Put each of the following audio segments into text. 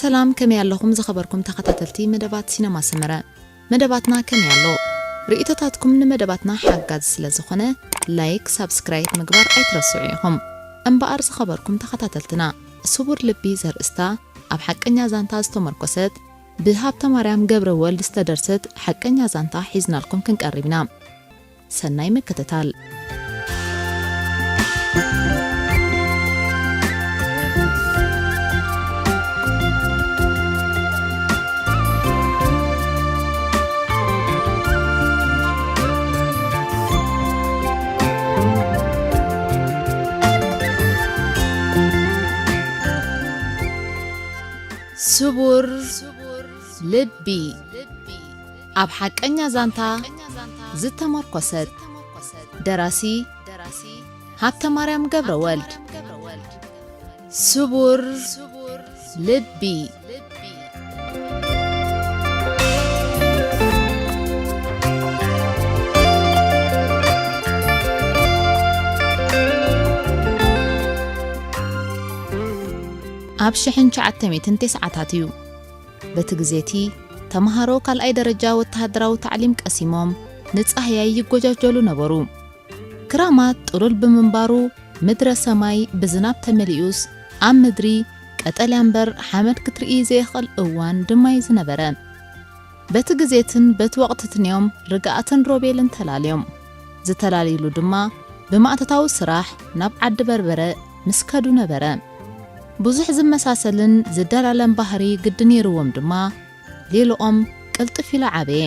ሰላም፣ ከመይ ኣለኹም ዝኸበርኩም ተኸታተልቲ መደባት ሲነማ ሰመረ? መደባትና ከመይ ኣሎ? ርእይቶታትኩም ንመደባትና ሓጋዚ ስለ ዝኾነ፣ ላይክ፣ ሳብስክራይብ ምግባር ኣይትረስዑ ኢኹም። እምበኣር ዝኸበርኩም ተኸታተልትና፣ ስቡር ልቢ ዘርእስታ ኣብ ሓቀኛ ዛንታ ዝተመርኮሰት ብሃብተማርያም ገብረወልድ ዝተደርሰት ሓቀኛ ዛንታ ሒዝናልኩም ክንቀርብ ኢና። ሰናይ ምክትታል። ስቡር ልቢ። ኣብ ሓቀኛ ዛንታ ዝተመርኮሰት። ደራሲ ሃብተማርያም ገብረወልድ። ስቡር ልቢ። ኣብ ሽሕን ትሽዓተ ሚእትን ተስዓታት እዩ። በቲ ግዜ እቲ፣ ተመሃሮ ካልኣይ ደረጃ ወተሃደራዊ ታዕሊም ቀሲሞም ንጻህያይ ይጎጃጀሉ ነበሩ። ክራማት ጥሉል ብምንባሩ፣ ምድረ ሰማይ ብዝናብ ተመሊኡስ፣ ኣብ ምድሪ ቀጠልያ እምበር ሓመድ ክትርኢ ዘየኽእል እዋን ድማ እዩ ዝነበረ። በቲ ግዜትን በቲ ወቕትትን እዮም ርግኣትን ሮቤልን ተላልዮም። ዝተላልዩሉ ድማ ብማእቶታዊ ስራሕ ናብ ዓዲ በርበረ ምስ ከዱ ነበረ። ብዙሕ ዝመሳሰልን ዝደላለን ባህሪ ግዲ ነይርዎም ድማ፣ ሌልኦም ቅልጥፍ ኢሉ ዓበየ።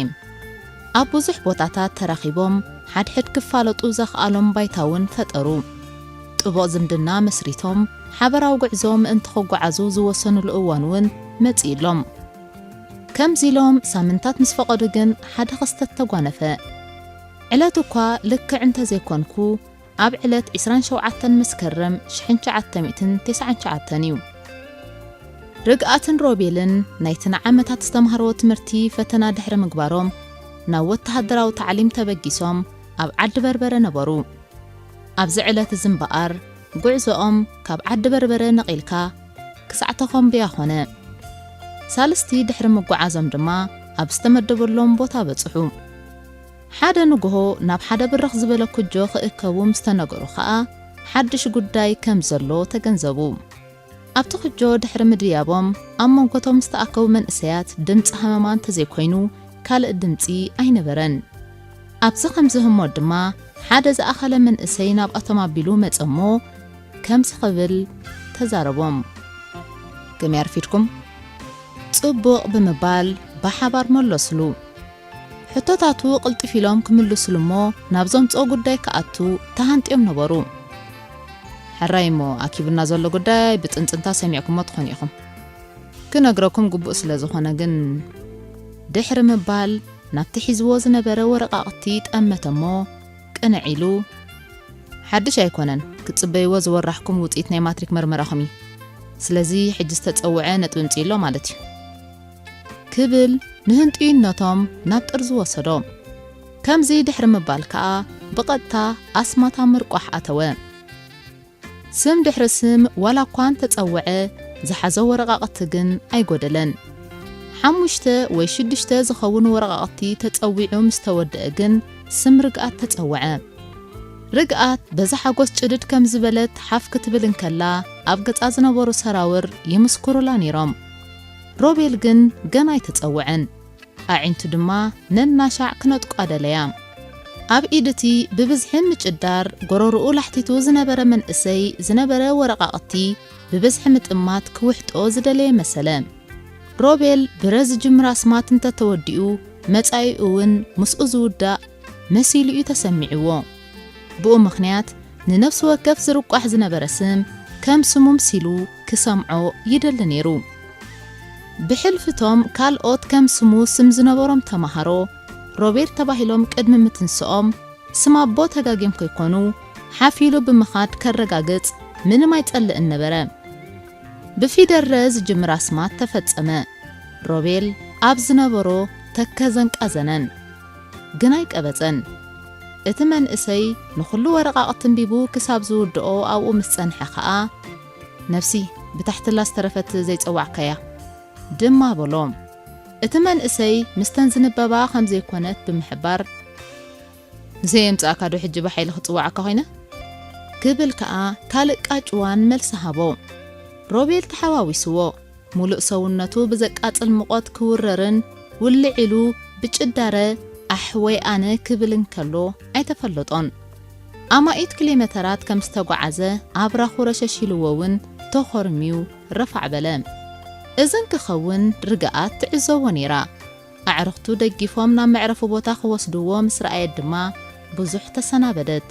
ኣብ ብዙሕ ቦታታት ተራኺቦም ሓድሕድ ክፋለጡ ዘኽኣሎም ባይታ እውን ፈጠሩ። ጥቡቕ ዝምድና መስሪቶም ሓበራዊ ጉዕዞ ምእንቲ ክጓዓዙ ዝወሰኑሉ እዋን እውን መጺኡሎም። ከምዚ ኢሎም ሳምንታት ምስ ፈቐዱ ግን ሓደ ክስተት ተጓነፈ። ዕለት እኳ ልክዕ እንተዘይኮንኩ፣ ኣብ ዕለት ዕስራን ሸውዓተን መስከረም ሽሕን ትሽዓተ ሚእትን ተስዓን ትሽዓተን እዩ። ርግኣትን ሮቤልን ናይቲ ንዓመታት ዝተማህርዎ ትምህርቲ ፈተና ድሕሪ ምግባሮም ናብ ወተሃደራዊ ታዕሊም ተበጊሶም ኣብ ዓዲ በርበረ ነበሩ። ኣብዚ ዕለት እዚ እምበኣር፣ ጉዕዞኦም ካብ ዓዲ በርበረ ነቒልካ ክሳዕ ተኾምብያ ኾነ። ሳልስቲ ድሕሪ ምጉዓዞም ድማ ኣብ ዝተመደበሎም ቦታ በጽሑ። ሓደ ንግሆ ናብ ሓደ ብርኽ ዝበለ ኩጆ ክእከቡ ምስ ተነገሩ ኸኣ፣ ሓድሽ ጉዳይ ከም ዘሎ ተገንዘቡ። ኣብቲ ኩጆ ድሕሪ ምድያቦም፣ ኣብ መንጎቶም ዝተኣከቡ መንእሰያት ድምጺ ሃመማ እንተዘይኮይኑ፣ ካልእ ድምጺ ኣይነበረን። ኣብዚ ከምዚ ህሞት ድማ፣ ሓደ ዝኣኸለ መንእሰይ ናብኣቶም ኣቢሉ መጸ እሞ፣ ከምዚ ክብል ተዛረቦም። ከመይ ኣርፊድኩም? ጽቡቕ ብምባል ብሓባር መለሱሉ። ሕቶታቱ ቅልጥፍ ኢሎም ክምልሱሉ እሞ፣ ናብ ዘምጽኦ ጉዳይ ክኣቱ ተሃንጥዮም ነበሩ። ሕራይ እሞ፣ ኣኪቡና ዘሎ ጉዳይ ብጽንጽንታ ሰሚዕኩሞ ትኾኑ ኢኹም። ክነግረኩም ግቡእ ስለ ዝኾነ ግን፣ ድሕሪ ምባል ናብቲ ሒዝዎ ዝነበረ ወረቓቕቲ ጠመተ እሞ፣ ቅንዕ ኢሉ፣ ሓድሽ ኣይኮነን፣ ክትጽበይዎ ዝወራሕኩም ውጽኢት ናይ ማትሪክ መርመራኹም እዩ። ስለዚ፣ ሕጂ ዝተጸውዐ ነጥቢ ምጽእ ኣሎ ማለት እዩ። ክብል ንህንጥዩነቶም ናብ ጥርዚ ወሰዶ። ከምዚ ድሕሪ ምባል ከኣ ብቐጥታ ኣስማት ኣብ ምርቋሕ ኣተወ። ስም ድሕሪ ስም ዋላ እኳ እንተጸውዐ፣ ዝሓዞ ወረቓቕቲ ግን ኣይጎደለን። ሓሙሽተ ወይ ሽዱሽተ ዝኸውን ወረቓቕቲ ተጸዊዑ ምስ ተወደአ ግን ስም ርግኣት ተጸውዐ። ርግኣት በዚ ሓጎስ ጭድድ ከም ዝበለት ሓፍ ክትብል እንከላ፣ ኣብ ገጻ ዝነበሩ ሰራውር ይምስክሩላ ነይሮም። ሮቤል ግን ገና ኣይተጸውዐን። ኣዒንቱ ድማ ነናሻዕ ክነጥቋ ደለያ። ኣብ ኢድ እቲ ብብዝሒ ምጭዳር ጎረርኡ ላሕቲቱ ዝነበረ መንእሰይ ዝነበረ ወረቓቕቲ ብብዝሒ ምጥማት ክውሕጦ ዝደለየ መሰለ። ሮቤል ብረ ዝጅምር ኣስማት እንተተወዲኡ፣ መጻኢኡ እውን ምስኡ ዝውዳእ መሲሉ እዩ ተሰሚዕዎ። ብኡ ምኽንያት ንነፍሲ ወከፍ ዝርቋሕ ዝነበረ ስም ከም ስሙ ምሲሉ ክሰምዖ ይደሊ ነይሩ። ብሕልፊ እቶም ካልኦት ከም ስሙ ስም ዝነበሮም ተማሃሮ፣ ሮቤል ተባሂሎም ቅድሚ ምትንስኦም፣ ስም ኣቦ ተጋግዮም ከይኮኑ፣ ሓፍ ኢሉ ብምኻድ ከረጋግጽ ምንም ኣይጸልእን ነበረ። ብፊደል ረ ዝጅምር ኣስማት ተፈጸመ። ሮቤል ኣብ ዝነበሮ ተከዘን ቀዘነን። ግን ኣይቀበጸን። እቲ መንእሰይ ንኹሉ ወረቓቕቲ ኣንቢቡ ክሳብ ዝውድኦ ኣብኡ ምስ ጸንሐ ኸኣ፣ "ነብሲ፣ ብታሕትላ ዝተረፈት ዘይጸዋዕካያ፣ ድማ በሎ። እቲ መንእሰይ ምስተን ዝንበባ ከም ዘይኮነት ብምሕባር፣ "ዘየምጻእካ ዶ ሕጂ ብሓይሊ ክጽውዓካ ኮይነ?" ክብል ከኣ ካልእ ቃጭዋን መልሲ ሃቦ። ሮቤል ተሓዋዊስዎ። ሙሉእ ሰውነቱ ብዘቃጽል ሙቐት ክውረርን ውልዕ ኢሉ ብጭዳረ "ኣሕ ወይ ኣነ" ክብል እንከሎ ኣይተፈለጦን። ኣማኢት ኪሎሜተራት ከም ዝተጓዓዘ ኣብራኹ ረሸሽ ኢልዎ እውን ተኾርምዩ ረፋዕ በለ። እዚ እንክኸውን ርግኣት ትዕዘቦ ነይራ። ኣዕርኽቱ ደጊፎም ናብ መዕረፊ ቦታ ክወስድዎ ምስ ረኣየት ድማ ብዙሕ ተሰናበደት።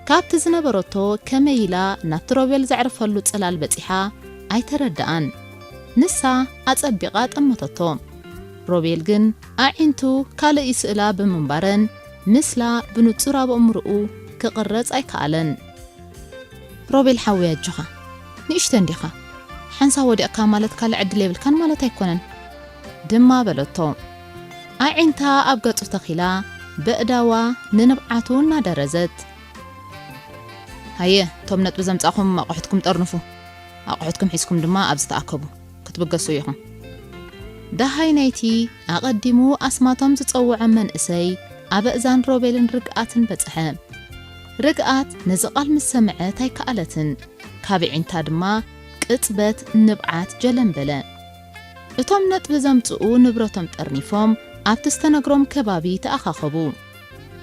ካብቲ ዝነበረቶ ከመይ ኢላ ናብቲ ሮቤል ዘዕርፈሉ ጽላል በጺሓ ኣይተረድኣን። ንሳ ኣጸቢቓ ጠመተቶ። ሮቤል ግን ኣዒንቱ ካልእ ይስእላ ብምንባረን ምስላ ብንጹር ኣብ ኣእምሮኡ ክቕረጽ ኣይከኣለን። "ሮቤል ሓወይ ኣጆኻ፣ ንእሽቶ እንዲኻ፣ ሓንሳብ ወዲቕካ ማለት ካልእ ዕድል የብልካን ማለት ኣይኮነን" ድማ በለቶ። ኣዒንታ ኣብ ገጹ ተኺላ በእዳዋ ንንብዓቱ እናደረዘት፣ "ሃየ፣ እቶም ነጥቢ ዘምጻእኹም ኣቑሑትኩም ጠርንፉ፣ ኣቑሑትኩም ሒዝኩም ድማ ኣብዚ ተኣከቡ፣ ክትብገሱ ኢኹም።" ደሃይ ናይቲ ኣቐዲሙ ኣስማቶም ዝጸውዖም መንእሰይ ኣብ እዛን ሮቤልን ርግኣትን በጽሐ። ርግኣት ነዚ ቃል ምስ ሰምዐት ኣይከኣለትን። ካብ ኣዒንታ ድማ ቅጽበት ንብዓት ጀለም በለ። እቶም ነጥቢ ዘምጽኡ ንብረቶም ጠርኒፎም ኣብቲ ዝተነግሮም ከባቢ ተኣኻኸቡ።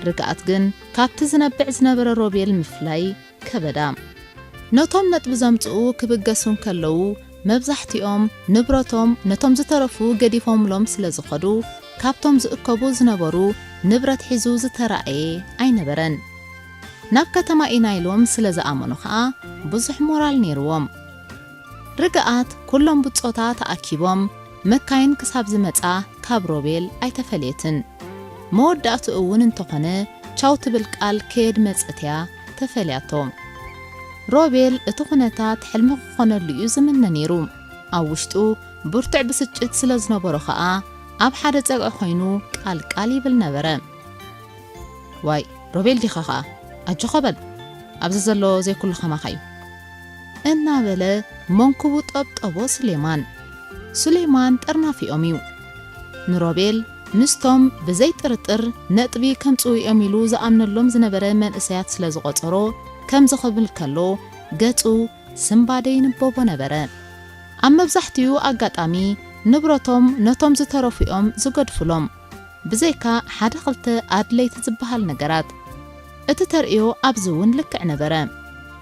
ርግኣት ግን ካብቲ ዝነብዕ ዝነበረ ሮቤል ምፍላይ ከበዳ። ነቶም ነጥቢ ዘምጽኡ ክብገሱ እንከለዉ፣ መብዛሕትኦም ንብረቶም ነቶም ዝተረፉ ገዲፎምሎም ስለ ዝኸዱ፣ ካብቶም ዝእከቡ ዝነበሩ ንብረት ሒዙ ዝተራእየ ኣይነበረን። ናብ ከተማ ኢና ኢሎም ስለ ዝኣመኑ ኸኣ ብዙሕ ሞራል ነይርዎም። ርግኣት ኩሎም ብጾታ ተኣኪቦም መካይን ክሳብ ዝመጻ ካብ ሮቤል ኣይተፈለየትን። መወዳእትኡ እውን እንተኾነ ቻው ትብል ቃል ከየድመጸት እያ ተፈልያቶ። ሮቤል እቲ ኩነታት ሕልሚ ክኾነሉ እዩ ዝምነ ነይሩ። ኣብ ውሽጡ ብርቱዕ ብስጭት ስለ ዝነበሮ ኸኣ ኣብ ሓደ ጸግዒ ኮይኑ ቃል ቃል ይብል ነበረ። "ዋይ ሮቤል ዲኻ ኸኣ? ኣጆኻ በል፣ ኣብዚ ዘሎ ዘይኩሉ ከማኻ እዩ" እናበለ መንኩቡ ጠብጠቦ ስሌማን። ሱሌማን ጠርናፊኦም እዩ። ንሮቤል ምስቶም ብዘይ ጥርጥር ነጥቢ ከምጽኡ እዮም ኢሉ ዝኣምነሎም ዝነበረ መንእሰያት ስለ ዝቖጸሮ ከምዚ ክብል ከሎ ገጹ ስምባደ ይንበቦ ነበረ። ኣብ መብዛሕትኡ ኣጋጣሚ ንብረቶም ነቶም ዝተረፉ እዮም ዝገድፉሎም። ብዘይካ ሓደ ክልተ ኣድለይቲ ዝበሃል ነገራት። እቲ ተርእዮ ኣብዚ እውን ልክዕ ነበረ።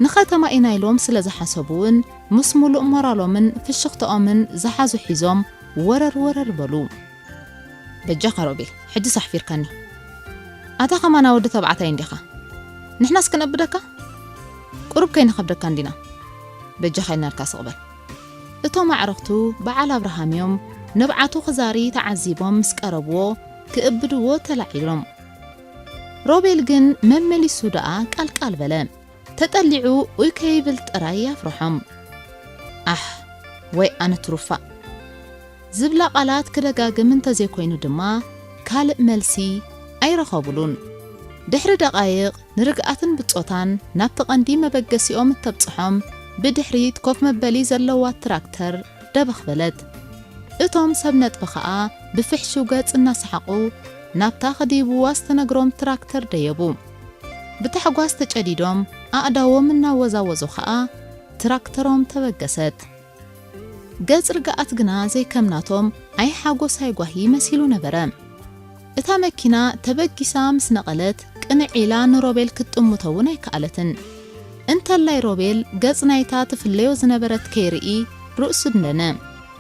ንኸተማ ኢና ኢሎም ስለ ዝሓሰቡ እውን ምስ ሙሉእ ሞራሎምን ፍሽኽትኦምን ዝሓዙ ሒዞም ወረር ወረር በሉ። "በጃኻ ሮቤል፣ ሕጂ ሳሕፊርካኒ። ኣታ ከማና ወዲ ተባዕታይ እንዲኻ። ንሕናስ ክነብደካ? ቁሩብ ከይንኸብደካ እንዲና። በጃኻ ኢልናልካ ስቕ በል።" እቶም ኣዕሩኽቱ በዓል ኣብርሃም እዮም። ንብዓቱ ክዛሪ ተዓዚቦም ምስ ቀረብዎ ክእብድዎ ተላዒሎም። ሮቤል ግን መመሊሱ ደኣ ቃልቃል በለ። ተጠሊዑ ኡይ ከይብል ጥራይ ኣፍርሖም። ኣሕ፣ ወይ ኣነ ትሩፋእ። ዝብላ ቃላት ክደጋግም እንተዘይኮይኑ ድማ ካልእ መልሲ ኣይረኸቡሉን። ድሕሪ ደቓይቕ ንርግኣትን ብጾታን ናብቲ ቀንዲ መበገሲኦም እተብጽሖም ብድሕሪት ኮፍ መበሊ ዘለዋ ትራክተር ደበኽ በለት። እቶም ሰብ ነጥቢ ኸኣ ብፍሕሹው ገጽ እናሰሓቑ ናብታ ክድይብዋ ዝተነግሮም ትራክተር ደየቡ። ብታሕጓስ ተጨዲዶም ኣእዳዎም እናወዛወዙ ኸኣ ትራክተሮም ተበገሰት። ገጽ ርግኣት ግና ዘይከም ናቶም ኣይ ሓጎስ ኣይ ጓሂ መሲሉ ነበረ። እታ መኪና ተበጊሳ ምስ ነቐለት ቅንዕ ኢላ ንሮቤል ክትጥምቶ እውን ኣይከኣለትን። እንተላይ ሮቤል ገጽ ናይታ ትፍለዮ ዝነበረት ከይርኢ ርእሱ ደንደነ።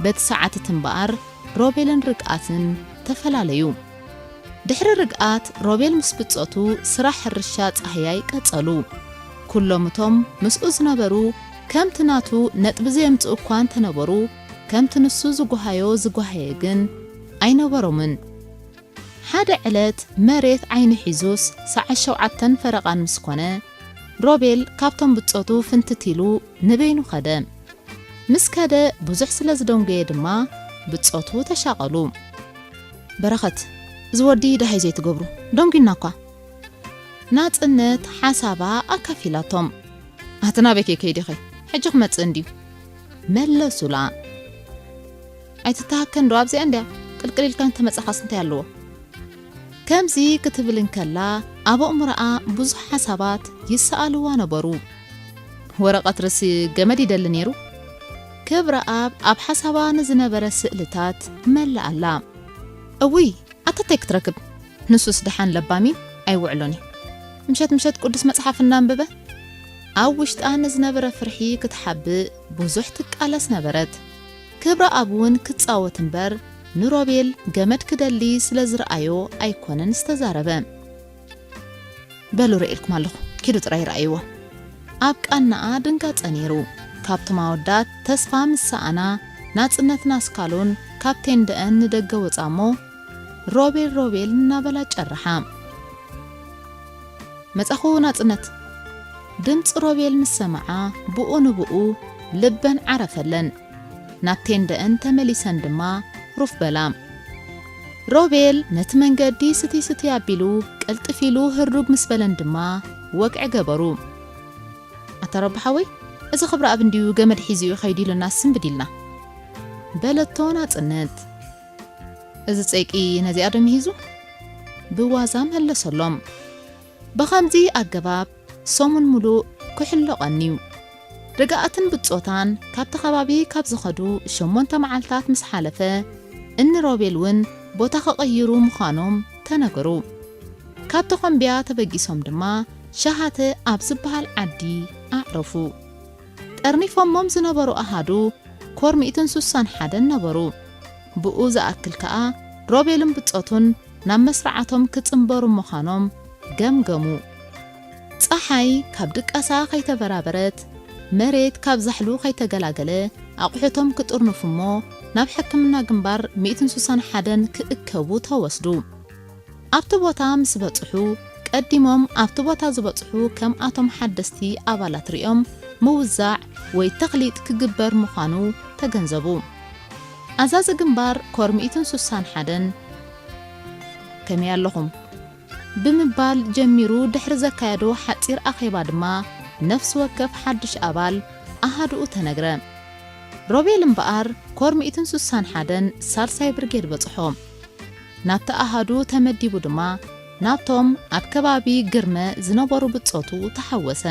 በቲ ሰዓት እቲ እምበኣር ሮቤልን ርግኣትን ተፈላለዩ። ድሕሪ ርግኣት ሮቤል ምስ ብጾቱ ስራሕ ሕርሻ ጻህያይ ቀጸሉ። ኩሎም እቶም ምስኡ ዝነበሩ ከምቲ ናቱ ነጥቢ ዘየምጽኡ እኳ እንተነበሩ፣ ከምቲ ንሱ ዝጓሃዮ ዝጓሃየ ግን ኣይነበሮምን። ሓደ ዕለት መሬት ዓይኒ ሒዙስ ሰዓት ሸውዓተን ፈረቓን ምስ ኮነ፣ ሮቤል ካብቶም ብጾቱ ፍንትት ኢሉ ንበይኑ ከደ። ምስ ከደ ብዙሕ ስለ ዝደንጎየ ድማ ብጾቱ ተሻቐሉ። በረኸት፣ እዚ ወዲ ደሃይ ዘይትገብሩ፣ ደንጉና እኳ። ናጽነት ሓሳባ ኣካፊላቶም። ኣቲ ናበይ ከይከይድ ኢኺ? ሕጂ ክመጽእ እንድዩ። መለሱላ። ኣይትተሃከን ዶ ኣብዚኣ እንድያ? ቅልቅል ኢልካ እንተመጻኻስ እንታይ ኣለዎ? ከምዚ ክትብል እንከላ ኣብ ኣእምሮኣ ብዙሕ ሓሳባት ይሰኣልዋ ነበሩ። ወረቐት ርእሲ ገመድ ይደሊ ነይሩ። ክብረኣብ ኣብ ሓሳባ ንዝነበረ ስእልታት መለኣላ። እውይ፣ ኣታ እንታይ ክትረክብ? ንሱስ ደሓን ለባም እዩ፣ ኣይውዕሎን እዩ። ምሸት ምሸት ቅዱስ መጽሓፍ እናንበበ ኣብ ውሽጣ ንዝነበረ ፍርሒ ክትሓብእ ብዙሕ ትቃለስ ነበረት። ክብረኣብ እውን ክጻወት እምበር ንሮቤል ገመድ ክደሊ ስለ ዝረኣዮ ኣይኮነን ዝተዛረበ። በሉ ርእየልኩም ኣለኹ፣ ኪዱ ጥራይ ረኣይዎ። ኣብ ቃናኣ ድንጋጸ ነይሩ። ካብቶም ኣወዳት ተስፋ ምስ ሰኣና ናጽነትን ኣስካሉን ካብ ቴንደአን ንደገ ወጻ እሞ ሮቤል ሮቤል እናበላ ጨርሓ። መጻኹ ናጽነት። ድምጺ ሮቤል ምስ ሰምዓ ብኡ ንብኡ ልበን ዓረፈለን። ናብ ቴንደአን ተመሊሰን ድማ ሩፍ በላ። ሮቤል ነቲ መንገዲ ስቲ ስቲ ኣቢሉ ቅልጥፍ ኢሉ ህርዱግ ምስ በለን ድማ ወግዒ ገበሩ። ኣታ ረቢ ሓወይ፣ እዚ ክብረኣብ እንድዩ ገመድ ሒዙ እዩ ከይዱ ኢሉና ስንብድ ኢልና። በለቶ ናጽነት። እዚ ጸይቂ ነዚኣ ዶ ምሂዙ? ብዋዛ መለሰሎም። ብኸምዚ ኣገባብ ሰሙን ሙሉእ ክሕሎ ቀንዩ። ርግኣትን ብጾታን ካብቲ ከባቢ ካብ ዝኸዱ ሸሞንተ መዓልታት ምስ ሓለፈ፣ እኒ ሮቤል እውን ቦታ ክቕይሩ ምዃኖም ተነገሩ። ካብ ተኾምብያ ተበጊሶም ድማ ሸሃተ ኣብ ዝበሃል ዓዲ ኣዕረፉ። ጠርኒፎሞም ዝነበሩ ኣሃዱ ኮር ሚእትን ሱሳን ሓደን ነበሩ። ብኡ ዝኣክል ከኣ ሮቤልን ብጾቱን ናብ መስርዓቶም ክጽንበሩ ምዃኖም ገምገሙ። ጸሓይ ካብ ድቃሳ ከይተበራበረት፣ መሬት ካብ ዛሕሉ ከይተገላገለ፣ ኣቑሑቶም ክጥርንፉ እሞ ናብ ሕክምና ግንባር ሚእትን ሱሳን ሓደን ክእከቡ ተወስዱ። ኣብቲ ቦታ ምስ በጽሑ፣ ቀዲሞም ኣብቲ ቦታ ዝበጽሑ ከምኣቶም ሓደስቲ ኣባላት ሪኦም ምውዛዕ ወይ ተኽሊጥ ክግበር ምዃኑ ተገንዘቡ። ኣዛዚ ግንባር ኮር ሚእትን ሱሳን ሓደን፣ ከመይ ኣለኹም? ብምባል ጀሚሩ ድሕሪ ዘካየዶ ሓጺር ኣኼባ ድማ ነፍሲ ወከፍ ሓድሽ ኣባል ኣሃዱኡ ተነግረ። ሮቤል እምበኣር ኮር ሚእትን ሱሳን ሓደን ሳልሳይ ብርጌድ በጽሖ። ናብቲ ኣሃዱ ተመዲቡ ድማ ናብቶም ኣብ ከባቢ ግርመ ዝነበሩ ብጾቱ ተሓወሰ።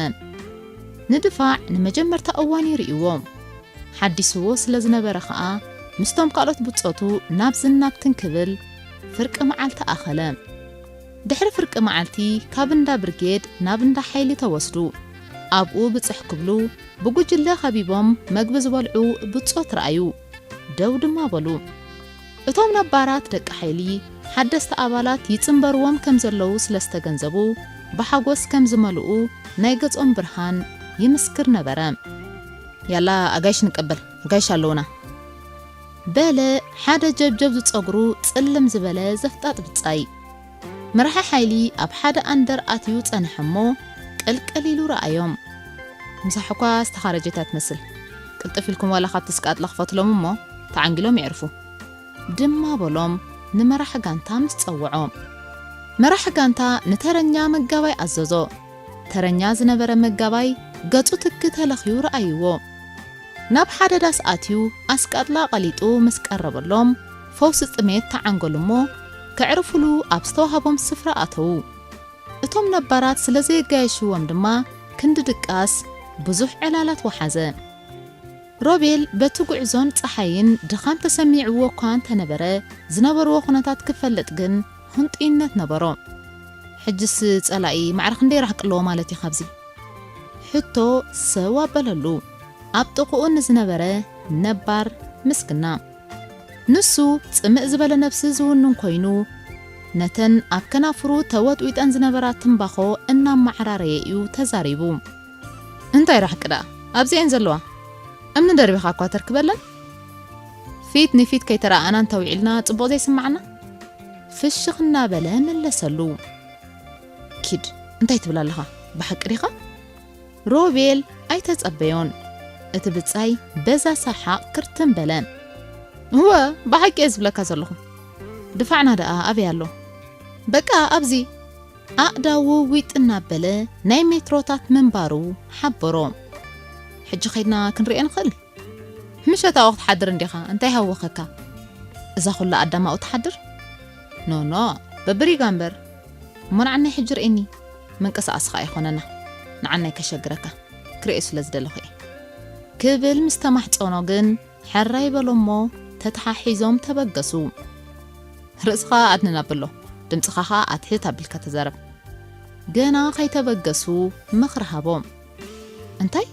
ንድፋዕ ንመጀመርታ እዋን ይርእይዎ። ሓዲስዎ ስለ ዝነበረ ኸኣ ምስቶም ካልኦት ብጾቱ ናብዝን ናብትን ክብል ፍርቂ መዓልቲ ኣኸለ። ድሕሪ ፍርቂ መዓልቲ ካብ እንዳ ብርጌድ ናብ እንዳ ሓይሊ ተወስዱ። ኣብኡ ብጽሕ ክብሉ ብጉጅለ ከቢቦም መግቢ ዝበልዑ ብጾት ረኣዩ። ደው ድማ በሉ። እቶም ነባራት ደቂ ሓይሊ ሓደስቲ ኣባላት ይጽንበርዎም ከም ዘለዉ ስለ ዝተገንዘቡ ብሓጎስ ከም ዝመልኡ ናይ ገጾም ብርሃን ይምስክር ነበረ። ያላ ኣጋይሽ ንቀበል፣ ኣጋይሽ ኣለዉና። በለ ሓደ ጀብጀብ ዝጸጉሩ ጽልም ዝበለ ዘፍጣጥ ብጻይ። መራሒ ሓይሊ ኣብ ሓደ ኣንደር ኣትዩ ጸንሐ እሞ ቅልቅል ኢሉ ረኣዮም። ምሳሕ እኳ ዝተኻረጀት እያ ትመስል። ቅልጥፍ ኢልኩም ዋላ ካብቲ ስቃጥላ ክፈትሎም እሞ ተዓንጊሎም የዕርፉ። ድማ በሎም ንመራሒ ጋንታ ምስ ጸውዖ። መራሒ ጋንታ ንተረኛ መጋባይ ኣዘዞ። ተረኛ ዝነበረ መጋባይ ገጹ ትኪ ተለኽዩ ረኣይዎ። ናብ ሓደ ዳስ ኣትዩ ኣስቃጥላ ቀሊጡ ምስ ቀረበሎም ፈውሲ ጥሜት ተዓንገሉ እሞ ከዕርፉሉ ኣብ ዝተዋህቦም ስፍራ ኣተዉ። እቶም ነባራት ስለ ዘየጋየሽዎም ድማ ክንዲ ድቃስ ብዙሕ ዕላላት ወሓዘ። ሮቤል በቲ ጉዕዞን ጸሓይን ድኻም ተሰሚዕዎ እኳ እንተነበረ ዝነበርዎ ኩነታት ክፈልጥ ግን ህንጡይነት ነበሮ። ሕጅስ ጸላኢ ማዕረ ክንደይ ርሕቂ ኣለዎ ማለት እዩ ካብዚ? ሕቶ ሰው ኣበለሉ ኣብ ጥቕኡ ንዝነበረ ነባር ምስግና። ንሱ ጽምእ ዝበለ ነብሲ ዝውንን ኮይኑ ነተን ኣብ ከናፍሩ ተወጥዊጠን ዝነበራ ትምባኾ እናመዓራረየ እዩ ተዛሪቡ። እንታይ ራሕቂ ደኣ ኣብዚኤን ዘለዋ እምኒ ደርቢኻ እኳ ተርክበለን። ፊት ንፊት ከይተረኣኣና እንተውዒልና ጽቡቕ ዘይስምዓና? ፍሽኽ እናበለ መለሰሉ። ኪድ እንታይ ትብል ኣለኻ? ብሓቂ ዲኻ? ሮቤል ኣይተጸበዮን። እቲ ብጻይ በዛ ሰሓቕ ክርትም በለ። እወ ብሓቂ እየ ዝብለካ ዘለኹ። ድፋዕና ደኣ ኣበይ ኣሎ? በቃ ኣብዚ። ኣእዳዉ ዊጥ እናበለ ናይ ሜትሮታት ምንባሩ ሓበሮ። ሕጂ ኸይድና ክንርእየ ንኽእል? ምሸት ኣብኡ ክትሓድር እንዲኻ፣ እንታይ ሃወኸካ? እዛ ኩላ ኣዳም ኣብኡ ትሓድር? ኖ፣ ኖ፣ በብሪጋ እምበር። እሞ ንዓናይ ሕጂ ርእየኒ፣ ምንቅስቓስ ኸኣ ኣይኮነና። ንዓናይ ከሸግረካ፣ ክርእዮ ስለ ዝደለኹ እየ። ክብል ምስ ተማሕጸኖ ግን፣ ሕራይ በሎ እሞ ተተሓሒዞም ተበገሱ። ርእስኻ ኣድንን ኣብሎ፣ ድምጽኻ ኸኣ ኣትሕት ኣቢልካ ተዛረብ። ገና ከይተበገሱ ምኽሪ ሃቦም። እንታይ?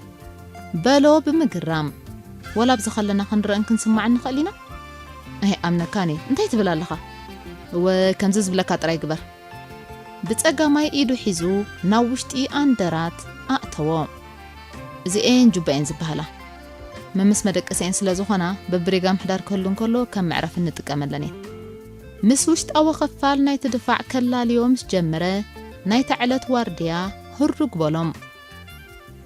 በሎ ብምግራም። ወላ ኣብዚ ከለና ክንረእን ክንስማዕን ንኽእል ኢና? ኣይኣምነካን እየ። እንታይ ትብል ኣለኻ? እወ፣ ከምዚ ዝብለካ ጥራይ ግበር። ብጸጋማይ ኢዱ ሒዙ ናብ ውሽጢ ኣንደራት ኣእተዎ። እዚኤን ጁባኤን ዝበሃላ። መምስ መደቀሲኤን ስለ ዝኾና፣ በብሪጋ ምሕዳር ክህሉ እንከሎ ከም መዕረፊ እንጥቀመለን እየን። ምስ ውሽጣዊ ክፋል ናይቲ ድፋዕ ከላልዮ ምስ ጀመረ፣ ናይታ ዕለት ዋርድያ ህሩግ በሎም።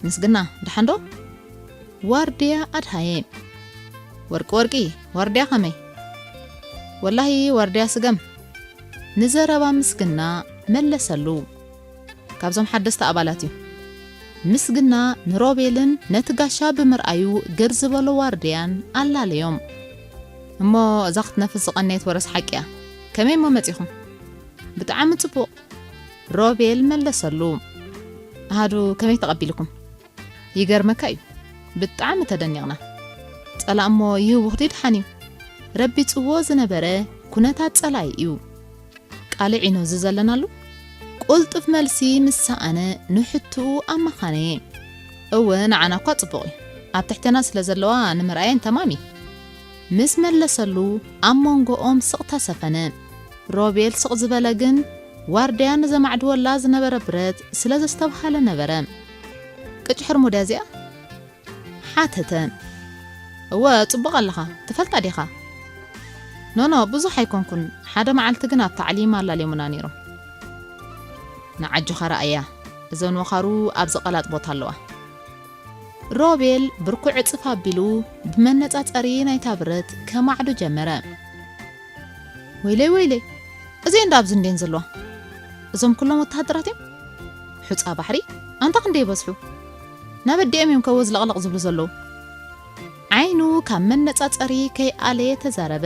ምስግና፣ ደሓን ዶ? ዋርድያ ኣድሃየ። ወርቂ ወርቂ፣ ዋርድያ ከመይ? ወላሂ ዋርድያ ስገም። ንዘረባ ምስግና መለሰሉ። ካብዞም ሓደስቲ ኣባላት እዩ። ምስግና ንሮቤልን ነቲ ጋሻ ብምርኣዩ ግር ዝበሎ ዋርድያን ኣላለዮም። እሞ እዛ ክትነፍስ ዝቐነየት ወረስ ሓቂ እያ። ከመይ እሞ መጺኹም? ብጣዕሚ ጽቡቕ፣ ሮቤል መለሰሉ። ኣሃዱ ከመይ ተቐቢልኩም? ይገርመካ እዩ፣ ብጣዕሚ ተደኒቕና። ጸላእ እሞ ይህውኽ ድዩ ደሓን እዩ? ረቢጽዎ ዝነበረ ኩነታት ጸላኢ እዩ። ቃልዕ ኢኖ እዚ ዘለናሉ? ቁልጡፍ መልሲ ምስ ሰኣነ ንሕትኡ ኣመኻነየ። እወ፣ ንዓና እኳ ጽቡቕ እዩ። ኣብ ትሕተና ስለ ዘለዋ ንምርኣየን ተማም እዩ። ምስ መለሰሉ ኣብ መንጎኦም ስቕ ተሰፈነ። ሮቤል ስቕ ዝበለ ግን ዋርድያ ንዘማዕድወላ ዝነበረ ብረት ስለ ዘስተብሃለ ነበረ። ቅጭ ሕርሙድያ እዚኣ? ሓተተ። እወ፣ ጽቡቕ ኣለኻ። ትፈልጣ ዲኻ? ኖኖ፣ ብዙሕ ኣይኮንኩን። ሓደ መዓልቲ ግን ኣብ ታዕሊም ኣላልዮምና ነይሮም። ንዓጆኻ ረኣያ። እዘን ወኻሩ ኣብዚ ቀላጥ ቦታ ኣለዋ። ሮቤል ብርኩ ዕጽፍ ኣቢሉ ብመነጻጸሪ ናይታ ብረት ከማዕዱ ጀመረ። ወይለይ፣ ወይለይ፣ እዚኤን ዶ ኣብዚ እንድየን ዘለዋ? እዞም ኩሎም ወተሃደራት እዮም? ሑጻ ባሕሪ፣ ኣንታ ክንደይ ይበዝሑ? ናብ ኣዲኦም እዮም ከወዝ ለቕለቕ ዝብሉ ዘለዉ። ዓይኑ ካብ መነጻጸሪ ከይኣለየ ተዛረበ።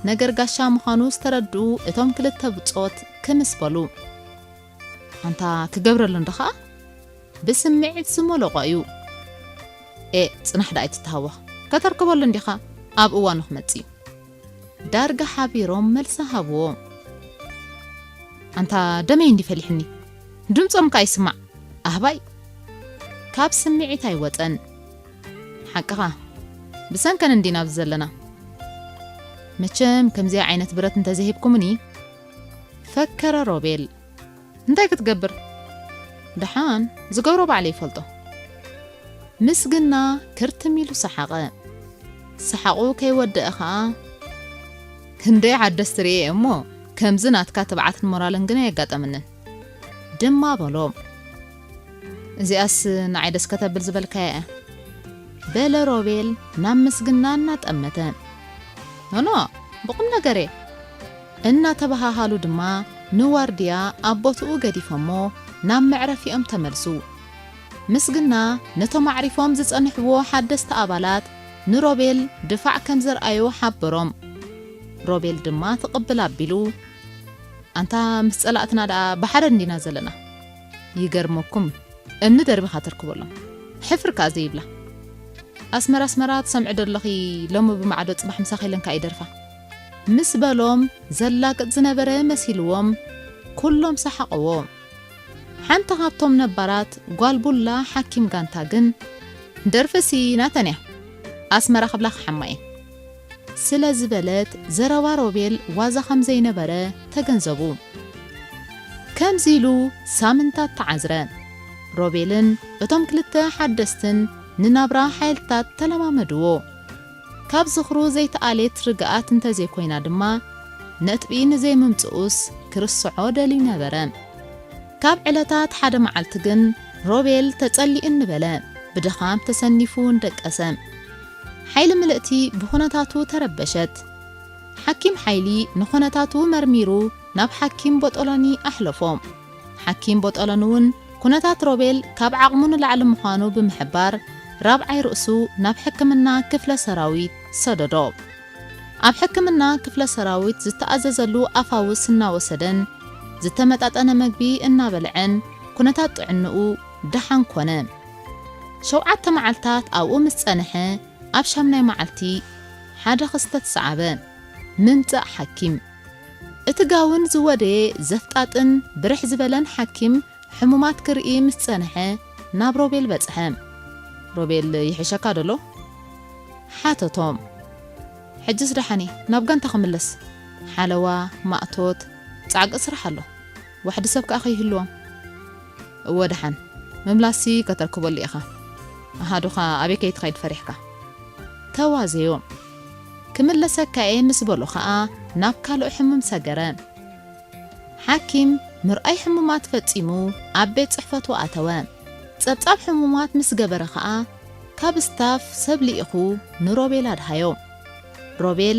ነገር ጋሻ ምዃኑ ዝተረድኡ እቶም ክልተ ብጾት ክምስ በሉ። ኣንታ ክገብረሉ እንዶ ኸኣ? ብስምዒት ዝመለቖ እዩ። ኤ፣ ጽናሕ ደኣ ኣይትተሃወኽ። ከተርክበሉ እንዲኻ፣ ኣብ እዋኑ ክመጽእ እዩ። ዳርጋ ሓቢሮም መልሲ ሃብዎ። ኣንታ ደመይ እንዲ ፈሊሕኒ። ድምጾም ከኣ ይስማዕ። ኣህባይ። ካብ ስምዒት ኣይወጸን። ሓቅኻ። ብሰንከን እንዲና ኣብዚ ዘለና። መቸም ከምዚኣ ዓይነት ብረት እንተዘይሂብኩምኒ፣ ፈከረ ሮቤል። እንታይ ክትገብር? ደሓን ዝገብሮ ባዕለይ ይፈልጦ። ምስግና ክርትም ኢሉ ሰሓቐ። ሰሓቑ ከይወደአ ኸኣ፣ ክንደይ ሓደስቲ ርእየ እሞ፣ ከምዚ ናትካ ትብዓትን ሞራልን ግን ኣየጋጠምንን። ድማ በሎ። እዚኣስ ንዓይ ደስ ከተብል ዝበልካያ እያ። በለ ሮቤል ናብ ምስግና እናጠመተ። ኖኖ፣ ብቑም ነገር እየ። እናተበሃሃሉ ድማ ንዋርድያ ኣብ ቦትኡ ገዲፎሞ ናብ መዕረፊኦም ተመልሱ። ምስግና ነቶም ኣዕሪፎም ዝጸንሕዎ ሓደስቲ ኣባላት ንሮቤል ድፋዕ ከም ዘርኣዩ ሓበሮም። ሮቤል ድማ ትቕብል ኣቢሉ፣ ኣንታ ምስ ጸላእትና ደኣ ብሓደ እንዲና ዘለና። ይገርመኩም፣ እምኒ ደርቢኻ ተርክበሎም። ሕፍር ከኣ ዘይብላ። ኣስመራ ኣስመራ ትሰምዒ ዶ ኣለኺ፣ ሎሚ ብማዕዶ ጽባሕ ምሳኺ ኢለን ከኣ ይደርፋ። ምስ በሎም ዘላግጽ ዝነበረ መሲልዎም፣ ኩሎም ሰሓቕዎ። ሓንቲ ካብቶም ነባራት ጓል ቡላ ሓኪም ጋንታ ግን፣ ደርፍሲ ናተን እያ፣ ኣስመራ ክብላ ክሓማ እየን። ስለ ዝበለት ዘረባ ሮቤል ዋዛ ከም ዘይነበረ ተገንዘቡ። ከምዚ ኢሉ ሳምንታት ተዓዝረ። ሮቤልን እቶም ክልተ ሓደስትን ንናብራ ሓይልታት ተለማመድዎ። ካብ ዝኽሩ ዘይተኣልየት ርግኣት እንተዘይኮይና ድማ፣ ነጥቢ ንዘይምምጽኡስ ክርስዖ ደልዩ ነበረ። ካብ ዕለታት ሓደ መዓልቲ ግን ሮቤል ተጸሊኡኒ በለ። ብድኻም ተሰኒፉ እንደቀሰ። ሓይሊ ምልእቲ ብኹነታቱ ተረበሸት። ሓኪም ሓይሊ ንኹነታቱ መርሚሩ ናብ ሓኪም ቦጦሎኒ ኣሕለፎ። ሓኪም ቦጦሎኒ እውን ኩነታት ሮቤል ካብ ዓቕሙ ንላዕሊ ምዃኑ ብምሕባር፣ ራብዓይ ርእሱ ናብ ሕክምና ክፍለ ሰራዊት ሰደዶ። ኣብ ሕክምና ክፍለ ሰራዊት ዝተኣዘዘሉ ኣፋውስ እናወሰደን ዝተመጣጠነ መግቢ እናበልዐን ኩነታት ጥዕንኡ ደሓን ኮነ። ሸውዓተ መዓልታት ኣብኡ ምስ ጸንሐ፣ ኣብ ሻምናይ መዓልቲ ሓደ ክስተት ሰዓበ። ምምጻእ ሓኪም። እቲ ጋውን ዝወደየ ዘፍጣጥን ብርሕ ዝበለን ሓኪም ሕሙማት ክርኢ ምስ ጸንሐ ናብ ሮቤል በጽሐ። "ሮቤል ይሕሸካ ደሎ?" ሓተቶም። "ሕጅስ ደሓን እየ፣ ናብ ጋንታ ክምለስ። ሓለዋ፣ ማእቶት፣ ጻዕቂ ስራሕ ኣሎ። ዋሕዲ ሰብ ከኣ ከይህልዎም።" "እወ ደሓን፣ ምምላስሲ ከተርክበሉ ኢኻ። ኣሃዱኻ ኣበይ ከይትኸይድ ፈሪሕካ?" ተዋዘዮም። "ክምለሰካ እየ" ምስ በሎ ኸኣ ናብ ካልእ ሕሙም ሰገረ። ሓኪም ምርኣይ ሕሙማት ፈጺሙ ኣብ ቤት ጽሕፈቱ ኣተወ። ጸብጻብ ሕሙማት ምስ ገበረ ኸኣ ካብ ስታፍ ሰብ ልኢኹ ንሮቤል ኣድሃዮ። ሮቤል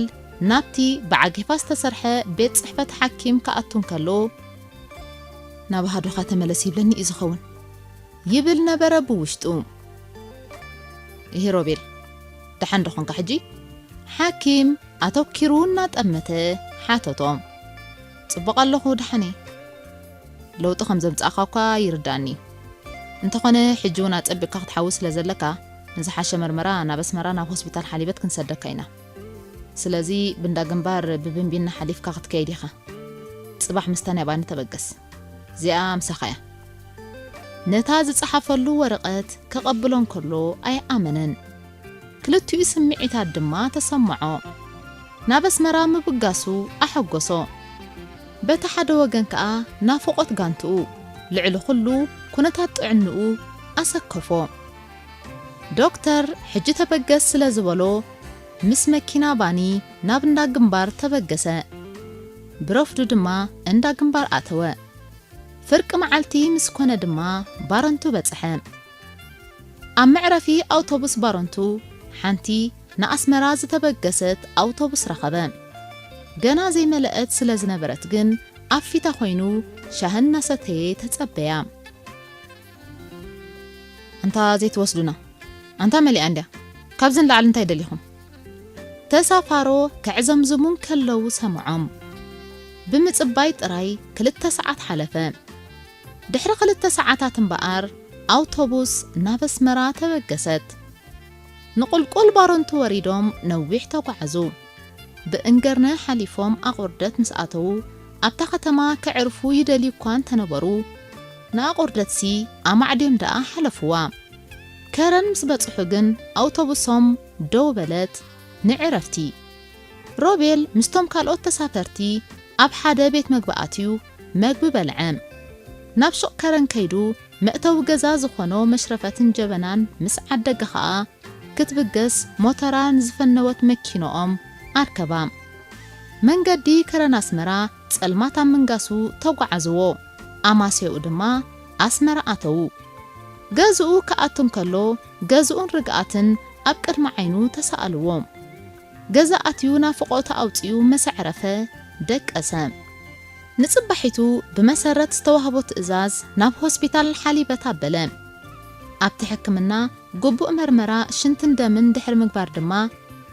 ናብቲ ብዓጌፋ ዝተሰርሐ ቤት ጽሕፈት ሓኪም ክኣቱ እንከሎ፣ "ናብ ኣሃዱኻ ተመለስ ይብለኒ እዩ ዝኸውን" ይብል ነበረ ብውሽጡ። "እሂ ሮቤል፣ ደሓን ዶ ኾንካ ሕጂ?" ሓኪም ኣተኪሩ እናጠመተ ሓተቶ። "ጽቡቕ ኣለኹ፣ ደሓን እየ። ለውጢ ከም ዘምጻእካ እኳ ይርዳእኒ እዩ። እንተኾነ፣ ሕጂ እውን ኣጸቢቕካ ክትሓዊ ስለ ዘለካ፣ ንዝሓሸ መርመራ ናብ ኣስመራ ናብ ሆስፒታል ሓሊበት ክንሰደካ ኢና። ስለዚ፣ ብእንዳ ግንባር ብብንቢና ሓሊፍካ ክትከይድ ኢኻ። ጽባሕ ምስታ ናይ ባኒ ተበገስ። እዚኣ ምሳኻ እያ።" ነታ ዝጸሓፈሉ ወረቐት ከቐብሎ እንከሎ ኣይኣመነን። ክልቲኡ ስምዒታት ድማ ተሰምዖ። ናብ ኣስመራ ምብጋሱ ኣሐጎሶ። በቲ ሓደ ወገን ከኣ ናፍቖት ጋንትኡ፣ ልዕሊ ኩሉ ኩነታት ጥዕንኡ ኣሰከፎ። ዶክተር ሕጂ ተበገስ ስለ ዝበሎ፣ ምስ መኪና ባኒ ናብ እንዳ ግንባር ተበገሰ። ብረፍዱ ድማ እንዳ ግንባር ኣተወ። ፍርቂ መዓልቲ ምስ ኮነ ድማ ባረንቱ በጽሐ። ኣብ መዕረፊ ኣውቶቡስ ባረንቱ ሓንቲ ንኣስመራ ዝተበገሰት ኣውቶቡስ ረኸበ። ገና ዘይመለአት ስለ ዝነበረት ግን ኣብ ፊታ ኮይኑ ሻሂ እናሰተየ ተጸበያ። "ኣንታ ዘይትወስዱና? ኣንታ መሊኣ እንድያ። ካብዚ ንላዕሊ እንታይ ደሊኹም?" ተሳፋሮ ከዕዘምዝሙ እንከለዉ ሰምዖም። ብምጽባይ ጥራይ ክልተ ሰዓት ሓለፈ። ድሕሪ ክልተ ሰዓታት እምበኣር፣ ኣውቶቡስ ናብ ኣስመራ ተበገሰት። ንቑልቁል ባረንቱ ወሪዶም ነዊሕ ተጓዓዙ። ብእንገርነ ሓሊፎም ኣቑርደት ምስ ኣተዉ፣ ኣብታ ከተማ ከዕርፉ ይደልዩ እኳ እንተነበሩ፣ ንኣቑርደትሲ ኣማዕድዮም ደኣ ሓለፍዋ። ከረን ምስ በጽሑ ግን ኣውቶቡሶም ደው በለት ንዕረፍቲ። ሮቤል ምስቶም ካልኦት ተሳፈርቲ ኣብ ሓደ ቤት መግቢ ኣትዩ መግቢ በልዐ። ናብ ሹቕ ከረን ከይዱ መእተዊ ገዛ ዝኾኖ መሽረፈትን ጀበናን ምስ ዓደገ ኸኣ ክትብገስ ሞተራ ንዝፈነወት መኪንኦም ኣርከባ። መንገዲ ከረን ኣስመራ ጸልማት ኣብ ምንጋሱ ተጓዓዝዎ። ኣማስያኡ ድማ ኣስመራ ኣተዉ። ገዝኡ ክኣቱ እንከሎ ገዝኡን ርግኣትን ኣብ ቅድሚ ዓይኑ ተሳኣልዎ። ገዛ ኣትዩ ናፍቖቱ ኣውጺኡ ምስ ኣዕረፈ ደቀሰ። ንጽባሒቱ ብመሰረት ዝተዋህቦ ትእዛዝ ናብ ሆስፒታል ሓሊበት ኣበለ። ኣብቲ ሕክምና ግቡእ መርመራ ሽንትን ደምን ድሕሪ ምግባር ድማ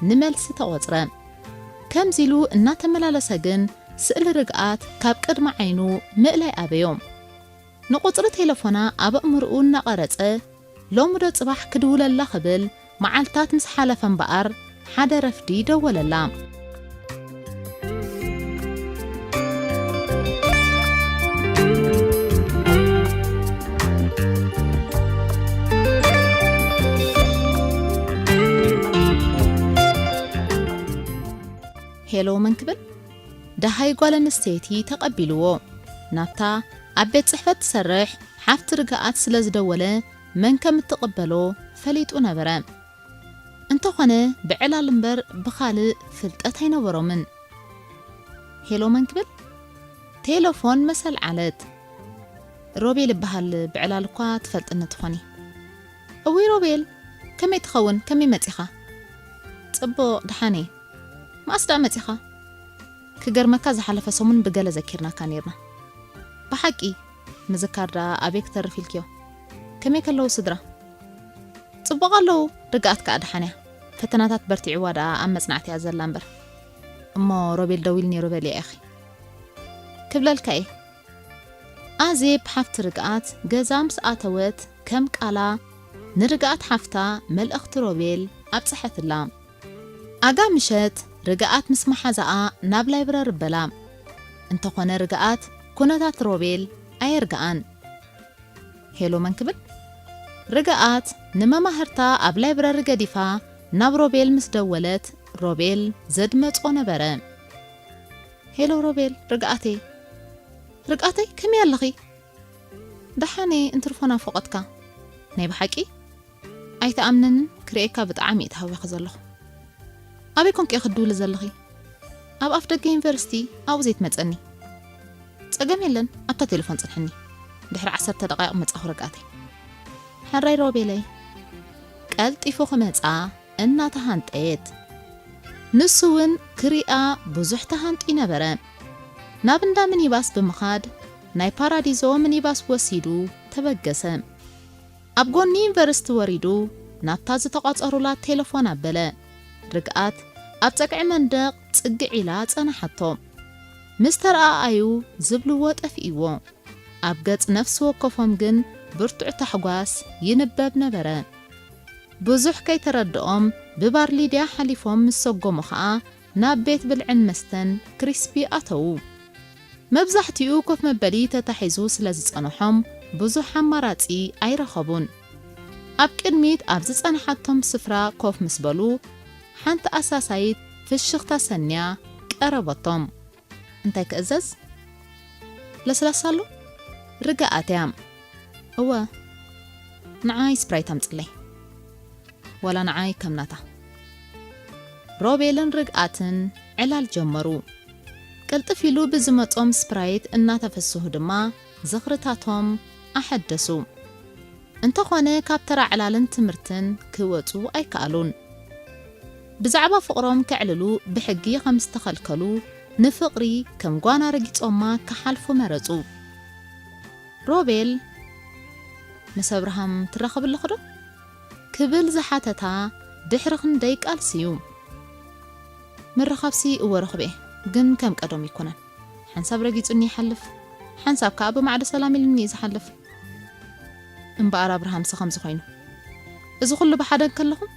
ንመልሲ ተቖጽረ። ከምዚ ኢሉ እናተመላለሰ ግን ስእሊ ርግኣት ካብ ቅድሚ ዓይኑ ምእላይ ኣበዮ። ንቁጽሪ ቴሌፎና ኣብ ኣእምርኡ እናቐረጸ፣ ሎሚ ዶ ጽባሕ ክድውለላ ክብል መዓልታት ምስ ሓለፈ እምበኣር፣ ሓደ ረፍዲ ደወለላ። ሄሎ፣ መን ክብል? ደሃይ ጓል ኣንስተይቲ ተቐቢልዎ። ናብታ ኣብ ቤት ጽሕፈት ትሰርሕ ሓፍቲ ርግኣት ስለ ዝደወለ፣ መን ከም እትቕበሎ ፈሊጡ ነበረ። እንተኾነ፣ ብዕላል እምበር ብኻልእ ፍልጠት ኣይነበሮምን። ሄሎ፣ መን ክብል? ቴለፎን መሰል ዓለት። ሮቤል እበሃል፣ ብዕላል እኳ ትፈልጥኒ ትኾኒ። እውይ ሮቤል፣ ከመይ ትኸውን? ከመይ መጺኻ? ጽቡቕ፣ ደሓን እየ። መኣስ ደኣ መጺኻ? ክገርመካ፣ ዝሓለፈ ሰሙን ብገለ ዘኪርናካ ኔርና። ብሓቂ፣ ምዝካር ደኣ ኣበይ ክተርፍ ኢልክዮ? ከመይ ከለዉ ስድራ? ጽቡቕ ኣለዉ፣ ርግኣት ከኣ ደሓን እያ። ፈተናታት በርቲዕዋ ደኣ ኣብ መጽናዕቲ እያ ዘላ እምበር። እሞ ሮቤል ደዊሉ ነይሩ በልያ ኢኺ ክብለልካ እየ። ኣዜብ ሓፍቲ ርግኣት ገዛ ምስ ኣተወት ከም ቃላ ንርግኣት ሓፍታ መልእኽቲ ሮቤል ኣብጽሐትላ። ኣጋ ምሸት ርግኣት ምስ መሓዛኣ ናብ ላይብረሪ በላ። እንተኾነ ርግኣት ኩነታት ሮቤል ኣየርግኣን። ሄሎ መን ክብል? ርግኣት ንመማህርታ ኣብ ላይብረሪ ገዲፋ ናብ ሮቤል ምስ ደወለት ሮቤል ዘድመጾ ነበረ። ሄሎ ሮቤል፣ ርግኣተይ። ርግኣተይ፣ ከመይ ኣለኺ? ደሓን እየ፣ እንትርፎ ናፍቖትካ። ናይ ብሓቂ? ኣይትኣምነንን፣ ክርእየካ ብጣዕሚ እየ ተሃዊኸ ዘለኹ። ኣበይ ኮንኪ ኢኺ ትድውሊ ዘለኺ? ኣብ ኣፍ ደገ ዩኒቨርሲቲ፣ ኣብኡ ዘይትመጸኒ። ጸገም የለን፣ ኣብታ ቴሌፎን ጽንሕኒ። ድሕሪ ዓሰርተ ደቓይቕ መጻኹ ርግኣተይ። ሕራይ ሮቤለይ። ቀልጢፉ ክመጻ እናተሃንጠየት። ንሱ እውን ክሪኣ ብዙሕ ተሃንጢ ነበረ። ናብ እንዳ ሚኒባስ ብምኻድ ናይ ፓራዲዞ ሚኒባስ ወሲዱ ተበገሰ። ኣብ ጎኒ ዩኒቨርሲቲ ወሪዱ ናብታ ዝተቋጸሩላ ቴሌፎን ኣበለ። ርግኣት ኣብ ጸግዒ መንደቕ ጽግዕ ኢላ ጸናሓቶ። ምስ ተረኣኣዩ ዝብልዎ ጠፊእዎ። ኣብ ገጽ ነፍሲ ወከፎም ግን ብርቱዕ ታሕጓስ ይንበብ ነበረ። ብዙሕ ከይተረድኦም ብባር ሊድያ ሓሊፎም ምስ ሰጎሙ ኸኣ ናብ ቤት ብልዕን መስተን ክሪስፒ ኣተዉ። መብዛሕትኡ ኮፍ መበሊ ተታሒዙ ስለ ዝጸንሖም ብዙሕ ኣማራጺ ኣይረኸቡን። ኣብ ቅድሚት ኣብ ዝጸንሓቶም ስፍራ ኮፍ ምስ በሉ ሓንቲ ኣሳሳይት ፍሽኽታ ሰንያ ቀረበቶም። እንታይ ክእዘዝ? ለስላሳ ኣሎ? ርግኣት እያ። እወ፣ ንዓይ ስፕራይት ኣምጽለይ። ዋላ ንዓይ ከም ናታ። ሮቤልን ርግኣትን ዕላል ጀመሩ። ቅልጥፍ ኢሉ ብዝመጾም ስፕራይት እናተፈስሁ ድማ ዝኽርታቶም ኣሐደሱ። እንተኾነ ካብ ተራ ዕላልን ትምህርትን ክወጹ ኣይከኣሉን። ብዛዕባ ፍቕሮም ከዕልሉ ብሕጊ ከም ዝተኸልከሉ ንፍቕሪ ከም ጓና ረጊጾማ ክሓልፉ መረጹ። ሮቤል፣ ምስ ኣብርሃም ትራኸብ ኣለኹ ዶ? ክብል ዝሓተታ ድሕሪ ክንደይ ቃልሲ እዩ። ምርኻብሲ እወ ረኽበ፣ ግን ከም ቀደሙ ኣይኮነን። ሓንሳብ ረጊጹኒ ይሓልፍ፣ ሓንሳብ ከኣ ብማዕዶ ሰላም ኢሉኒ እዩ ዝሓልፍ። እምበኣር ኣብርሃምሲ ከምዚ ኮይኑ፣ እዚ ኩሉ ብሓደ እንከለኹም፣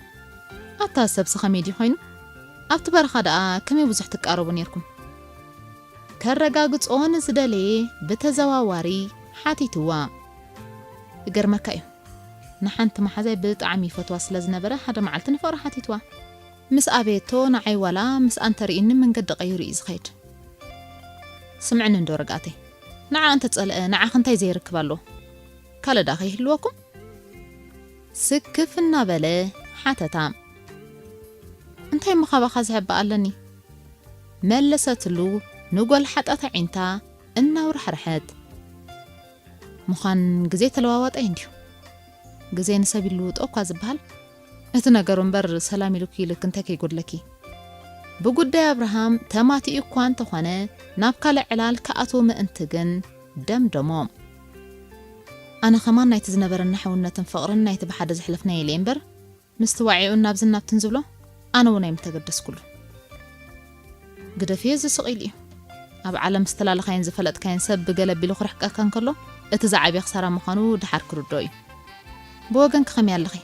ኣታ ሰብሲ ከመይ ድዩ ኮይኑ? ኣብቲ በረኻ ደኣ ከመይ ብዙሕ ትቃረቡ ኔርኩም? ከረጋግጾ ንዝደለየ ብተዘዋዋሪ ሓቲትዋ። ይገርመካ እዩ፣ ንሓንቲ መሓዛይ ብጣዕሚ ይፈትዋ ስለ ዝነበረ ሓደ መዓልቲ ንፍቕሪ ሓቲትዋ። ምስ ኣበየቶ ንዓይ ዋላ ምስኣ እንተርእዩኒ መንገዲ ቀይሩ እዩ ዝኸይድ። ስምዕኒ እንዶ ርግኣተይ፣ ንዓ እንተጸልአ ንዓኺ እንታይ ዘይርክብ ኣሎ? ካልእ ደኣ ከይህልወኩም? ስክፍ እናበለ ሓተታ። እንታይ እሞ ካባኻ ዝሕባእ ኣለኒ? መለሰትሉ ንጎልሓጣት ኣዒንታ እናውራሕረሐት። ምዃን ግዜ ተለዋዋጣይ እንድዩ። ግዜ ንሰብ ይልውጦ እኳ ዝበሃል። እቲ ነገሩ እምበር ሰላም ኢሉኪ ኢልክ እንታይ ከይጎድለኪ? ብጉዳይ ኣብርሃም ተማቲኡ እኳ እንተኾነ ናብ ካልእ ዕላል ክኣትው ምእንቲ ግን ደምደሞ። ኣነ ከማን ናይቲ ዝነበረና ሕውነትን ፍቕርን ናይቲ ብሓደ ዘሕለፍናዮ ኢለ እምበር ምስቲ ዋዒኡን ናብዝን ናብትን ዝብሎ ኣነ እውን ኣይምተገደስኩሉ። ግደፍዮ እዚ ስቕ ኢሉ እዩ። ኣብ ዓለም ዝተላለኻዮን ዝፈለጥካዮን ሰብ ብገለ ኣቢሉ ክርሕቀካ እንከሎ እቲ ዝዓብየ ክሳራ ምዃኑ ደሓር ክርድኦ እዩ። ብወገንኪ ከመይ ኣለኺ?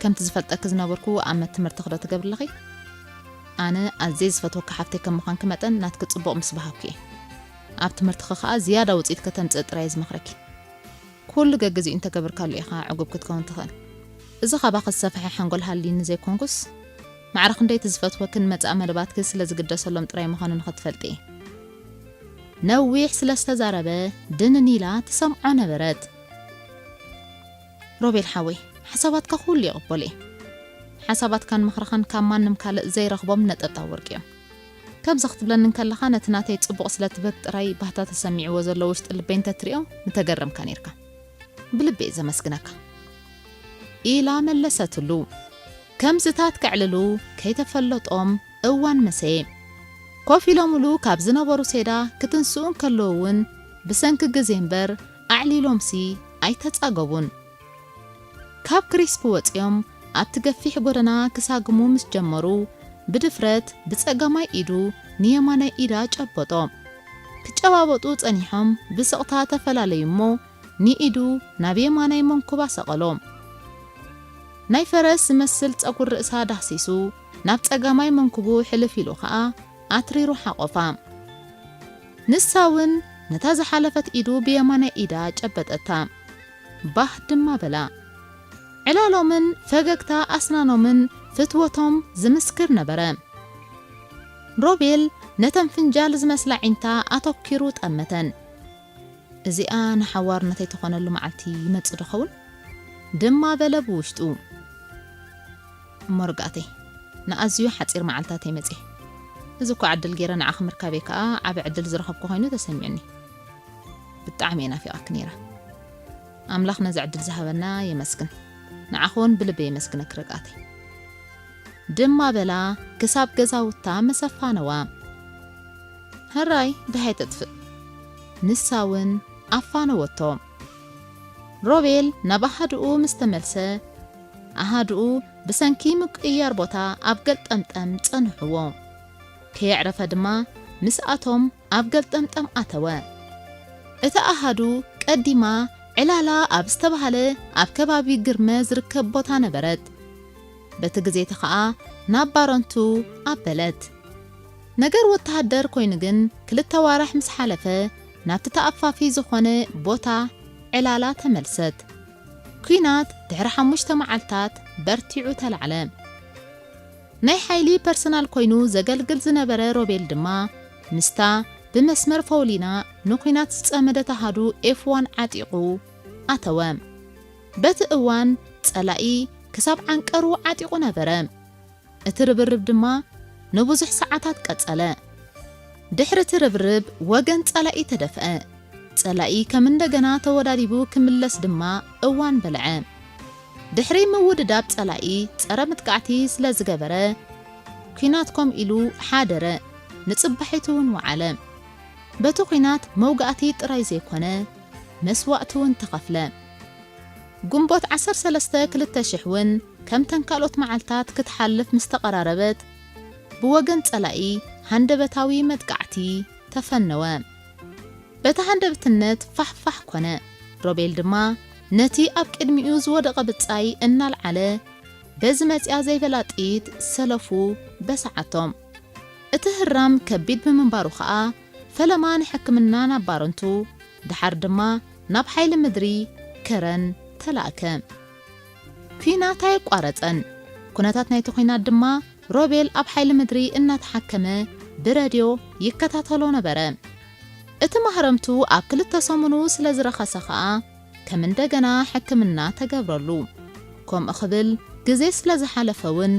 ከምቲ ዝፈልጠኪ ዝነበርኩ ኣመት ትምህርትኺ ዶ ትገብሪ ኣለኺ? ኣነ ኣዝየ ዝፈትወኪ ሓፍተይ ከም ምዃንኪ መጠን ናትኪ ጽቡቕ ምስ በሃግኩ እየ። ኣብ ትምህርትኺ ከኣ ዝያዳ ውጽኢት ከተምጽኢ ጥራይ እየ ዝመኽረኪ። ኩሉ ገግዚኡ እንተገበርካሉ ኢኻ ዕጉብ ክትከውን ትኽእል። እዚ ካባኺ ዝሰፍሐ ሓንጎል ሃልዩኒ ዘይኮንኩስ፣ ማዕረ ክንደይ እቲ ዝፈትወክን መጻኢ መደባትኪ ስለ ዝግደሰሎም ጥራይ ምዃኑ ንኽትፈልጢ እየ። ነዊሕ ስለ ዝተዛረበ ድንን ኢላ ትሰምዖ ነበረት። ሮቤል ሓወይ፣ ሓሳባትካ ኩሉ ይቕበሎ እየ። ሓሳባትካን ምኽርኻን ካብ ማንም ካልእ ዘይረኽቦም ነጠብጣብ ወርቂ እዮም። ከምዚ ክትብለኒ እንከለኻ ነቲ ናተይ ጽቡቕ ስለ ትብህግ ጥራይ ባህታ ተሰሚዕዎ ዘሎ ውሽጢ ልበይ እንተትሪኦ ምተገረምካ ኔርካ። ብልቢ እየ ዘመስግነካ። ኢላ መለሰትሉ። ከምዝታት ከዕልሉ ከይተፈለጦም እዋን መሰየ። ኮፍ ኢሎምሉ ካብ ዝነበሩ ሴዳ ክትንስኡ እንከለዉ እውን ብሰንኪ ግዜ እምበር ኣዕሊሎምሲ ኣይተጻገቡን። ካብ ክሪስፕ ወጺኦም ኣብቲ ገፊሕ ጎደና ክሳግሙ ምስ ጀመሩ፣ ብድፍረት ብጸጋማይ ኢዱ ንየማናይ ኢዳ ጨበጦ። ክጨባበጡ ጸኒሖም ብስቕታ ተፈላለዩ እሞ፣ ንኢዱ ናብ የማናይ መንኩባ ሰቐሎ። ናይ ፈረስ ዝመስል ጸጉር ርእሳ ዳህሲሱ፣ ናብ ጸጋማይ መንኩቡ ሕልፍ ኢሉ ኸኣ ኣትሪሩ ሓቖፋ። ንሳ እውን ነታ ዝሓለፈት ኢዱ ብየማናይ ኢዳ ጨበጠታ። ባህ ድማ በላ። ዕላሎምን ፈገግታ ኣስናኖምን ፍትወቶም ዝምስክር ነበረ። ሮቤል ነተን ፍንጃል ዝመስላ ዒንታ ኣተኪሩ ጠመተን። እዚኣ ንሓዋርነተይ ትኾነሉ መዓልቲ ይመጽእ ዶ ኸውን? ድማ በለ ብውሽጡ። እሞ ርግኣተይ፣ ንኣዝዩ ሓጺር መዓልታት እየ መጺኤ። እዚ እኳ ዕድል ገይረ ንዓኺ ምርካበይ ከኣ ዓቢ ዕድል ዝረኸብኩ ኮይኑ ተሰሚዑኒ። ብጣዕሚ እየ ናፊቐኪ ነይረ። ኣምላኽ ነዚ ዕድል ዝሃበና የመስግን። ንዓኺ እውን ብልቢ የመስግነኪ ርግኣተይ። ድማ በላ ክሳብ ገዛውታ መሰፋነዋ። ሕራይ ደሃይ ተጥፍእ። ንሳ እውን ኣፋነወቶ። ሮቤል ናብ ኣሃድኡ ምስ ተመልሰ፣ ኣሃድኡ ብሰንኪ ምቅይያር ቦታ ኣብ ገልጠምጠም ጸንሕዎ። ከየዕረፈ ድማ ምስኣቶም ኣብ ገልጠምጠም ኣተወ። እታ ኣሃዱ ቀዲማ ዕላላ ኣብ ዝተባህለ ኣብ ከባቢ ግርመ ዝርከብ ቦታ ነበረት። በቲ ግዜ እቲ ኸኣ ናብ ባረንቱ ኣበለት። ነገር ወተሃደር ኮይኑ ግን ክልተ ዋርሕ ምስ ሓለፈ ናብቲ ተኣፋፊ ዝኾነ ቦታ ዕላላ ተመልሰት። ኲናት ድሕሪ ሓሙሽተ መዓልታት በርቲዑ ተላዕለ። ናይ ሓይሊ ፐርሰናል ኮይኑ ዘገልግል ዝነበረ ሮቤል ድማ ምስታ ብመስመር ፎውሊና ንኲናት ዝጸመደት ኣሃዱ ኤፍ ዋን ዓጢቑ ኣተወ። በቲ እዋን ጸላኢ ክሳብ ዓንቀሩ ዓጢቑ ነበረ። እቲ ርብርብ ድማ ንብዙሕ ሰዓታት ቀጸለ። ድሕሪ እቲ ርብርብ ወገን ጸላኢ ተደፍአ። ጸላኢ ከም እንደገና ተወዳዲቡ ክምለስ ድማ እዋን በልዐ። ድሕሪ ምውድዳብ ጸላኢ ጸረ መጥቃዕቲ ስለ ዝገበረ፣ ኲናት ኮም ኢሉ ሓደረ፣ ንጽባሒቱ እውን ወዓለ። በቲ ኲናት መውጋእቲ ጥራይ ዘይኮነ፣ መስዋእቲ እውን ተኸፍለ። ግንቦት ዓሰርተ ሰለስተ ክልተ ሽሕ እውን ከምተን ካልኦት መዓልታት ክትሓልፍ ምስ ተቐራረበት፣ ብወገን ጸላኢ ሃንደበታዊ መጥቃዕቲ ተፈነወ። በቲ ሃንደበትነት ፋሕፋሕ ኮነ። ሮቤል ድማ ነቲ ኣብ ቅድሚኡ ዝወደቐ ብጻይ እናልዓለ፣ በዚ መጽያ ዘይበላ ጥይት ሰለፉ በስዓቶም። እቲ ህራም ከቢድ ብምንባሩ ኸኣ፣ ፈለማ ንሕክምና ናብ ባረንቱ፣ ደሓር ድማ ናብ ሓይሊ ምድሪ ከረን ተላእከ። ኲናት ኣየቋረጸን። ኩነታት ናይቲ ኲናት ድማ ሮቤል ኣብ ሓይሊ ምድሪ እናተሓከመ ብረድዮ ይከታተሎ ነበረ። እቲ ማህረምቱ ኣብ ክልተ ሰሙኑ ስለ ዝረኸሰ ኸኣ፣ ከም እንደገና ሕክምና ተገብረሉ። ከምኡ ክብል ግዜ ስለ ዝሓለፈ እውን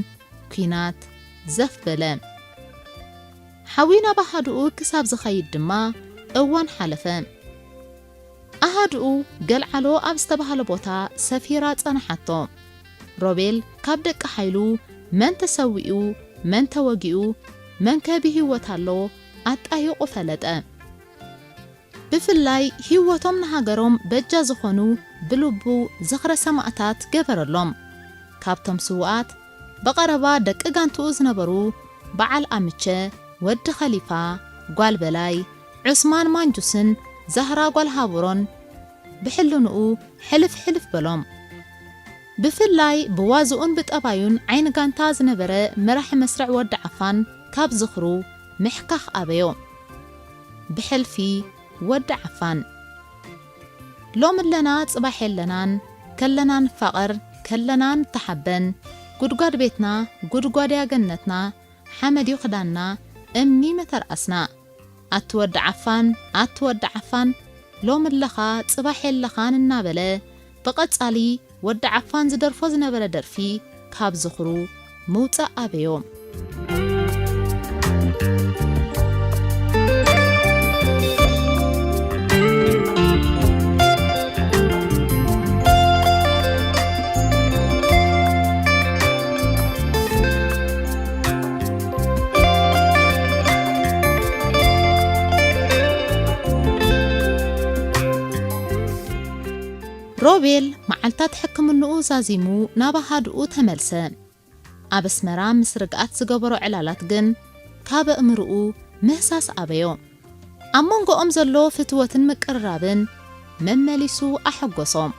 ኲናት ዘፍ በለ። ሓዊ ናብ ኣሃድኡ ክሳብ ዝኸይድ ድማ እዋን ሓለፈ። ኣሃድኡ ገልዓሎ ኣብ ዝተባህለ ቦታ ሰፊራ ጸንሓቶ። ሮቤል ካብ ደቂ ሓይሉ መን ተሰዊኡ፣ መን ተወጊኡ፣ መንከ ብህይወት ኣሎ ኣጣይቑ ፈለጠ። ብፍላይ ህይወቶም ንሃገሮም በጃ ዝኾኑ ብልቡ ዝኽረ ሰማእታት ገበረሎም። ካብቶም ስዉኣት ብቐረባ ደቂ ጋንትኡ ዝነበሩ በዓል ኣምቸ፣ ወዲ ኸሊፋ፣ ጓል በላይ፣ ዑስማን ማንጁስን ዛህራ ጓል ሃቡሮን ብሕልንኡ ሕልፍ ሕልፍ በሎም። ብፍላይ ብዋዝኡን ብጠባዩን ዓይኒ ጋንታ ዝነበረ መራሒ መስርዕ ወዲ ዓፋን ካብ ዝኽሩ ምሕካኽ ኣበዮ። ብሕልፊ ወዲ ዓፋን። ሎም ኣለና ጽባሕ የለናን፣ ከለና ንፋቐር፣ ከለና ንተሓበን፣ ጉድጓድ ቤትና፣ ጉድጓድያ ገነትና፣ ሓመድዩ ክዳንና፣ እምኒ መተርኣስና። ኣቲ ወዲ ዓፋን፣ ኣቲ ወዲ ዓፋን፣ ሎም ኣለኻ፣ ጽባሕ የለኻን እናበለ፣ ብቐጻሊ ወዲ ዓፋን ዝደርፎ ዝነበረ ደርፊ ካብ ዝኽሩ ምውጻእ ኣበዮ። ሮቤል መዓልታት ሕክምንኡ ዛዚሙ ናብ ኣሃዱኡ ተመልሰ። ኣብ ኣስመራ ምስ ርግኣት ዝገበሮ ዕላላት ግን ካብ ኣእምርኡ ምህሳስ ኣበዮ። ኣብ መንጎኦም ዘሎ ፍትወትን ምቅርራብን መመሊሱ ኣሐጎሶም።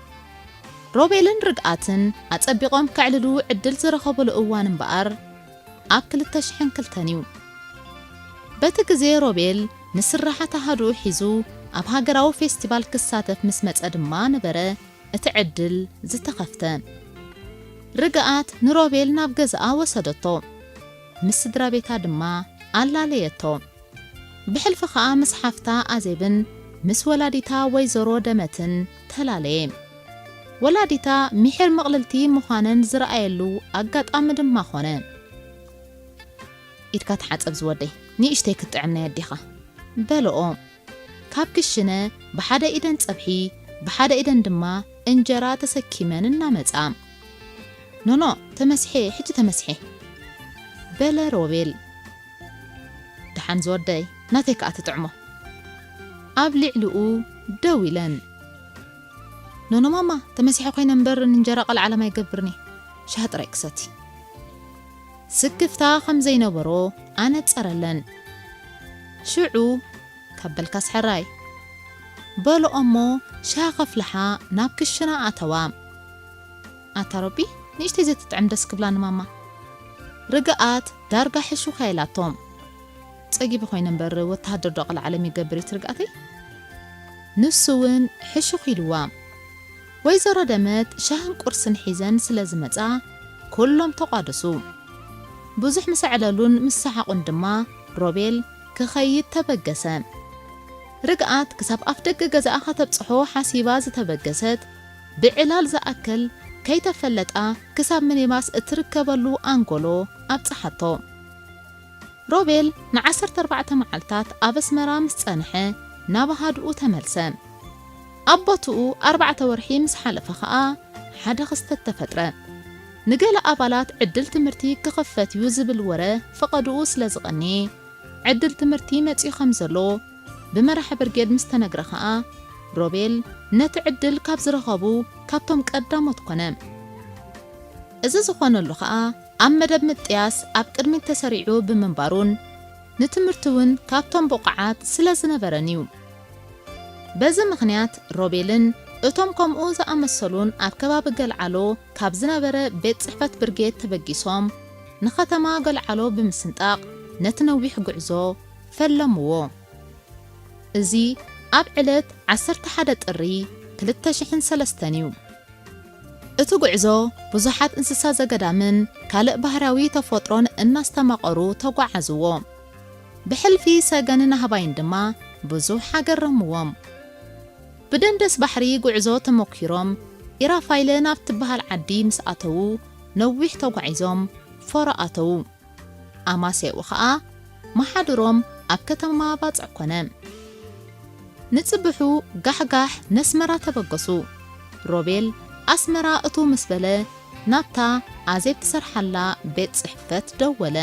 ሮቤልን ርግኣትን ኣጸቢቖም ከዕልሉ ዕድል ዝረኸብሉ እዋን እምበኣር ኣብ ክልተ ሽሕን ክልተን እዩ። በቲ ግዜ ሮቤል ንስራሓት ኣሃዱኡ ሒዙ ኣብ ሃገራዊ ፌስቲቫል ክሳተፍ ምስ መጸ ድማ ነበረ እቲ ዕድል ዝተኸፍተ። ርግኣት ንሮቤል ናብ ገዛኣ ወሰደቶ። ምስ ስድራ ቤታ ድማ ኣላለየቶ። ብሕልፊ ኸኣ ምስ ሓፍታ ኣዜብን ምስ ወላዲታ ወይዘሮ ደመትን ተላለየ። ወላዲታ ሚሒር ምቕልልቲ ምዃነን ዝረኣየሉ ኣጋጣሚ ድማ ኾነ። "ኢድካ ተሓጸብ ዝወደይ፣ ንእሽተይ ክትጥዕም ናይ ኣዴኻ" በለኦ። ካብ ክሽነ ብሓደ ኢደን ጸብሒ፣ ብሓደ ኢደን ድማ እንጀራ ተሰኪመን እናመጻ። "ኖኖ፣ ተመሲሐ፣ ሕጂ ተመሲሐ" በለ ሮቤል። "ደሓን ዝወደይ፣ ናተይ ከኣ ትጥዕሞ" ኣብ ልዕሊኡ ደው ኢለን። "ኖኖ ማማ፣ ተመሲሐ ኮይነ እምበር እንጀራ ቀልዓለም ኣይገብርኒ፣ ሻሂ ጥራይ ክሰቲ" ስክፍታ ከም ዘይነበሮ ኣነጸረለን። ሽዑ "ካብ በልካስ ሕራይ" በልኦ እሞ ሻሂ ከፍልሓ ናብ ክሽነ ኣተዋ። "ኣታ ረቢ፣ ንእሽተይ ዘትጥዕም ደስ ክብላኒ ማማ" ርግኣት ዳርጋ ሕሹኽ ኢላቶ። "ጸጊበ ኮይነ እምበር ወተሃደር ዶ ቀልዓለም ይገብር እዩ ትርግኣተይ?" ንሱ እውን ሕሹኽ ኢልዋ። ወይዘሮ ደመት ሻህን ቁርስን ሒዘን ስለ ዝመጻ ኩሎም ተቋደሱ። ብዙሕ ምስ ኣዕለሉን ምስ ሰሓቑን ድማ ሮቤል ክኸይድ ተበገሰ። ርግኣት ክሳብ ኣፍ ደገ ገዛኣ ከተብጽሖ ሓሲባ ዝተበገሰት ብዕላል ዝኣክል ከይተፈለጣ ክሳብ ሚኒባስ እትርከበሉ ኣንጎሎ ኣብጽሓቶ። ሮቤል ንዓሰርተ ኣርባዕተ መዓልታት ኣብ ኣስመራ ምስ ጸንሐ ናብ ኣሃዱኡ ተመልሰ። ኣብ ቦትኡ ኣርባዕተ ወርሒ ምስ ሓለፈ ኸኣ ሓደ ክስተት ተፈጥረ። ንገለ ኣባላት ዕድል ትምህርቲ ክኸፈት እዩ ዝብል ወረ ፈቐድኡ ስለ ዝቐንየ፣ ዕድል ትምህርቲ መጺኡ ከም ዘሎ ብመራሒ ብርጌድ ምስ ተነግረ ኸኣ፣ ሮቤል ነቲ ዕድል ካብ ዝረኸቡ ካብቶም ቀዳሞት ኮነ። እዚ ዝኾነሉ ኸኣ ኣብ መደብ ምጥያስ ኣብ ቅድሚት ተሰሪዑ ብምንባሩን ንትምህርቲ እውን ካብቶም ብቑዓት ስለ ዝነበረን እዩ። በዚ ምኽንያት ሮቤልን እቶም ከምኡ ዝኣመሰሉን ኣብ ከባቢ ገልዓሎ ካብ ዝነበረ ቤት ጽሕፈት ብርጌድ ተበጊሶም ንኸተማ ገልዓሎ ብምስንጣቕ ነቲ ነዊሕ ጉዕዞ ፈለምዎ። እዚ ኣብ ዕለት ዓሰርተ ሓደ ጥሪ ክልተ ሽሕን ሰለስተን እዩ። እቲ ጉዕዞ ብዙሓት እንስሳ ዘገዳምን ካልእ ባህርያዊ ተፈጥሮን እናስተማቐሩ ተጓዓዝዎ። ብሕልፊ ሰገንን ኣህባይን ድማ ብዙሕ ኣገረምዎም። ብደንደስ ባሕሪ ጉዕዞ ተመኲሮም ኢራፋይለ ናብ ትበሃል ዓዲ ምስ ኣተዉ ነዊሕ ተጓዒዞም ፎሮ ኣተዉ። ኣማስያኡ ኸኣ መሓድሮም ኣብ ከተማ ባጽዕ ኮነ። ንጽብሑ ጋሕጋሕ ነስመራ ተበገሱ። ሮቤል ኣስመራ እትው ምስ በለ ናብታ ኣዜብ ትሰርሓላ ቤት ጽሕፈት ደወለ።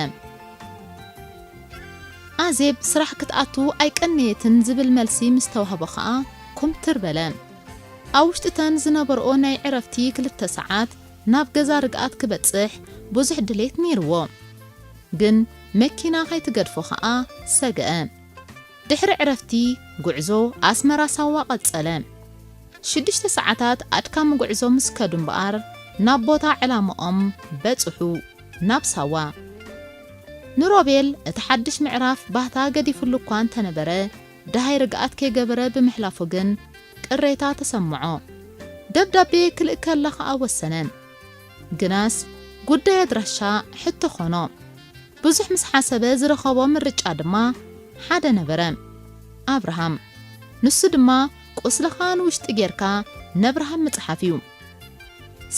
ኣዜብ ስራሕ ክትኣቱ ኣይቀነየትን ዝብል መልሲ ምስ ተዋህቦ ኸኣ ኩምትር በለ። ኣብ ውሽጢ ተን ዝነበርኦ ናይ ዕረፍቲ ክልተ ሰዓት ናብ ገዛ ርግኣት ክበጽሕ ብዙሕ ድሌት ነይርዎ። ግን መኪና ከይትገድፎ ኸኣ ሰግአ። ድሕሪ ዕረፍቲ ጉዕዞ ኣስመራ ሳዋ ቀጸለ። ሽዱሽተ ሰዓታት ኣድካሚ ጉዕዞ ምስ ከዱ እምበኣር ናብ ቦታ ዕላምኦም በጽሑ፣ ናብ ሳዋ። ንሮቤል እቲ ሓድሽ ምዕራፍ ባህታ ገዲፍሉ እኳ እንተነበረ፣ ደሃይ ርግኣት ከይገበረ ብምሕላፉ ግን ቅሬታ ተሰምዖ። ደብዳቤ ክልእከላ ኸኣ ወሰነ። ግናስ ጉዳይ ኣድራሻ ሕቶ ኾኖ። ብዙሕ ምስ ሓሰበ ዝረኸቦ ምርጫ ድማ ሓደ ነበረ፣ ኣብርሃም። ንሱ ድማ ቁስልኻ ንውሽጢ ጌርካ ነብርሃም ምጽሓፍ እዩ።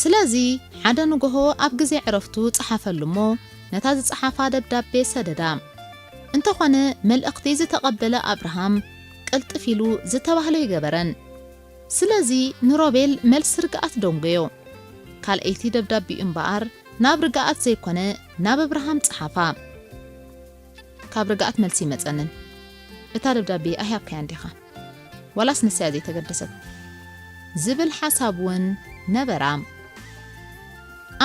ስለዚ ሓደ ንጎሆ ኣብ ግዜ ዕረፍቱ ጸሓፈሉ እሞ ነታ ዝጸሓፋ ደብዳቤ ሰደዳ። እንተኾነ መልእኽቲ ዝተቐበለ ኣብርሃም ቅልጥፍ ኢሉ ዝተባህለ ይገበረን። ስለዚ ንሮቤል መልሲ ርግኣት ደንጎዮ። ካልኣይቲ ደብዳቤኡ እምበኣር ናብ ርግኣት ዘይኮነ ናብ ኣብርሃም ጸሓፋ። ካብ ርግኣት መልሲ ይመጸንን። እታ ደብዳቤ ኣይሃብካያን ዲኻ? ዋላስ ንሳያ ዘይተገደሰት? ዝብል ሓሳብ እውን ነበራ።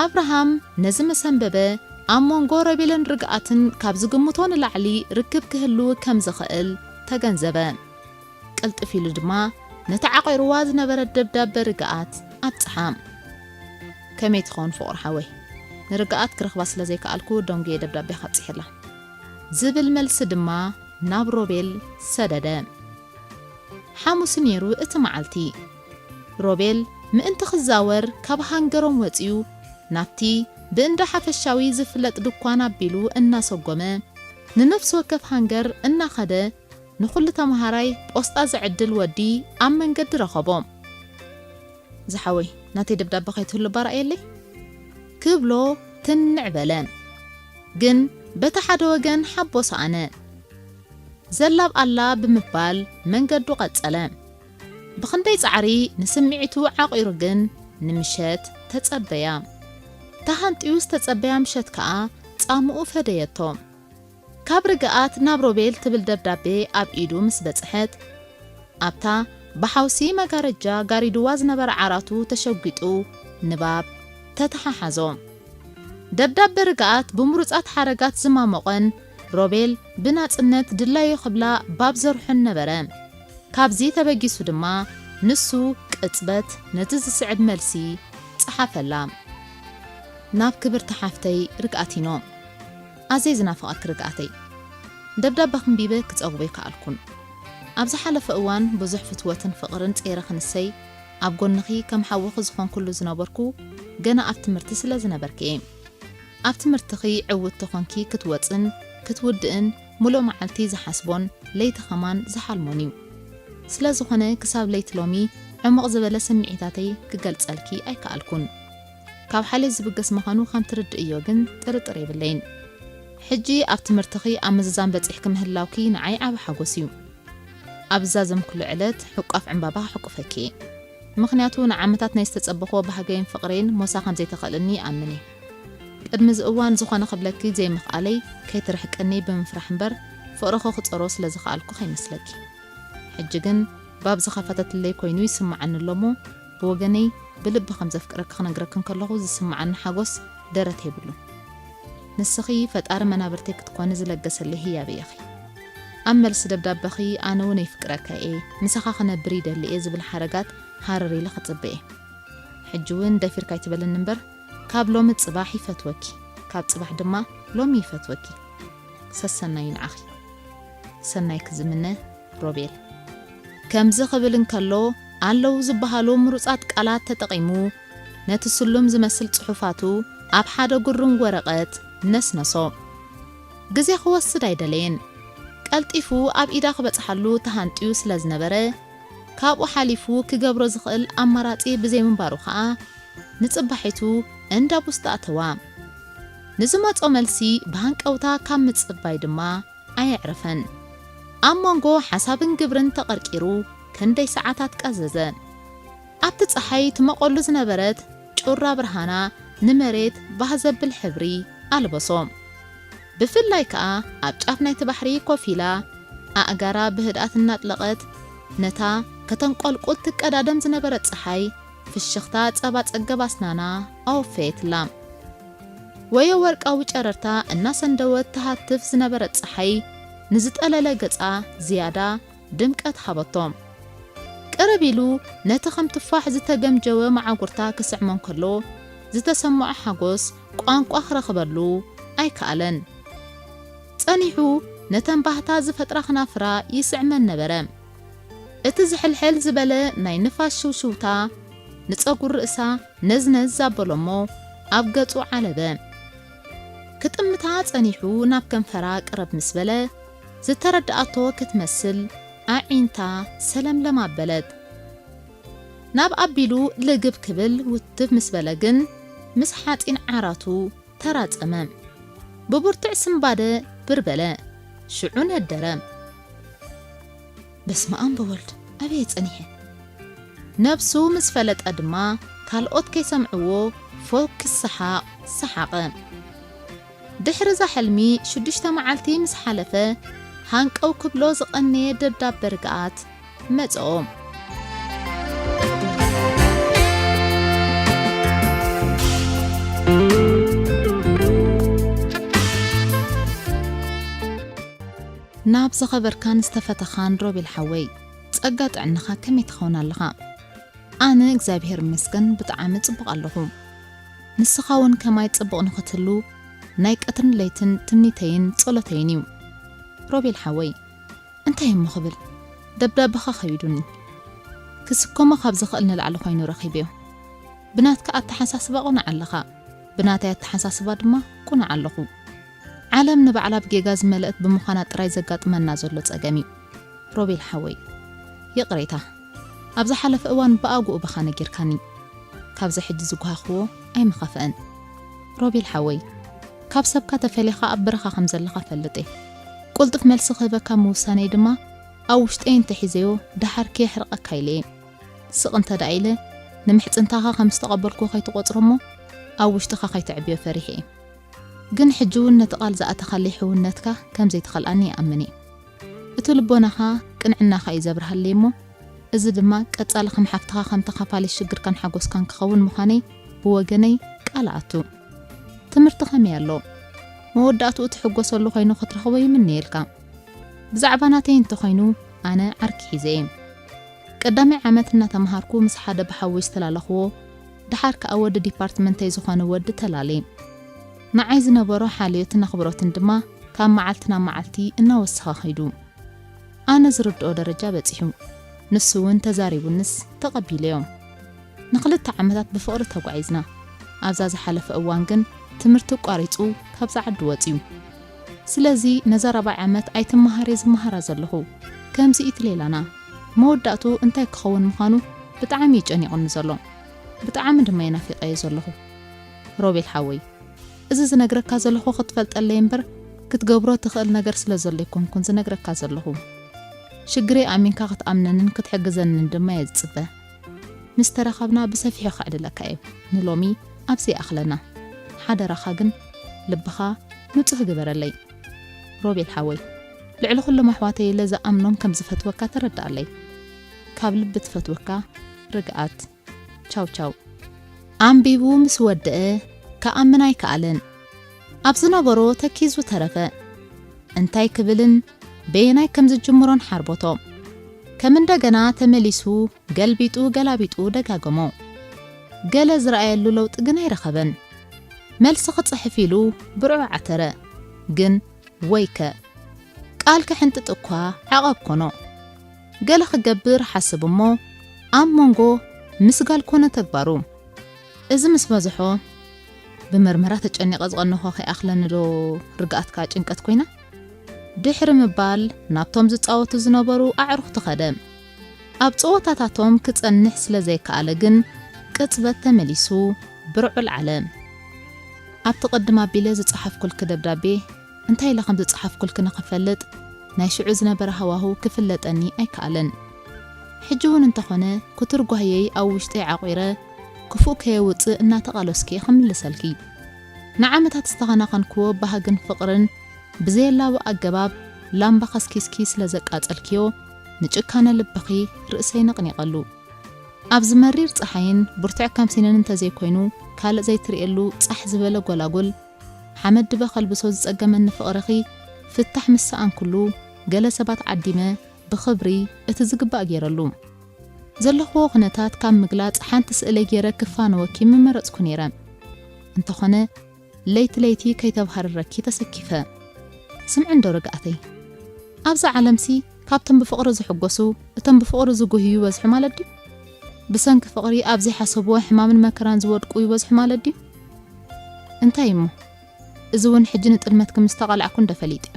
ኣብርሃም ነዚ መሰንበበ ኣብ መንጎ ሮቤልን ርግኣትን ካብ ዝግምቶ ንላዕሊ ርክብ ክህሉ ከም ዝኽእል ተገንዘበ። ቅልጥፍ ኢሉ ድማ ነታ ዓቒርዋ ዝነበረት ደብዳበ ርግኣት ኣብጽሓ። "ከመይ ትኸውን ፍቑር ሓወይ? ንርግኣት ክረኽባ ስለ ዘይከኣልኩ ደንጉየ ደብዳቤ ካብጽሐላ" ዝብል መልሲ ድማ ናብ ሮቤል ሰደደ። ሓሙስ ነይሩ እቲ መዓልቲ። ሮቤል ምእንቲ ክዛወር ካብ ሃንገሮም ወጺኡ ናብቲ ብእንዳ ሓፈሻዊ ዝፍለጥ ድኳን ኣቢሉ እናሰጎመ፣ ንነፍሲ ወከፍ ሃንገር እናኸደ ንኹሉ ተመሃራይ ጶስጣ ዝዕድል ወዲ ኣብ መንገዲ ረኸቦ። "ዝሓወይ፣ ናተይ ደብዳበ ከይትህሉ ባርኣየለይ?" ክብሎ ትንዕ በለ። ግን በቲ ሓደ ወገን ሓቦ ሰኣነ። "ዘላብ ኣላ" ብምባል መንገዱ ቀጸለ። ብኽንደይ ጻዕሪ ንስምዒቱ ዓቒሩ ግን ንምሸት ተጸበያ። ተሃንጥዩ ዝተጸበያ ምሸት ከኣ ጻምኡ ፈደየቶ። ካብ ርግኣት ናብ ሮቤል ትብል ደብዳቤ ኣብ ኢዱ ምስ በጽሐት፣ ኣብታ ብሓውሲ መጋረጃ ጋሪድዋ ዝነበረ ዓራቱ ተሸጒጡ ንባብ ተተሓሓዞ። ደብዳበ ርግኣት ብምሩጻት ሓረጋት ዝማሞቐን ሮቤል ብናጽነት ድላዩ ክብላ ባብ ዘርሑን ነበረ። ካብዚ ተበጊሱ ድማ ንሱ ቅጽበት ነቲ ዝስዕብ መልሲ ጸሓፈላ። ናብ ክብርቲ ሓፍተይ ርግኣቲኖ። ኣዘይ ዝናፍቐኪ ርግኣተይ። ደብዳበ ክንቢበ ክጸግቦ ኣይከኣልኩን። ኣብ ዝሓለፈ እዋን ብዙሕ ፍትወትን ፍቕርን ጸይረ ክንሰይ ኣብ ጎንኺ ከም ሓውኺ ዝኾንኩሉ ዝነበርኩ ገና ኣብ ትምህርቲ ስለ ዝነበርኪ እየ። ኣብ ትምህርትኺ ዕውትቲ ኾንኪ ክትወጽን ክትውድእን ሙሉእ መዓልቲ ዝሓስቦን ለይቲ ኸማን ዝሓልሞን እዩ። ስለ ዝኾነ ክሳብ ለይቲ ሎሚ ዕሙቕ ዝበለ ስምዒታተይ ክገልጸልኪ ኣይከኣልኩን። ካብ ሓልየት ዝብገስ ምዃኑ ከም ትርድእዮ ግን ጥርጥር የብለይን። ሕጂ ኣብ ትምህርትኺ ኣብ ምዝዛም በጺሕኪ ምህላውኪ ንዓይ ዓቢ ሓጎስ እዩ። ኣብ ዝዛዘምኩሉ ዕለት ሕቋፍ ዕምባባ ክሕቁፈኪ እየ። ምኽንያቱ ንዓመታት ናይ ዝተጸበኽዎ ባህገይን ፍቕረይን ሞሳ ከም ዘይተኽእልኒ ይኣምን እየ። ቅድሚ እዚ እዋን ዝኾነ ክብለኪ ዘይምኽኣለይ ከይትርሕቅኒ ብምፍራሕ እምበር ፍቕርኺ ክጸሮ ስለ ዝኸኣልኩ ከይመስለኪ። ሕጂ ግን ባብ ዝኸፈተትለይ ኮይኑ ይስምዓኒ ኣሎ እሞ ብወገነይ ብልቢ ከም ዘፍቅረኪ ክነግረኪ እንከለኹ ዝስምዓኒ ሓጎስ ደረት የብሉን። ንስኺ ፈጣሪ መናብርተይ ክትኮኒ ዝለገሰለይ ህያብ ኢኺ። ኣብ መልሲ ደብዳበኺ ኣነ እውን የፍቅረካ እየ፣ ምሳኻ ክነብር ይደሊ እየ ዝብል ሓረጋት ሃረር ኢለ ክጽበ እየ። ሕጂ እውን ደፊርካ ኣይትበለኒ እምበር ካብ ሎሚ ጽባሕ ይፈትወኪ፣ ካብ ጽባሕ ድማ ሎሚ ይፈትወኪ። ሰሰናዩ ንዓኺ። ሰናይ ክዝምነ ሮቤል። ከምዚ ክብል እንከሎ ኣለዉ ዝበሃሉ ምሩጻት ቃላት ተጠቒሙ ነቲ ስሉም ዝመስል ጽሑፋቱ ኣብ ሓደ ጉሩም ወረቐት ነስነሶ። ግዜ ክወስድ ኣይደለየን። ቀልጢፉ ኣብ ኢዳ ክበጽሓሉ ተሃንጥዩ ስለ ዝነበረ ካብኡ ሓሊፉ ክገብሮ ዝኽእል ኣማራጺ ብዘይምንባሩ ኸኣ ንጽባሒቱ እንዳ ቡስጣ ኣተዋ። ንዝመጾ መልሲ ብሃንቀውታ ካብ ምጽባይ ድማ ኣየዕረፈን። ኣብ መንጎ ሓሳብን ግብርን ተቐርቂሩ ክንደይ ሰዓታት ቀዘዘ። ኣብቲ ጸሓይ ትመቐሉ ዝነበረት ጩራ ብርሃና ንመሬት ባህ ዘብል ሕብሪ ኣልበሶ። ብፍላይ ከኣ ኣብ ጫፍ ናይቲ ባሕሪ ኮፍ ኢላ ኣእጋራ ብህድኣት እናጥለቐት ነታ ከተንቆልቁል ትቀዳደም ዝነበረት ጸሓይ ፍሽኽታ ጸባ ጸገብ ኣስናና ኣወፈየትላ። ወዮ ወርቃዊ ጨረርታ እናሰንደወት ትሃትፍ ዝነበረት ጸሓይ ንዝጠለለ ገጻ ዝያዳ ድምቀት ሃበቶ። ቅርብ ኢሉ ነቲ ከም ትፋሕ ዝተገምጀወ መዓጉርታ ክስዕሞ እንከሎ ዝተሰምዖ ሓጎስ ቋንቋ ክረኽበሉ ኣይከኣለን። ጸኒሑ ነተን ባህታ ዝፈጥራ ክናፍራ ይስዕመን ነበረ። እቲ ዝሕልሕል ዝበለ ናይ ንፋስ ሽውሽውታ ንጸጉሪ ርእሳ ነዝነዝ ኣበሎ እሞ ኣብ ገጹ ዓለበ። ክጥምታ ጸኒሑ ናብ ከንፈራ ቅረብ ምስ በለ ዝተረድኣቶ ክትመስል ኣዒንታ ሰለምለም ኣበለት። ናብ ኣቢሉ ልግብ ክብል ውትፍ ምስ በለ ግን ምስ ሓጺን ዓራቱ ተራጸመ። ብብርቱዕ ስንባደ ብር በለ። ሽዑ ነደረ። በስመ ኣብ ወወልድ ኣበየ ጸኒሐ? ነብሱ ምስ ፈለጠ ድማ ካልኦት ከይሰምዕዎ ፎኪስ ሰሓቕ ሰሓቐ። ድሕሪ እዛ ሕልሚ ሽዱሽተ መዓልቲ ምስ ሓለፈ ሃንቀው ክብሎ ዝቐነየ ደብዳበ ርግኣት መጽኦ። ናብ ዝኸበርካን ዝተፈተኻን ሮቤል ሓወይ፣ ጸጋ ጥዕናኻ ከመይ ትኸውን ኣለኻ? ኣነ እግዚኣብሔር ይመስገን ብጣዕሚ ጽቡቕ ኣለኹ። ንስኻ እውን ከማይ ጽቡቕ ንኽትህሉ ናይ ቀትርን ለይትን ትምኒተይን ጸሎተይን እዩ። ሮቤል ሓወይ፣ እንታይ እሞ ክብል? ደብዳበኻ ከቢዱኒ። ክስከሞ ካብ ዝኽእል ንላዕሊ ኮይኑ ረኺበዮ። ብናትካ ኣተሓሳስባ ቁኑዕ ኣለኻ፣ ብናተይ ኣተሓሳስባ ድማ ቁኑዕ ኣለኹ። ዓለም ንባዕላ ብጌጋ ዝመልአት ብምዃና ጥራይ ዘጋጥመና ዘሎ ጸገም እዩ። ሮቤል ሓወይ፣ ይቕሬታ። ኣብ ዝሓለፈ እዋን ብኣግኡ ብኻ ነጊርካኒ። ካብዚ ሕጂ ዝጓሃኽዎ ኣይምኸፍአን። ሮቤል ሓወይ፣ ካብ ሰብካ ተፈሊኻ ኣብ በረኻ ከም ዘለኻ ፈልጥ እየ። ቁልጡፍ መልሲ ክህበካ ምውሳነይ ድማ ኣብ ውሽጠይ እንተሒዘዮ ደሓር ከየሕርቐካ ኢለ እየ። ስቕ እንተ ደኣ ኢለ፣ ንምሕጽንታኻ ከም ዝተቐበልኩ ከይትቖጽሮ እሞ ኣብ ውሽጥኻ ከይተዕብዮ ፈሪሐ እየ። ግን ሕጂ እውን ነቲ ቃል ዝኣተኻለይ ሕውነትካ ከም ዘይትኸልኣኒ ይኣምን እየ። እቲ ልቦናኻ ቅንዕናኻ እዩ ዘብርሃለይ እሞ፣ እዚ ድማ ቀጻሊ ከም ሓፍትኻ ከም ተኻፋሊ ሽግርካን ሓጎስካን ክኸውን ምዃነይ ብወገነይ ቃል ኣቱ። ትምህርቲ ከመይ ኣሎ? መወዳእትኡ ትሕጎሰሉ ኮይኑ ክትረኽቦ ይምነየልካ። ብዛዕባ ናተይ እንተኾይኑ፣ ኣነ ዓርኪ ሒዘ እየ። ቀዳማይ ዓመት እናተምሃርኩ ምስ ሓደ ብሓዊ ዝተላለኽዎ፣ ደሓር ከኣ ወዲ ዲፓርትመንተይ ዝኾነ ወዲ ተላልየ። ንዓይ ዝነበሮ ሓልዮትን ኣኽብሮትን ድማ ካብ መዓልቲ ናብ መዓልቲ እናወሰኸ ኸይዱ። ኣነ ዝርድኦ ደረጃ በጺሑ፣ ንሱ እውን ተዛሪቡንስ ተቐቢለዮ። ንኽልተ ዓመታት ብፍቕሪ ተጓዒዝና። ኣብዛ ዝሓለፈ እዋን ግን ትምህርቲ ኣቋሪጹ ካብዛ ዓዲ ወጺኡ። ስለዚ ነዛ ራብዓይ ዓመት ኣይትመሃር እየ ዝመሃራ ዘለኹ። ከምዚ እዩ እቲ ሌላና። መወዳእትኡ እንታይ ክኸውን ምዃኑ ብጣዕሚ እዩ ጨኒቑኒ ዘሎ። ብጣዕሚ ድማ እየ ናፊቐዮ ዘለኹ። ሮቤል ሓወይ፣ እዚ ዝነግረካ ዘለኹ ክትፈልጠለይ እምበር ክትገብሮ ትኽእል ነገር ስለ ዘሎ ኣይኮንኩን ዝነግረካ ዘለኹ። ሽግረይ ኣሚንካ ክትኣምነንን ክትሕግዘንን ድማ እየ ዝጽበ። ምስ ተራኸብና ብሰፊሑ ከዕልለካ እየ። ንሎሚ ኣብዚ ይኣኽለና። ሓደራኻ ግን ልብኻ ንጹህ ግበረለይ። ሮቤል ሓወይ፣ ልዕሊ ኩሎም ኣሕዋተይ ኢለ ዝኣምኖም ከም ዝፈትወካ ተረድኣለይ። ካብ ልቢ ትፈትወካ ርግኣት። ቻው ቻው። ኣንቢቡ ምስ ወደአ ክኣምን ኣይከኣለን። ኣብ ዝነበሮ ተኪዙ ተረፈ። እንታይ ክብልን በየናይ ከም ዝጅምሮን ሓርቦቶ። ከም እንደገና ተመሊሱ ገልቢጡ ገላቢጡ ደጋገሞ። ገለ ዝረኣየሉ ለውጢ ግን ኣይረኸበን። መልሲ ክጽሕፍ ኢሉ ብርዑ ዓተረ። ግን ወይከ ቃል ክሕንጥጥ እኳ ዓቐብ ኮኖ። ገለ ክገብር ሓስብ እሞ ኣብ መንጎ ምስጋል ኮነ ተግባሩ። እዚ ምስ በዝሖ ብመርመራ ተጨኒቐ ዝቐነኹ ከይኣኽለኒ ዶ ርግኣትካ ጭንቀት ኮይና? ድሕሪ ምባል ናብቶም ዝጻወቱ ዝነበሩ ኣዕሩኽቲ ኸደ። ኣብ ጸወታታቶም ክጸንሕ ስለ ዘይከኣለ ግን ቅጽበት ተመሊሱ ብርዑ ኣልዓለ። ኣብቲ ቅድም ኣቢለ ዝጸሓፍኩልኪ ደብዳቤ እንታይ ኢለ ከም ዝጸሓፍኩልኪ ንኽፈልጥ ናይ ሽዑ ዝነበረ ሃዋህው ክፍለጠኒ ኣይከኣለን። ሕጂ እውን እንተኾነ ክቱር ጓህየይ ኣብ ውሽጠይ ዓቑረ ክፉእ ከየውጽእ እናተቓለስኩ እየ ክምልሰልኪ። ንዓመታት ዝተኸናኸንክዎ ባህግን ፍቕርን ብዘየላቡ ኣገባብ ላምባ ከስኪስኪ ስለ ዘቃጸልክዮ ንጭካነ ልብኺ ርእሰይ ነቕኒቐሉ። ኣብዚ መሪር ጸሓይን ብርቱዕ ከምሲንን እንተዘይኮይኑ ካልእ ዘይትርእየሉ ጻሕ ዝበለ ጎላጉል ሓመድ ድበ ከልብሶ ዝጸገመኒ ፍቕርኺ ፍታሕ ምስ ሰኣንኩሉ ገለ ሰባት ዓዲመ ብኽብሪ እቲ ዝግባእ ገይረሉ። ዘለኽዎ ኩነታት ካብ ምግላጽ ሓንቲ ስእለይ ገይረ ክፋነወኪ ምመረጽኩ ነይረ። እንተኾነ ለይቲ ለይቲ ከይተባህርረኪ ተሰኪፈ። ስምዒ እንዶ ርግኣተይ። ኣብዛ ዓለምሲ ካብቶም ብፍቕሪ ዝሕጎሱ እቶም ብፍቕሪ ዝጉህዩ ይበዝሑ ማለት ድዩ? ብሰንኪ ፍቕሪ ኣብ ዘይሓሰብዎ ሕማምን መከራን ዝወድቁ ይበዝሑ ማለት ድዩ? እንታይ እሞ? እዚ እውን ሕጂ ንጥልመትኪ ምስ ተቓላዕኩ እንዶ ፈሊጠዮ።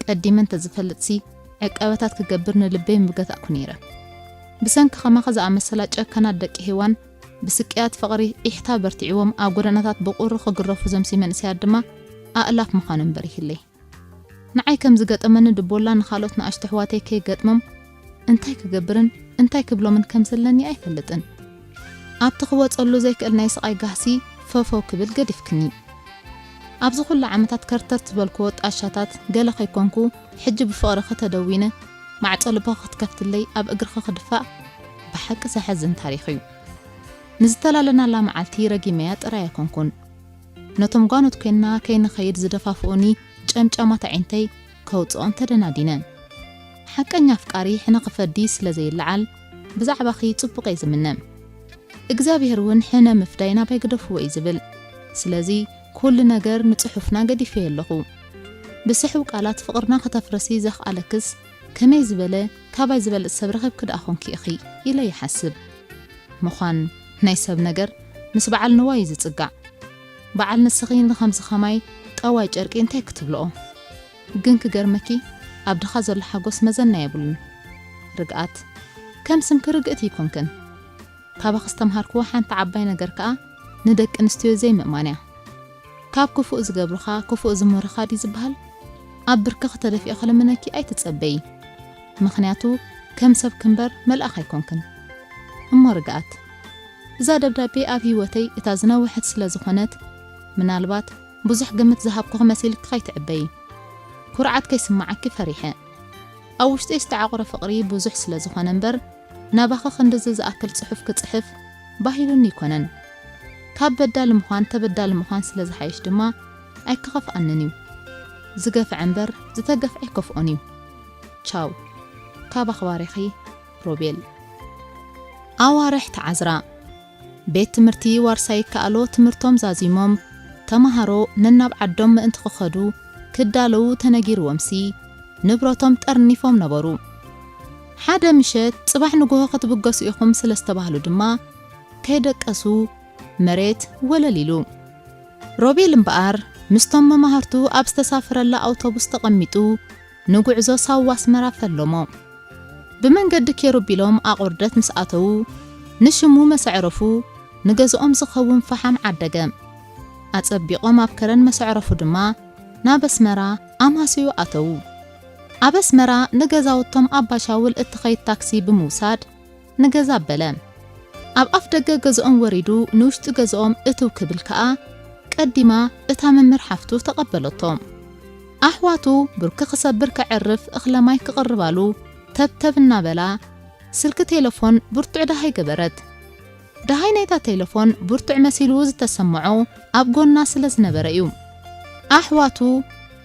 ቀዲመ እንተዝፈልጥሲ ዕቀበታት ክገብር ንልበይ ምገታእኩ ነይረ። ብሰንኪ ከማኺ ዝኣመሰላ ጨካናት ደቂ ሄዋን ብስቅያት ፍቕሪ ዒሕታ በርቲዕዎም ኣብ ጎደናታት ብቑሪ ክግረፉ ዘምሲ መንእሰያት ድማ ኣእላፍ ምዃኖም በሪህለይ። ንዓይ ከም ዝገጠመኒ ድቦላ ንኻልኦት ንኣሽቱ ኣሕዋተይ ከይገጥሞም እንታይ ክገብርን እንታይ ክብሎምን ከም ዘለኒ ኣይፈልጥን። ኣብቲ ክወጸሉ ዘይክእል ናይ ስቓይ ጋህሲ ፈፈው ክብል ገዲፍክኒ። ኣብዚ ኩሉ ዓመታት ከርተት ዝበልክዎ ጣሻታት ገለ ከይኮንኩ፣ ሕጂ ብፍቕርኺ ተደዊነ፣ ማዕጾ ልብኺ ክትከፍትለይ ኣብ እግርኺ ክድፋእ ብሓቂ ዘሐዝን ታሪኽ እዩ። ንዝተላለናላ መዓልቲ ረጊመያ ጥራይ ኣይኮንኩን። ነቶም ጓኖት ኮይንና ከይንኸይድ ዝደፋፍኡኒ ጨምጫማት ኣዒንተይ ከውፅኦን ተደናዲነ። ሓቀኛ ኣፍቃሪ ሕነ ክፈዲ ስለ ዘይለዓል ብዛዕባኺ ፅቡቕ እየ ዝምነ። እግዚኣብሔር እውን ሕነ ምፍዳይ ናባይ ግደፍዎ እዩ ዝብል። ስለዚ ኩሉ ነገር ንፅሑፍና ገዲፈዮ ኣለኹ። ብስሕው ቃላት ፍቕርና ከተፍርሲ ዘኽኣለክስ ከመይ ዝበለ ካባይ ዝበልፅ ሰብ ረኺብኪ ደኣ ኾንኪ ኢኺ ኢለ ይሓስብ። ምዃን ናይ ሰብ ነገር ምስ በዓል ንዋይ እዩ ዝጽጋዕ። በዓል ንስኺ ንኸምዚ ኸማይ ጠዋይ ጨርቂ እንታይ ክትብልኦ? ግን ክገርመኪ ኣብ ድኻ ዘሎ ሓጎስ መዘና የብሉን። ርግኣት ከም ስምኪ ርግእቲ ኣይኮንክን። ካባኺ ዝተምሃርክዎ ሓንቲ ዓባይ ነገር ከኣ ንደቂ ኣንስትዮ ዘይምእማን እያ። ካብ ክፉእ ዝገብሩኻ ክፉእ ዝምህሩኻ ድዩ ዝበሃል? ኣብ ብርክኺ ተደፊኦ ክልምነኪ ኣይትጸበዪ። ምኽንያቱ ከም ሰብኪ እምበር መልኣኽ ኣይኮንክን። እሞ ርግኣት፣ እዛ ደብዳቤ ኣብ ህይወተይ እታ ዝነውሐት ስለ ዝኾነት፣ ምናልባት ብዙሕ ግምት ዝሃብኩኺ መሲልኪ ከይትዕበዪ። ኩርዓት ከይስምዓኪ ፈሪሐ። ኣብ ውሽጠይ ዝተዓቑረ ፍቕሪ ብዙሕ ስለ ዝኾነ እምበር፣ ናባኺ ክንድዚ ዝኣክል ጽሑፍ ክጽሕፍ ባህ ኢሉኒ ኣይኮነን። ካብ በዳሊ ምዃን ተበዳሊ ምዃን ስለ ዝሓይሽ ድማ ኣይክኸፍኣንን እዩ። ዝገፍዐ እምበር ዝተገፍዐ ኣይከፍኦን እዩ። ቻው። ካብ ኣኽባሪኺ ሮቤል። ኣዋርሕ ተዓዝራ። ቤት ትምህርቲ ዋርሳይ ይከኣሎ ትምህርቶም ዛዚሞም፣ ተማሃሮ ነናብ ዓዶም ምእንቲ ክኸዱ ክዳለዉ ተነጊርዎምሲ፣ ንብረቶም ጠርኒፎም ነበሩ። ሓደ ምሸት፣ ጽባሕ ንግሆ ክትብገሱ ኢኹም ስለ ዝተባህሉ ድማ፣ ከይደቀሱ መሬት ወለል ኢሉ። ሮቤል እምበኣር፣ ምስቶም መማህርቱ ኣብ ዝተሳፈረላ ኣውቶቡስ ተቐሚጡ፣ ንጉዕዞ ሳዋ ኣስመራ ፈለሞ። ብመንገዲ ኬሩብ ኢሎም ኣቑርደት ምስ ኣተዉ፣ ንሽሙ መሰዕረፉ ንገዝኦም ዝኸውን ፈሓም ዓደገ። ኣጸቢቖም ኣብ ከረን መሰዕረፉ ድማ ናብ ኣስመራ ኣማስዩ ኣተዉ። ኣብ ኣስመራ ንገዛውቶም ኣባሻውል እትኸይድ ታክሲ ብምውሳድ ንገዛ ኣበለ። ኣብ ኣፍ ደገ ገዝኦም ወሪዱ ንውሽጢ ገዝኦም እትው ክብል ከኣ ቀዲማ እታ መምህር ሓፍቱ ተቐበለቶ። ኣሕዋቱ ብርኪ ክሰብር ከዕርፍ እኽለ ማይ ክቕርባሉ ተብተብ እናበላ ስልኪ ቴለፎን ብርቱዕ ደሃይ ገበረት። ደሃይ ናይታ ቴለፎን ብርቱዕ መሲሉ ዝተሰምዖ ኣብ ጎና ስለ ዝነበረ እዩ። ኣሕዋቱ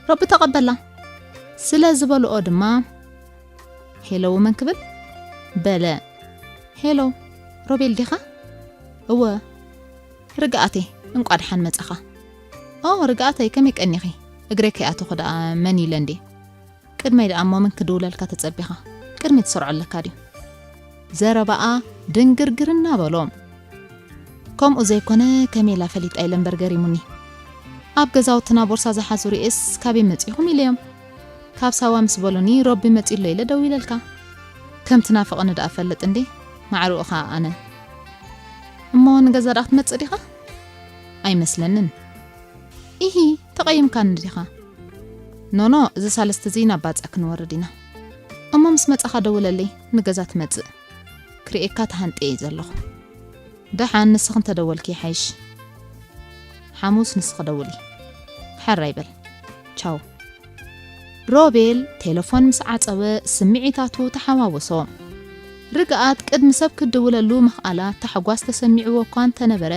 ረቢ ተቐበላ ስለ ዝበልኦ ድማ ሄሎ መን ክብል በለ። ሄሎ ሮቤል ዲኻ? እወ። ርግኣተይ እንቋ ደሓን መጻኻ። ኦ ርግኣተይ ከመይ ቀኒኺ? እግረይ ከይኣተኹ ደኣ መን ኢለ እንዴ? ቅድመይ ደኣ እሞ መን ክድውለልካ ተጸቢኻ? ቅድመይ ትሰርዖ ኣለካ ድዩ? ዘረባኣ ድንግርግር እናበሎ። ከምኡ ዘይኮነ ከሜላ ፈሊጣ ኢለ እምበር ገሪሙኒ። ኣብ ገዛውትና ቦርሳ ዝሓዙ ርኤስ ካበይ መጺኹም ኢለዮም። ካብ ሳዋ ምስ በሉኒ ሮቢ መጺኡ ኣሎ ኢለ ደዊለልካ። ከም ትናፍቕኒ ደኣ እፈልጥ እንዴ? ማዕርኡ ኸኣ ኣነ። እሞ ንገዛ ደኣ ክትመጽእ ዲኻ? ኣይመስለንን። ኢሂ፣ ተቐይምካኒ ዲኻ? ኖኖ፣ እዚ ሳልስቲ እዚ ናብ ባጽዕ ክንወርድ ኢና። እሞ ምስ መጻኻ ደውለለይ፣ ንገዛ ትመጽእ። ክርእየካ ተሃንጥየ እየ ዘለኹ። ደሓን ንስኺ እንተደወልኪ ይሓይሽ። ሓሙስ ንስኺ ደውሊ። ሕራይ በል። ቻው። ሮቤል ቴለፎን ምስ ዓጸወ ስምዒታቱ ተሓዋወሶ። ርግኣት ቅድሚ ሰብ ክድውለሉ ምኽኣላ ታሕጓስ ተሰሚዕዎ እኳ እንተነበረ፣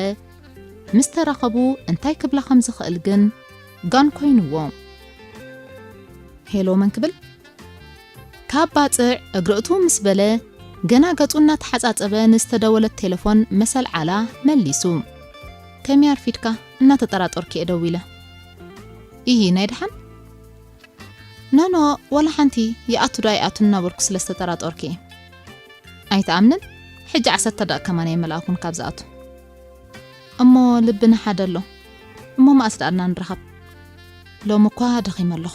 ምስ ተራኸቡ እንታይ ክብላ ከም ዝኽእል ግን ጋን ኮይንዎ። ሄሎ መን ክብል? ካብ ባጽዕ እግሪ እትው ምስ በለ፣ ገና ገጹ እናተሓጻጸበ ንዝተደወለት ቴለፎን መሰልዓላ መሊሱ። ከመይ ኣርፊድካ? እናተጠራጠርኩ እየ ደዊለ። ኢሂ፣ ናይ ደሓን? ኖኖ፣ ዋላ ሓንቲ ይኣቱ ዶ ኣይኣቱን እናበልኩ ስለ ዝተጠራጠርኩ እየ። ኣይትኣምንን? ሕጂ ዓሰርተ ደቂቕ ከማን ኣይመልኣኩን ካብ ዝኣቱ። እሞ ልብና ሓደ ኣሎ። እሞ መኣስ ደኣ ንራኸብ? ሎሚ እኳ ደኺመ ኣለኹ።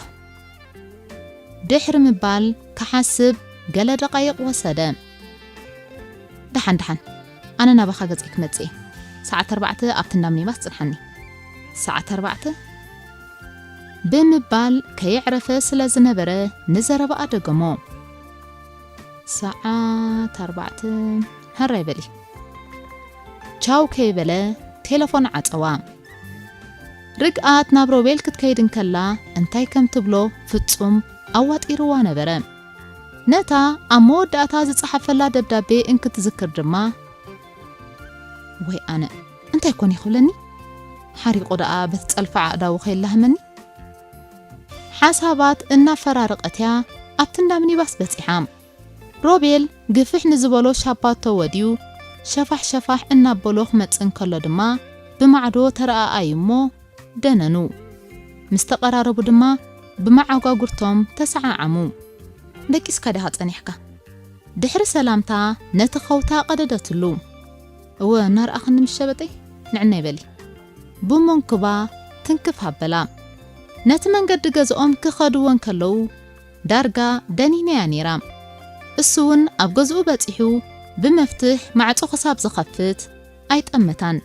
ድሕሪ ምባል ክሓስብ ገለ ደቓይቕ ወሰደ። ደሓን ደሓን፣ ኣነ ናባኻ ገጸይ ክመጽእ እየ። ሰዓት ኣርባዕተ ኣብቲ እንዳ ሚኒባስ ጽንሓኒ። ሰዓት ኣርባዕተ? ብምባል ከየዕረፈ ስለ ዝነበረ ንዘረባኣ ደገሞ። ሰዓት ኣርባዕተ፣ ሕራይ በሊ። ቻው ከይበለ ቴለፎን ዓጸዋ። ርግኣት ናብ ሮቤል ክትከይድ እንከላ እንታይ ከም ትብሎ ፍጹም ኣዋጢርዋ ነበረ። ነታ ኣብ መወዳእታ ዝጸሓፈላ ደብዳቤ እንክትዝክር ድማ፣ ወይ ኣነ፣ እንታይ ኮን ይኽብለኒ? ሓሪቑ ደኣ በቲ ጸልፋ ኣእዳዉ ከየላህመኒ? ሓሳባት እናፈራረቐትያ ኣብቲ እንዳ ሚኒባስ በጺሓ። ሮቤል ግፍሕ ንዝበሎ ሻባቶ ወድዩ ሸፋሕ ሸፋሕ እናበሎ ክመጽእ እንከሎ ድማ ብማዕዶ ተረኣኣዩ እሞ ደነኑ። ምስ ተቐራረቡ ድማ ብመዓጓጉርቶም ተሰዓዓሙ። ደቂስካ ዲኻ ጸኒሕካ? ድሕሪ ሰላምታ ነቲ ከውታ ቀደደትሉ። እወ፣ እናርኣኽኒ ምስ ሸበጠይ ንዕናይ በሊ። ብመንኩባ ትንክፍ ኣበላ። ነቲ መንገዲ ገዝኦም ክኸድዎ እንከለዉ ዳርጋ ደኒነያ ነይራ። እሱ እውን ኣብ ገዝኡ በጺሑ ብመፍትሕ ማዕጾ ክሳብ ዝኸፍት ኣይጠመታን።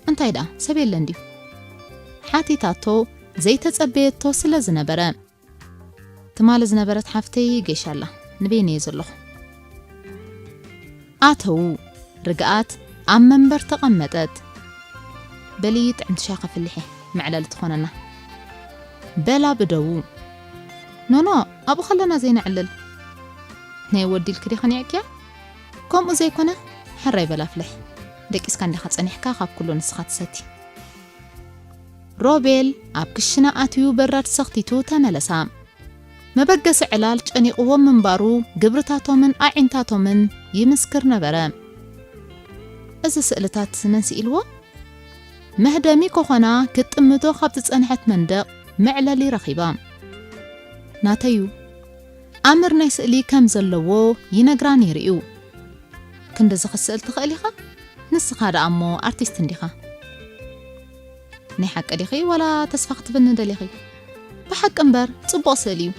እንታይ ደኣ ሰብ የለን ድዩ? ሓቲታቶ ዘይተጸበየቶ ስለ ዝነበረ። ትማሊ ዝነበረት ሓፍተይ ጌሻ ኣላ፣ ንበይነየ ዘለኹ። ኣተዉ። ርግኣት ኣብ መንበር ተቐመጠት። በሊ ጥዕምቲ ሻሂ ከፍልሕ እየ፣ መዕለሊ ትኾነና። በላ ብደዉ። ኖኖ፣ ኣብኡ ከለና ዘይነዕልል። ናይ ወዲልኪ ዲኺ ኒዕክያ? ከምኡ ዘይኮነ፣ ሕራይ በላ ኣፍልሕ። ደቂስካ እንዲኻ ጸኒሕካ፣ ካብ ኩሉ ንስኻ ትሰቲ። ሮቤል ኣብ ክሽነ ኣትዩ በራድ ሰኽቲቱ ተመለሳ። መበገሲ ዕላል ጨኒቕዎ ምንባሩ ግብርታቶምን ኣዒንታቶምን ይምስክር ነበረ። እዚ ስእልታት መን ስኢልዎ? መህደሚ ኮኾና ክትጥምቶ ካብ ዝጸንሐት መንደቕ መዕለሊ ረኺባ። ናተዩ ኣምር ናይ ስእሊ ከም ዘለዎ ይነግራ ነይሩ እዩ። ክንድዚ ክትስእል ትኽእል ኢኻ? ንስኻ ደኣ እሞ ኣርቲስት እንዲኻ። ናይ ሓቂ ዲኺ ዋላ ተስፋ ክትብልኒ ደሊኺ? ብሓቂ እምበር ጽቡቕ ስእሊ እዩ።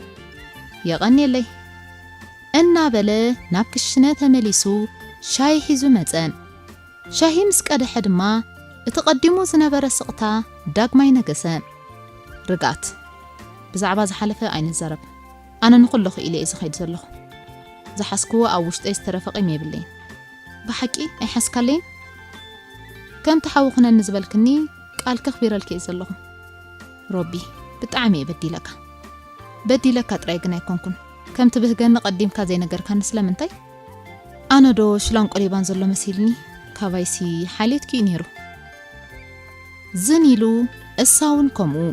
የቐንየለይ። እናበለ ናብ ክሽነ ተመሊሱ ሻሂ ሒዙ መጸ። ሻሂ ምስ ቀደሐ ድማ እቲ ቀዲሙ ዝነበረ ስቕታ ዳግማይ ነገሰ። ርግኣት፣ ብዛዕባ ዝሓለፈ ኣይንዛረብ። ኣነ ንኹሉ ክኢለ እየ ዝኸይድ ዘለኹ። ዝሓዝክዎ ኣብ ውሽጠይ ዝተረፈ ቂም የብለይን። ብሓቂ ኣይሓዝካለይን? ከምቲ ሓዊ ኩነኒ ዝበልክኒ ቃል ከኽቢረልኪ እየ ዘለኹ። ሮቢ፣ ብጣዕሚ እየ በዲለካ። በዲለካ ጥራይ ግን ኣይኮንኩን። ከምቲ ብህገኒ ቀዲምካ ዘይነገርካኒ ስለምንታይ? ኣነ ዶ ሽላንቆ ሌባን ዘሎ መሲልኒ? ካባይሲ ሓልዮትኪ እዩ ነይሩ። ዝን ኢሉ፣ እሳ እውን ከምኡ።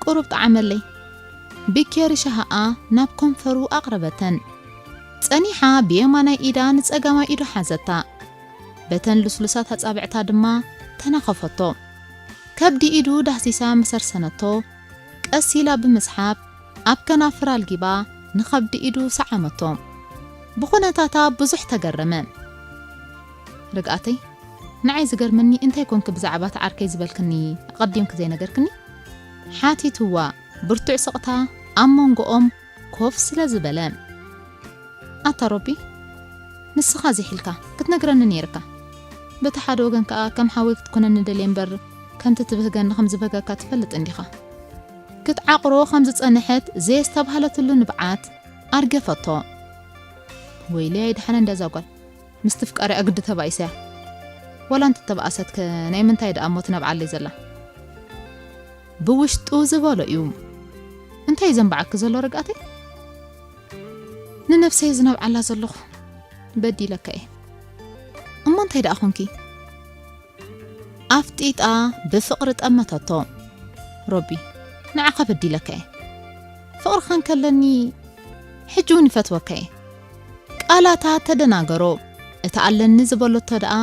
ቁሩብ ጠዓመለይ። ብኬሪ ሻህኣ ናብ ከንፈሩ ኣቕረበተን። ጸኒሓ ብየማናይ ኢዳ ንጸጋማይ ኢዱ ሓዘታ። በተን ልስሉሳት ኣጻብዕታ ድማ ተናኸፈቶ። ከብዲ ኢዱ ዳህሲሳ መሰርሰነቶ። ቀስ ኢላ ብምስሓብ ኣብ ከናፍራ ኣልጊባ ንኸብዲ ኢዱ ሰዓመቶ። ብኹነታታ ብዙሕ ተገረመ። ርግኣተይ፣ ንዓይ ዝገርመኒ እንታይ ኮንኪ ብዛዕባ እቲ ዓርከይ ዝበልክኒ ኣቐዲምኪ ዘይነገርክኒ? ሓቲትዋ ብርቱዕ ስቕታ ኣብ መንጎኦም ኮፍ ስለ ዝበለ። ኣታ ሮቢ፣ ንስኻ ዚሒልካ ክትነግረኒ ነይርካ። በቲ ሓደ ወገን ከኣ ከም ሓወይ ክትኮነኒ ደልየ እምበር፣ ከምቲ ትብህገኒ ከም ዝበገካ ትፈልጥ እንዲኻ። ክትዓቕሮ ከም ዝጸንሐት ዘየስተብሃለትሉ ንብዓት ኣርገፈቶ። ወይለይ ኣይድሓነ እንድያ እዛ ጓል። ምስቲ ፍቃሪኣ ግዲ ተባኢሰያ። ዋላ እንተተባእሰትከ ናይ ምንታይ ደኣ እሞ ትነብዓለይ ዘላ? ብውሽጡ ዝበሎ እዩ። እንታይ እዩ ዘንብዓኪ ዘሎ ርግኣተይ? ንነብሰይ ዝነብዓላ ዘለኹ በዲለካ እየ። እሞ እንታይ ደኣ ኾንኪ? ኣፍጢጣ ብፍቕሪ ጠመተቶ። ሮቢ፣ ንዓኻ በዲለካ እየ። ፍቕርኻ እንከለኒ ሕጂ እውን ይፈትወካ እየ። ቃላታ ተደናገሮ። እቲ ኣለኒ ዝበለቶ ደኣ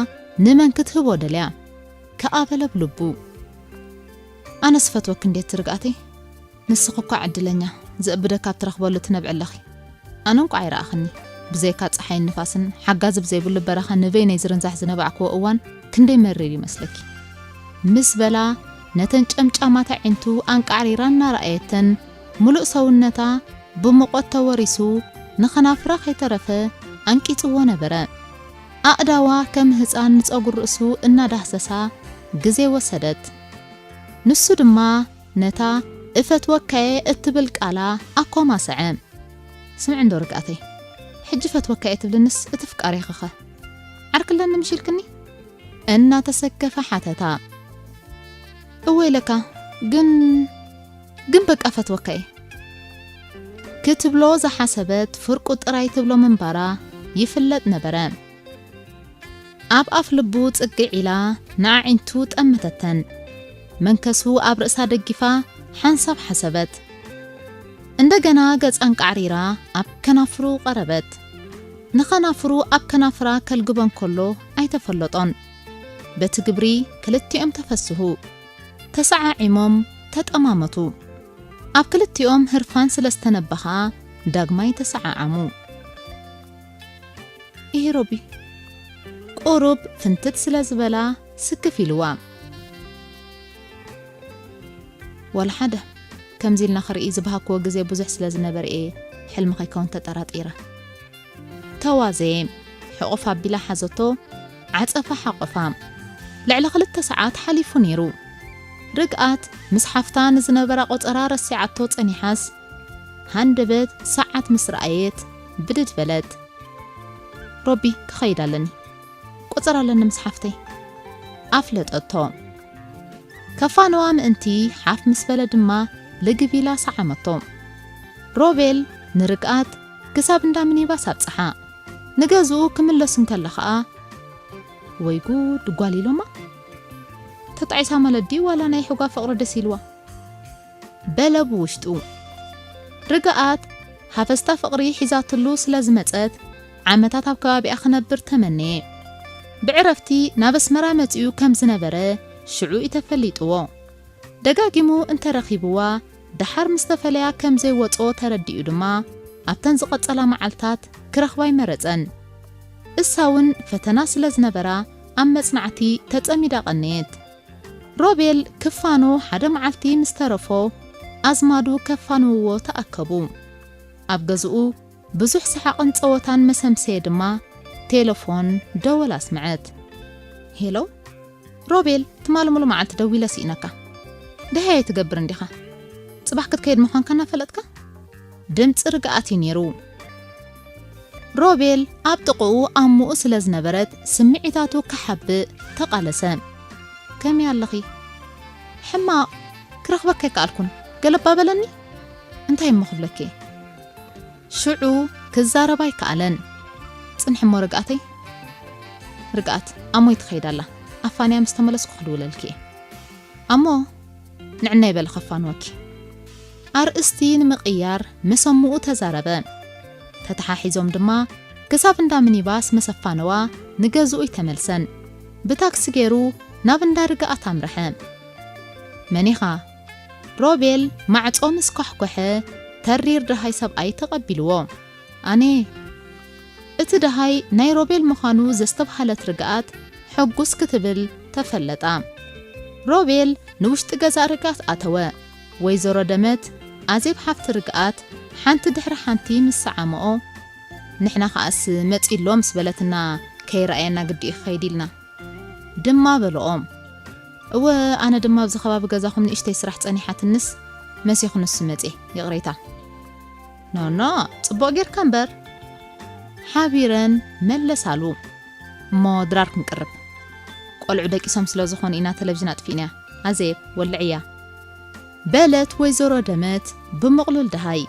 ንመን ክትህቦ ደልያ? ከኣ በለ ብልቡ። ኣነስ ፈትወኪ እንዴት ርግኣተይ? ንስኺ እኳ ዕድለኛ፣ ዘእብደካ ኣብ ትረኽበሉ ትነብዒ ኣለኺ። ኣነ እንቋ ኣይረኣኽኒ። ብዘይካ ጸሓይን ንፋስን ሓጋዚ ብዘይብሉ በረኻ ንበይነይ ዝርንዛሕ ዝነባዕክዎ እዋን ክንደይ መሪር ይመስለኪ? ምስ በላ ነተን ጨምጫማት ኣዒንቱ ኣንቃዕሪራ እናረኣየተን፣ ምሉእ ሰውነታ ብሙቐት ተወሪሱ ንኸናፍራ ከይተረፈ ኣንቂጽዎ ነበረ። ኣእዳዋ ከም ህጻን ንጸጉሪ ርእሱ እናዳህሰሳ ግዜ ወሰደት። ንሱ ድማ ነታ እፈትወካየ እትብል ቃላ ኣኮማሰዐ። ስምዒ እንዶ ርግኣተይ፣ ሕጂ እፈትወካየ ትብልንስ እቲ ፍቃሬኺኸ? ዓርኪ ኣለኒ ምሽ ኢልክኒ? እናተሰከፈ ሓተታ። እወ ኢለካ፣ ግን፣ ግን በቃ እፈትወካየ። ክትብሎ ዝሓሰበት ፍርቁ ጥራይ ትብሎ ምንባራ ይፍለጥ ነበረ። ኣብ ኣፍ ልቡ ጽግዕ ኢላ ንኣዒንቱ ጠመተተን። መንከሱ ኣብ ርእሳ ደጊፋ ሓንሳብ ሓሰበት። እንደገና ገጻ ኣንቃዕሪራ ኣብ ከናፍሩ ቀረበት። ንኸናፍሩ ኣብ ከናፍራ ከልግቦ እንከሎ ኣይተፈለጦን። በቲ ግብሪ ክልቲኦም ተፈስሁ። ተሰዓዒሞም ተጠማመቱ። ኣብ ክልቲኦም ህርፋን ስለ ዝተነበ ኸኣ ዳግማይ ተሰዓዓሙ። ኢሂ ሮቢ፣ ቁሩብ ፍንትት ስለ ዝበላ ስክፍ ኢልዋ። ዋላ ሓደ፣ ከምዚ ኢልና ክርኢ ዝበሃክዎ ግዜ ብዙሕ ስለ ዝነበረ እየ፣ ሕልሚ ከይከውን ተጠራጢረ። ተዋዘየ፣ ሕቑፍ ኣቢላ ሓዘቶ፣ ዓጸፋ ሓቆፋ። ልዕሊ ክልተ ሰዓት ሓሊፉ ነይሩ። ርግኣት ምስ ሓፍታ ንዝነበራ ቆጸራ ረሲዓቶ ጸኒሓስ፣ ሃንደበት ሰዓት ምስ ረኣየት ብድድ በለት። ሮቢ፣ ክኸይድ ኣለኒ። ቆጸራ ኣለኒ ምስ ሓፍተይ። ኣፍለጠቶ። ከፋንዋ ምእንቲ ሓፍ ምስ በለ ድማ ልግብ ኢላ ሰዓመቶ። ሮቤል ንርግኣት ክሳብ እንዳ ሚኒባስ ኣብጽሓ። ንገዝኡ ክምለሱ እንከሎ ኸኣ፣ ወይ ጉድ፣ ጓል ኢሎማ? ተጣዒሳ ማለት ድዩ ዋላ ናይ ሕጓ ፍቕሪ ደስ ኢልዋ? በለ ብውሽጡ። ርግኣት ሃፈስታ ፍቕሪ ሒዛትሉ ስለ ዝመጸት፣ ዓመታት ኣብ ከባቢኣ ክነብር ተመነየ። ብዕረፍቲ ናብ ኣስመራ መጺኡ ከም ዝነበረ ሽዑ እዩ ተፈሊጥዎ። ደጋጊሙ እንተረኺብዋ፣ ደሓር ምስ ተፈለያ ከም ዘይወጾ ተረዲኡ ድማ፣ ኣብተን ዝቐጸላ መዓልታት ክረኽባ ኣይመረጸን። እሳ እውን ፈተና ስለ ዝነበራ፣ ኣብ መጽናዕቲ ተጸሚዳ ቀነየት። ሮቤል ክፋኖ ሓደ መዓልቲ ምስ ተረፎ፣ ኣዝማዱ ከፋንውዎ ተኣከቡ። ኣብ ገዝኡ ብዙሕ ሰሓቕን ጸወታን መሰምሰየ ድማ፣ ቴለፎን ደወል ኣስምዐት። ሄሎ፣ ሮቤል፣ ትማሊ ሙሉ መዓልቲ ደዊለ ስኢነካ። ደሃየ ትገብር እንዲኻ? ጽባሕ ክትከይድ ምዃንካ እናፈለጥካ? ድምጺ ርግኣት እዩ ነይሩ። ሮቤል ኣብ ጥቕኡ ኣሞኡ ስለ ዝነበረት፣ ስምዒታቱ ክሓብእ ተቓለሰ። ከመይ ኣለኺ? ሕማቕ፣ ክረኽበካ ኣይከኣልኩን። ገለባ በለኒ። እንታይ እሞ ክብለኪ? ሽዑ ክዛረብ ኣይከኣለን። ጽንሒ እሞ ርግኣተይ። ርግኣት፣ ኣሞይ ትኸይድ ኣላ። ኣፋንያ ምስ ተመለስኩ ክድውለልኪ እየ። ኣሞ፣ ንዕናይ በሊ ከፋንወኪ። ኣርእስቲ ንምቕያር ምስ ኣሞኡ ተዛረበ። ተተሓሒዞም ድማ ክሳብ እንዳ ሚኒባስ ምስ ኣፋነዋ ንገዝኡ ኣይተመልሰን። ብታክሲ ገይሩ ናብ እንዳ ርግኣት ኣምርሐ። መን ኢኻ? ሮቤል ማዕጾ ምስ ኳሕኮሐ፣ ተሪር ደሃይ ሰብኣይ ተቐቢልዎ። ኣነ። እቲ ደሃይ ናይ ሮቤል ምዃኑ ዘስተብሃለት ርግኣት ሕጉስ ክትብል ተፈለጣ። ሮቤል ንውሽጢ ገዛ ርግኣት ኣተወ። ወይዘሮ ደመት፣ ኣዜብ ሓፍቲ ርግኣት፣ ሓንቲ ድሕሪ ሓንቲ ምስ ሰዓምኦ፣ ንሕና ከኣስ መጺ ኣሎ ምስ በለትና ከይረኣየና ግዲ እዩ ክኸይድ ኢልና። ድማ በልኦም። እወ፣ ኣነ ድማ ኣብዚ ከባቢ ገዛኹም ንእሽተይ ስራሕ ጸኒሓትንስ መሲኹ ንሱ መጽየ፣ ይቕሬታ። ኖኖ፣ ጽቡቕ ጌርካ እምበር። ሓቢረን መለሳሉ። እሞ ድራር ክንቅርብ። ቆልዑ ደቂሶም ስለ ዝኾኑ ኢና ተለቪዥን ኣጥፊእናያ። ኣዜብ፣ ወልዕያ። በለት ወይዘሮ ደመት ብምቕሉል ደሃይ።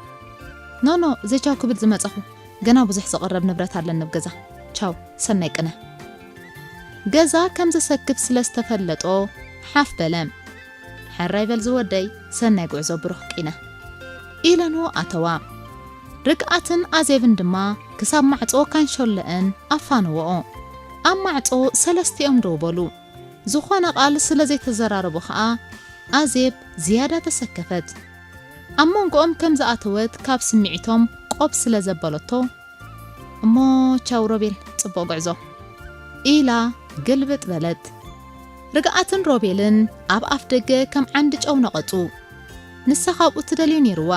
ኖኖ፣ ዘይቻው ክብል ዝመጻኹ። ገና ብዙሕ ዝቕረብ ንብረት ኣለኒ ኣብ ገዛ። ቻው፣ ሰናይ ቅነ። ገዛ ከም ዘሰክፍ ስለ ዝተፈለጦ ሓፍ በለ። ሕራይ በል ዝወደይ፣ ሰናይ ጉዕዞ ብሩኽ ቅነ። ኢለንኦ ኣተዋ። ርግኣትን ኣዜብን ድማ ክሳብ ማዕጾ ካንሾለአን ኣፋንወኦ። ኣብ ማዕጾ ሰለስቲኦም ደው በሉ። ዝኾነ ቃል ስለ ዘይተዘራረቡ ኸኣ ኣዜብ ዝያዳ ተሰከፈት። ኣብ መንጎኦም ከም ዝኣተወት ካብ ስምዒቶም ቆብ ስለ ዘበለቶ፣ "እሞ ቻው ሮቤል፣ ጽቡቕ ጉዕዞ" ኢላ ግልብጥ በለት። ርግኣትን ሮቤልን ኣብ ኣፍ ደገ ከም ዓንዲ ጨው ነቐጹ። ንሳ ካብኡ ትደልዮ ነይርዋ።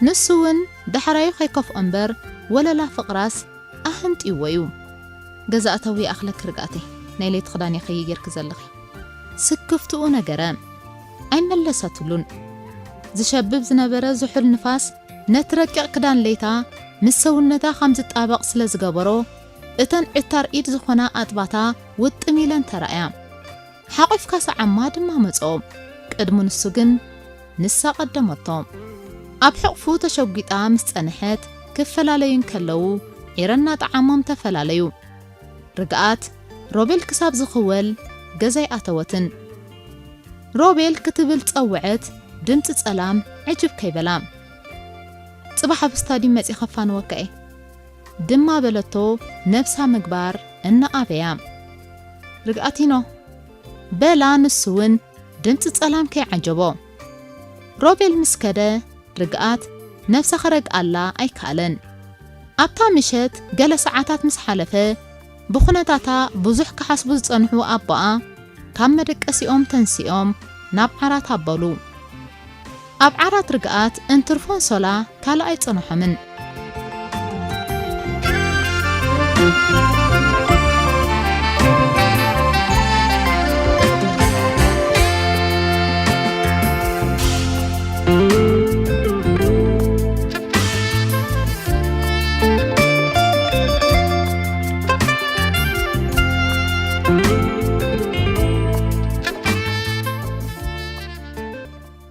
ንሱ እውን ዳሕራዩ ከይከፍኦ እምበር ወለላ ፍቕራስ ኣህንጢዎ እዩ። "ገዛ እተዊ ይኣኽለኪ ርግኣተይ፣ ናይ ለይቲ ክዳን ኢኺ ጌርኪ ዘለኺ?" ስክፍትኡ ነገረ። ኣይመለሰትሉን። ዝሸብብ ዝነበረ ዝሑል ንፋስ ነቲ ረቂቕ ክዳን ለይታ ምስ ሰውነታ ከም ዝጣበቕ ስለ ዝገበሮ፣ እተን ዕታር ኢድ ዝኾና ኣጥባታ ውጥም ኢለን ተራእያ። ሓቒፍካ ሰዓማ ድማ መጾ። ቅድሚ ንሱ ግን ንሳ ቀደመቶ። ኣብ ሕቕፉ ተሸጒጣ ምስ ጸንሐት ክፈላለዩ እንከለዉ ዒረ እናጠዓሞም ተፈላለዩ። ርግኣት ሮቤል ክሳብ ዝኽወል ገዛ ኣይኣተወትን። ሮቤል ክትብል ጸውዐት፣ ድምጺ ጸላም ዕጅብ ከይበላ። ጽባሕ ኣብ ስታድዩም መጺ ከፋንወካ እየ ድማ በለቶ፣ ነብሳ ምግባር እናኣበያ። ርግኣቲኖ በላ፣ ንሱ እውን ድምፂ ጸላም ከይዓጀቦ። ሮቤል ምስ ከደ ርግኣት ነብሳ ከረግኣላ ኣይከኣለን። ኣብታ ምሸት ገለ ሰዓታት ምስ ሓለፈ፣ ብኹነታታ ብዙሕ ክሓስቡ ዝጸንሑ ኣቦኣ ካብ መደቀሲኦም ተንሲኦም ናብ ዓራት ኣበሉ። ኣብ ዓራት ርግኣት እንትርፎን ሶላ ካልእ ኣይጸንሖምን።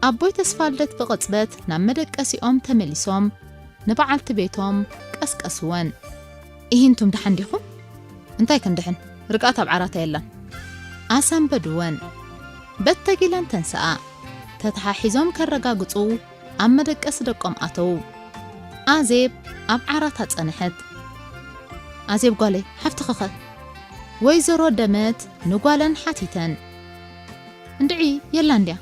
ኣቦይ ተስፋልደት ብቕጽበት ናብ መደቀሲኦም ተመሊሶም ንበዓልቲ ቤቶም ቀስቀስወን። "ኢሂ፣ እንቱም ደሓን ዲኹም?" "እንታይ ክንድሕን? ርግኣት ኣብ ዓራታ የላን?" ኣሰንበድወን። በተጊለን ተንስኣ። ተተሓሒዞም ከረጋግጹ ኣብ መደቀሲ ደቆም ኣተዉ። ኣዜብ ኣብ ዓራታ ጸንሐት። "ኣዜብ ጓለይ፣ ሓፍትኺኸ?" ወይዘሮ ደመት ንጓለን ሓቲተን። "እንድዒ የላን ድያ?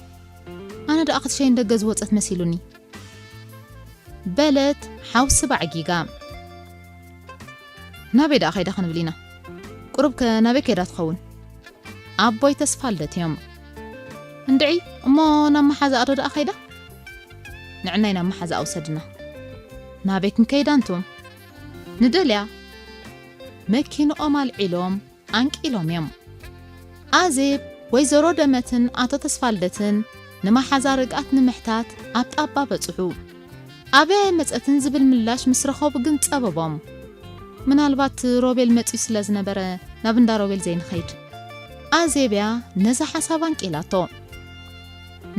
ኣነ ደኣ ክትሸይን ደገ ዝወጸት መሲሉኒ" በለት ሓውሲ ባዕጊጋ። "ናበይ ደኣ ከይዳ ክንብል ኢና? ቁሩብ ከ ናበይ ከይዳ ትኸውን?" ኣቦይ ተስፋልደት እዮም። "እንድዒ እሞ ናብ መሓዛኣ ዶ ደኣ ከይዳ?" "ንዕናይ ናብ መሓዛኣ ውሰድና። ናበይ ክንከይዳ እንቱም? ንደልያ?" መኪንኦም ኣልዒሎም ኣንቂሎም እዮም። ኣዜብ፣ ወይዘሮ ደመትን ኣቶ ተስፋልደትን ንመሓዛ ርግኣት ንምሕታት ኣብ ጣባ በጽሑ። ኣበይ መጸትን ዝብል ምላሽ ምስ ረኸቡ ግን ጸበቦም። "ምናልባት ሮቤል መጺኡ ስለ ዝነበረ ናብ እንዳ ሮቤል ዘይንኸይድ?" ኣዜብ እያ ነዛ ሓሳብ ኣንቂላቶ።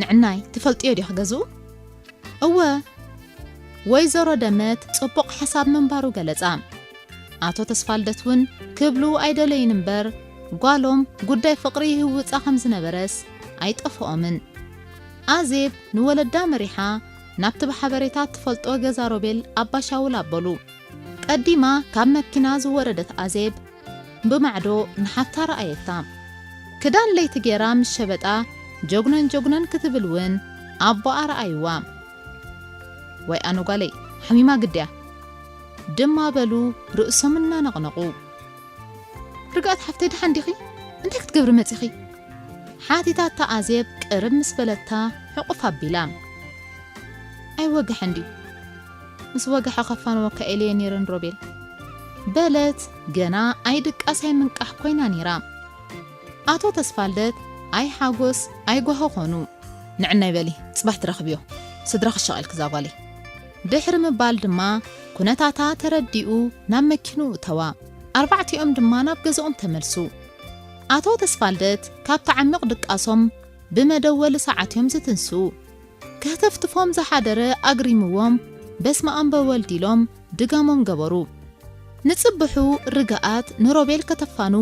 "ንዕናይ ትፈልጥዮ ዲኺ ገዝኡ?" "እወ፣ ወይዘሮ ደመት ጽቡቕ ሓሳብ ምንባሩ ገለጻ። ኣቶ ተስፋልደት እውን ክብሉ ኣይደለዩን እምበር፣ ጓሎም ጉዳይ ፍቕሪ ይህውጻ ከም ዝነበረስ ኣይጠፍኦምን።" ኣዜብ ንወለዳ መሪሓ ናብቲ ብሓበሬታ እትፈልጦ ገዛ ሮቤል ኣባሻውል ኣበሉ። ቀዲማ ካብ መኪና ዝወረደት ኣዜብ ብማዕዶ ንሓፍታ ረኣየታ። ክዳን ለይቲ ጌራ ምስ ሸበጣ ጀጉነን ጀጉነን ክትብል እውን ኣቦኣ ረኣይዋ። "ወይ ኣነ ጓለይ፣ ሓሚማ ግድያ" ድማ በሉ ርእሶም እናነቕነቑ። "ርግኣት ሓፍተይ፣ ደሓን ዲኺ? እንታይ ክትገብሪ መጺኺ?" ሓቲታታ ኣዜብ ቅርብ ምስ በለታ ሕቑፍ ኣቢላ። "ኣይወግሐን ድዩ? ምስ ወግሐ ከፋንወካ ኢለየ ነይረ ንሮቤል" በለት። ገና ኣይድቃስ ኣይምንቃሕ ኮይና ነይራ። ኣቶ ተስፋልደት ኣይሓጎስ ኣይጓህ ኮኑ። "ንዕናይ በሊ፣ ጽባሕ ትረኽብዮ፣ ስድራኺ ሸቒልኪ እዛ ጓለይ" ድሕሪ ምባል ድማ ኩነታታ ተረዲኡ ናብ መኪንኡ እተዋ። ኣርባዕቲኦም ድማ ናብ ገዝኦም ተመልሱ። ኣቶ ተስፋልደት ካብቲ ዓሚቕ ድቃሶም ብመደወሊ ሰዓት እዮም ዝትንስኡ። ከህተፍትፎም ዝሓደረ ኣግሪምዎም፣ በስመ ኣብ ወወልድ ኢሎም ድጋሞም ገበሩ። ንጽብሑ ርግኣት ንሮቤል ከተፋኑ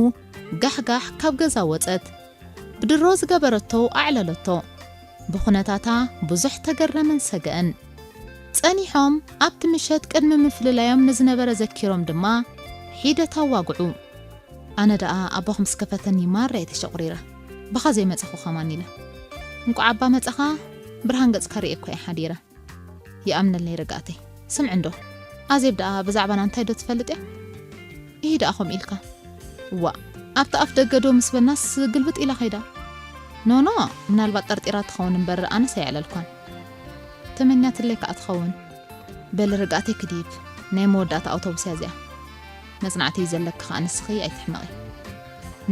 ጋሕጋሕ ካብ ገዛ ወጸት። ብድሮ ዝገበረቶ ኣዕለለቶ። ብኹነታታ ብዙሕ ተገረመን ሰገአን። ጸኒሖም ኣብቲ ምሸት ቅድሚ ምፍልላዮም ንዝነበረ ዘኪሮም ድማ ሒደት ኣዋግዑ። ኣነ ደኣ ኣቦኽ ምስ ከፈተኒ ማራ እየ ተሸቑሪረ። ብኻ ዘይመጻኹ ከማን ኢለ። እንቋዕ ኣባ መጻኻ፣ ብርሃን ገጽካ ርእየ እኮ እየ ሓዲረ። ይኣምነለይ ርግኣተይ። ስምዒ እንዶ፣ ኣዜብ ደኣ ብዛዕባና እንታይ ዶ ትፈልጥ እያ? ኢሂ ደኣ ከምኡ ኢልካ። እዋእ፣ ኣብቲ ኣፍ ደገ ዶ ምስ በልናስ ግልብጥ ኢላ ከይዳ። ኖኖ፣ ምናልባት ጠርጢራ ትኸውን እምበር ኣነስ ኣየዕለልኳን። ተመንያትለይ ከኣ ትኸውን። በሊ ርግኣተይ ክድይብ፣ ናይ መወዳእታ ኣውቶቡስ እያ እዚኣ። መጽናዕቲ እዩ ዘለኪ ከኣ ንስኺ ኣይትሕመቒ።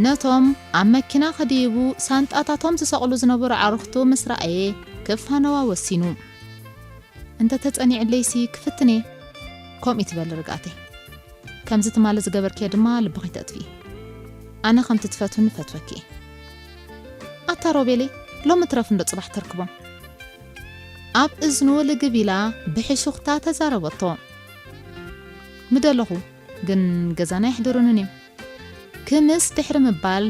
ነቶም ኣብ መኪና ክድይቡ ሳንጣታቶም ዝሰቕሉ ዝነበሩ ኣዕሩኽቱ ምስ ረኣየ ክፋነዋ ወሲኑ። እንተ ተጸኒዕለይሲ ክፍትን እየ። ከምኡ ትበሊ ርግኣተይ። ከምዚ ትማሊ ዝገበርክዮ ድማ ልብኺ ተጥፍኢ። ኣነ ከምቲ ትፈትውኒ ፈትወኪ እየ። ኣታ ሮቤለይ፣ ሎሚ ትረፍ እንዶ ጽባሕ ተርክቦም። ኣብ እዝኑ ልግብ ኢላ ብሕሹኽታ ተዛረበቶ። ምደለኹ፣ ግን ገዛና ኣይሕድሩንን እዮም። ክምስ ድሕሪ ምባል፣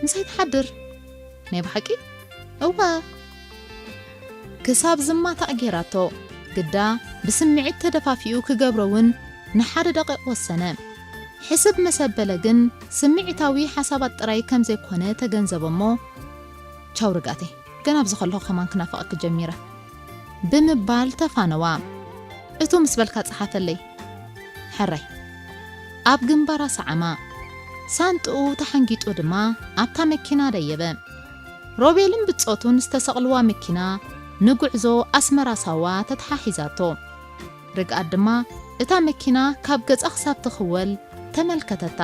ምሳይ ትሓድር? ናይ ብሓቂ? እወ። ክሳብ ዝማታእ ጌራቶ። ግዳ ብስምዒት ተደፋፊኡ ክገብሮ እውን ንሓደ ደቂቕ ወሰነ። ሕስብ መሰበለ ግን ስምዒታዊ ሓሳባት ጥራይ ከም ዘይኮነ ተገንዘበ እሞ፣ "ቻው ርግኣተይ፣ ገና ኣብዚ ከለኹ ከማን ክናፍቐኪ ጀሚረ" ብምባል ተፋነዋ። "እቱ ምስ በልካ ጸሓፈለይ። ሕራይ" ኣብ ግንባራ ሰዓማ። ሳንጥኡ ተሓንጊጡ ድማ ኣብታ መኪና ደየበ። ሮቤልን ብጾቱን ዝተሰቕልዋ መኪና ንጉዕዞ ኣስመራ ሳዋ ተተሓሒዛቶ። ርግኣት ድማ እታ መኪና ካብ ገጻ ክሳብ ትኽወል ተመልከተታ።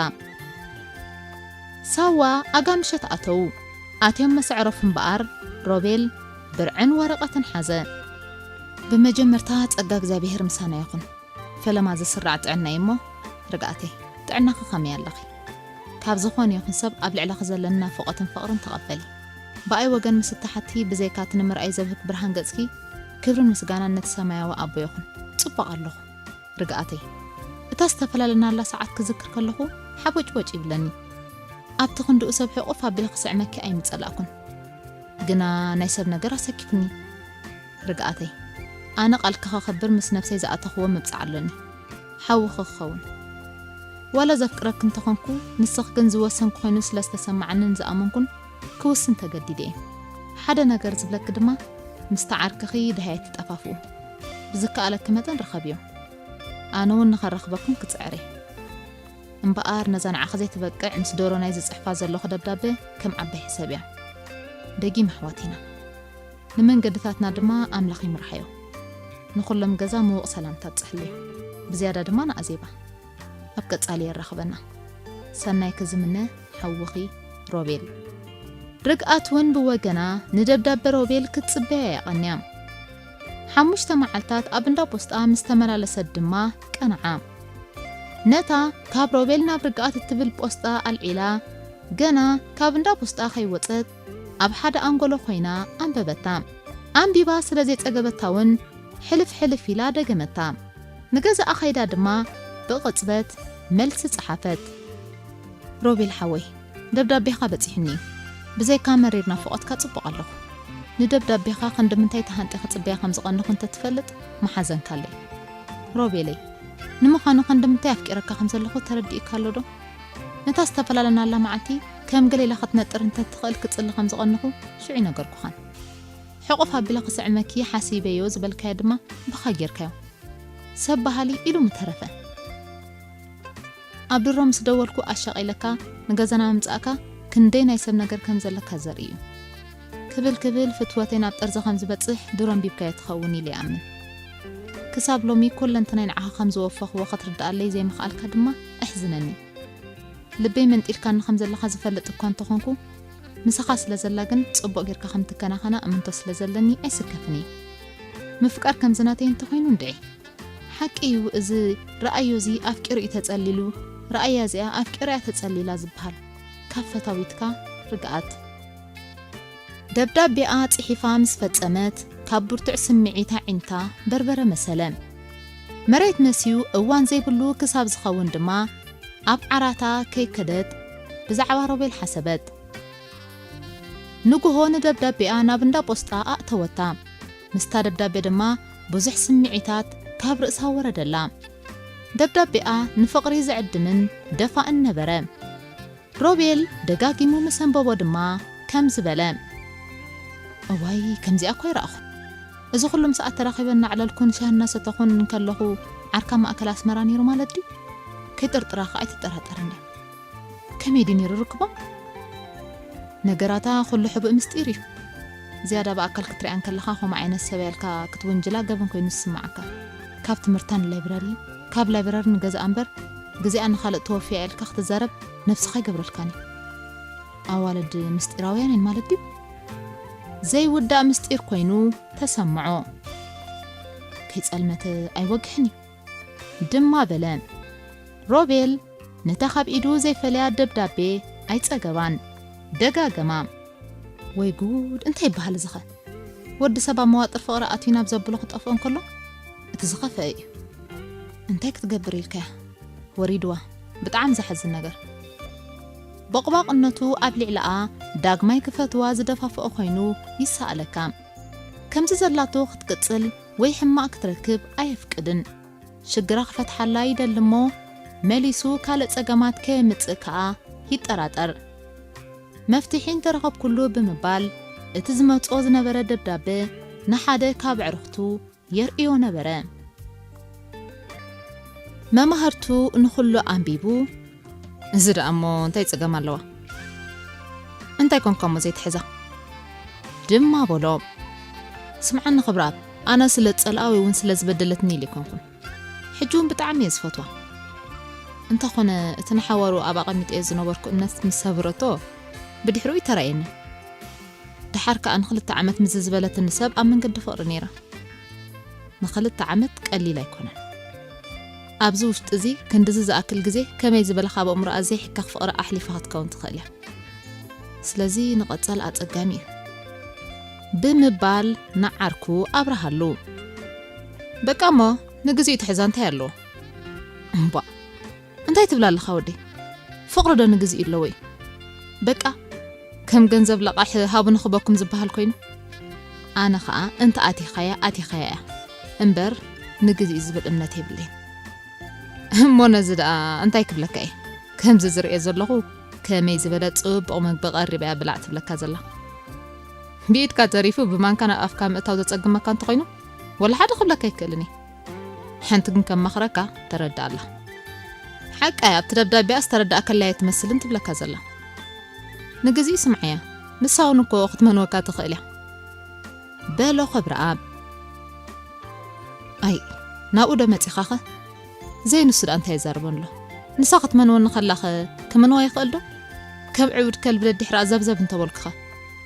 ሳዋ ኣጋ ምሸት ኣተዉ። ኣትዮም መሰዕረፉ እምበኣር ሮቤል ብርዕን ወረቐትን ሓዘ። "ብመጀመርታ ጸጋ እግዚኣብሔር ምሳና ይኹን። ፈለማ ዝስራዕ ጥዕና እዩ እሞ ርግኣተይ፣ ጥዕናኺ ከመይ ኣለኺ? ካብ ዝኾነ ይኹን ሰብ ኣብ ልዕለኺ ዘለኒ ናፍቖትን ፍቕርን ተቐበሊ። ብኣይ ወገን ምስ እትሓቲ ብዘይካ እቲ ንምርኣይ ዘብህግ ብርሃን ገጽኪ፣ ክብርን ምስጋናን ነቲ ሰማያዊ ኣቦ ይኹን። ጽቡቕ ኣለኹ ርግኣተይ። እታ ዝተፈላለናላ ሰዓት ክዝክር ከለኹ ሓቦጭቦጭ ይብለኒ። ኣብቲ ክንድኡ ሰብ ሕቑፍ ኣቢለ ክስዕመኪ ኣይምጸላእኩን። ግና ናይ ሰብ ነገር ኣሰኪፉኒ ርግኣተይ። ኣነ ቃልኪ ከኸብር ምስ ነብሰይ ዝኣተኽዎ ምብጻዕ ኣሎኒ። ሓውኺ ክኸውን። ዋላ ዘፍቅረኪ እንተኾንኩ፣ ንስኺ ግን ዝወሰንኩ ኮይኑ ስለ ዝተሰማዓንን ዝኣመንኩን ክውስን ተገዲደ እየ። ሓደ ነገር ዝብለኪ ድማ፣ ምስቲ ዓርክኺ ደሃይ ኣይትጠፋፍኡ። ብዝከኣለኪ መጠን ርኸብዮ። ኣነ እውን ንኸራኽበኩም ክጽዕር እየ። እምበኣር ነዛ ንዓኺ ዘይትበቅዕ ምስ ዶሮናይ ዝጽሕፋ ዘለኹ ደብዳበ ከም ዓባይ ሕሰብያ። ደጊም ኣሕዋት ኢና። ንመንገድታትና ድማ ኣምላኽ ይምርሓዮ። ንኹሎም ገዛ ምዉቕ ሰላምታ ኣብጽሕለይ። ብዝያዳ ድማ ንኣዜባ። ኣብ ቀጻሊ የራኽበና። ሰናይ ክዝምነ፣ ሓውኺ ሮቤል። ርግኣት እውን ብወገና ንደብዳበ ሮቤል ክትጽበያ የቐንያ። ሓሙሽተ መዓልታት ኣብ እንዳ ፖስጣ ምስ ተመላለሰት ድማ ቀንዓ። ነታ ካብ ሮቤል ናብ ርግኣት እትብል ፖስጣ ኣልዒላ፣ ገና ካብ እንዳ ፖስጣ ከይወጸት ኣብ ሓደ ኣንጎሎ ኮይና ኣንበበታ። ኣንቢባ ስለ ዘይጸገበታ እውን ሕልፍ ሕልፍ ኢላ ደገመታ። ንገዛኣ ከይዳ ድማ ብቕጽበት መልሲ ጸሓፈት። ሮቤል ሓወይ፣ ደብዳቤኻ በጺሑኒ እዩ። ብዘይካ መሪር ናፍቖትካ ጽቡቕ ኣለኹ። ንደብዳቤኻ ክንዲ ምንታይ ተሃንጢ ክጽበያ ከም ዝቐንኹ እንተትፈልጥ ምሓዘንካለይ። ሮቤለይ፣ ንምዃኑ ክንዲ ምንታይ ኣፍቂረካ ከም ዘለኹ ተረዲእካ ኣሎ ዶ? ነታ ዝተፈላለናላ መዓልቲ ከም ገሌላ ክትነጥር እንተትኽእል ክጽሊ ከም ዝቐንኹ ሽዑ ይነገርኩኻን። ሕቑፍ ኣቢለ ክስዕመኪ ሓሲበዮ ዝበልካዮ ድማ ብኻ ጌርካዮ። ሰብ በሃሊ ኢሉ ምተረፈ። ኣብ ድሮ ምስ ደወልኩ ኣሻቒለካ ንገዛና ምምጻእካ ክንደይ ናይ ሰብ ነገር ከም ዘለካ ዘርኢ እዩ። ክብል ክብል ፍትወተይ ናብ ጠርዚ ከም ዝበጽሕ ድሮ ኣንቢብካዮ ትኸውን ኢለ ይኣምን። ክሳብ ሎሚ ኩለንትናይ ንዓኻ ከም ዝወፈኽዎ ክትርድኣለይ ዘይምኽኣልካ ድማ ኣሕዝነኒ። ልበይ መንጢልካኒ ከም ዘለኻ ዝፈልጥ እኳ እንተኾንኩ፣ ምሳኻ ስለ ዘላ ግን ጽቡቕ ጌርካ ከም ትከናኸና እምንቶ ስለ ዘለኒ ኣይስከፍን እየ። ምፍቃር ከምዚ ናተይ እንተኾይኑ እንድዒ። ሓቂ እዩ፣ እዚ ረኣዮ እዚ ኣፍቂሩ እዩ ተጸሊሉ፣ ረኣያ እዚኣ ኣፍቂራ እያ ተጸሊላ ዝበሃል። ካብ ፈታዊትካ ርግኣት። ደብዳቤኣ ጽሒፋ ምስ ፈጸመት፣ ካብ ብርቱዕ ስምዒት ኣዒንታ በርበረ መሰለ። መሬት መስዩ እዋን ዘይብሉ ክሳብ ዝኸውን ድማ፣ ኣብ ዓራታ ከይከደት ብዛዕባ ሮቤል ሓሰበት። ንግሆ ንደብዳቤኣ ናብ እንዳ ፖስጣ ኣእተወታ። ምስታ ደብዳቤ ድማ ብዙሕ ስምዒታት ካብ ርእሳ ወረደላ። ደብዳቤኣ ንፍቕሪ ዝዕድምን ደፋእን ነበረ። ሮቤል ደጋጊሙ ምስ ኣንበቦ ድማ ከምዚ በለ። እዋይ፣ ከምዚኣ እኮ ኣይረኣኹን። እዚ ኩሉ ምሳኣ ተራኺበ እናዕለልኩን ሻሂ እናሰተኹን እንከለኹ ዓርካ ማእከል ኣስመራ ነይሩ ማለት ድዩ? ከይጥርጥራ ከኣ ኣይትጠራጠርን እያ። ከመይ ድዩ ነይሩ ርክቦም? ነገራታ ኩሉ ሕቡእ ምስጢር እዩ። ዝያዳ ብኣካል ክትሪኣ እንከለኻ ከምኡ ዓይነት ሰብ እያ ኢልካ ክትውንጅላ ገበን ኮይኑ ዝስምዓካ። ካብ ትምህርታ ንላይብረሪ፣ ካብ ላይብረሪ ንገዛኣ እምበር፣ ግዜኣ ንኻልእ ተወፍያ ኢልካ ክትዛረብ ነብስኻ ኣይገብረልካን እዩ። ኣዋልድ ምስጢራውያን እየን ማለት ድዩ? ዘይውዳእ ምስጢር ኮይኑ ተሰምዖ። ከይጸልመተ ኣይወግሕን እዩ ድማ በለ። ሮቤል ነታ ካብ ኢዱ ዘይፈለያ ደብዳቤ ኣይጸገባን። ደጋገማ። ወይ ጉድ፣ እንታይ ይበሃል እዚኸ? ወዲ ሰብ ኣብ መዋጥር ፍቕሪ ኣትዩ ናብ ዘብሎ ክጠፍኦ እንከሎ፣ እቲ ዝኸፍአ እዩ። እንታይ ክትገብር ኢልካያ? ወሪድዋ። ብጣዕሚ ዘሐዝን ነገር። ቦቕባቕነቱ ኣብ ልዕሊኣ ዳግማይ ክፈትዋ ዝደፋፍኦ ኮይኑ ይሰኣለካ። ከምዚ ዘላቶ ክትቅጽል ወይ ሕማቕ ክትረክብ ኣየፍቅድን። ሽግራ ክፈትሓላ ይደሊ እሞ መሊሱ ካልእ ጸገማት ከየምጽእ ከኣ ይጠራጠር። መፍትሒ እንተረኸብኩሉ ብምባል እቲ ዝመጽኦ ዝነበረ ደብዳበ ንሓደ ካብ ኣዕሩኽቱ የርእዮ ነበረ። መማህርቱ ንኹሉ ኣንቢቡ፣ "እዚ ደኣ እሞ እንታይ ጸገም ኣለዋ? እንታይ ኮንካ እሞ ዘይትሕዛ?" ድማ በሎ። "ስምዓኒ ክብረኣብ፣ ኣነ ስለ ጸልኣ ወይ እውን ስለ ዝበደለትኒ ኢለ ኣይኮንኩን። ሕጂ እውን ብጣዕሚ እየ ዝፈትዋ። እንተኾነ እቲ ንሓዋሩ ኣብ ኣቐሚጠዮ ዝነበርኩ እምነት ምስ ሰብረቶ ብድሕሪኡ ይተራእየኒ። ደሓር ከኣ ንኽልተ ዓመት ምስዚ ዝበለትኒ ሰብ ኣብ መንገዲ ፍቕሪ ነይራ። ንኽልተ ዓመት ቀሊል ኣይኮነን። ኣብዚ ውሽጢ እዚ ክንድዚ ዝኣክል ግዜ ከመይ ዝበለ ካብ ኣእምሮኣ ዘይሕከኽ ፍቕሪ ኣሕሊፋ ክትከውን ትኽእል እያ። ስለዚ ንቐጸል ኣጸጋሚ እዩ" ብምባል ንዓርኩ ኣብርሃሉ። "በቃ እሞ ንግዚኡ ትሕዛ እንታይ ኣለዎ?" "እምቧእ፣ እንታይ ትብል ኣለኻ ወደይ? ፍቕሪ ዶ ንግዚኡ ኣለዎ እዩ? በቃ ከም ገንዘብ ለቓሕ ሃቡ ንኽበኩም ዝበሃል ኮይኑ? ኣነ ኸኣ እንተ ኣቲኻያ ኣቲኻያ እያ እምበር ንግዚኡ ዝብል እምነት የብለይን። እሞ ነዚ ደኣ እንታይ ክብለካ እየ? ከምዚ ዝርእዮ ዘለኹ ከመይ ዝበለ ጽቡቕ መግቢ ቀሪባ እያ ብላዕ ትብለካ ዘላ። ብኢድካ ተሪፉ ብማንካ ናብ ኣፍካ ምእታው ዘጸግመካ እንተኾይኑ ወላ ሓደ ክብለካ ኣይክእልን እየ። ሓንቲ ግን ከማኽረካ ተረድኣላ። ሓቃ እያ፣ ኣብቲ ደብዳቤኣ ዝተረድኣከላ እየ ትመስልን ትብለካ ዘላ። ንግዚኡ ስምዓያ፣ ንሳ እውን እኮ ክትመንወካ ትኽእል እያ" በሎ ክብረኣብ። "ኣይ፣ ናብኡ ዶ መጺኻኸ? ዘይንሱ ደኣ እንታይ የዛርበን ኣሎ? ንሳ ክትመንወኒ ከላኸ ክምንዋ ይኽእል ዶ? ከም ዕቡድ ከልቢ ደድሕራ ዘብዘብ እንተበልኩኸ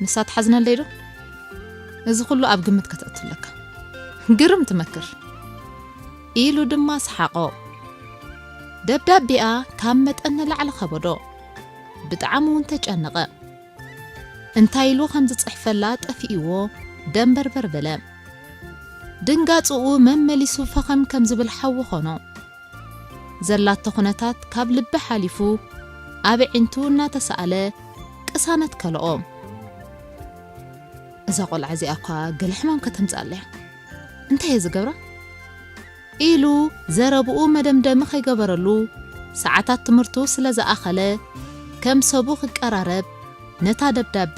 ንሳ ትሓዝነለይ ዶ? እዚ ኩሉ ኣብ ግምት ከተእቱ ኣለካ። ግርም ትመክር" ኢሉ ድማ ሰሓቖ። ደብዳቤኣ ካብ መጠን ንላዕሊ ከበዶ። ብጣዕሚ እውን ተጨነቐ። እንታይ ኢሉ ከም ዝጽሕፈላ ጠፊእዎ ደንበርበር በለ። ድንጋጽኡ መመሊሱ ፈኸም ከም ዝብል ሓዊ ኾኖ። ዘላቶ ኩነታት ካብ ልቢ ሓሊፉ ኣብ ኣዒንቱ እናተሳእለ ቅሳነት ከልኦ። "እዛ ቆልዓ እዚኣ እኳ ገለ ሕማም ከተምጽኣላ እያ። እንታይ እየ ዝገብራ?" ኢሉ ዘረብኡ መደምደሚ ከይገበረሉ ሰዓታት ትምህርቱ ስለ ዝኣኸለ ከም ሰቡ ክቀራረብ ነታ ደብዳበ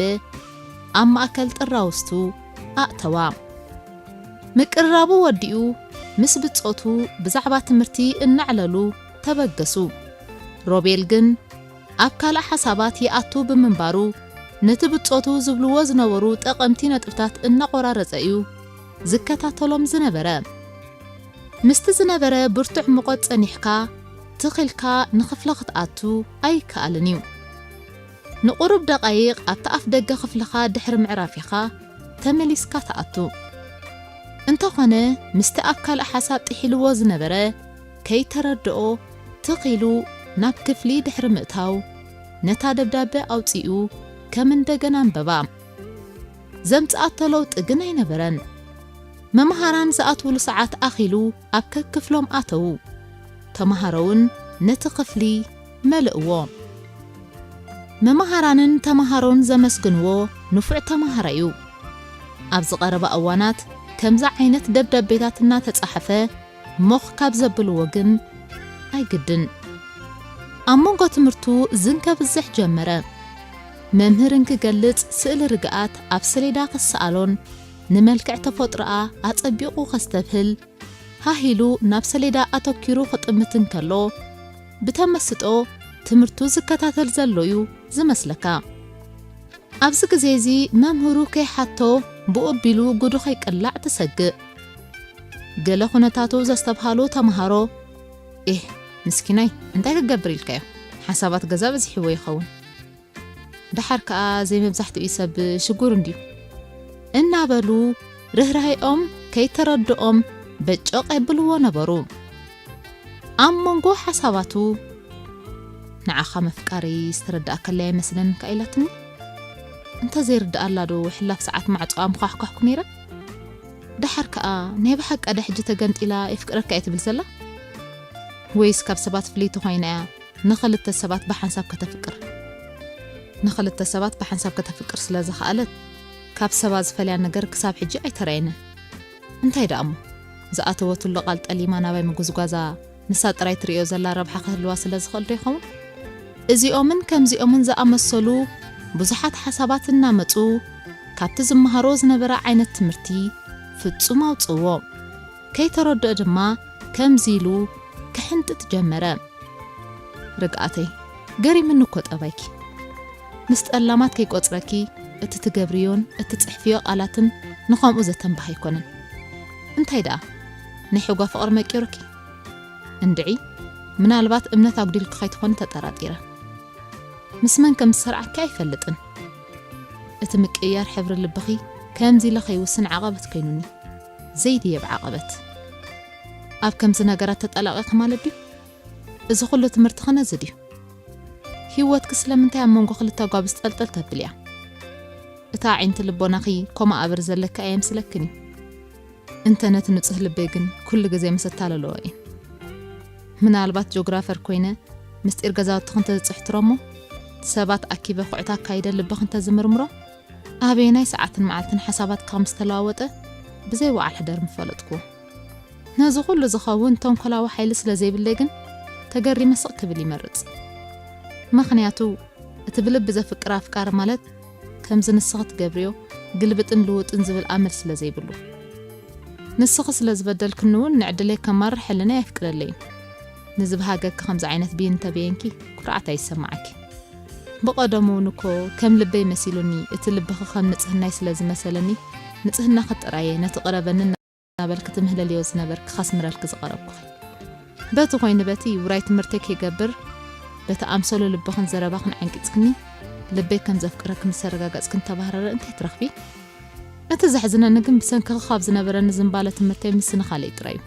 ኣብ ማእከል ጥራውስቱ ኣእተዋ። ምቅርራቡ ወዲኡ ምስ ብጾቱ ብዛዕባ ትምህርቲ እናዕለሉ ተበገሱ። ሮቤል ግን ኣብ ካልእ ሓሳባት ይኣቱ ብምንባሩ ነቲ ብጾቱ ዝብልዎ ዝነበሩ ጠቐምቲ ነጥብታት እናቖራረጸ እዩ ዝከታተሎም ዝነበረ። ምስቲ ዝነበረ ብርቱዕ ሙቐት ጸኒሕካ ትኺልካ ንኽፍሊ ክትኣቱ ኣይከኣልን እዩ። ንቑሩብ ደቓይቕ ኣብቲ ኣፍ ደገ ክፍልኻ ድሕሪ ምዕራፊኻ ተመሊስካ ትኣቱ። እንተኾነ ምስቲ ኣብ ካልእ ሓሳብ ጥሒልዎ ዝነበረ ከይተረድኦ ትኽ ኢሉ ናብ ክፍሊ ድሕሪ ምእታው ነታ ደብዳበ ኣውጺኡ ከም እንደገና ኣንበባ። ዘምጽኣቶ ለውጢ ግን ኣይነበረን። መምሃራን ዝኣትውሉ ሰዓት ኣኺሉ ኣብ ከክፍሎም ኣተዉ። ተምሃሮ እውን ነቲ ክፍሊ መልእዎ። መምሃራንን ተምሃሮን ዘመስግንዎ ንፉዕ ተምሃራይ እዩ። ኣብዚ ቀረባ እዋናት ከምዚ ዓይነት ደብዳቤታት እናተጻሕፈ ሞኽ ካብ ዘብልዎ ግን ኣይግድን። ኣብ መንጎ ትምህርቱ ዝን ከብዝሕ ጀመረ። መምህር እንክገልጽ ስእሊ ርግኣት ኣብ ሰሌዳ ክሰኣሎን ንመልክዕ ተፈጥሮኣ ኣጸቢቑ ከስተብህል ሃሂሉ ናብ ሰሌዳ ኣተኪሩ ክጥምት እንከሎ ብተመስጦ ትምህርቱ ዝከታተል ዘሎ እዩ ዝመስለካ። ኣብዚ ግዜ እዚ መምህሩ ከይሓቶ ብኡ ኣቢሉ ጉዱ ከይቅላዕ ትሰግእ። ገለ ኩነታቱ ዘስተብሃሉ ተምሃሮ፣ "ኤህ፣ ምስኪናይ፣ እንታይ ክገብር ኢልካዮ? ሓሳባት ገዛ በዚሕዎ ይኸውን። ደሓር ከኣ ዘይመብዛሕትኡ ሰብ ሽጉር እንድዩ" እናበሉ ርህራሄኦም ከይተረድኦም በጮቕ የብልዎ ነበሩ። ኣብ መንጎ ሓሳባቱ፣ "ንዓኻ ምፍቃረይ ዝተረድኣከለይ ኣይመስለንን ከኣ" ኢላትኒ። እንተ ዘይርድኣላ ዶ ሕላፍ ሰዓት ማዕጾኣ ምዃሕኳሕኩ ነይረ? ደሓር ከኣ ናይ ብሓቂ ዶ ሕጂ ተገንጢላ የፍቅረካ እየ ትብል ዘላ? ወይስ ካብ ሰባት ፍልይቲ ኮይና እያ ንኽልተ ሰባት ብሓንሳብ ከተፍቅር? ንኽልተ ሰባት ብሓንሳብ ከተፍቅር ስለ ዝኸኣለት፣ ካብ ሰባ ዝፈልያ ነገር ክሳብ ሕጂ ኣይተራእየንን። እንታይ ደኣ እሞ፣ ዝኣተወትሉ ቓል ጠሊማ ናባይ ምጉዝጓዛ ንሳ ጥራይ ትርእዮ ዘላ ረብሓ ክህልዋ ስለ ዝኽእል ዶ ይኸውን? እዚኦምን ከምዚኦምን ዝኣመሰሉ ብዙሓት ሓሳባት እናመጹ፣ ካብቲ ዝመሃሮ ዝነበረ ዓይነት ትምህርቲ ፍጹም ኣውጽእዎ። ከይተረድኦ ድማ ከምዚ ኢሉ ክሕንጥጥ ጀመረ። ርግኣተይ፣ ገሪምኒ እኮ ጠባይኪ። ምስ ጠላማት ከይቆጽረኪ፣ እቲ ትገብርዮን እቲ ጽሕፍዮ ቃላትን ንኸምኡ ዘተንባህ ኣይኮነን። እንታይ ደኣ፣ ናይ ሕጓ ፍቕሪ መቂሩኪ? እንድዒ፣ ምናልባት እምነት ኣጉዲልኪ ከይትኾኒ ተጠራጢረ። ምስ መን ከም ዝሰርዓኪ ኣይፈልጥን። እቲ ምቅይያር ሕብሪ ልብኺ ከምዚ ኢለ ከይውስን ዓቐበት ኮይኑኒ። ዘይድየብ ዓቐበት። ኣብ ከምዚ ነገራት ተጠላቒኺ ማለት ድዩ? እዚ ኩሉ ትምህርትኺ ነዚ ድዩ? ህይወትኪ ስለምንታይ ኣብ መንጎ ክልተ ኣጓብዝ ጠልጠል ተብልያ? እታ ኣዒንቲ ልቦናኺ ኮማ ኣበር ዘለካ እየ ምስለክን እዩ። እንተ ነቲ ንጹህ ልበይ ግን ኩሉ ግዜ ምስ እታለልኦ እየ። ምናልባት ጆግራፈር ኮይነ ምስጢር ገዛውትኺ እንተ ዝጽሕትሮ እሞ፣ ሰባት ኣኪበ ኩዕታ ኣካይደ ልብኺ እንተ ዝምርምሮ፣ ኣበየናይ ሰዓትን መዓልትን ሓሳባትካ ከም ዝተለዋወጠ ብዘይ ወዓል ሕደር ምፈለጥኩዎ። ነዚ ኩሉ ዝኸውን ተንኮላዊ ሓይሊ ስለ ዘይብለይ ግን ተገሪመ ስቕ ክብል ይመርጽ። ምኽንያቱ እቲ ብልቢ ዘፍቅር ኣፍቃሪ ማለት ከምዚ ንስኺ ትገብርዮ ግልብጥን ልውጥን ዝብል ኣመል ስለ ዘይብሉ። ንስኺ ስለ ዝበደልክኒ እውን ንዕድለይ ከማርር ሕልናይ ኣየፍቅደለይን። ንዝብሃገኪ ከምዚ ዓይነት ብይን እንተበየንኪ ኩርዓት ኣይሰማዓኪ። ብቐደሙ እውን እኮ ከም ልበይ መሲሉኒ፣ እቲ ልብኺ ከም ንጽህናይ ስለ ዝመሰለኒ፣ ንጽህናኺ ጥራየ ነቲ ቅረበኒ እናበልኪ ትምህለልዮ ዝነበርኪ ከስምረልኪ ዝቐረብኩኺ። በቲ ኮይኑ በቲ ውራይ ትምህርተይ ከይገብር፣ በቲ ኣምሰሉ ልብኽን ዘረባኽን ዓንቂጽክኒ፣ ልበይ ከም ዘፍቅረኪ ምስ ኣረጋገጽክኒ ተባህረረ እንታይ ትረኽቢ? እቲ ዘሕዝነኒ ግን ብሰንክኺ ካብ ዝነበረኒ ዝንባለ ትምህርተይ ምስንኻለይ ጥራይ እዩ።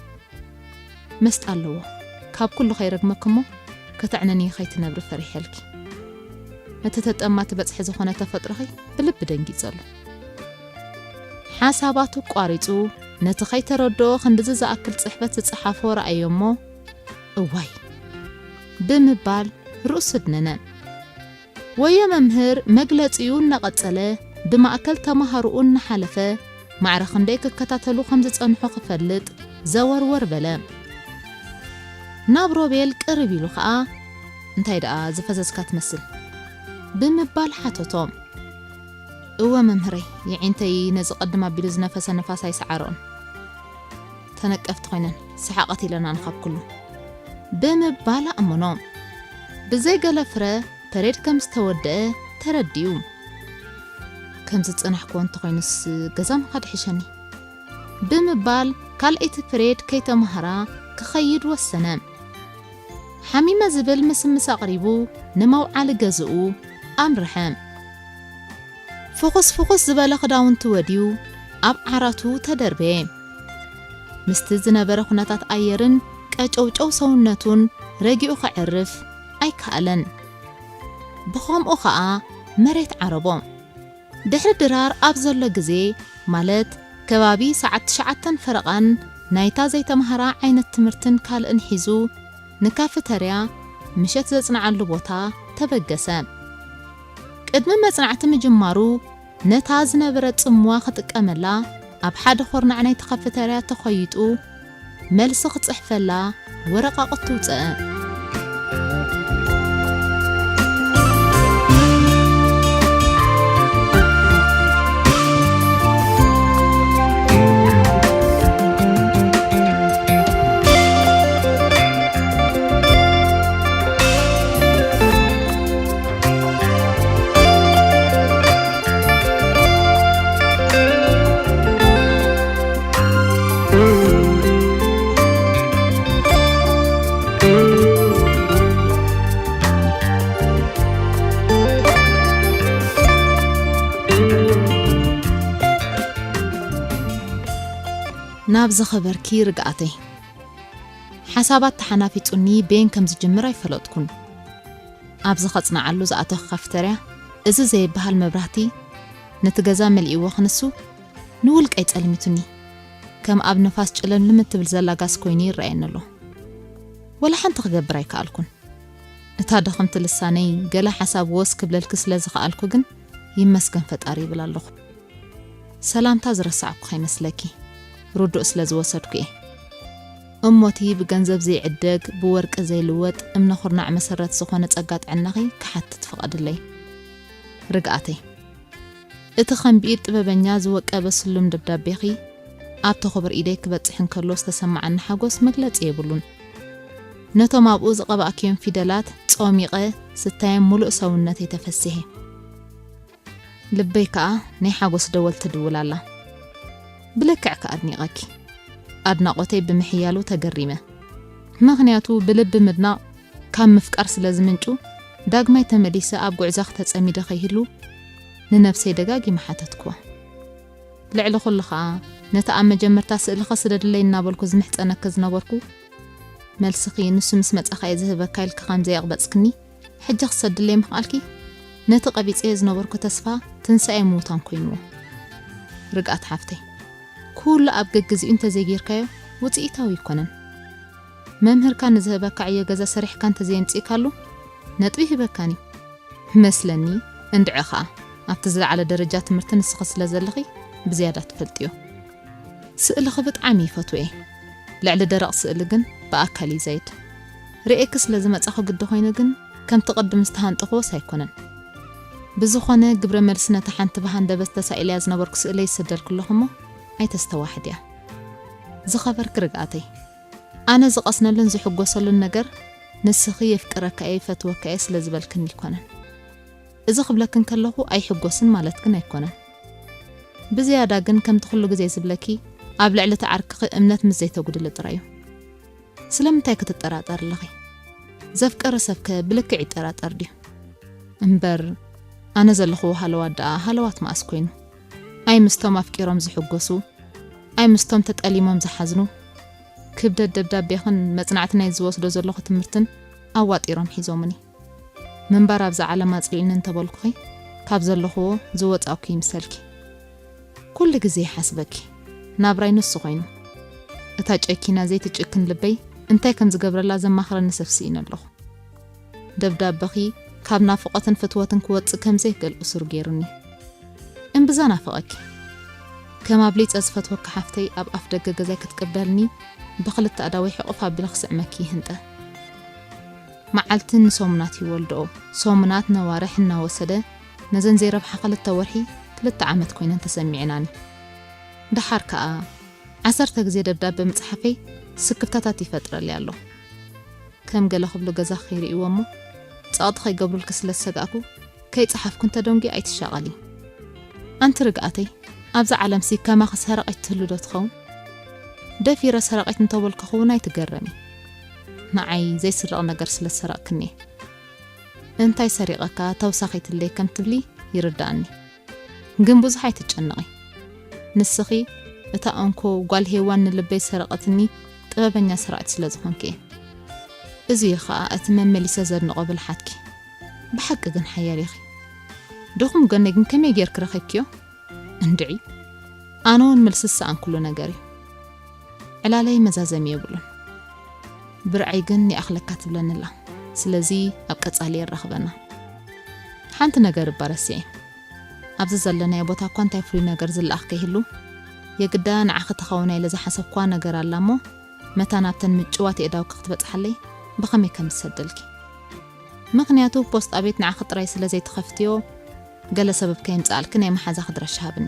መስጣ ኣለዎ። ካብ ኩሉ ከይረግመኪ እሞ ከተዕንንዪ ከይትነብሪ ፈሪሐልኪ። እቲ ተጠማ ትበጽሒ ዝኾነ ተፈጥሮኺ ብልቢ ደንጊጸሉ። ሓሳባቱ ቋሪጹ፣ ነቲ ከይተረድኦ ክንድዚ ዝኣክል ጽሕፈት ዝጸሓፎ ረኣዮ እሞ፣ "እዋይ!" ብምባል ርእሱ ኣድነነ። ወዮ መምህር መግለጺኡ እናቐጸለ፣ ብማእከል ተማሃሮኡ እናሓለፈ፣ ማዕረ ክንደይ ክከታተሉ ከም ዝጸንሑ ክፈልጥ ዘወርወር በለ። ናብ ሮቤል ቅርብ ኢሉ ኸኣ፣ "እንታይ ደኣ ዝፈዘዝካ ትመስል?" ብምባል ሓተቶ። "እወ መምህረይ፣ የዒንተይ ነዚ ቅድም ኣቢሉ ዝነፈሰ ንፋስ ኣይሰዓርኦን። ተነቀፍቲ ኮይነን ሰሓቐት ኢለናኒ ካብ ኩሉ" ብምባል ኣእመኖ። ብዘይ ገለ ፍረ ፐሬድ ከም ዝተወደአ ተረዲኡ። "ከም ዝጸናሕክዎ እንተኾይኑስ ገዛ ምኻድ ይሕሸኒ" ብምባል ካልኣይቲ ፕሬድ ከይተማህራ ክኸይድ ወሰነ። ሓሚመ ዝብል ምስምስ ኣቕሪቡ ንመውዓሊ ገዝኡ ኣምርሐ። ፍኹስ ፍኹስ ዝበለ ክዳውንቱ ወድዩ ኣብ ዓራቱ ተደርበየ። ምስቲ ዝነበረ ኩነታት ኣየርን ቀጨውጨው ሰውነቱን ረጊኡ ከዕርፍ ኣይከኣለን። ብኸምኡ ኸኣ መሬት ዓረቦ። ድሕሪ ድራር ኣብ ዘሎ ግዜ፣ ማለት ከባቢ ሰዓት ትሽዓተን ፈረቓን ናይታ ዘይተማህራ ዓይነት ትምህርትን ካልእን ሒዙ ንካፈተርያ ምሸት ዘጽንዓሉ ቦታ ተበገሰ። ቅድሚ መጽናዕቲ ምጅማሩ ነታ ዝነበረ ጽምዋ ክጥቀመላ ኣብ ሓደ ኹርናዕ ናይቲ ካፈተርያ ተኾይጡ መልሲ ክጽሕፈላ ወረቓቕቲ ውጽአ። ናብ ዝኸበርኪ ርግኣተይ። ሓሳባት ተሓናፊጹኒ በየን ከም ዝጅምር ኣይፈለጥኩን። ኣብዚ ከጽንዓሉ ዝኣተኹ ካፍተርያ፣ እዚ ዘይበሃል መብራህቲ ነቲ ገዛ መሊእዎ ክንሱ፣ ንውልቀይ ጸልሚቱኒ። ከም ኣብ ንፋስ ጨለምልም እትብል ዘላ ጋስ ኮይኑ ይረኣየኒ ኣሎ። ወላ ሓንቲ ክገብር ኣይከኣልኩን። እታ ድኽምቲ ልሳነይ ገለ ሓሳብ ወስ ክብለልኪ ስለ ዝኸኣልኩ ግን፣ ይመስገን ፈጣሪ ይብል ኣለኹ። ሰላምታ ዝረሳዕኩ ከይመስለኪ። ርዱእ ስለ ዝወሰድኩ እየ። እሞቲ ብገንዘብ ዘይዕደግ፣ ብወርቂ ዘይልወጥ፣ እምነ ኩርናዕ መሰረት ዝኾነ ጸጋ ጥዕናኺ ክሓትት ፍቐድለይ። ርግኣተይ። እቲ ከም ብኢድ ጥበበኛ ዝወቀበ ስሉም ደብዳቤኺ ኣብቲ ክቡር ኢደይ ክበጽሕ እንከሎ ዝተሰማዓኒ ሓጎስ መግለጺ የብሉን። ነቶም ኣብኡ ዝቐባእክዮም ፊደላት ጾሚቐ ስታዮም ምሉእ ሰውነተይ ተፈሲሐ። ልበይ ከኣ ናይ ሓጎስ ደወል ትድውል ኣላ። ብልክዕ ከኣ ኣድኒቐኪ። ኣድናቖተይ ብምሕያሉ ተገሪመ። ምኽንያቱ ብልቢ ምድናቕ ካብ ምፍቃር ስለ ዝምንጩ፣ ዳግማይ ተመሊሰ ኣብ ጉዕዞኺ ተጸሚደ ከይህሉ ንነብሰይ ደጋጊመ ሓተትኩዋ። ልዕሊ ኩሉ ኸኣ ነቲ ኣብ መጀመርታ ስእልኺ ስደድለይ እናበልኩ ዝምሕጸነኪ ዝነበርኩ፣ መልስኺ ንሱ ምስ መጻኻ እየ ዝህበካ ኢልኪ ከም ዘየቕበጽክኒ፣ ሕጂ ክሰድለይ ምኽኣልኪ፣ ነቲ ቀቢጸዮ ዝነበርኩ ተስፋ ትንሳኤ ምውታን ኮይንዎ። ርግኣት ሓፍተይ፣ ኩሉ ኣብ ገግዜኡ እንተዘይጌርካዮ ውጽኢታዊ ኣይኮነን። መምህርካ ንዝህበካ ዕዮ ገዛ ሰሪሕካ እንተዘየምጺእካሉ ነጥቢ ይህበካን እዩ። መስለኒ፣ እንድዒ ኸኣ ኣብቲ ዝለዓለ ደረጃ ትምህርቲ ንስኺ ስለ ዘለኺ ብዝያዳ ትፈልጥዮ። ስእልኺ ብጣዕሚ ይፈትዎ እየ። ልዕሊ ደረቕ ስእሊ ግን ብኣካል እዩ ዘይድ። ርእየኪ ስለ ዝመጻኹ ግዲ ኮይኑ ግን ከምቲ ቅድም ዝተሃንጠኽዎስ ኣይኮነን። ብዝኾነ ግብረ መልሲ ነታ ሓንቲ ብሃንደበት ተሳኢለያ ዝነበርኩ ስእለይ ይሰደልኩ ኣለኹ እሞ ኣይተስተዋሕድያ። ዝኸበርኪ ርግኣተይ፣ ኣነ ዝቐስነሉን ዝሕጎሰሉን ነገር ንስኺ የፍቅረካ እየ ይፈትወካ እየ ስለ ዝበልክኒ ኣይኮነን። እዚ ክብለክን ከለኹ ኣይሕጎስን ማለት ግን ኣይኮነን። ብዝያዳ ግን ከምቲ ኩሉ ግዜ ዝብለኪ ኣብ ልዕሊ እቲ ዓርክኺ እምነት ምስ ዘይተጉድሊ ጥራይ እዩ። ስለምንታይ ክትጠራጠር ኣለኺ? ዘፍቀረ ሰብከ ብልክዕ ይጠራጠር ድዩ? እምበር ኣነ ዘለኽዎ ሃለዋት ደኣ ሃለዋት መኣስ ኮይኑ? ኣይ ምስቶም ኣፍቂሮም ዝሕጎሱ፣ ኣይ ምስቶም ተጠሊሞም ዝሓዝኑ። ክብደት ደብዳቤኽን መጽናዕቲ ናይ ዝወስዶ ዘለኹ ትምህርትን ኣዋጢሮም ሒዞምኒ። ምንባር ኣብዛ ዓለም ኣጽሊእኒ እንተበልኩኺ፣ ካብ ዘለኽዎ ዝወጻእኩ ይምሰልኪ። ኩሉ ግዜ ይሓስበኪ፣ ናብራይ ንሱ ኮይኑ። እታ ጨኪና ዘይትጭክን ልበይ እንታይ ከም ዝገብረላ ዘማኽረኒ ሰብ ስኢነ ኣለኹ። ደብዳበኺ ካብ ናፍቖትን ፍትወትን ክወጽእ ከም ዘይክእል እሱር ገይሩኒ። እምብዛ ናፍቐኪ። ከም ኣብሊጸ ዝፈትወኪ ሓፍተይ ኣብ ኣፍ ደገ ገዛይ ክትቅበልኒ ብኽልተ ኣእዳወይ ሕቑፍ ኣቢለ ክስዕመኪ ይህንጠ። መዓልቲ ንሰሙናት ይወልድኦ፣ ሰሙናት ነዋርሕ እናወሰደ ነዘን ዘይረብሓ ክልተ ወርሒ ክልተ ዓመት ኮይነን ተሰሚዕናኒ። ደሓር ከኣ ዓሰርተ ግዜ ደብዳበ ምጽሓፈይ ስክፍታታት ይፈጥረለይ ኣሎ። ከም ገለ ክብሉ ገዛ ከይርእይዎ እሞ ጸቕጢ ከይገብሩልኪ ስለ ዝሰጋእኩ ከይጸሓፍኩ እንተደንጉየ ኣይትሻቐሊ። ኣንቲ ርግኣተይ፣ ኣብዛ ዓለምሲ ከማኺ ሰረቒት ትህሉ ዶ ትኸውን? ደፊረ ሰረቒት እንተበልኩኺ እውን ኣይትገረሚ። ንዓይ ዘይስረቕ ነገር ስለ ዝሰረቕክኒ እየ። እንታይ ሰሪቐካ ተውሳኺትለይ ከም ትብሊ ይርድኣኒ። ግን ብዙሕ ኣይትጨነቒ። ንስኺ እታ እንኮ ጓል ሄዋን ንልበይ ዝሰረቐትኒ ጥበበኛ ሰራቒት ስለ ዝኾንኪ እየ። እዚ እዩ ኸኣ እቲ መመሊሰ ዘድንቖ ብልሓትኪ። ብሓቂ ግን ሓያል ኢኺ። ድኹም ጎነይ ግን ከመይ ጌርኪ ረኺብክዮ? እንድዒ፣ ኣነ እውን መልሲ ዝሰኣንኩሉ ነገር እዩ። ዕላለይ መዛዘሚ የብሉን። ብርዐይ ግን ይኣኽለካ ትብለኒ ኣላ። ስለዚ ኣብ ቀጻሊ የራኽበና። ሓንቲ ነገር እባ ረሲዐ። ኣብዚ ዘለናዮ ቦታ እኳ እንታይ ፍሉይ ነገር ዝለኣኽ ከይህሉ፣ የግዳ ንዓኺ ትኸውን ኢለ ዝሓሰብኳ ነገር ኣላ እሞ፣ መታን ኣብተን ምጭዋት የእዳውኪ ክትበጽሓለይ ብኸመይ ከም ዝሰደልኪ። ምኽንያቱ ፖስጣ ቤት ንዓኺ ጥራይ ስለ ዘይትኸፍትዮ፣ ገለ ሰበብ ከየምጽኣልኪ ናይ መሓዛኺ ድረሻ ሃብኒ።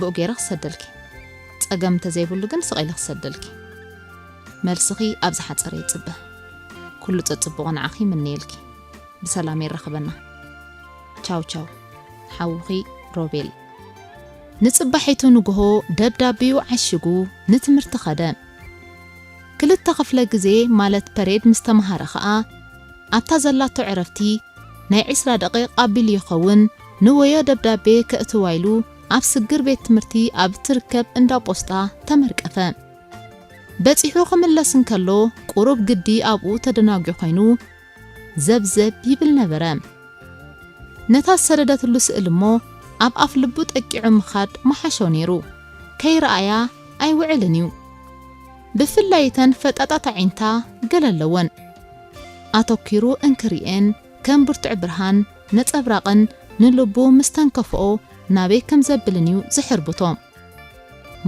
ብኡ ገይረ ክሰደልኪ። ጸገም እንተዘይብሉ ግን ስቕ ኢለ ክሰደልኪ። መልስኺ ኣብ ዝሓጸረ ይጽበ። ኩሉ ጸጽቡቑ ንዓኺ ይምነየልኪ። ብሰላም የራኽበና። ቻው ቻው። ሓውኺ ሮቤል። ንጽባሒቱ ንግሆ ደብዳቤኡ ዓሺጉ ንትምህርቲ ኸደ። ክልተ ክፍለ ግዜ ማለት ፐሬድ ምስ ተመሃረ ኸኣ፣ ኣብታ ዘላቶ ዕረፍቲ ናይ ዕስራ ደቂቕ ኣቢሉ ይኸውን፣ ንወዮ ደብዳቤ ከእትዋ ኢሉ ኣብ ስግር ቤት ትምህርቲ ኣብ እትርከብ እንዳ ፖስጣ ተመርቀፈ። በጺሑ ክምለስ እንከሎ፣ ቁሩብ ግዲ ኣብኡ ተደናጒ ኮይኑ፣ ዘብዘብ ይብል ነበረ። ነታ ዝሰደደትሉ ስእሊ እሞ ኣብ ኣፍ ልቡ ጠቂዑ ምኻድ ምሓሾ ነይሩ። ከይረኣያ ኣይውዕልን እዩ። ብፍላይ እተን ፈጣጣት ኣዒንታ ገለ ኣለወን። ኣተኲሩ እንክሪኤን ከም ብርቱዕ ብርሃን ነጸብራቕን ንልቡ ምስ ተንከፍኦ ናበይ ከም ዘብልን እዩ ዝሕርብቶ።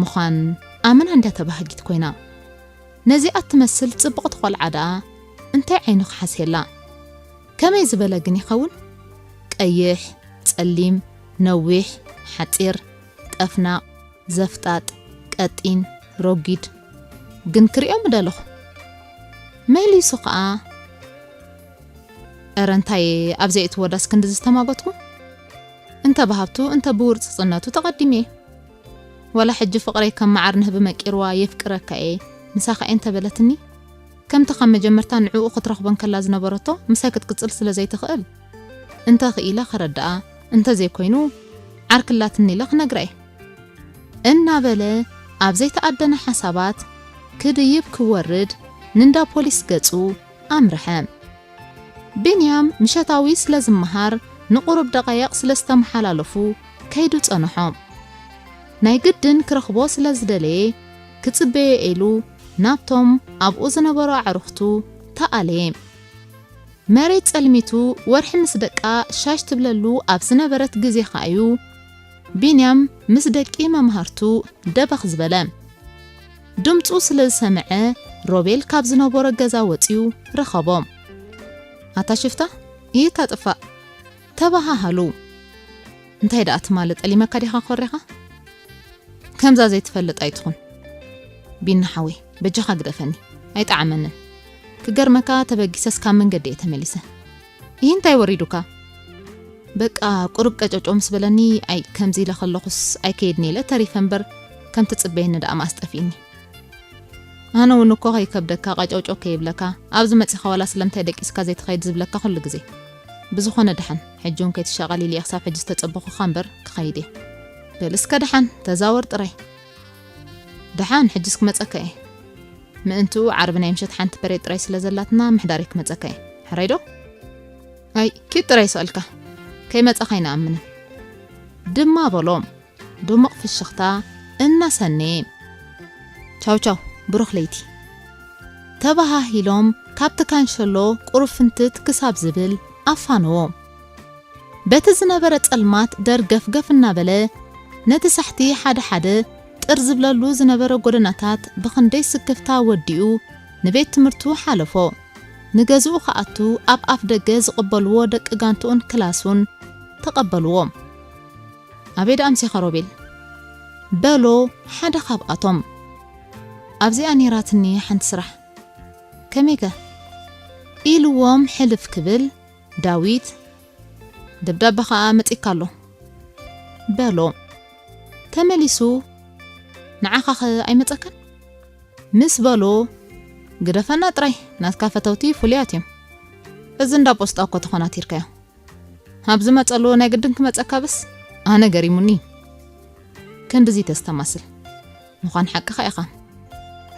ምዃን ኣመና እንድያ ተባህጊት ኮይና። ነዚኣ እትመስል ጽብቕቲ ቆልዓ ደኣ እንታይ ዓይኑ ክሓስየላ? ከመይ ዝበለ ግን ይኸውን? ቀይሕ፣ ጸሊም፣ ነዊሕ፣ ሓጺር፣ ጠፍናቕ፣ ዘፍጣጥ፣ ቀጢን፣ ረጒድ። ግን ክሪኦ ምደለኹ። መሊሱ ኸኣ፣ "እረ እንታይ ኣብ ዘይእትዎ ዳስ ክንድዚ ዝተማጎትኩ? እንተ ብሃብቱ፣ እንተ ብውርጽጽነቱ ተቐዲመ እየ። ዋላ ሕጂ ፍቕረይ ከም መዓር ንህቢ መቂርዋ የፍቅረካ እየ፣ ምሳኻ እየ እንተ በለትኒ?" ከምቲ ካብ መጀመርታ ንዕኡ ክትረኽቦ እንከላ ዝነበረቶ ምሳይ ክትቅጽል ስለ ዘይትኽእል፣ እንተ ኽኢላ ከረድኣ፣ እንተ ዘይኮይኑ ዓርክላትኒ ኢለ ክነግራ እየ። እናበለ ኣብ ዘይተኣደነ ሓሳባት ክድይብ ክወርድ ንንዳ ፖሊስ ገጹ ኣምርሐ። ቢንያም ምሸታዊ ስለ ዝመሃር ንቁሩብ ደቃይቕ ስለ ዝተመሓላለፉ ከይዱ ጸንሖ። ናይ ግድን ክረኽቦ ስለ ዝደለየ ክጽበዮ ኢሉ ናብቶም ኣብኡ ዝነበሩ ኣዕሩኽቱ ተኣለየ። መሬት ጸልሚቱ ወርሒ ምስ ደቃ ሻሽ ትብለሉ ኣብ ዝነበረት ግዜ ኸኣዩ ቢንያም ምስ ደቂ መምሃርቱ ደበኽ ዝበለ። ድምፁ ስለ ዝሰምዐ ሮቤል ካብ ዝነበሮ ገዛ ወፂኡ ረኸቦ። "ኣታ ሽፍታ፣ ይታ ጥፋእ!" ተባሃሃሉ። "እንታይ ደኣ ትማሊ ጠሊመካ ዲኻ ኮሪኻ? ከምዛ ዘይትፈልጥ ኣይትኹን። ቢና ሓወይ፣ በጃኻ ግደፈኒ። ኣይጠዓመንን። ክገርመካ ተበጊሰስ ካብ መንገዲ እየ ተመሊሰ። ይህ እንታይ ወሪዱካ?" "በቃ ቁሩብ ቀጨጮ ምስ በለኒ፣ ኣይ ከምዚ ኢለ ከለኹስ ኣይከይድን ኢለ ተሪፈ እምበር፣ ከም ትጽበየኒ ደኣ መኣስ ጠፊእኒ። ኣነ እውን እኮ ከይከብደካ ቀጨውጨው ከይብለካ፣ ኣብዚ መጺኻ ዋላ ስለምንታይ ደቂስካ ዘይትኸይድ ዝብለካ ኩሉ ግዜ። ብዝኾነ ደሓን፣ ሕጂ እውን ከይትሻቐል ኢለ እየ ክሳብ ሕጂ ዝተጸበኹኻ እምበር ክኸይድ እየ። በል እስከ ደሓን፣ ተዛወር ጥራይ። ደሓን፣ ሕጅስ ክመጸካ እየ። ምእንትኡ ዓርቢ ናይ ምሸት ሓንቲ ፕሬ ጥራይ ስለ ዘላትና ምሕዳረይ ክመጸካ እየ። ሕራይ ዶ?" "ኣይ፣ ኪድ ጥራይ ይስኣልካ። ከይመጻኻ ኣይንኣምንን" ድማ በሎም። ድሙቕ ፍሽኽታ እናሰነየ፣ "ቻው ቻው፣ ብሩኽ ለይቲ!" ተባሃሂሎም ካብቲ ካንሸሎ ቁርፍንትት ክሳብ ዝብል ኣፋነዎ። በቲ ዝነበረ ጸልማት ደርገፍገፍ እናበለ ነቲ ሳሕቲ ሓደ ሓደ ጥር ዝብለሉ ዝነበረ ጎደናታት ብኽንደይ ስክፍታ ወዲኡ ንቤት ትምህርቱ ሓለፎ። ንገዝኡ ክኣቱ ኣብ ኣፍ ደገ ዝቕበልዎ ደቂ ጋንትኡን ክላሱን ተቐበልዎ። "ኣበይ ደኣ ኣምሲኻ ሮቤል?" በሎ ሓደ ካብኣቶም። "ኣብዚኣ ነይራትኒ ሓንቲ ስራሕ።" "ከመይከ?" ኢልዎም ሕልፍ ክብል ዳዊት፣ "ደብዳበ ኸኣ መጺእካ ኣሎ" በሎ። ተመሊሱ፣ "ንዓኻኸ ኣይመጸካን?" ምስ በሎ፣ "ግደፈና ጥራይ፣ ናትካ ፈተውቲ ፍሉያት እዮም። እዚ እንዳ ፖስጣ እኮ ተኾናቲርካዮ። ኣብ ዝመጸሉ ናይ ግድን ክመጸካ ብስ ኣነ ገሪሙኒ። ክንድዚ ተስተማስል። ምዃን ሓቅኻ ኢኻ።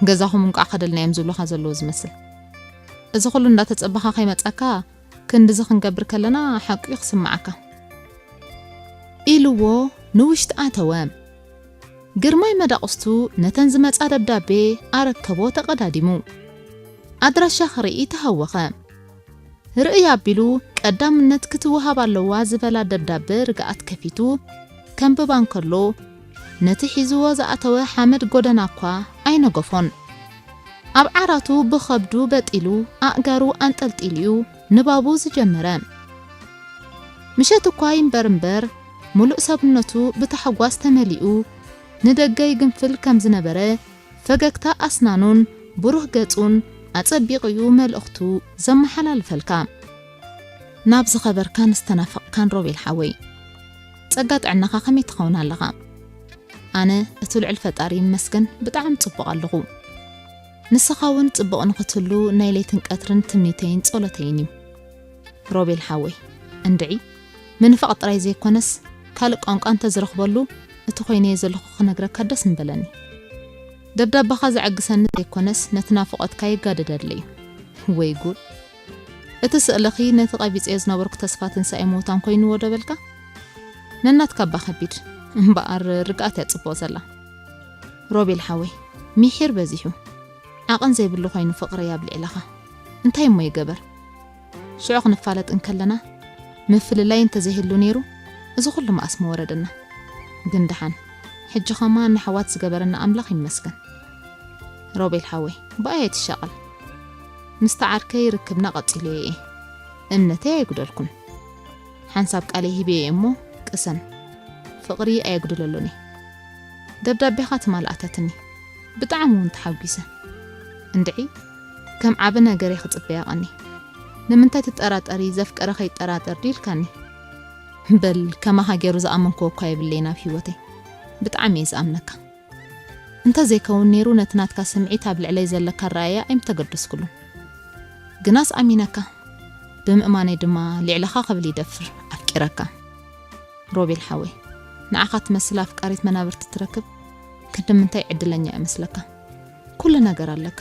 ገዛኹም እንቋዕ ከደልናዮም ዝብሉኻ ዘለዉ ዝመስል። እዚ ኩሉ እንዳተጸበኻ ከይመጸካ ክንድዚ ክንገብር ከለና ሓቁ እዩ ክስምዓካ" ኢልዎ ንውሽጢ ኣተወ። ግርማይ መዳቕስቱ ነተን ዝመጻ ደብዳቤ ኣረከቦ ተቐዳዲሙ። ኣድራሻ ክርኢ ተሃወኸ። ርእይ ኣቢሉ ቀዳምነት ክትወሃብ ኣለዋ ዝበላ ደብዳበ ርግኣት ከፊቱ ከንብባ እንከሎ፣ ነቲ ሒዝዎ ዝኣተወ ሓመድ ጎደና እኳ ኣይነገፎን። ኣብ ዓራቱ ብኸብዱ በጢሉ ኣእጋሩ ኣንጠልጢሉ'ዩ ንባቡ ዝጀመረ። ምሸት እኳ ይንበር እምበር፣ ምሉእ ሰብነቱ ብታሕጓስ ተመሊኡ ንደገ ይግንፍል ከም ዝነበረ፣ ፈገግታ ኣስናኑን ብሩህ ገጹን ኣጸቢቑ'ዩ መልእኽቱ ዘመሓላልፈልካ። ናብ ዝኸበርካን ዝተናፈቕካን ሮቤል ሓወይ፣ ጸጋ ጥዕናኻ ከመይ ትኸውን ኣለኻ? ኣነ እቲ ልዑል ፈጣሪ ይመስገን ብጣዕሚ ጽቡቕ ኣለኹ። ንስኻ እውን ጽቡቕ ንኽትህሉ ናይ ለይትን ቀትርን ትምኒተይን ጸሎተይን እዩ። ሮቤል ሓወይ፣ እንድዒ ምንፋቕ ጥራይ ዘይኮነስ ካልእ ቋንቋ እንተዝረኽበሉ እቲ ኮይነዮ ዘለኹ ክነግረካ ደስ ምበለኒ። ደብዳበኻ ዘዐግሰኒ ዘይኮነስ ነቲ ናፍቖትካ የጋድደለይ እዩ። ወይ ጉድ! እቲ ስእልኺ ነቲ ቀቢጸዮ ዝነበርኩ ተስፋ ትንሳኤ ምውታን ኮይንዎ ዶ በልካ? ነናትካ እባ ከቢድ፣ እምበኣር ርግኣት እያ ጽቡቕ ዘላ። ሮቤል ሓወይ፣ ሚሒር በዚሑ። ዓቐን ዘይብሉ ኮይኑ ፍቕረይ ኣብ ልዕለኻ። እንታይ እሞ ይገበር? ሽዑ ክንፋለጥ እንከለና ምፍልላይ እንተዘይህሉ ነይሩ፣ እዚ ኩሉ መኣስ ምወረደና። ግን ደሓን፣ ሕጂ ኸማ ንኣሕዋት ዝገበረና ኣምላኽ ይመስገን። ሮቤል ሓወይ፣ ብኣይ ኣይትሻቐል። ምስቲ ዓርከይ ርክብና ቀጺለዮ እየ። እምነተይ ኣይጉደልኩን። ሓንሳብ ቃለይ ሂበዮ እየ እሞ ቅሰን። ፍቕሪ ኣየጉድለሉን እየ። ደብዳቤኻ ትማል ኣተትኒ። ብጣዕሚ እውን ተሓጒሰ። እንድዒ፣ ከም ዓቢ ነገር እየ ክጽበያ ቀኒ። ንምንታይ ትጠራጠሪ፣ ዘፍቀረ ከይጠራጠር ድዩ ኢልካኒ? በል፣ ከማኻ ገይሩ ዝኣመንክዎ እኳ የብለይን ኣብ ህይወተይ። ብጣዕሚ እየ ዝኣምነካ። እንተ ዘይከውን ነይሩ ነቲ ናትካ ስምዒት ኣብ ልዕለይ ዘለካ ኣረኣእያ ኣይምተገደስኩሉን። ግናስ ኣሚነካ፣ ብምእማነይ ድማ ልዕለኻ ክብል ይደፍር፣ ኣፍቂረካ። ሮቤል ሓወይ፣ ንዓኻ ትመስል ኣፍቃሪት መናብርቲ ትረክብ ክንዲ ምንታይ ዕድለኛ እመስለካ። ኩሉ ነገር ኣለካ።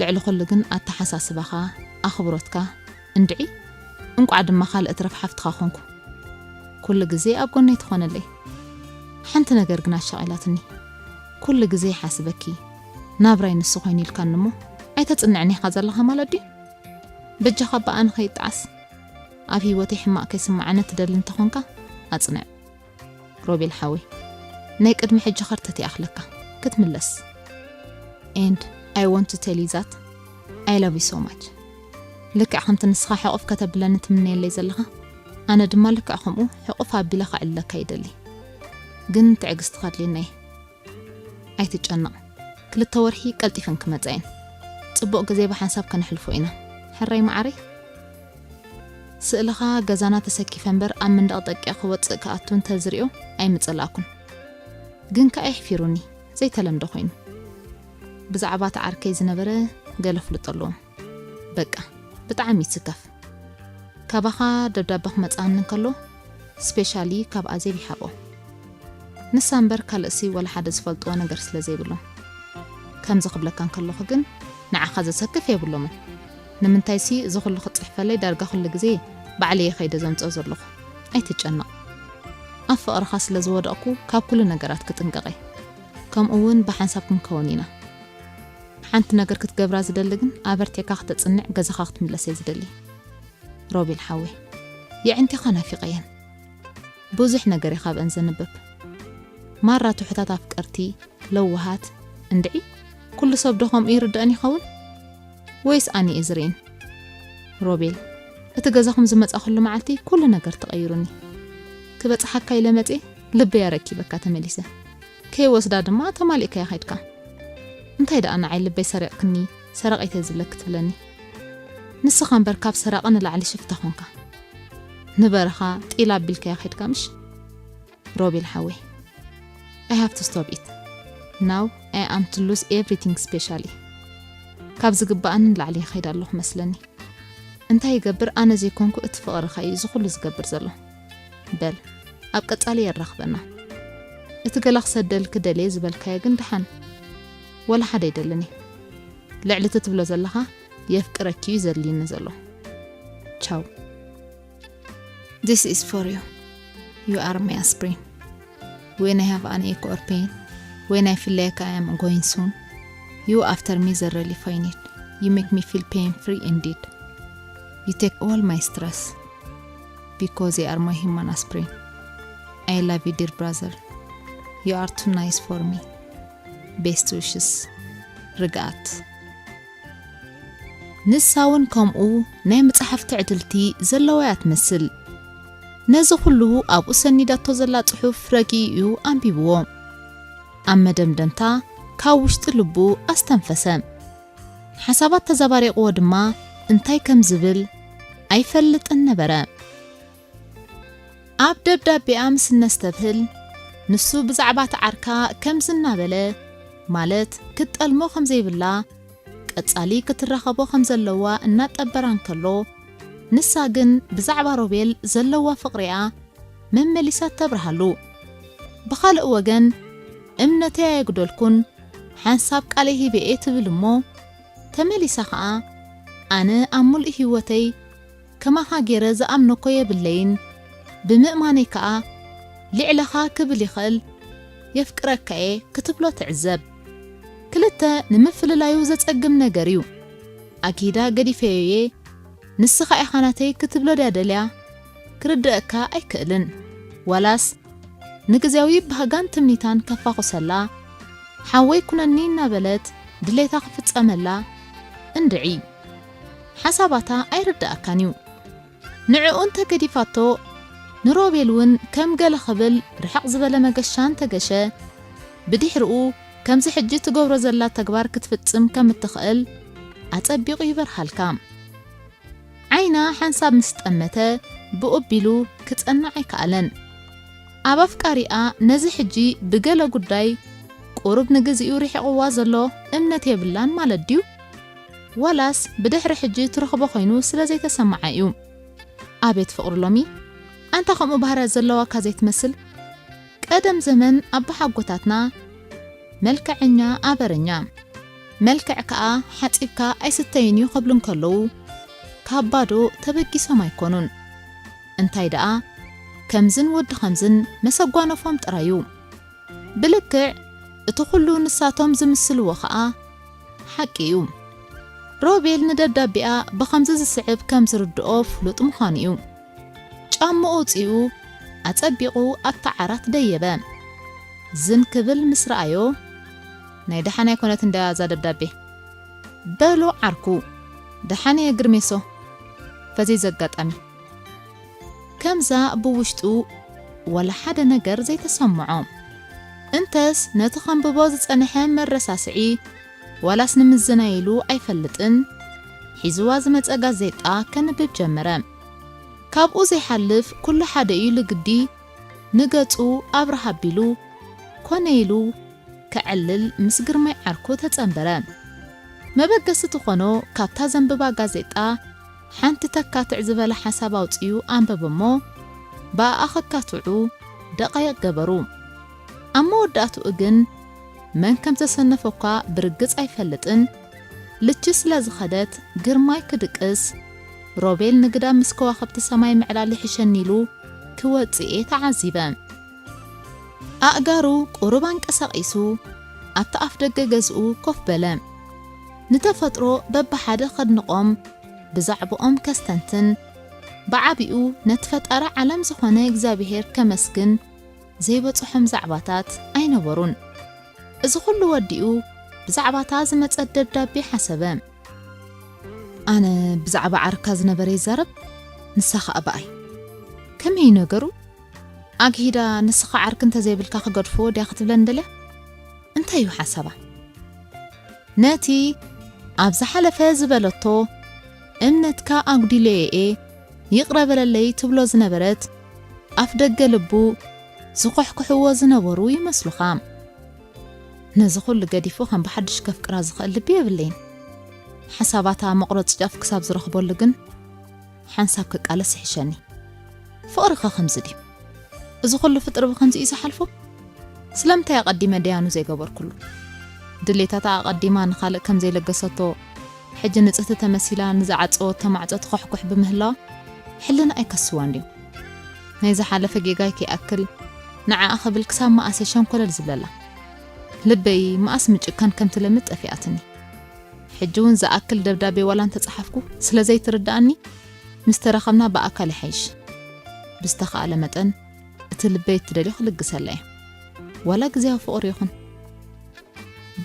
ልዕሊ ኩሉ ግን ኣተሓሳስባኻ፣ ኣኽብሮትካ፣ እንድዒ እንቋዕ ድማ ካልእ ትረፍ ሓፍትኻ ኾንኩ። ኩሉ ግዜ ኣብ ጎነይ ትኾነለይ። ሓንቲ ነገር ግን ኣሻቒላትኒ። ኩሉ ግዜ ይሓስበኪ፣ ናብራይ ንሱ ኮይኑ ኢልካኒ እሞ ኣይተጽንዕን ኢኻ ዘለኻ ማለት ድዩ? በጃኻ ብኣነ ከይጠዓስ። ኣብ ህይወተይ ሕማቕ ከይስምዓኒ ትደሊ እንተኾንካ ኣጽንዕ። ሮቤል ሓወይ፣ ናይ ቅድሚ ሕጂ ከርተት ይኣኽለካ ክትምለስ። And I want to tell you that I love you so much. ልክዕ ከምቲ ንስኻ ሕቑፍ ከተብለኒ ትምነየለይ ዘለኻ፣ ኣነ ድማ ልክዕ ከምኡ ሕቑፍ ኣቢለ ከዕልለካ ይደሊ። ግን ትዕግስቲ ከድልየና እዩ። ኣይትጨነቕ። ክልተ ወርሒ ቀልጢፈን ክመጻ እየን። ጽቡቕ ግዜ ብሓንሳብ ከነሕልፎ ኢና። ሕራይ መዓረይ? ስእልኻ ገዛና ተሰኪፈ እምበር ኣብ መንደቕ ጠቂዐ ክወጽእ ክኣቱ እንተዝሪኦ ኣይምጸላእኩን። ግን ከኣ የሕፊሩኒ፣ ዘይተለምደ ኮይኑ። ብዛዕባ እቲ ዓርከይ ዝነበረ ገለ ፍልጦ ኣለዎም። በቃ፣ ብጣዕሚ ይትከፍ። ካባኻ ደብዳበ ክመጽኣኒ እንከሎ፣ ስፔሻሊ ካብ ኣዜብ ይሓቦ። ንሳ እምበር ካልእሲ ወላ ሓደ ዝፈልጥዎ ነገር ስለ ዘይብሎም። ከምዚ ክብለካ እንከለኹ ግን ንዓኻ ዘሰክፍ የብሎምን። ንምንታይሲ እዚ ኩሉ ክትጽሕፈለይ ዳርጋ ኩሉ ግዜ ባዕለይ እየ ከይደ ዘምጽኦ ዘለኹ። ኣይትጨነቕ። ኣብ ፍቕርኻ ስለ ዝወደቕኩ ካብ ኩሉ ነገራት ክጥንቀቕ እየ። ከምኡ እውን ብሓንሳብ ክንከውን ኢና። ሓንቲ ነገር ክትገብራ ዝደሊ ግን ኣበርቲዕካ ክተጽንዕ ገዛኻ ክትምለስ እየ ዝደሊ። ሮቤል ሓወይ፣ የዕንቲኻ ናፊቐየን። ብዙሕ ነገር እየ ካብአን ዘንብብ። ማራ ትሑታት ኣፍቀርቲ፣ ለዋሃት፣ እንድዒ ኩሉ ሰብ ዶ ከምኡ ይርድአን ይኸውን? ወይስ ኣነ እየ ዝርእን? ሮቤል፣ እቲ ገዛኹም ዝመጻኹሉ መዓልቲ ኩሉ ነገር ተቐይሩኒ። ክበጽሓካ ኢለ መጽየ፣ ልበይ ኣረኪበካ ተመሊሰ። ከይወስዳ ድማ ተማሊእካያ ኸይድካ። እንታይ ደኣ ንዓይ ልበይ ሰሪቕክኒ፣ ሰረቒት እየ ዝብለኪ ትብለኒ? ንስኻ እምበር ካብ ሰራቒ ንላዕሊ ሽፍታ ኾንካ። ንበረኻ ጢል ኣቢልካያ ኸይድካ ምሽ? ሮቤል ሓወይ፣ I have to stop it. Now I am to lose everything specially. ካብ ዝግባኣኒ ንላዕሊ ይኸይድ ኣለኹ መስለኒ። እንታይ ይገብር፣ ኣነ ዘይኮንኩ እቲ ፍቕርኻ እዩ እዚ ኩሉ ዝገብር ዘሎ። በል፣ ኣብ ቀጻሊ የራኽበና። እቲ ገላ ክሰደልኪ ደልየ ዝበልካዮ ግን ደሓን። ወላ ሓደ ኣይደልን እየ። ልዕሊ እቲ ትብሎ ዘለኻ የፍቅረኪ እዩ ዘድልየኒ ዘሎ። ቻው። This is for you. You are my aspirin. When I have an ache or pain, when I feel like I am going soon, you after me the relief I need. You make me feel pain free indeed. You take all my stress because you are my human aspirin. I love you, dear brother. You are too nice for me. Best wishes. ርግኣት። ንሳ እውን ከምኡ ናይ መጽሓፍ ትዕድልቲ ዘለዋ እያ ትመስል። ነዚ ኩሉ ኣብኡ ሰኒዳቶ ዘላ ጽሑፍ ረጊኡ እዩ ኣንቢብዎ። ኣብ መደምደምታ ካብ ውሽጢ ልቡ ኣስተንፈሰ። ሓሳባት ተዘባሪቕዎ ድማ እንታይ ከም ዝብል ኣይፈልጥን ነበረ። ኣብ ደብዳቤኣ ምስ እነስተብህል፣ ንሱ ብዛዕባ እቲ ዓርካ ከምዚ እናበለ፣ ማለት ክትጠልሞ ከም ዘይብላ፣ ቀጻሊ ክትራኸቦ ከም ዘለዋ እናጠበራ እንከሎ፣ ንሳ ግን ብዛዕባ ሮቤል ዘለዋ ፍቕሪኣ መመሊሳ ተብርሃሉ። ብኻልእ ወገን፣ እምነተይ ኣየጉደልኩን፣ ሓንሳብ ቃለይ ሂበ እየ ትብል እሞ፣ ተመሊሳ ኸኣ፣ ኣነ ኣብ ምሉእ ህይወተይ ከማኻ ገይረ ዝኣምኖ እኮ የብለይን፣ ብምእማነይ ከኣ ልዕለኻ ክብል ይኽእል፣ የፍቅረካ እየ ክትብሎ ትዕዘብ። ክልተ ንምፍልላዩ ዘጸግም ነገር እዩ። ኣኪዳ ገዲፈዮ እየ፣ ንስኻ ኢኻ ናተይ ክትብሎ ድያ ደልያ? ክርድኣካ ኣይክእልን። ዋላስ ንግዜያዊ ባህጋን ትምኒታን ከፋኹሰላ፣ ሓወይ ኩነኒ እናበለት ድሌታ ክፍጸመላ እንድዒ። ሓሳባታ ኣይርድኣካን እዩ። ንዕኡ እንተ ገዲፋቶ፣ ንሮቤል እውን ከም ገለ ክብል ርሕቕ ዝበለ መገሻ እንተገሸ፣ ብድሕርኡ ከምዚ ሕጂ ትገብሮ ዘላ ተግባር ክትፍጽም ከም እትኽእል ኣጸቢቑ ይበርሃልካ። ዓይና ሓንሳብ ምስ ጠመተ፣ ብኡቢሉ ክጸንዕ ኣይከኣለን። ኣብ ኣፍቃሪኣ ነዚ ሕጂ ብገለ ጉዳይ ቁሩብ ንግዚኡ ርሒቕዋ ዘሎ እምነት የብላን ማለት ድዩ? ዋላስ ብድሕሪ ሕጂ ትረኽቦ ኮይኑ ስለ ዘይተሰምዓ እዩ? ኣቤት ፍቕሪ ሎሚ! ኣንታ ከምኡ ባህርያት ዘለዋካ ዘይትመስል? ቀደም ዘመን ኣቦሓጎታትና መልክዐኛ ኣበረኛ፣ መልክዕ ከኣ ሓጺብካ ኣይስተይን እዩ ክብሉ እንከለዉ፣ ካብ ባዶ ተበጊሶም ኣይኮኑን። እንታይ ደኣ፣ ከምዝን ወዲ ከምዝን መሰጓነፎም ጥራይ እዩ። ብልክዕ እቲ ኩሉ ንሳቶም ዝምስልዎ ኸኣ ሓቂ እዩ። ሮቤል ንደብዳቤኣ ብኸምዚ ዝስዕብ ከም ዝርድኦ ፍሉጥ ምዃኑ እዩ። ጫምኡ ኣውጺኡ ኣጸቢቑ ኣብታ ዓራት ደየበ። ዝን ክብል ምስ ረኣዮ፣ "ናይ ደሓን ኣይኮነትን ድያ እዛ ደብዳቤ?" በሎ ዓርኩ። "ደሓን እየ ግርሜሶ፣ በዘይ ዘጋጣሚ." ከምዛ ብውሽጡ ወላ ሓደ ነገር ዘይተሰምዖ። እንተስ ነቲ ከንብቦ ዝጸንሐ መረሳስዒ ዋላስ ንምዝናይ ኢሉ ኣይፈልጥን፣ ሒዝዋ ዝመጸ ጋዜጣ ከንብብ ጀመረ። ካብኡ ዘይሓልፍ ኩሉ ሓደ እዩ ልግዲ ንገጹ ኣብርሃ ኣቢሉ ኮነ ኢሉ ከዕልል ምስ ግርማይ ዓርኩ ተጸንበረ። መበገሲ ትኾኖ ካብታ ዘንብባ ጋዜጣ ሓንቲ ተካትዕ ዝበለ ሓሳብ ኣውጺኡ ኣንበበ እሞ፣ ብኣኣ ከካትዑ ደቓይቕ ገበሩ። ኣብ መወዳእትኡ ግን መን ከም ዘሰነፎ እኳ ብርግጽ ኣይፈልጥን፣ ልቺ ስለ ዝኸደት ግርማይ ክድቅስ፣ ሮቤል ንግዳም ምስ ከዋኽብቲ ሰማይ ምዕላል ይሕሸኒ ኢሉ ክወጽእ እየ ተዓዚበ። ኣእጋሩ ቁሩብ ኣንቀሳቒሱ ኣብቲ ኣፍ ደገ ገዝኡ ኮፍ በለ። ንተፈጥሮ በብሓደ ከድንቖም፣ ብዛዕባኦም ከስተንትን፣ ብዓቢኡ ነቲ ፈጣሪ ዓለም ዝኾነ እግዚኣብሄር ከመስግን ዘይበጽሖም ዛዕባታት ኣይነበሩን። እዚ ኩሉ ወዲኡ ብዛዕባታ ዝመጸት ደብዳቤ ሓሰበ። ኣነ ብዛዕባ ዓርካ ዝነበረ ይዛረብ፣ ንሳ ኸኣ ብኣይ። ከመይ እዩ ነገሩ? ኣግሂዳ ንስኻ ዓርኪ እንተዘይብልካ ክገድፍዎ ድያ ክትብለኒ ደልያ? እንታይ እዩ ሓሳባ? ነቲ ኣብ ዝሓለፈ ዝበለቶ እምነትካ ኣጉዲለዮ እየ፣ ይቕረ በለለይ ትብሎ ዝነበረት ኣፍ ደገ ልቡ ዝኹሕኩሕዎ ዝነበሩ ይመስሉኻ። ነዚ ኩሉ ገዲፉ ከም ብሓድሽ ከፍቅራ ዝኽእል ልቢ የብለይን። ሓሳባታ መቑረጺ ጫፍ ክሳብ ዝረኽበሉ ግን ሓንሳብ ክቃለስ ይሕሸኒ። ፍቕሪ ኸ ከምዚ ድዩ? እዚ ኩሉ ፍጥሪ ብኸምዚ እዩ ዝሓልፎ? ስለምንታይ ኣቐዲመ ደያኑ ዘይገበርኩሉ? ድሌታታ ኣቐዲማ ንኻልእ ከም ዘይለገሰቶ፣ ሕጂ ንጽህቲ ተመሲላ ንዝዓጸወቶ ማዕጾ ትኾሕኩሕ ብምህላዋ፣ ሕልና ኣይከስዋን ድዩ? ናይ ዝሓለፈ ጌጋይ ከይኣክል፣ ንዓኣ ክብል ክሳብ መኣስ እየ ሸንኮለል ዝብለላ? ልበይ መኣስ ምጭካን ከም ትለምድ ጠፊኣትኒ። ሕጂ እውን ዝኣክል ደብዳቤ ዋላ እንተጸሓፍኩ ስለ ዘይትርድኣኒ፣ ምስ ተራኸብና ብኣካል ይሓይሽ። ብዝተኻእለ መጠን እቲ ልበይ እትደልዮ ክልግሰላ እየ። ዋላ ግዜያዊ ፍቕሪ ይኹን።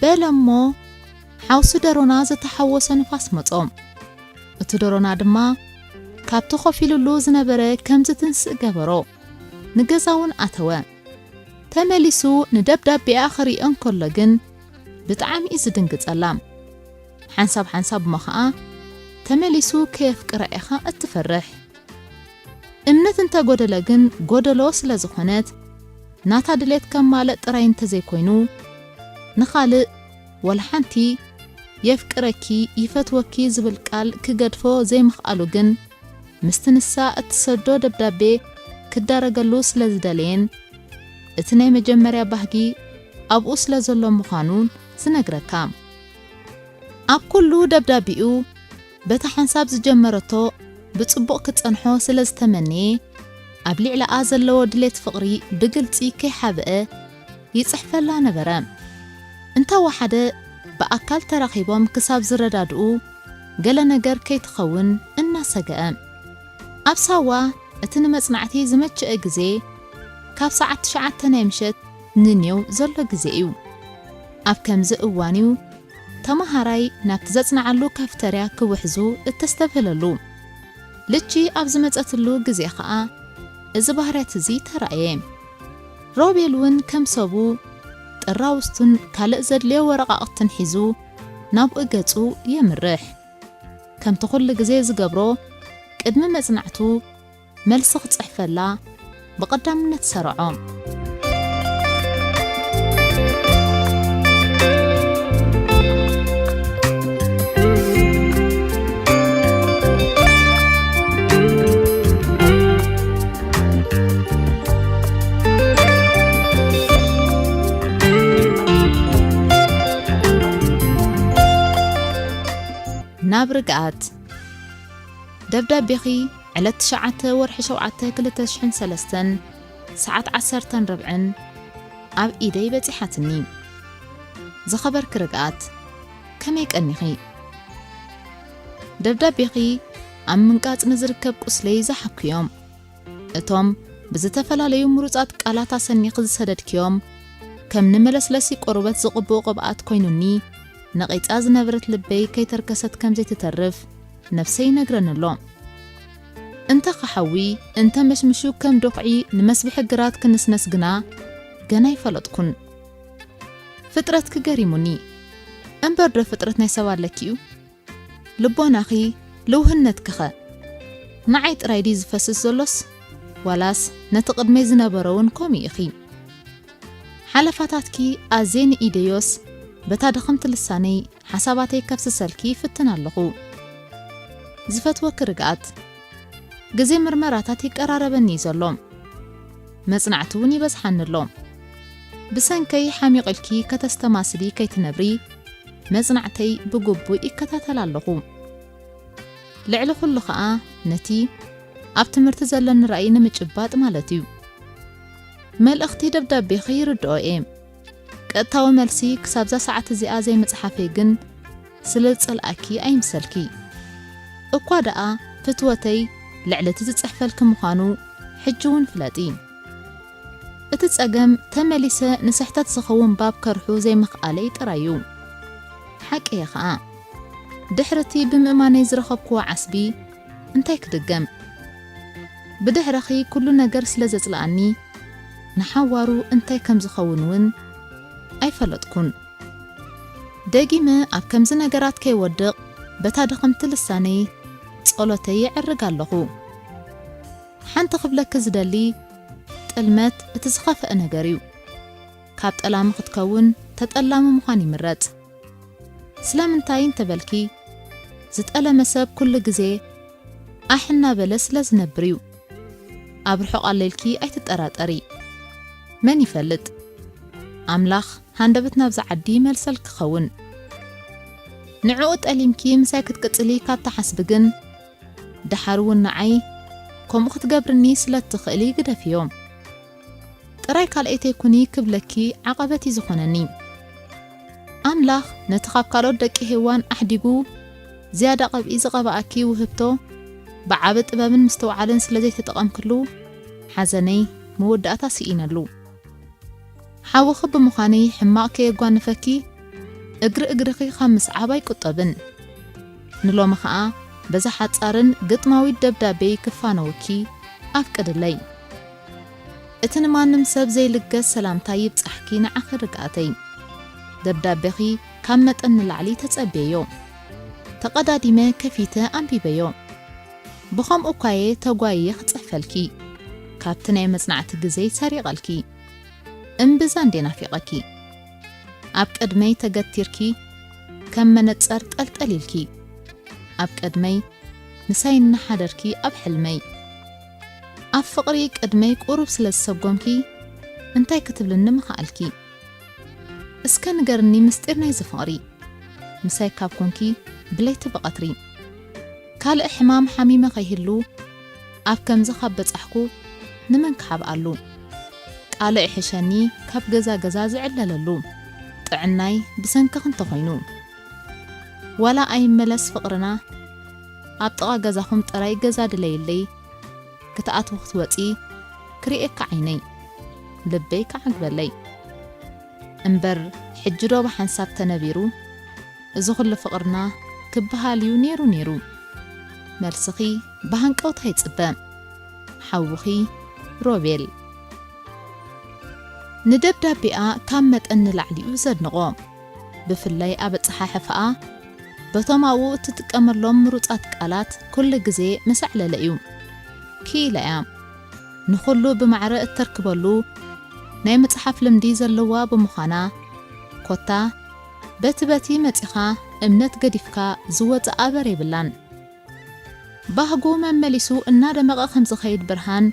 በለ እሞ፣ ሓውሲ ደሮና ዝተሓወሶ ንፋስ መጾ። እቲ ደሮና ድማ ካብቲ ኮፍ ኢሉሉ ዝነበረ ከም ዝትንስእ ገበሮ። ንገዛ እውን ኣተወ። ተመሊሱ ንደብዳቤኣ ክሪኦ እንከሎ ግን ብጣዕሚ እዩ ዝድንግጸላ። ሓንሳብ ሓንሳብ እሞ ኸኣ ተመሊሱ ከየፍቅራ ኢኻ እትፈርሕ። እምነት እንተጎደለ ግን ጎደሎ ስለ ዝኾነት፣ ናታ ድሌት ከማልእ ጥራይ እንተዘይኮይኑ፣ ንኻልእ ወላ ሓንቲ የፍቅረኪ፣ ይፈትወኪ ዝብል ቃል ክገድፎ ዘይምኽኣሉ ግን፣ ምስቲ ንሳ እትሰዶ ደብዳቤ ክዳረገሉ ስለ ዝደለየን፣ እቲ ናይ መጀመርያ ባህጊ ኣብኡ ስለ ዘሎ ምዃኑን ዝነግረካ። ኣብ ኩሉ ደብዳቤኡ በታ ሓንሳብ ዝጀመረቶ ብጽቡቕ ክጸንሖ ስለ ዝተመነየ፣ ኣብ ልዕሊኣ ዘለዎ ድሌት ፍቕሪ ብግልጺ ከይሓብአ ይጽሕፈላ ነበረ። እንተወሓደ ብኣካል ተራኺቦም ክሳብ ዝረዳድኡ ገለ ነገር ከይትኸውን እናሰግአ። ኣብ ሳዋ እቲ ንመጽናዕቲ ዝመችአ ግዜ ካብ ሰዓት ትሽዓተ ናይ ምሸት ንኔው ዘሎ ግዜ እዩ። ኣብ ከምዚ እዋን እዩ ተመሃራይ ናብቲ ዘጽንዓሉ ካፍተርያ ክውሕዙ እተስተብህለሉ። ልቺ ኣብ ዝመጸትሉ ግዜ ኸኣ እዚ ባህርያት እዚ ተራእየ። ሮቤል እውን ከም ሰቡ ጥራውስቱን ካልእ ዘድልዮ ወረቓቕትን ሒዙ ናብኡ ገጹ የምርሕ። ከምቲ ኩሉ ግዜ ዝገብሮ፣ ቅድሚ መጽናዕቱ መልሲ ክጽሕፈላ ብቐዳምነት ሰርዖ። ናብ ርግኣት። ደብዳቤኺ ዕለት ትሽዓተ ወርሒ ሸውዓተ ክልተ ሽሕን ሰለስተን ሰዓት ዓሰርተን ርብዕን ኣብ ኢደይ በጺሓትኒ። ዝኸበርኪ ርግኣት፣ ከመይ ቀኒኺ? ደብዳቤኺ ኣብ ምንቃጽ ንዝርከብ ቁስለይ ዝሓኩዮም። እቶም ብዝተፈላለዩ ምሩጻት ቃላት ኣሰኒኺ ዝሰደድክዮም፣ ከም ንመለስለሲ ቆርበት ዝቕብኡ ቅብኣት ኮይኑኒ፣ ነቒጻ ዝነበረት ልበይ ከይተርከሰት ከም ዘይትተርፍ ነፍሰይ ይነግረኒ ኣሎ። እንተ ክሓዊ፣ እንተ መሽምሹ ከም ዶኽዒ ንመስብሒ ግራት ክንስነስ ግና ገና ኣይፈለጥኩን። ፍጥረትኪ ገሪሙኒ። እምበር ዶ ፍጥረት ናይ ሰብ ኣለኪ እዩ? ልቦናኺ፣ ልውህነትኪኸ? ንዓይ ጥራይ ድዩ ዝፈስስ ዘሎስ? ዋላስ ነቲ ቅድመይ ዝነበረ እውን ከምኡ ኢኺ? ሓለፋታትኪ ኣዝየ ንኢደዮስ፣ በታ ድኽምቲ ልሳነይ ሓሳባተይ ከፍስሰልኪ ይፍትን ኣለኹ። ዝፈትወኪ ርግኣት፣ ግዜ ምርመራታት ይቀራረበኒ እዩ ዘሎ። መጽናዕቲ እውን ይበዝሓኒ ኣሎ። ብሰንከይ ሓሚቑልኪ ከተስተማስሊ ከይትነብሪ፣ መጽናዕተይ ብግቡእ ይከታተል ኣለኹ። ልዕሊ ኩሉ ኸኣ ነቲ ኣብ ትምህርቲ ዘለኒ ራእይ ንምጭባጥ ማለት እዩ። መልእኽቲ ደብዳቤኺ ይርድኦ እየ። ቀጥታዊ መልሲ ክሳብዛ ሰዓት እዚኣ ዘይምጽሓፈይ ግን ስለ ዝጸልኣኪ ኣይምሰልኪ። እኳ ደኣ ፍትወተይ ልዕሊ እቲ ዝጽሕፈልኪ ምዃኑ ሕጂ እውን ፍለጢ። እቲ ጸገም ተመሊሰ ንስሕተት ዝኸውን ባብ ከርሑ ዘይምኽኣለይ ጥራይ እዩ። ሓቂ እየ ኸኣ። ድሕሪ እቲ ብምእማነይ ዝረኸብክዎ ዓስቢ እንታይ ክድገም? ብድሕረኺ ኩሉ ነገር ስለ ዘጽልኣኒ፣ ንሓዋሩ እንታይ ከም ዝኸውን እውን ኣይፈለጥኩን። ደጊመ ኣብ ከምዚ ነገራት ከይወድቕ፣ በታ ድኽምቲ ልሳነይ ጸሎተይ የዕርግ ኣለኹ። ሓንቲ ክብለኪ ዝደሊ፣ ጥልመት እቲ ዝኸፍአ ነገር እዩ። ካብ ጠላሚ ክትከውን ተጠላሚ ምዃን ይምረጽ። ስለምንታይ እንተበልኪ፣ ዝጠለመ ሰብ ኩሉ ግዜ ኣሕ እናበለ ስለ ዝነብር እዩ። ኣብ ርሑቕ ኣሎ ኢልኪ ኣይትጠራጠሪ። መን ይፈልጥ? ኣምላኽ ሃንደበት ናብዛ ዓዲ ይመልሰል ክኸውን። ንዕኡ ጠሊምኪ ምሳይ ክትቅጽሊ ካብ ትሓስቢ ግን፣ ደሓር እውን ንዓይ ከምኡ ክትገብርኒ ስለ እትኽእሊ ግደፍዮ። ጥራይ ካልኣይተይ ኩኒ ክብለኪ ዓቐበት እዩ ዝኾነኒ። ኣምላኽ ነቲ ካብ ካልኦት ደቂ ሄዋን ኣሕዲጉ ዝያዳ ቀብኢ ዝቐብኣኪ ውህብቶ ብዓቢ ጥበብን ምስትውዓልን ስለ ዘይተጠቐምክሉ፣ ሓዘነይ መወዳእታ ስኢነሉ። ሓውኺ ብምዃነይ ሕማቕ ከየጓንፈኪ፣ እግሪ እግርኺ ካብ ምስዓብ ኣይቁጠብን። ንሎሚ ኸኣ በዛ ሓጻርን ግጥማዊት ደብዳቤይ ክፋነወኪ ኣፍቅድለይ። እቲ ንማንም ሰብ ዘይልገስ ሰላምታ ይብጻሕኪ ንዓኺ ርግኣተይ። ደብዳቤኺ ካብ መጠን ንላዕሊ ተጸብየዮ። ተቐዳዲመ ከፊተ ኣንቢበዮ። ብኸምኡ እኳየ ተጓይየ ክጽሕፈልኪ፣ ካብቲ ናይ መጽናዕቲ ግዜይ ሰሪቐልኪ። እምብዛ እንዴ ናፊቐኪ። ኣብ ቅድመይ ተገቲርኪ፣ ከም መነጸር ጠልጠል ኢልኪ። ኣብ ቅድመይ ምሳይ እናሓደርኪ ኣብ ሕልመይ። ኣብ ፍቕሪ ቅድመይ ቁሩብ ስለ ዝሰጎምኪ፣ እንታይ ክትብልኒ ምኸኣልኪ? እስከ ንገርኒ ምስጢር ናይዚ ፍቕሪ። ምሳይ ካብ ኮንኪ ብለይቲ ብቐትሪ። ካልእ ሕማም ሓሚመ ከይህሉ፣ ኣብ ከምዚ ካብ በጻሕኩ ንመን ክሓብኣሉ? ቃልዕ ይሕሸኒ ካብ ገዛ ገዛ ዝዕለለሉ፣ ጥዕናይ ብሰንክኺ እንተኾይኑ። ዋላ ኣይመለስ ፍቕርና፣ ኣብ ጥቓ ገዛኹም ጥራይ ገዛ ድለይለይ፣ ክትኣትዊ ክትወጺ ክርእየካ ዓይነይ። ልበይ ክዓግበለይ። እምበር ሕጂ ዶ ብሓንሳብ ተነቢሩ? እዚ ኹሉ ፍቕርና ክበሃል እዩ ነይሩ ነይሩ። መልስኺ ብሃንቀውታ ይጽበ። ሓውኺ ሮቤል። ንደብዳቤኣ ካብ መጠን ንላዕሊ እዩ ዘድንቖ። ብፍላይ ኣብ ኣጸሓሕፋኣ በቶም ኣብኡ እትጥቀመሎም ምሩጻት ቃላት ኩሉ ግዜ መሳዕለለ እዩ። ክኢላ እያ። ንኹሉ ብማዕረ እተርክበሉ ናይ ምጽሓፍ ልምዲ ዘለዋ ብምዃና፣ ኮታ በቲ በቲ መጺኻ እምነት ገዲፍካ ዝወጽእ ኣበር የብላን። ባህጉ መመሊሱ እናደመቐ ከም ዝኸይድ ብርሃን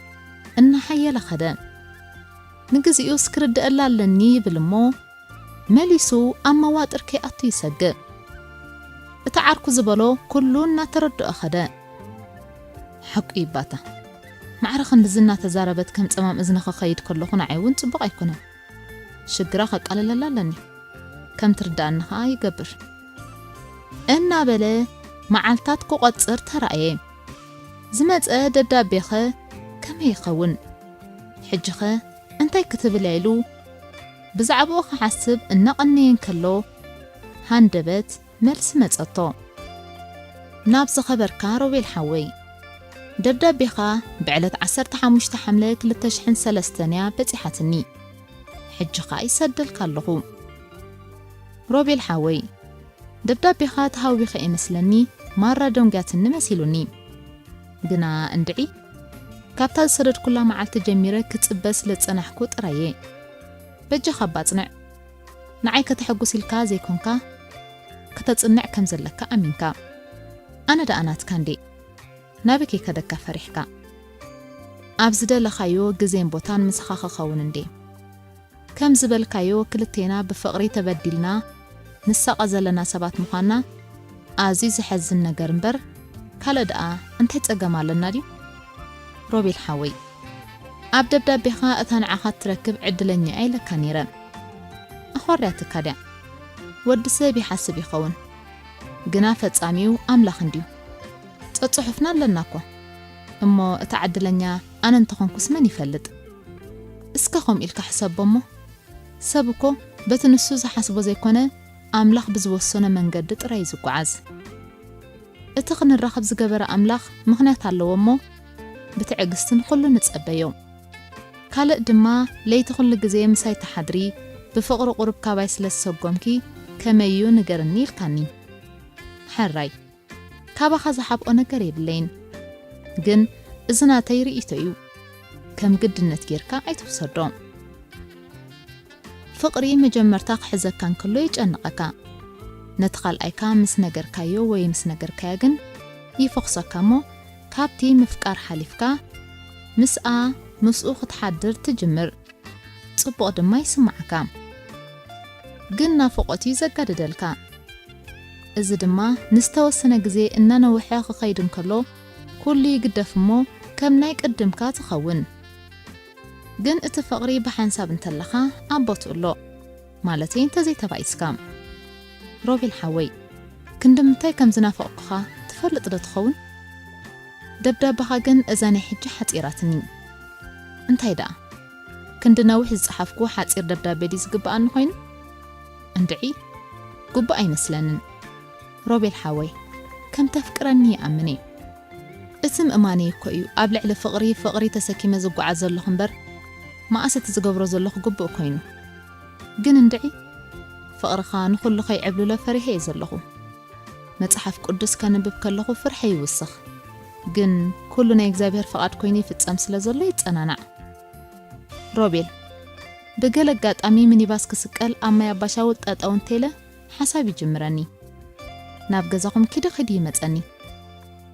እናሓየለ ኸደ። ንግዚኡስ ክርድኣላ ኣለኒ ይብል እሞ፣ መሊሱ ኣብ መዋጥር ከይኣቱ ይሰግእ። እቲ ዓርኩ ዝበሎ ኩሉ እናተረድኦ ኸደ። ሓቁ ይባታ። ማዕረ ክንድዚ እናተዛረበት ከም ጸማም እዝኒ ክኸይድ ከለኹ ንዓይ እውን ጽቡቕ ኣይኮነን። ሽግራ ከቃልለላ ኣለኒ። ከም ትርድኣኒ ኸኣ ይገብር። እናበለ መዓልታት ክቖጽር ተራእየ። ዝመጸ ደብዳቤኸ ከመይ ይኸውን? ሕጂኸ እንታይ ክትብል እያ ኢሉ ብዛዕባኡ ክሓስብ እናቐነየ እንከሎ፣ ሃንደበት መልሲ መጸቶ። ናብ ዝኸበርካ ሮቤል ሓወይ፣ ደብዳቤኻ ብዕለት ዓሰርተ ሓሙሽተ ሓምለ ክልተ ሽሕን ሰለስተን እያ በጺሓትኒ። ሕጂ ኸኣ ይሰደልካ ኣለኹ። ሮቤል ሓወይ፣ ደብዳቤኻ ተሃዊኸ እየ መስለኒ፣ ማራ ደንጉያትኒ መሲሉኒ። ግና እንድዒ፣ ካብታ ዝሰደድኩላ መዓልቲ ጀሚረ ክጽበ ስለ ዝጸናሕኩ ጥራይ እየ። በጃኻ እባ ጽንዕ። ንዓይ ከተሐጉስ ኢልካ ዘይኮንካ፣ ከተጽንዕ ከም ዘለካ ኣሚንካ። ኣነ ደኣ ናትካ እንዴ? ናበይ ከይከደካ ፈሪሕካ? ኣብ ዝደለኻዮ ግዜን ቦታን ምሳኻ ክኸውን እንዴ? ከም ዝበልካዮ ክልቴና ብፍቕሪ ተበዲልና ንሳቐ ዘለና ሰባት ምዃንና ኣዝዩ ዘሐዝን ነገር እምበር፣ ካልእ ደኣ እንታይ ጸገም ኣለና ድዩ? ሮቤል ሓወይ፣ ኣብ ደብዳቤኻ እታ ንዓኻ እትረክብ ዕድለኛ እያ ኢለካ ነይረ። ኣኾርያትካ ድያ? ወዲ ሰብ ይሓስብ ይኸውን፣ ግና ፈጻሚኡ ኣምላኽ እንድዩ። ጸጽሑፍና ኣለና እኮ። እሞ እታ ዕድለኛ ኣነ እንተኾንኩስ መን ይፈልጥ? እስከ ከምኡ ኢልካ ሕሰቦ እሞ። ሰብ እኮ በቲ ንሱ ዝሓስቦ ዘይኮነ፣ ኣምላኽ ብዝወሰኖ መንገዲ ጥራይ እዩ ዝጓዓዝ። እቲ ክንራኸብ ዝገበረ ኣምላኽ ምኽንያት ኣለዎ እሞ፣ ብትዕግስቲ ንኹሉ ንጸበዮ። ካልእ ድማ፣ ለይቲ ኩሉ ግዜ ምሳይ ትሓድሪ፣ ብፍቕሪ ቁሩብ ካባይ ስለ ዝሰጎምኪ፣ ከመይ እዩ ንገርኒ ኢልካኒ። ሕራይ፣ ካባኻ ዝሓብኦ ነገር የብለይን። ግን እዚ ናተይ ርእይቶ እዩ። ከም ግድነት ጌርካ ኣይትውሰዶ። ፍቕሪ መጀመርታ ክሕዘካ እንከሎ የጨንቐካ። ነቲ ካልኣይካ ምስ ነገርካዮ ወይ ምስ ነገርካያ ግን ይፈኹሰካ እሞ፣ ካብቲ ምፍቃር ሓሊፍካ ምስኣ ምስኡ ክትሓድር ትጅምር። ጽቡቕ ድማ ይስምዓካ። ግን ናፍቖት እዩ ዘጋድደልካ። እዚ ድማ ንዝተወሰነ ግዜ እናነውሐ ክኸይድ እንከሎ፣ ኩሉ ይግደፍ እሞ ከም ናይ ቅድምካ ትኸውን። ግን እቲ ፍቕሪ ብሓንሳብ እንተለኻ ኣብ ቦትኡ ኣሎ። ማለተይ እንተዘይተባኢስካ። ሮቤል ሓወይ፣ ክንዲ ምንታይ ከም ዝናፈቕኩኻ ትፈልጥ ዶ ትኸውን? ደብዳበኻ ግን እዛ ናይ ሕጂ ሓጺራትኒ። እንታይ ደኣ? ክንዲ ነዊሕ ዝጸሓፍኩ ሓጺር ደብዳቤ ድዩ ዝግብኣኒ ኮይኑ? እንድዒ፣ ግቡእ ኣይመስለንን። ሮቤል ሓወይ፣ ከም ተፍቅረኒ ይኣምን እየ። እቲ ምእማነይ እኮ እዩ ኣብ ልዕሊ ፍቕሪ፣ ፍቕሪ ተሰኪመ ዝጓዓዝ ዘለኹ እምበር፣ መኣስ እቲ ዝገብሮ ዘለኹ ግቡእ ኮይኑ። ግን እንድዒ፣ ፍቕርኻ ንኹሉ ከይዕብልሎ ፈሪሐ እየ ዘለኹ። መጽሓፍ ቅዱስ ከንብብ ከለኹ ፍርሐይ ይውስኽ። ግን ኩሉ ናይ እግዚኣብሔር ፍቓድ ኮይኑ ይፍጸም ስለ ዘሎ ይጸናናዕ። ሮቤል፣ ብገለ ኣጋጣሚ ሚኒባስ ክስቀል ኣብ ማይ ኣባሻውል ጠጠው እንተኢለ ሓሳብ ይጅምረኒ። ናብ ገዛኹም ኪዲ ኪዲ ይመጸኒ።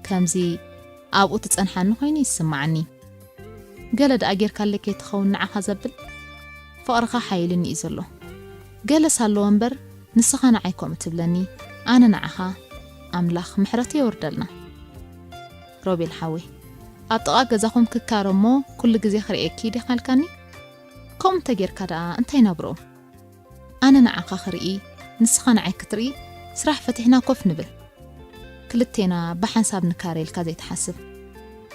ከምዚ ኣብኡ ትጸንሓኒ ኮይኑ ይስምዓኒ። ገለ ደኣ ጌርካለይ ከይትኸውን ንዓኻ ዘብል? ፍቕርኻ ሓይልኒ እዩ ዘሎ። ገለስ ኣለዎ እምበር፣ ንስኻ ንዓይ ከምኡ ትብለኒ፣ ኣነ ንዓኻ። ኣምላኽ ምሕረቱ የውርደልና። ሮቤል ሓወይ፣ ኣብ ጥቓ ገዛኹም ክካረ እሞ ኩሉ ግዜ ክርእየኪ ዲኻ ኢልካኒ? ከምኡ እንተጌርካ ደኣ እንታይ ነብርኡ? ኣነ ንዓኻ ክርኢ፣ ንስኻ ንዓይ ክትርኢ፣ ስራሕ ፈቲሕና ኮፍ ንብል። ክልቴና ብሓንሳብ ንካረ ኢልካ ዘይትሓስብ።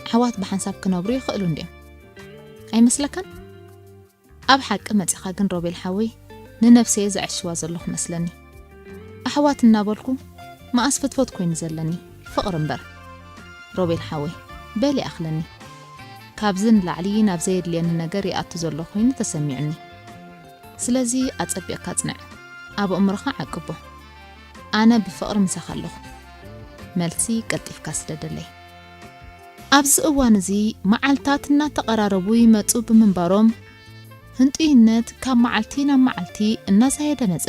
ኣሕዋት ብሓንሳብ ክነብሩ ይኽእሉ እንድዮም። ኣይመስለካን? ኣብ ሓቂ መጺኻ ግን ሮቤል ሓወይ፣ ንነብሰየ ዘዕሽዋ ዘለኹ መስለኒ። ኣሕዋት እናበልኩ መኣስ ፍትወት ኮይኑ ዘለኒ፣ ፍቕሪ እምበር። ሮቤል ሓወይ፣ በል ይኣኽለኒ። ካብዚ ንላዕሊ ናብ ዘየድልየኒ ነገር ይኣቱ ዘሎ ኮይኑ ተሰሚዑኒ። ስለዚ ኣጸቢቕካ ጽንዕ፣ ኣብ ኣእምሮኻ ዓቅቦ። ኣነ ብፍቕሪ ምሳኻ ኣለኹ። መልሲ ቀልጢፍካ ስደደለይ። ኣብዚ እዋን እዚ መዓልታት እናተቐራረቡ ይመጹ ብምንባሮም፣ ህንጡይነት ካብ መዓልቲ ናብ መዓልቲ እናዛየደ መጸ።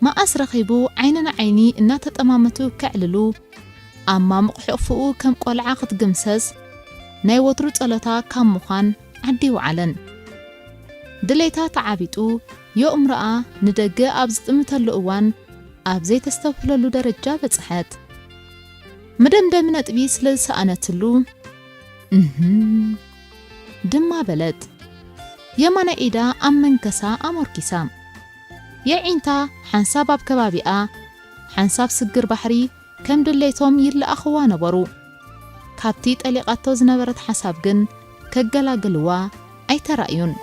መኣስ ረኺቡ ዓይኒ ንዓይኒ እናተጠማመቱ ከዕልሉ፣ ኣብ ማሙቕ ሕቕፍኡ ከም ቆልዓ ክትግምሰስ፣ ናይ ወትሩ ጸሎታ ካብ ምዃን ዓዲ ይውዓለን። ድሌታ ተዓቢጡ፣ የእምሮኣ ንደገ ኣብ ዝጥምተሉ እዋን፣ ኣብ ዘይተስተብህለሉ ደረጃ በጽሐት። መደምደሚ ነጥቢ ስለ ዝሰኣነትሉ፣ እህም ድማ በለት። የማናይ ኢዳ ኣብ መንከሳ ኣሞርኪሳ። የዒንታ ሓንሳብ ኣብ ከባቢኣ፣ ሓንሳብ ስግር ባሕሪ ከም ድሌቶም ይለኣኽዋ ነበሩ። ካብቲ ጠሊቓቶ ዝነበረት ሓሳብ ግን ከገላግልዋ ኣይተራእዩን።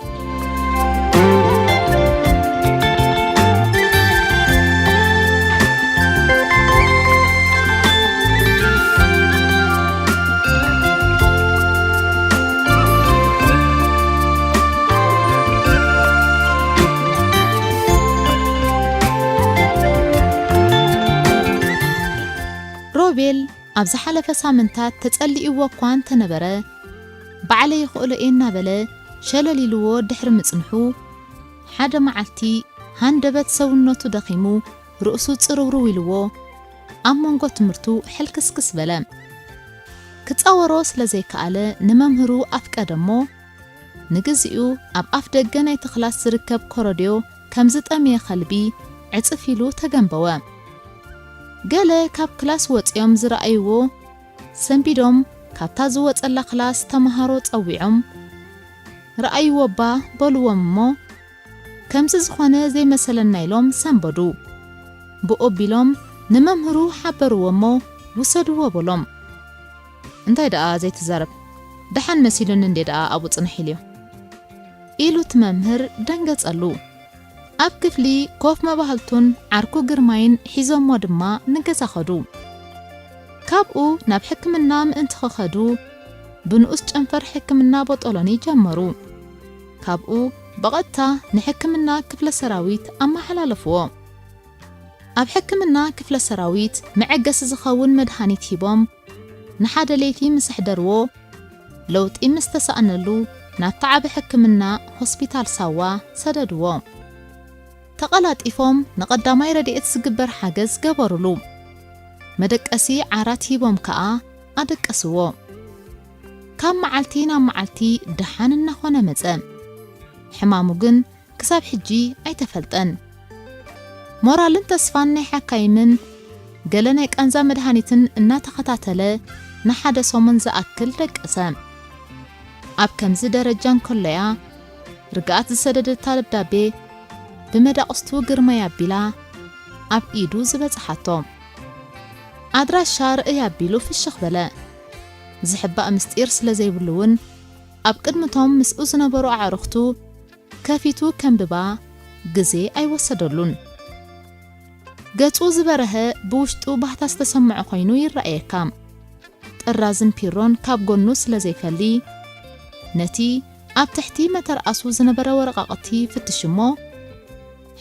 ሮቤል ኣብ ዝሓለፈ ሳምንታት ተጸሊእዎ እኳ እንተነበረ፣ ባዕለይ ይኽእሎ እየ እናበለ ሸለል ኢልዎ ድሕሪ ምጽንሑ፣ ሓደ መዓልቲ ሃንደበት ሰውነቱ ደኺሙ፣ ርእሱ ጽርውርው ኢልዎ፣ ኣብ መንጎ ትምህርቱ ሕልክስክስ በለ። ክጻወሮ ስለ ዘይከኣለ ንመምህሩ ኣፍቀደ እሞ፣ ንግዚኡ ኣብ ኣፍ ደገ ናይቲ ክላስ ዝርከብ ኮረድዮ ከም ዝጠምየ ከልቢ ዕጽፍ ኢሉ ተገንበወ። ገለ ካብ ክላስ ወጺኦም ዝረኣይዎ ሰንቢዶም፣ ካብታ ዝወጸላ ክላስ ተመሃሮ ጸዊዖም፣ "ረኣይዎ እባ" በልዎም እሞ፣ "ከምዚ ዝኾነ ዘይመሰለና" ኢሎም ሰንበዱ። ብኡ ኣቢሎም ንመምህሩ ሓበርዎ እሞ፣ "ውሰድዎ" በሎም። "እንታይ ደኣ ዘይትዛረብ? ደሓን መሲሉኒ እንዴ ደኣ ኣብኡ ጽንሕ ኢልዮ?" ኢሉ እቲ መምህር ደንገጸሉ። ኣብ ክፍሊ ኮፍ መባህልቱን ዓርኩ ግርማይን ሒዞሞ ድማ ንገዛ ኸዱ። ካብኡ ናብ ሕክምና ምእንቲ ኸኸዱ፣ ብንኡስ ጨንፈር ሕክምና ቦጦሎኒ ጀመሩ። ካብኡ ብቐጥታ ንሕክምና ክፍለ ሰራዊት ኣመሓላለፍዎ። ኣብ ሕክምና ክፍለ ሰራዊት መዐገሲ ዝኸውን መድሃኒት ሂቦም፣ ንሓደ ለይቲ ምስ ኣሕደርዎ፣ ለውጢ ምስ ተሳእነሉ፣ ናብቲ ዓቢ ሕክምና ሆስፒታል ሳዋ ሰደድዎ። ተቐላጢፎም ንቐዳማይ ረድኤት ዝግበር ሓገዝ ገበሩሉ። መደቀሲ ዓራት ሂቦም ከኣ ኣደቀስዎ። ካብ መዓልቲ ናብ መዓልቲ ደሓን እናኾነ መጸ። ሕማሙ ግን ክሳብ ሕጂ ኣይተፈልጠን። ሞራልን ተስፋን ናይ ሓካይምን ገለ ናይ ቃንዛ መድሃኒትን እናተኸታተለ ንሓደ ሰሙን ዝኣክል ደቀሰ። ኣብ ከምዚ ደረጃ እንከሎ'ያ ርግኣት ዝሰደደታ ደብዳቤ ብመዳቕስቱ ግርማይ ኣቢላ ኣብ ኢዱ ዝበጽሓቶ። ኣድራሻ ርእይ ኣቢሉ ፍሽኽ በለ። ዝሕባእ ምስጢር ስለ ዘይብሉ እውን ኣብ ቅድሚቶም ምስኡ ዝነበሩ ኣዕሩኽቱ ከፊቱ ከንብባ ግዜ ኣይወሰደሉን። ገጹ ዝበረሀ ብውሽጡ ባህታ ዝተሰምዖ ኮይኑ ይረኣየካ። ጥራዝን ፒሮን ካብ ጎኑ ስለ ዘይፈሊ፣ ነቲ ኣብ ትሕቲ መተርኣሱ ዝነበረ ወረቓቕቲ ይፍትሽ እሞ፣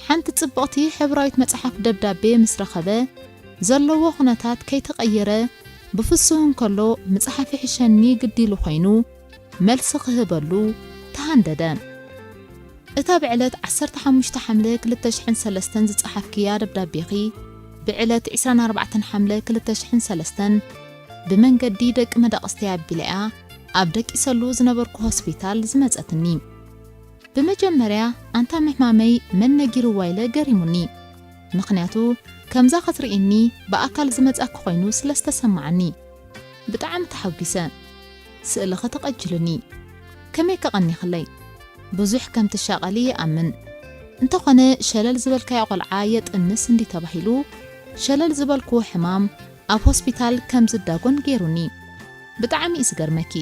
ሓንቲ ጽብቕቲ ሕብራዊት መጽሓፍ ደብዳቤ ምስ ረኸበ፣ ዘለዎ ኩነታት ከይተቐየረ ብፍሱህ እንከሎ ምጽሓፍ ይሕሸኒ ግዲ ኢሉ ኮይኑ መልሲ ክህበሉ ተሃንደደ። እታ ብዕለት ዓሰርተ ሓሙሽተ ሓምለ ክልተ ሽሕን ሰለስተን ዝጸሓፍክያ ደብዳቤኺ፣ ብዕለት ዕስራን ኣርባዕተን ሓምለ ክልተ ሽሕን ሰለስተን ብመንገዲ ደቂ መዳቕስተይ ኣቢለያ ኣብ ደቂሰሉ ዝነበርኩ ሆስፒታል ዝመጸትኒ። ብመጀመርያ ኣንታ ምሕማመይ መን ነጊርዋ ኢለ ገሪሙኒ። ምኽንያቱ ከምዛ ክትርእይኒ ብኣካል ዝመጻኪ ኮይኑ ስለ ዝተሰማዓኒ። ብጣዕሚ ተሓጒሰ። ስእልኺ ተቐጅሉኒ። ከመይ ከቐኒኽለይ? ብዙሕ ከም ትሻቐሊ ይኣምን። እንተኾነ ሸለል ዝበልካዮ ቆልዓ የጥንስ እንዲ ተባሂሉ፣ ሸለል ዝበልኩዎ ሕማም ኣብ ሆስፒታል ከም ዝዳጎን ገይሩኒ። ብጣዕሚ እዩ ዝገርመኪ።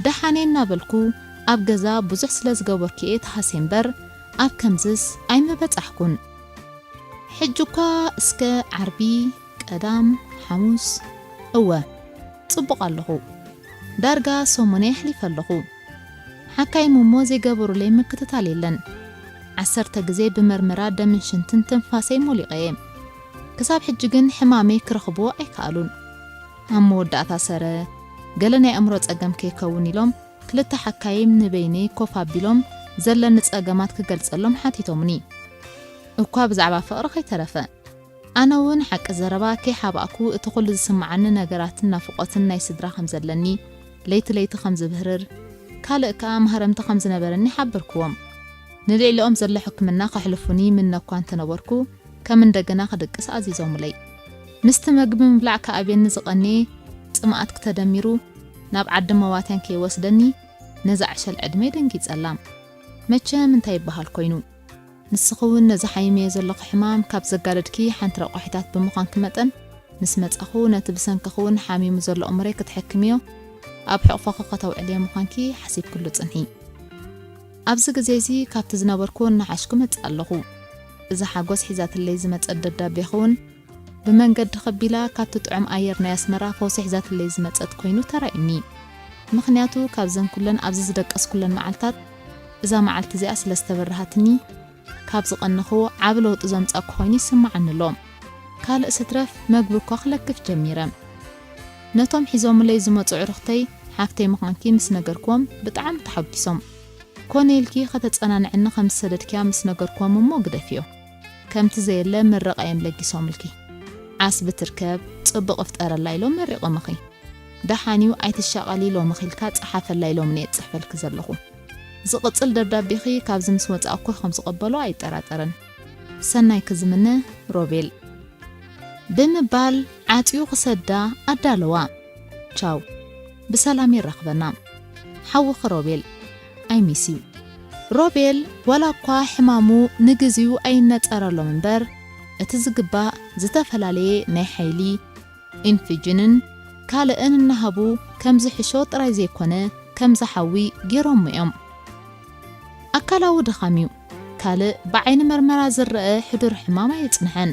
ደሓነ እናበልኩ ኣብ ገዛ ብዙሕ ስለ ዝገበርኩ እየ ተሃስየ እምበር፣ ኣብ ከምዝስ ኣይምበጻሕኩን። ሕጂ እኳ እስከ ዓርቢ፣ ቀዳም፣ ሓሙስ፣ እወ፣ ጽቡቕ ኣለኹ። ዳርጋ ሰሙነይ ኣሕሊፈ ኣለኹ። ሓካይም እሞ ዘይገበሩለይ ምክትታል የለን። ዓሰርተ ግዜ ብመርመራ ደምን ሽንትን ትንፋሰይ ሞሊቐ እየ። ክሳብ ሕጂ ግን ሕማመይ ክረኽብዎ ኣይከኣሉን። ኣብ መወዳእታ ሰረ፣ ገለ ናይ ኣእምሮ ጸገም ከይከውን ኢሎም ክልተ ሓካይም ንበይነይ ኮፍ ኣቢሎም ዘለኒ ጸገማት ክገልጸሎም ሓቲቶምኒ። እኳ ብዛዕባ ፍቕሪ ከይተረፈ። ኣነ እውን ሓቂ ዘረባ ከይሓባእኩ እቲ ኩሉ ዝስምዓኒ ነገራትን ናፍቖትን ናይ ስድራ ከም ዘለኒ፣ ለይቲ ለይቲ ከም ዝብህርር፣ ካልእ ከኣ ማህረምቲ ከም ዝነበረኒ ሓበርክዎም። ንልዕሊኦም ዘሎ ሕክምና ከሕልፉኒ ምነ እኳ እንተነበርኩ፣ ከም እንደገና ክድቅስ ኣዚዞምለይ። ምስቲ መግቢ ምብላዕ ክኣብየኒ ዝቐንየ ጽምኣት ክተደሚሩ፣ ናብ ዓዲ መዋትያን ከይወስደኒ፣ ነዛ ዕሸል ዕድመይ ደንጊጸላ። መቸም እንታይ ይበሃል ኮይኑ? ንስኺ እውን ነዚ ሓሚመዮ ዘለኹ ሕማም ካብ ዘጋደድኪ ሓንቲ ረቋሒታት ብምዃንኪ መጠን፣ ምስ መጻኹ ነቲ ብሰንክኺ እውን ሓሚሙ ዘሎ እምሮይ ክትሕክምዮ፣ ኣብ ሕቑፎኺ ከተውዕልዮ ምዃንኪ ሓሲብክሉ ጽንሒ። ኣብዚ ግዜ እዚ ካብቲ ዝነበርኩ እናሓሽኩ እመጽእ ኣለኹ። እዛ ሓጎስ ሒዛትለይ ዝመጸት ደብዳቤ ኸውን ብመንገዲ ከቢላ ካብቲ ጥዑም ኣየር ናይ ኣስመራ ፈውሲ ሒዛትለይ ዝመጸት ኮይኑ ተራእዩኒ። ምኽንያቱ ካብዘን ኩለን ኣብዚ ዝደቀስኩለን መዓልታት እዛ መዓልቲ እዚኣ ስለ ዝተበረሃትኒ ካብ ዝቐነኹዎ ዓቢ ለውጢ ዘምጻእኩ ኮይኑ ይስምዓኒ ኣሎ። ካልእ ስትረፍ መግቢ እኳ ክለክፍ ጀሚረ። ነቶም ሒዞምለይ ዝመጹ ኣዕሩኽተይ ሓፍተይ ምዃንኪ ምስ ነገርክዎም ብጣዕሚ ተሓጒሶም። ኮነ ኢልኪ ከተጸናንዕኒ ከም ዝሰደድክያ ምስ ነገርክዎም እሞ ግደፍዮ። ከምቲ ዘየለ ምርቓ እዮም ለጊሶምልኪ። ዓስቢ ትርከብ፣ ጽቡቕ ፍጠረላ ኢሎም መሪቖምኺ። ደሓንዩ ኣይትሻቐሊ ኢሎምኺ ኢልካ ጸሓፈላ ኢሎምኒ እየ ዝጽሕፈልኪ ዘለኹ። ዝቕጽል ደብዳቤኺ ካብዚ ምስ ወጻእኩ ከም ዝቕበሎ ኣይጠራጠርን። ሰናይ ክዝምነ፣ ሮቤል። ብምባል ዓጽዩ ክሰዳ ኣዳለዋ። ቻው። ብሰላም የራኽበና። ሓውኺ ሮቤል። I miss you። ሮቤል ዋላ እኳ ሕማሙ ንግዚኡ ኣይነጸረሎም እምበር፣ እቲ ዝግባእ ዝተፈላለየ ናይ ሓይሊ፣ ኢንፊጅንን ካልእን እናሃቡ ከም ዝሕሾ ጥራይ ዘይኮነ፣ ከም ዝሓዊ ገይሮሞ እዮም። ኣካላዊ ድኻም እዩ። ካልእ ብዓይኒ መርመራ ዝረአ ሕዱር ሕማም ኣየጽንሐን።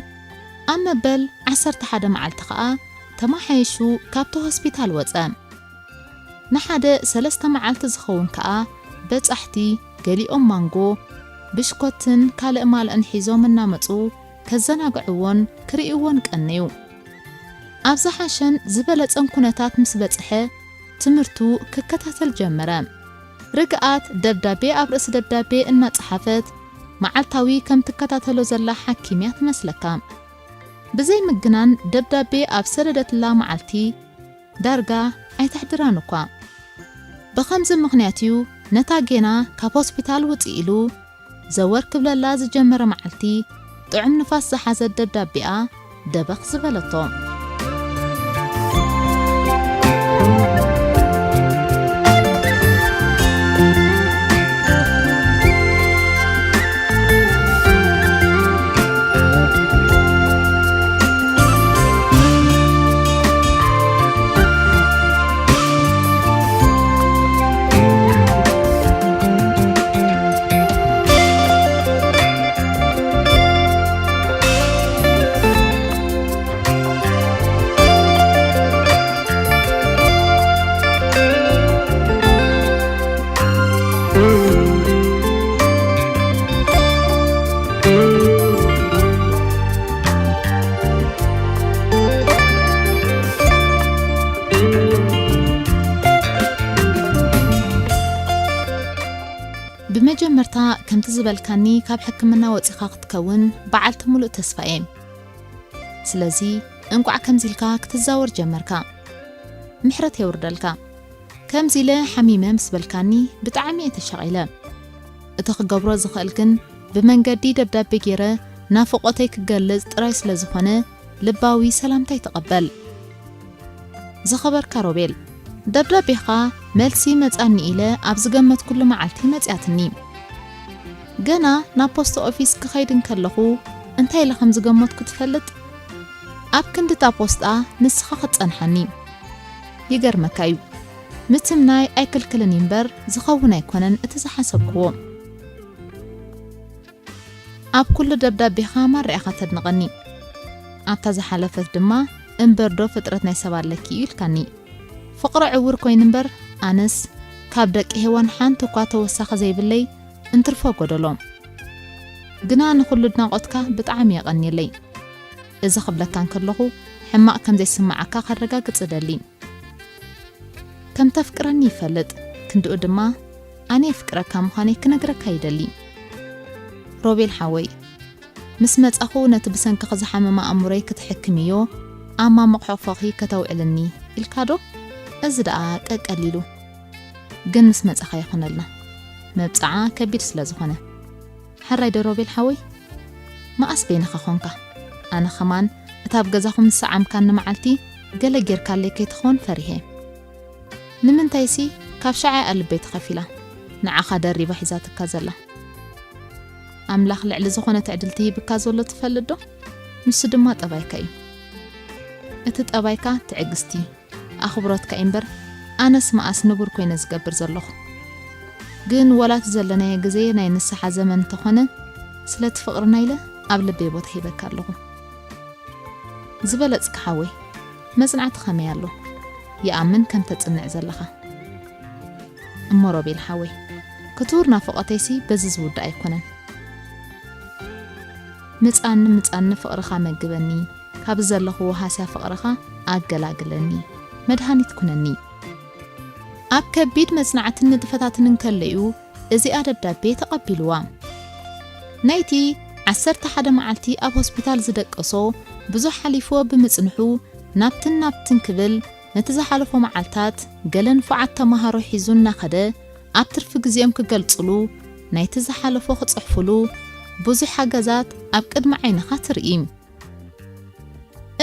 ኣብ መበል ዓሰርተ ሓደ መዓልቲ ከኣ ተመሓይሹ ካብቲ ሆስፒታል ወጸ። ንሓደ ሰለስተ መዓልቲ ዝኸውን ከኣ በጻሕቲ ገሊኦም ማንጎ፣ ብሽኮትን ካልእ ማልእን ሒዞም እናመጹ ከዘናግዕዎን ክርእይዎን ቀነዩ። ኣብ ዝሓሸን ዝበለጸን ኩነታት ምስ በጽሐ ትምህርቱ ክከታተል ጀመረ። ርግኣት ደብዳቤ ኣብ ርእሲ ደብዳቤ እናጸሓፈት መዓልታዊ ከም ትከታተሎ ዘላ ሓኪም እያ ትመስለካ። ብዘይ ምግናን ደብዳቤ ኣብ ሰደደትላ መዓልቲ ዳርጋ ኣይተሕድራን እኳ። ብኸምዚ ምኽንያት እዩ ነታ ጌና ካብ ሆስፒታል ውጽእ ኢሉ ዘወር ክብለላ ዝጀመረ መዓልቲ ጥዑም ንፋስ ዝሓዘት ደብዳቤኣ ደበኽ ዝበለቶ። ብመጀመርታ ከምቲ ዝበልካኒ ካብ ሕክምና ወጺኻ ክትከውን በዓልቲ ሙሉእ ተስፋ እየ። ስለዚ እንቋዕ ከምዚ ኢልካ ክትዛወር ጀመርካ። ምሕረት የውርደልካ። ከምዚ ኢለ ሓሚመ ምስ በልካኒ ብጣዕሚ እየ ተሻቒለ። እቲ ክገብሮ ዝኽእል ግን ብመንገዲ ደብዳቤ ገይረ ናፍቖተይ ክገልጽ ጥራይ ስለ ዝኾነ ልባዊ ሰላምታይ ተቐበል። ዝኸበርካ ሮቤል፣ ደብዳቤኻ መልሲ መጻኒ ኢለ ኣብ ዝገመትኩሉ መዓልቲ መጽያትኒ። ገና ናብ ፖስት ኦፊስ ክኸይድ እንከለኹ እንታይ ኢለ ከም ዝገመትኩ ትፈልጥ? ኣብ ክንዲ እታ ፖስጣ ንስኻ ክትጸንሓኒ። ይገርመካ እዩ። ምትምናይ ኣይክልክልን እዩ እምበር፣ ዝኸውን ኣይኮነን እቲ ዝሓሰብክዎ። ኣብ ኩሉ ደብዳቤኻ ማራ ኢኻ ተድንቐኒ። ኣብታ ዝሓለፈት ድማ፣ "እምበር ዶ ፍጥረት ናይ ሰብ ኣለኪ?" እዩ ኢልካኒ። ፍቕሪ ዕውር ኮይኑ እምበር፣ ኣነስ ካብ ደቂ ሄዋን ሓንቲ እኳ ተወሳኺ ዘይብለይ እንትርፎ ጎደሎ። ግና ንኹሉ ኣድናቖትካ ብጣዕሚ የቐንየለይ። እዚ ክብለካ እንከለኹ፣ ሕማቕ ከም ዘይስምዓካ ከረጋግጽ እደሊ። ከም ተፍቅረኒ ይፈልጥ፣ ክንድኡ ድማ ኣነ የፍቅረካ ምዃነይ ክነግረካ ይደሊ። ሮቤል ሓወይ፣ ምስ መጻኹ ነቲ ብሰንክኺ ዝሓመመ ኣእምሮይ ክትሕክምዮ፣ ኣብ ማሙቕ ሕቑፎኺ ከተውዕልኒ ኢልካ ዶ? እዚ ደኣ ቀቀሊሉ። ግን ምስ መጻኻ ይኹነልና። መብጽዓ ከቢድ ስለ ዝኾነ። ሕራይ ዶ ሮቤል ሓወይ? መኣስ በይንኻ ኾንካ? ኣነ ኸማን እታ ኣብ ገዛኹም ዝሰዓምካኒ መዓልቲ ገለ ጌርካለይ ከይትኸውን ፈሪሄ። ንምንታይሲ ካብ ሸዓ እያ ልበይ ተኸፊላ፣ ንዓኻ ደሪባ ሒዛትካ ዘላ። ኣምላኽ ልዕሊ ዝኾነ ትዕድልቲ ሂብካ ዘሎ ትፈልጥ ዶ? ንሱ ድማ ጠባይካ እዩ። እቲ ጠባይካ ትዕግስቲ፣ ኣኽብሮትካ እዩ እምበር፣ ኣነስ መኣስ ንቡር ኮይነ ዝገብር ዘለኹ። ግን ወላ እቲ ዘለናዮ ግዜ ናይ ንስሓ ዘመን እንተኾነ፣ ስለቲ ፍቕርና ኢለ ኣብ ልበይ ቦታ ሂበካ ኣለኹ። ዝበለጽካ ሓወይ፣ መጽናዕቲ ከመይ ኣሎ? ይኣምን ከም ተጽንዕ ዘለኻ። እሞ ሮቤል ሓወይ፣ ክቱር ናፍቖተይሲ በዚ ዝውዳእ ኣይኮነን። ምጻኒ፣ ምጻኒ ፍቕርኻ መግበኒ፣ ካብ ዘለኽዎ ሃስያ ፍቕርኻ ኣገላግለኒ፣ መድሃኒት ኩነኒ። ኣብ ከቢድ መጽናዕትን ንጥፈታትን እንከለዩ እዚኣ ደብዳቤ ተቐቢልዋ። ናይቲ ዓሰርተ ሓደ መዓልቲ ኣብ ሆስፒታል ዝደቀሶ ብዙሕ ሓሊፍዎ ብምጽንሑ፣ ናብትን ናብትን ክብል ነቲ ዝሓለፎ መዓልታት ገለ ንፉዓት ተመሃሮ ሒዙ እናኸደ ኣብ ትርፊ ግዜኦም ክገልጽሉ፣ ናይቲ ዝሓለፎ ክጽሕፉሉ፣ ብዙሕ ሓገዛት ኣብ ቅድሚ ዓይንኻ ትርኢ።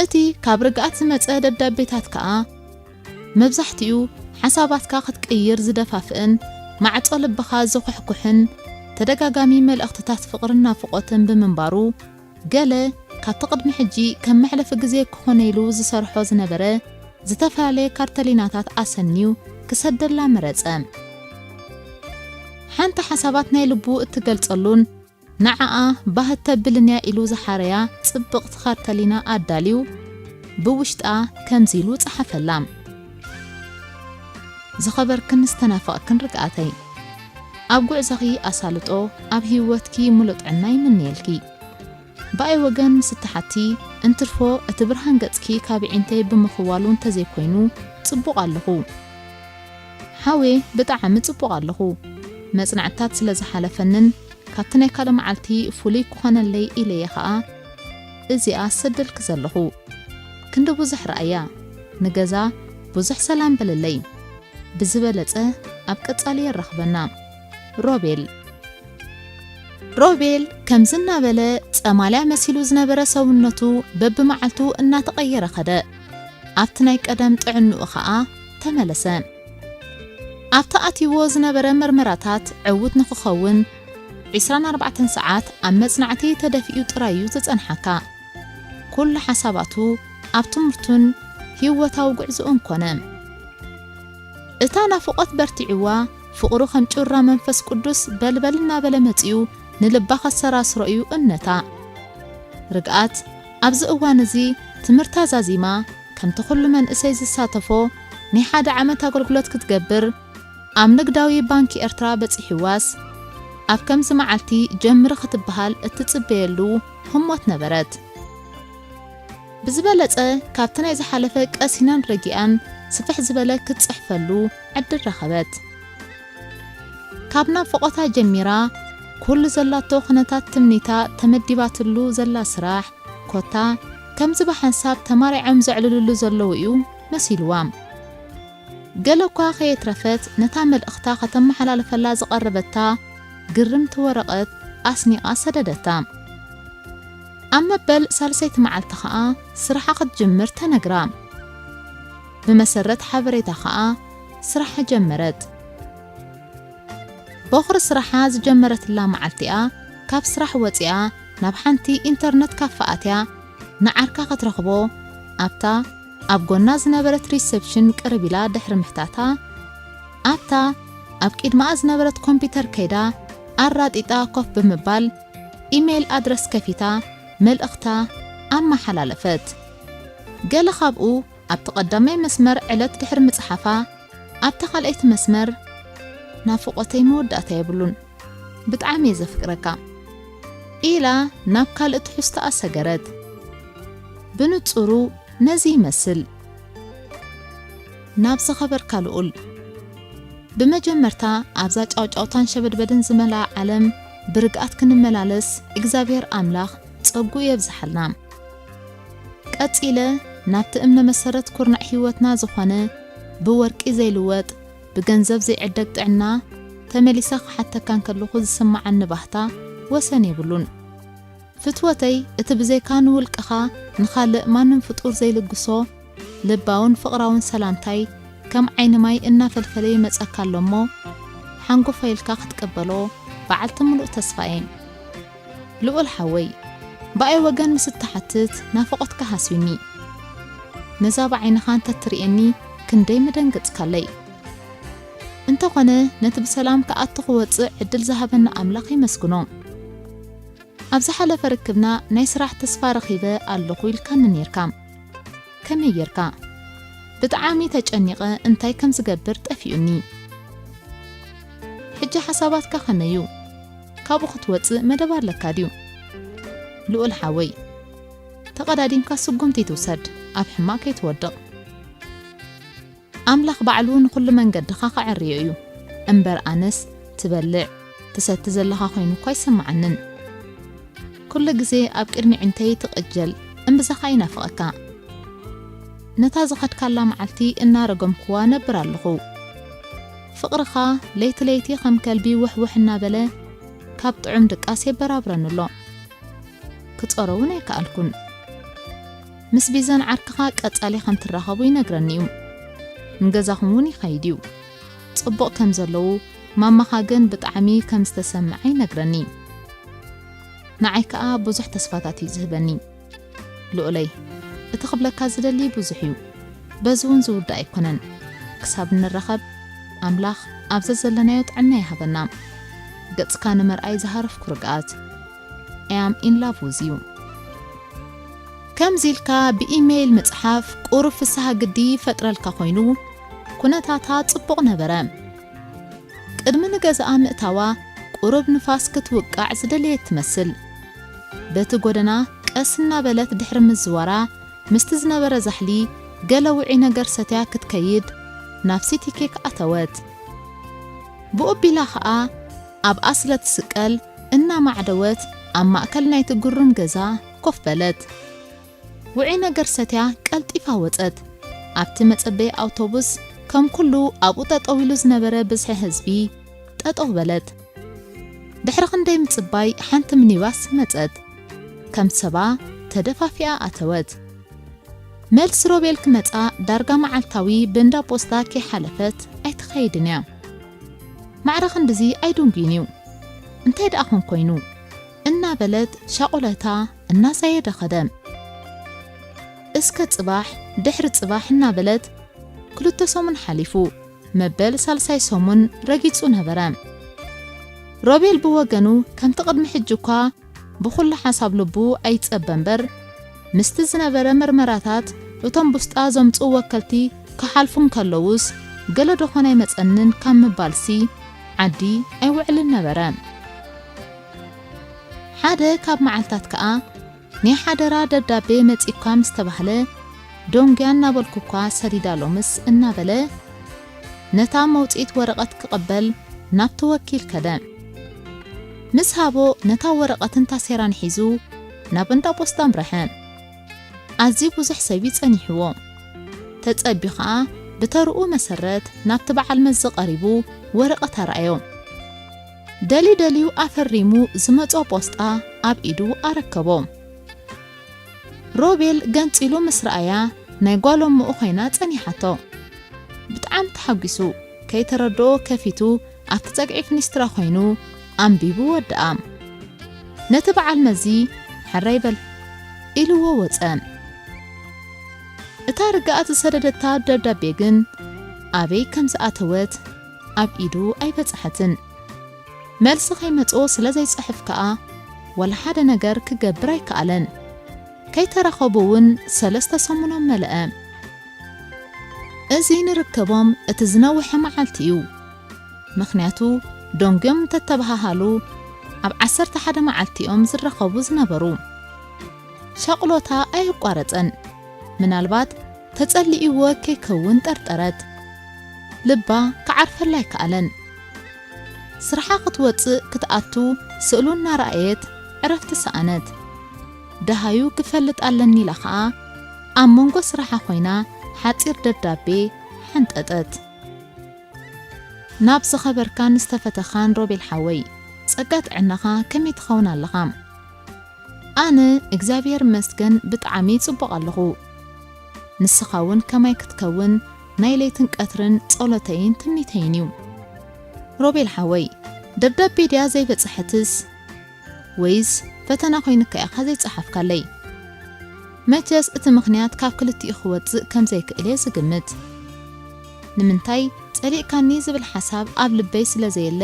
እቲ ካብ ርግኣት ዝመጸ ደብዳቤታት ከኣ፣ መብዛሕትኡ ሓሳባትካ ክትቅይር ዝደፋፍእን ማዕጾ ልብኻ ዝኹሕኩሕን ተደጋጋሚ መልእኽትታት ፍቕርን ናፍቖትን ብምንባሩ፣ ገለ ካብቲ ቅድሚ ሕጂ ከም መሕለፊ ግዜ ክኾነ ኢሉ ዝሰርሖ ዝነበረ ዝተፈላለየ ካርተሊናታት ኣሰንዩ ክሰደላ መረጸ። ሓንቲ ሓሳባት ናይ ልቡ እትገልጸሉን ንዓኣ ባህ እተብልን እያ ኢሉ ዝሓረያ ጽብቕቲ ካርተሊና ኣዳልዩ ብውሽጣ ከምዚ ኢሉ ጸሓፈላ። ዝኸበርክን ዝተናፈቕክን ርግኣተይ፣ ኣብ ጉዕዞኺ ኣሳልጦ፣ ኣብ ህይወትኪ ምሉእ ጥዕና ይምነየልኪ። ብኣይ ወገን ምስ እትሓቲ እንትርፎ እቲ ብርሃን ገጽኪ ካብ ኣዒንተይ ብምኽዋሉ እንተዘይኮይኑ ጽቡቕ ኣለኹ። ሓወየ ብጣዕሚ ጽቡቕ ኣለኹ። መጽናዕትታት ስለ ዝሓለፈንን ካብቲ ናይ ካልእ መዓልቲ ፍሉይ ክኾነለይ ኢለየ ኸኣ እዚኣ ዝሰደልኪ ዘለኹ። ክንዲ ብዙሕ ረኣያ፣ ንገዛ ብዙሕ ሰላም በለለይ። ብዝበለጸ ኣብ ቀጻሊ የራኽበና። ሮቤል። ሮቤል ከምዚ እናበለ ጸማልያ መሲሉ ዝነበረ ሰውነቱ በብመዓልቱ እናተቐየረ ኸደ። ኣብቲ ናይ ቀደም ጥዕንኡ ኸኣ ተመለሰ። ኣብቲ ኣትይዎ ዝነበረ መርመራታት ዕዉት ንኽኸውን ዒስራን ኣርባዕተን ሰዓት ኣብ መጽናዕቲ ተደፊኡ ጥራይ እዩ ዝጸንሓካ። ኩሉ ሓሳባቱ ኣብ ትምህርቱን ህይወታዊ ጉዕዞኡን ኮነ። እታ ናፍቖት በርቲዕዋ፣ ፍቕሩ ከም ጩራ መንፈስ ቅዱስ በልበል እናበለ መጺኡ ንልባ ከሰራስሮ እዩ እምነታ። ርግኣት ኣብዚ እዋን እዚ ትምህርታ ዛዚማ፣ ከምቲ ኩሉ መንእሰይ ዝሳተፎ ናይ ሓደ ዓመት ኣገልግሎት ክትገብር ኣብ ንግዳዊ ባንኪ ኤርትራ በጺሕዋስ፣ ኣብ ከምዚ መዓልቲ ጀምሪ ክትበሃል እትጽበየሉ ህሞት ነበረት። ብዝበለጸ ካብቲ ናይ ዝሓለፈ ቀሲናን ረጊኣን ስፍሕ ዝበለ ክትጽሕፈሉ ዕድል ረኸበት። ካብ ናፍቖታ ጀሚራ ኩሉ ዘላቶ ኩነታት ትምኒታ ተመዲባትሉ ዘላ ስራሕ ኮታ ከምዚ ብሓንሳብ ተማሪዖም ዘዕልልሉ ዘለዉ እዩ መሲልዋ። ገለ እኳ ከየትረፈት ነታ መልእኽታ ከተመሓላልፈላ ዝቐረበታ ግርምቲ ወረቐት ኣስኒቓ ሰደደታ። ኣብ መበል ሳልሰይቲ መዓልቲ ኸኣ ስራሓ ክትጅምር ተነግራ። ብመሰረት ሓበሬታ ኸኣ ስራሓ ጀመረት። ቦኽሪ ስራሓ ዝጀመረትላ መዓልቲኣ ካብ ስራሕ ወጺኣ ናብ ሓንቲ ኢንተርነት ካፈ ኣትያ ንዓርካ ክትረኽቦ ኣብታ ኣብ ጎና ዝነበረት ሪሰፕሽን ቅርብ ኢላ ድሕሪ ምሕታታ፣ ኣብታ ኣብ ቅድማኣ ዝነበረት ኮምፒተር ከይዳ ኣራጢጣ ኮፍ ብምባል ኢሜይል ኣድረስ ከፊታ መልእኽታ ኣመሓላለፈት። ገለ ካብኡ ኣብቲ ቀዳማይ መስመር ዕለት ድሕሪ ምጽሓፋ፣ ኣብታ ካልኣይቲ መስመር ናፍቖተይ መወዳእታ የብሉን፣ ብጣዕሚ እየ ዘፍቅረካ ኢላ ናብ ካልእ ትሕዝቶኣ ሰገረት። ብንጹሩ ነዚ ይመስል። ናብ ዝኸበርካ ልኡል፣ ብመጀመርታ ኣብዛ ጫውጫውታን ሸበድበድን ዝመልኣ ዓለም ብርግኣት ክንመላለስ እግዚኣብሔር ኣምላኽ ጸጉ የብዝሓልና። ቀጺለ ናብቲ እምነ መሰረት ኩርናዕ ህይወትና ዝኾነ ብወርቂ ዘይልወጥ ብገንዘብ ዘይዕደግ ጥዕና ተመሊሰ ክሓተካ እንከለኹ ዝስምዓኒ ባህታ ወሰን የብሉን። ፍትወተይ፣ እቲ ብዘይካ ንውልቅኻ ንኻልእ ማንም ፍጡር ዘይልግሶ ልባውን ፍቕራውን ሰላምታይ ከም ዓይኒ ማይ እናፈልፈለ ይመጸካ ኣሎ እሞ፣ ሓንጎፋይ ኢልካ ክትቅበሎ በዓልቲ ምሉእ ተስፋ እየ። ልኡል ሓወይ፣ ብኣይ ወገን ምስ እትሓትት ናፍቖትካ ሃስዩኒ። ነዛ ብዓይንኻ እንተትርእየኒ ክንደይ ምደንገጽካለይ። እንተኾነ ነቲ ብሰላም ክኣቱ ክወጽእ ዕድል ዝሃበኒ ኣምላኽ የመስግኖ። ኣብ ዝሓለፈ ርክብና ናይ ስራሕ ተስፋ ረኺበ ኣለኹ ኢልካኒ ኔርካ። ከመይ ጌርካ? ብጣዕሚ ተጨኒቐ እንታይ ከም ዝገብር ጠፊኡኒ። ሕጂ ሓሳባትካ ከመይ እዩ? ካብኡ ክትወጽእ መደብ ኣለካ ድዩ? ልኡል ሓወይ፣ ተቐዳዲምካ ስጉምቲ ትውሰድ፣ ኣብ ሕማቕ ከይትወድቕ። ኣምላኽ ባዕሉ ንኹሉ መንገድኻ ከዐርዮ እዩ። እምበር ኣነስ ትበልዕ፣ ትሰቲ ዘለኻ ኮይኑ እኳ ኣይስምዓንን። ኩሉ ግዜ ኣብ ቅድሚ ዕንተይ ትቕጀል፣ እምብዛኻ ይናፍቐካ። ነታ ዝኸድካላ መዓልቲ እናረገምኩዋ ነብር ኣለኹ። ፍቕርኻ ለይቲ ለይቲ ከም ከልቢ ውሕ ውሕ እናበለ ካብ ጥዑም ድቃስ የበራብረኒ ኣሎ። ክጸሮ እውን ኣይከኣልኩን። ምስ ቢዘን ዓርክኻ ቀጻሊ ከም ትራኸቡ ይነግረኒ እዩ። ንገዛኹም እውን ይኸይድ እዩ። ጽቡቕ ከም ዘለዉ፣ ማማኻ ግን ብጣዕሚ ከም ዝተሰምዓ ይነግረኒ። ንዓይ ከኣ ብዙሕ ተስፋታት እዩ ዝህበኒ። ልኡለይ፣ እቲ ክብለካ ዝደሊ ብዙሕ እዩ። በዚ እውን ዝውዳእ ኣይኮነን። ክሳብ እንራኸብ፣ ኣምላኽ ኣብ ዘዘለናዮ ጥዕና ይሃበና። ገጽካ ንምርኣይ ዝሃረፍኩ ርግኣት። I am in love with you። ከምዚ ኢልካ ብኢሜይል ምጽሓፍ ቁሩብ ፍስሃ ግዲ ይፈጥረልካ ኮይኑ፣ ኩነታታ ጽቡቕ ነበረ። ቅድሚ ንገዛኣ ምእታዋ ቁሩብ ንፋስ ክትውቃዕ ዝደለየት ትመስል። በቲ ጎደና ቀስ እናበለት ድሕሪ ምዝዋራ፣ ምስቲ ዝነበረ ዛሕሊ ገለ ውዑይ ነገር ሰትያ ክትከይድ ናብ ሲቲ ኬክ ኣተወት። ብኡ ኣቢላ ኸኣ ኣብኣ ስለ ትስቀል እናማዕደወት ኣብ ማእከል ናይቲ ግሩም ገዛ ኮፍ በለት። ውዑይ ነገር ሰትያ ቀልጢፋ ወጸት። ኣብቲ መጸበዪ ኣውቶቡስ ከም ኩሉ ኣብኡ ጠጠው ኢሉ ዝነበረ ብዝሒ ህዝቢ ጠጠው በለት። ድሕሪ ክንደይ ምጽባይ ሓንቲ ሚኒባስ መጸት። ከም ሰባ ተደፋፊኣ ኣተወት። መልሲ ሮቤል ክመጻ ዳርጋ መዓልታዊ ብእንዳ ፖስታ ከይሓለፈት ኣይትኸይድን እያ። ማዕረ ክንድዚ ኣይድንጉይን እዩ። እንታይ ደኣ ኾን ኮይኑ? እናበለት ሻቑለታ እናዛየደ ኸደ። እስከ ጽባሕ ድሕሪ ጽባሕ እናበለት ክልተ ሰሙን ሓሊፉ፣ መበል ሳልሳይ ሰሙን ረጊጹ ነበረ። ሮቤል ብወገኑ ከምቲ ቅድሚ ሕጂ እኳ ብኹሉ ሓሳብ ልቡ ኣይጸበ እምበር፣ ምስቲ ዝነበረ መርመራታት እቶም ብውስጣ ዘምጽኡ ወከልቲ ክሓልፉ እንከለዉስ፣ ገለ ዶ ኾን ኣይመጸንን ካብ ምባልሲ ዓዲ ኣይውዕልን ነበረ። ሓደ ካብ መዓልታት ከኣ ናይ ሓደራ ደብዳቤ መጺእኳ ምስ ተባህለ፣ ዶንግያ እናበልኩ እኳ ሰዲዳ ሎምስ እናበለ፣ ነታ መውጽኢት ወረቐት ክቕበል ናብቲ ወኪል ከደ። ምስ ሃቦ ነታ ወረቐትን ታሴራን ሒዙ ናብ እንዳ ፖስታ ኣምረሐ። ኣዝዩ ብዙሕ ሰብ እዩ ጸኒሕዎ። ተጸቢዩ ኸኣ ብተርኡ መሰረት ናብቲ በዓል መዚ ቀሪቡ ወረቐት ኣርኣዮ። ደልዩ ደልዩ ኣፈሪሙ ዝመጾ ፖስጣ ኣብ ኢዱ ኣረከቦ። ሮቤል ገንጺሉ ምስ ረኣያ ናይ ጓል እሞኡ ኮይና ጸኒሓቶ። ብጣዕሚ ተሓጒሱ፣ ከይተረድኦ ከፊቱ ኣብቲ ጸግዒ ፍኒስትራ ኮይኑ ኣንቢቡ ወድኣ። ነቲ በዓል መዚ ሕራይ በል ኢልዎ ወጸ። እታ ርግኣት ዝሰደደታ ደብዳቤ ግን ኣበይ ከም ዝኣተወት ኣብ ኢዱ ኣይበጽሐትን። መልሲ ከይመጽኦ ስለ ዘይጽሕፍ ከኣ ዋላ ሓደ ነገር ክገብር ኣይከኣለን። ከይተራኸቡ እውን ሰለስተ ሰሙኖም መለአ። እዚ ንርከቦም እቲ ዝነውሐ መዓልቲ እዩ። ምኽንያቱ ደንጎም እንተተበሃሃሉ ኣብ ዓሰርተ ሓደ መዓልቲ እዮም ዝራኸቡ ዝነበሩ። ሻቕሎታ ኣየቋረጸን። ምናልባት ተጸሊእዎ ከይከውን ጠርጠረት። ልባ ክዓርፈላ ኣይከኣለን። ስርሓ ክትወጽእ ክትኣቱ ስእሉ እናረኣየት ዕረፍቲ ሰኣነት። ደሃዩ ክፈልጥ ኣለኒ ኢላ ኸኣ ኣብ መንጎ ስራሓ ኮይና ሓጺር ደብዳቤ ሓንጠጠት። ናብ ዝኸበርካን ዝተፈተኻን ሮቤል ሓወይ፣ ጸጋ ጥዕናኻ ከመይ ትኸውን ኣለኻ? ኣነ እግዚኣብሔር ይመስገን ብጣዕሚ ጽቡቕ ኣለኹ። ንስኻ እውን ከማይ ክትከውን ናይ ለይትን ቀትርን ጸሎተይን ትምኒተይን እዩ። ሮቤል ሓወይ፣ ደብዳቤ ድያ ዘይበጽሐትስ ወይስ ፈተና ኮይኑካ ኢኻ ዘይጸሓፍካለይ? መቸስ እቲ ምኽንያት ካብ ክልቲኡ ክወጽእ ከም ዘይክእል እየ ዝግምት። ንምንታይ ጸሊእካኒ ዝብል ሓሳብ ኣብ ልበይ ስለ ዘየለ፣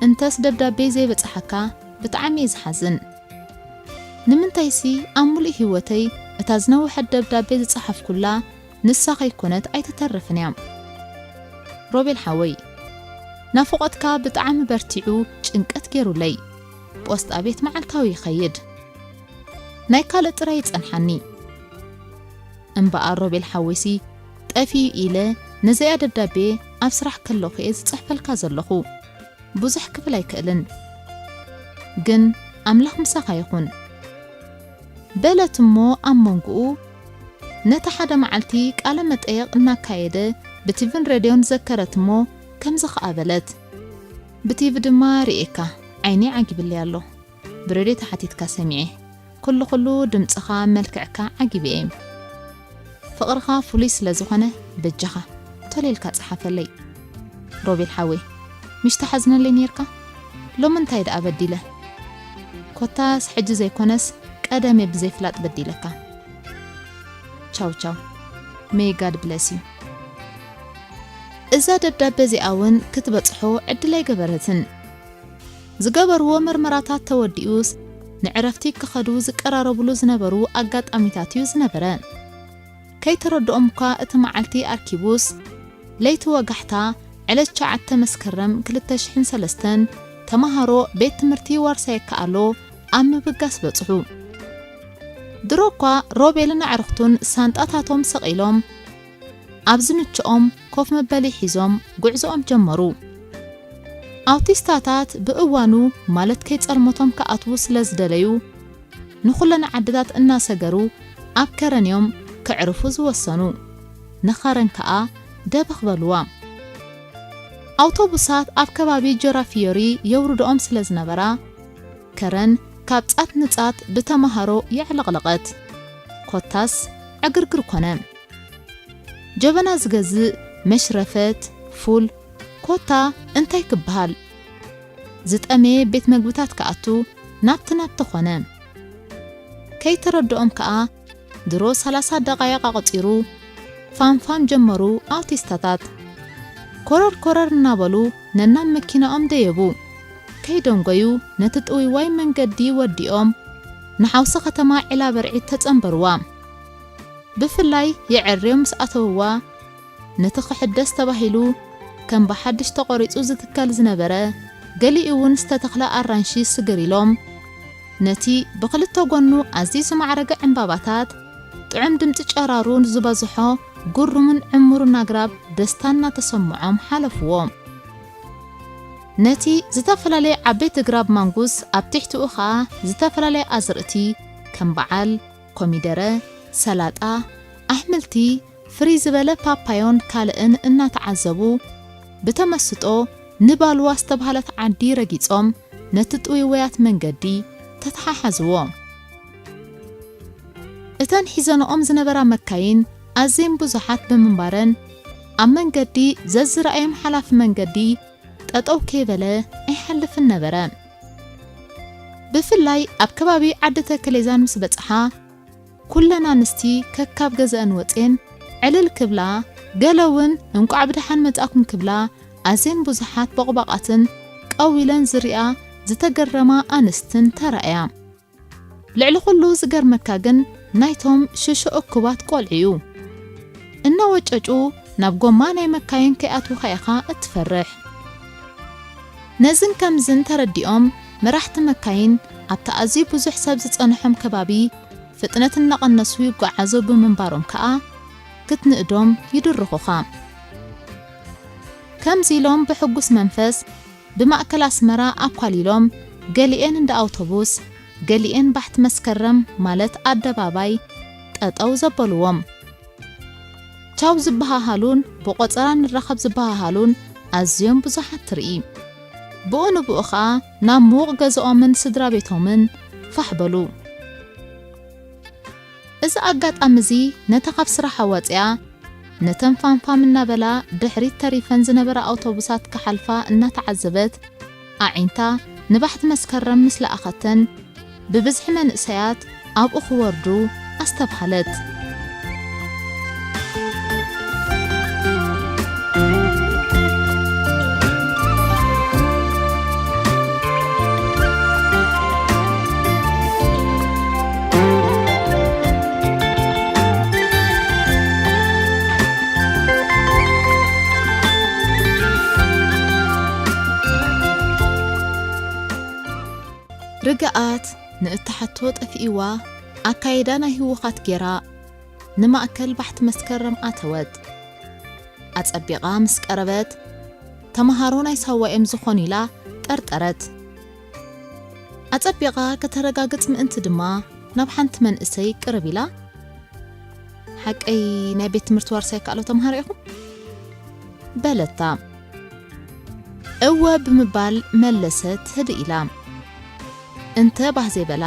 እንተስ ደብዳቤ ዘይበጽሓካ ብጣዕሚ እየ ዝሓዝን። ንምንታይሲ ኣብ ሙሉእ ህይወተይ እታ ዝነውሐት ደብዳቤ ዝጸሓፍኩላ ንሳ ከይኮነት ኣይትተርፍን እያ። ሮቤል ሓወይ፣ ናፍቖትካ ብጣዕሚ በርቲዑ ጭንቀት ገይሩለይ። ፖስጣ ቤት መዓልታዊ ይኸይድ። ናይ ካልእ ጥራይ ይጸንሓኒ። እምበኣር ሮቤል ሓወይሲ ጠፊኡ ኢለ ነዚኣ ደብዳቤ ኣብ ስራሕ ከለኹ እየ ዝጽሕፈልካ ዘለኹ። ብዙሕ ክብል ኣይክእልን። ግን ኣምላኽ ምሳኻ ይኹን። በለት እሞ ኣብ መንጎኡ ነቲ ሓደ መዓልቲ ቃለ መጠየቕ እናካየደ ብቲቪን ሬድዮን ዘከረት እሞ ከምዚ ኸኣ በለት። ብቲቪ ድማ ርእየካ ዓይነይ ዓጊብለይ ኣሎ። ብሬድዮ ተሓቲትካ ሰሚዐ። ኩሉ ኩሉ ድምጽኻ መልክዕካ ዓጊበ እየ። ፍቕርኻ ፍሉይ ስለ ዝኾነ በጃኻ ቶሎ ኢልካ ጸሓፈለይ። ሮቤል ሓወይ፣ ምሽ ተሓዝነለይ ኔርካ? ሎሚ እንታይ ደኣ በዲለ? ኮታስ ሕጂ ዘይኮነስ ቀደም እየ ብዘይፍላጥ በዲለካ። ቻው ቻው። May God bless you። እዛ ደብዳበ እዚኣ እውን ክትበጽሖ ዕድል ኣይገበረትን። ዝገበርዎ መርመራታት ተወዲኡስ ንዕረፍቲ ክኸዱ ዝቀራረብሉ ዝነበሩ ኣጋጣሚታት እዩ ዝነበረ። ከይተረድኦም እኳ እቲ መዓልቲ ኣርኪቡስ ለይቲ ወጋሕታ ዕለት ትሽዓተ መስከረም ክልተ ሽሕን ሰለስተን ተማሃሮ ቤት ትምህርቲ ዋርሳይ ከኣሎ ኣብ ምብጋስ በጽሑ። ድሮ እኳ ሮቤልን ኣዕርኽቱን ሳንጣታቶም ሰቒሎም ኣብ ዝምችኦም ኮፍ መበሊ ሒዞም ጉዕዞኦም ጀመሩ። ኣውቲስታታት ብእዋኑ ማለት ከይጸልመቶም ክኣትዉ ስለ ዝደለዩ ንኹለን ዓድታት እናሰገሩ ኣብ ከረን እዮም ከዕርፉ ዝወሰኑ። ንኸረን ከኣ ደበኽ በልዋ። ኣውቶቡሳት ኣብ ከባቢ ጆራፊዮሪ የውርድኦም ስለ ዝነበራ ከረን ካብ ጻት ንጻት ብተማሃሮ የዕለቕለቐት። ኮታስ ዕግርግር ኮነ። ጀበና ዝገዝእ፣ መሽረፈት፣ ፉል፣ ኮታ እንታይ ክበሃል? ዝጠመየ ቤት መግብታት ክኣቱ ናብቲ ናብቲ ኮነ። ከይተረድኦም ከኣ ድሮ ሰላሳ ደቓይቕ ኣቑጺሩ ፋንፋን ጀመሩ ኣውቲስታታት። ኮረር ኮረር እናበሉ ነናብ መኪናኦም ደየቡ። ከይደንጎዩ ነቲ ጥውይዋይ መንገዲ ወዲኦም ንሓውሲ ከተማ ዒላ በርዒድ ተጸንበርዋ። ብፍላይ የዐርዮ ምስ ኣተውዋ ነቲ ክሕደስ ተባሂሉ ከም ብሓድሽ ተቖሪጹ ዝትከል ዝነበረ ገሊኡ እውን ዝተተኽለ ኣራንሺ ስግር ኢሎም ነቲ ብኽልተ ጎኑ ኣዝዩ ዝማዕረገ ዕምባባታት ጥዑም ድምጺ ጨራሩ ዝበዝሖ ግሩምን ዕሙርን ኣግራብ ደስታ እናተሰምዖም ሓለፍዎ። ነቲ ዝተፈላለየ ዓበይቲ ግራብ ማንጉስ ኣብ ትሕቲኡ ኸኣ ዝተፈላለየ ኣዝርእቲ ከም በዓል ኮሚደረ፣ ሰላጣ፣ ኣሕምልቲ፣ ፍርይ ዝበለ ፓፓዮን ካልእን እናተዓዘቡ ብተመስጦ ንባልዋ ዝተባህለት ዓዲ ረጊጾም ነቲ ጥውይውያት መንገዲ ተተሓሓዝዎ። እተን ሒዘንኦም ዝነበራ መካይን ኣዝየን ብዙሓት ብምንባረን ኣብ መንገዲ ዘዝረኣዮም ሓላፊ መንገዲ ጠጠው ከይበለ ኣይሓልፍን ነበረ። ብፍላይ ኣብ ከባቢ ዓዲ ተክሌዛን ምስ በጽሓ ኩለን ኣንስቲ ከካብ ገዘአን ወጼን ዕልል ክብላ፣ ገለ እውን እንቋዕ ብደሓን መጻእኩም ክብላ ኣዝየን ብዙሓት ቦቕባቓትን ቀዊለን ዝሪኣ ዝተገረማ ኣንስትን ተራእያ። ልዕሊ ኩሉ ዝገርመካ ግን ናይቶም ሽሾ እኩባት ቆልዑ እዩ። እናወጨጩ ናብ ጎማ ናይ መካይን ከይኣትዉኻ ኢኻ እትፈርሕ። ነዝን ከምዝን ተረዲኦም መራሕቲ መካይን ኣብቲ ኣዝዩ ብዙሕ ሰብ ዝጸንሖም ከባቢ ፍጥነት እናቐነሱ ይጓዓዙ ብምንባሮም ከኣ ክትንእዶም ይድርኹኻ። ከምዚ ኢሎም ብሕጉስ መንፈስ ብማእከል ኣስመራ ኣኳሊሎም ገሊኤን እንዳ ኣውቶቡስ ገሊኤን ባሕቲ መስከረም ማለት ኣደባባይ ጠጠው ዘበልዎም። ቻው ዝበሃሃሉን ብቆጸራ ንራኸብ ዝበሃሃሉን ኣዝዮም ብዙሓት ትርኢ። ብኡ ንብኡ ኸኣ ናብ ምዉቕ ገዝኦምን ስድራ ቤቶምን ፋሕ በሉ። እዚ ኣጋጣሚ እዚ ነታ ካብ ስራሓ ወጺኣ ነተን ፋንፋም እናበላ ድሕሪት ተሪፈን ዝነበራ ኣውቶቡሳት ክሓልፋ እናተዓዘበት ኣዒንታ ንባሕቲ መስከረም ምስ ለኣኸተን ብብዝሒ መንእሰያት ኣብኡ ክወርዱ ኣስተብሃለት። ርግኣት ንእትሓቶ ጠፊእዋ ኣካይዳ ናይ ህወኻት ጌራ ንማእከል ባሕቲ መስከረም ኣተወት። ኣጸቢቓ ምስ ቀረበት፣ ተመሃሮ ናይ ሳዋ እዮም ዝኾኑ ኢላ ጠርጠረት። ኣጸቢቓ ከተረጋግጽ ምእንቲ ድማ ናብ ሓንቲ መንእሰይ ቅርብ ኢላ፣ "ሓቀይ ናይ ቤት ትምህርቲ ዋርሳይ ከኣሎ ተመሃሮ ኢኹም?" በለታ። "እወ" ብምባል መለሰት ህድእ ኢላ። እንተ ባህ ዘይበላ፣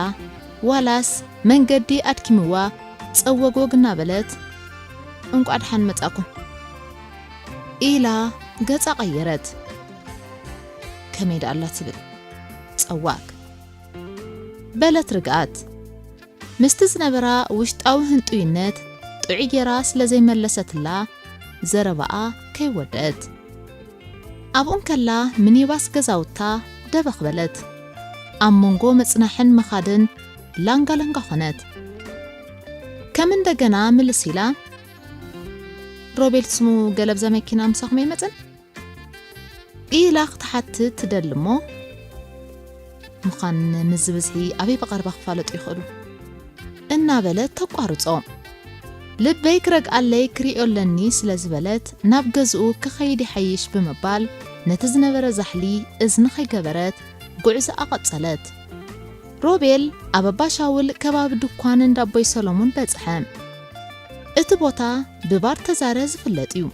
ዋላስ መንገዲ ኣድኪምዋ ጸወግወግ እናበለት፣ "እንቋዕ ደሓን መጻእኩም" ኢላ ገጻ ቀየረት። ከመይ ደኣ ኣላ ትብል ጸዋግ በለት ርግኣት። ምስቲ ዝነበራ ውሽጣዊ ህንጡይነት ጥዑይ ጌራ ስለ ዘይመለሰትላ፣ ዘረባኣ ከይወደአት፣ ኣብኡ እንከላ ሚኒባስ ገዛውታ ደበኽ በለት። ኣብ መንጎ ምጽናሕን ምኻድን ላንጋ ላንጋ ኾነት። ከም እንደገና ምልስ ኢላ፣ "ሮቤል ስሙ ገለብዛ መኪና ምሳኹም ኣይመጽን?" ኢላ ክትሓትት ትደሊ እሞ፣ "ምዃን ምስዚ ብዝሒ ኣበይ ብቐረባ ክፋለጡ ይኽእሉ?" እናበለት ተቋርጾ። ልበይ ክረግኣለይ ክርእዮ ኣለኒ ስለ ዝበለት፣ ናብ ገዝኡ ክኸይድ ይሓይሽ ብምባል፣ ነቲ ዝነበረ ዛሕሊ እዝኒ ከይገበረት፣ ጉዕዞኣ ቀጸለት። ሮቤል ኣብ ኣባሻውል ከባቢ ድኳን እንዳ ኣቦይ ሰሎሞን በጽሐ። እቲ ቦታ ብባር ተዛረ ዝፍለጥ እዩ።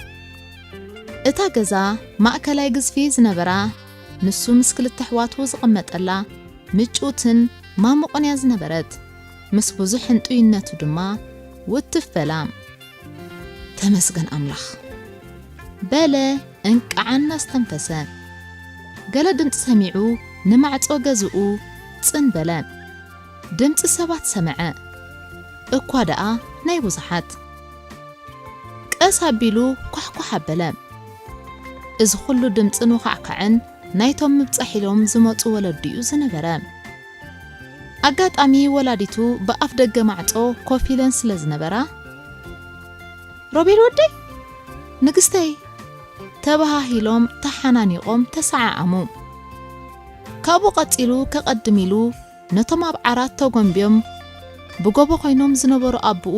እታ ገዛ ማእከላይ ግዝፊ ዝነበራ፣ ንሱ ምስ ክልተ ኣሕዋቱ ዝቕመጠላ ምጭውትን ማሙቕን እያ ዝነበረት። ምስ ብዙሕ ህንጡይነቱ ድማ ውትፍ በላ። "ተመስገን ኣምላኽ" በለ እንቃዕ እናስተንፈሰ። ገለ ድምጺ ሰሚዑ ንማዕጾ ገዝኡ ጽን በለ። ድምጺ ሰባት ሰምዐ፣ እኳ ደኣ ናይ ብዙሓት። ቀስ ኣቢሉ ኳሕኳሕ ኣበለ። እዚ ኹሉ ድምጽን ውኻዕካዕን ናይቶም ምብጻሕ ኢሎም ዝመጹ ወለዱ እዩ ዝነበረ። ኣጋጣሚ ወላዲቱ ብኣፍ ደገ ማዕጾ ኮፍ ኢለን ስለ ዝነበራ፣ "ሮቤል ወደይ፣ ንግስተይ!" ተበሃሂሎም ተሓናኒቖም ተሰዓዓሙ። ካብኡ ቀጺሉ ከቐድም ኢሉ ነቶም ኣብ ዓራት ተጎንብዮም ብጎቦ ኮይኖም ዝነበሩ ኣቦኡ፣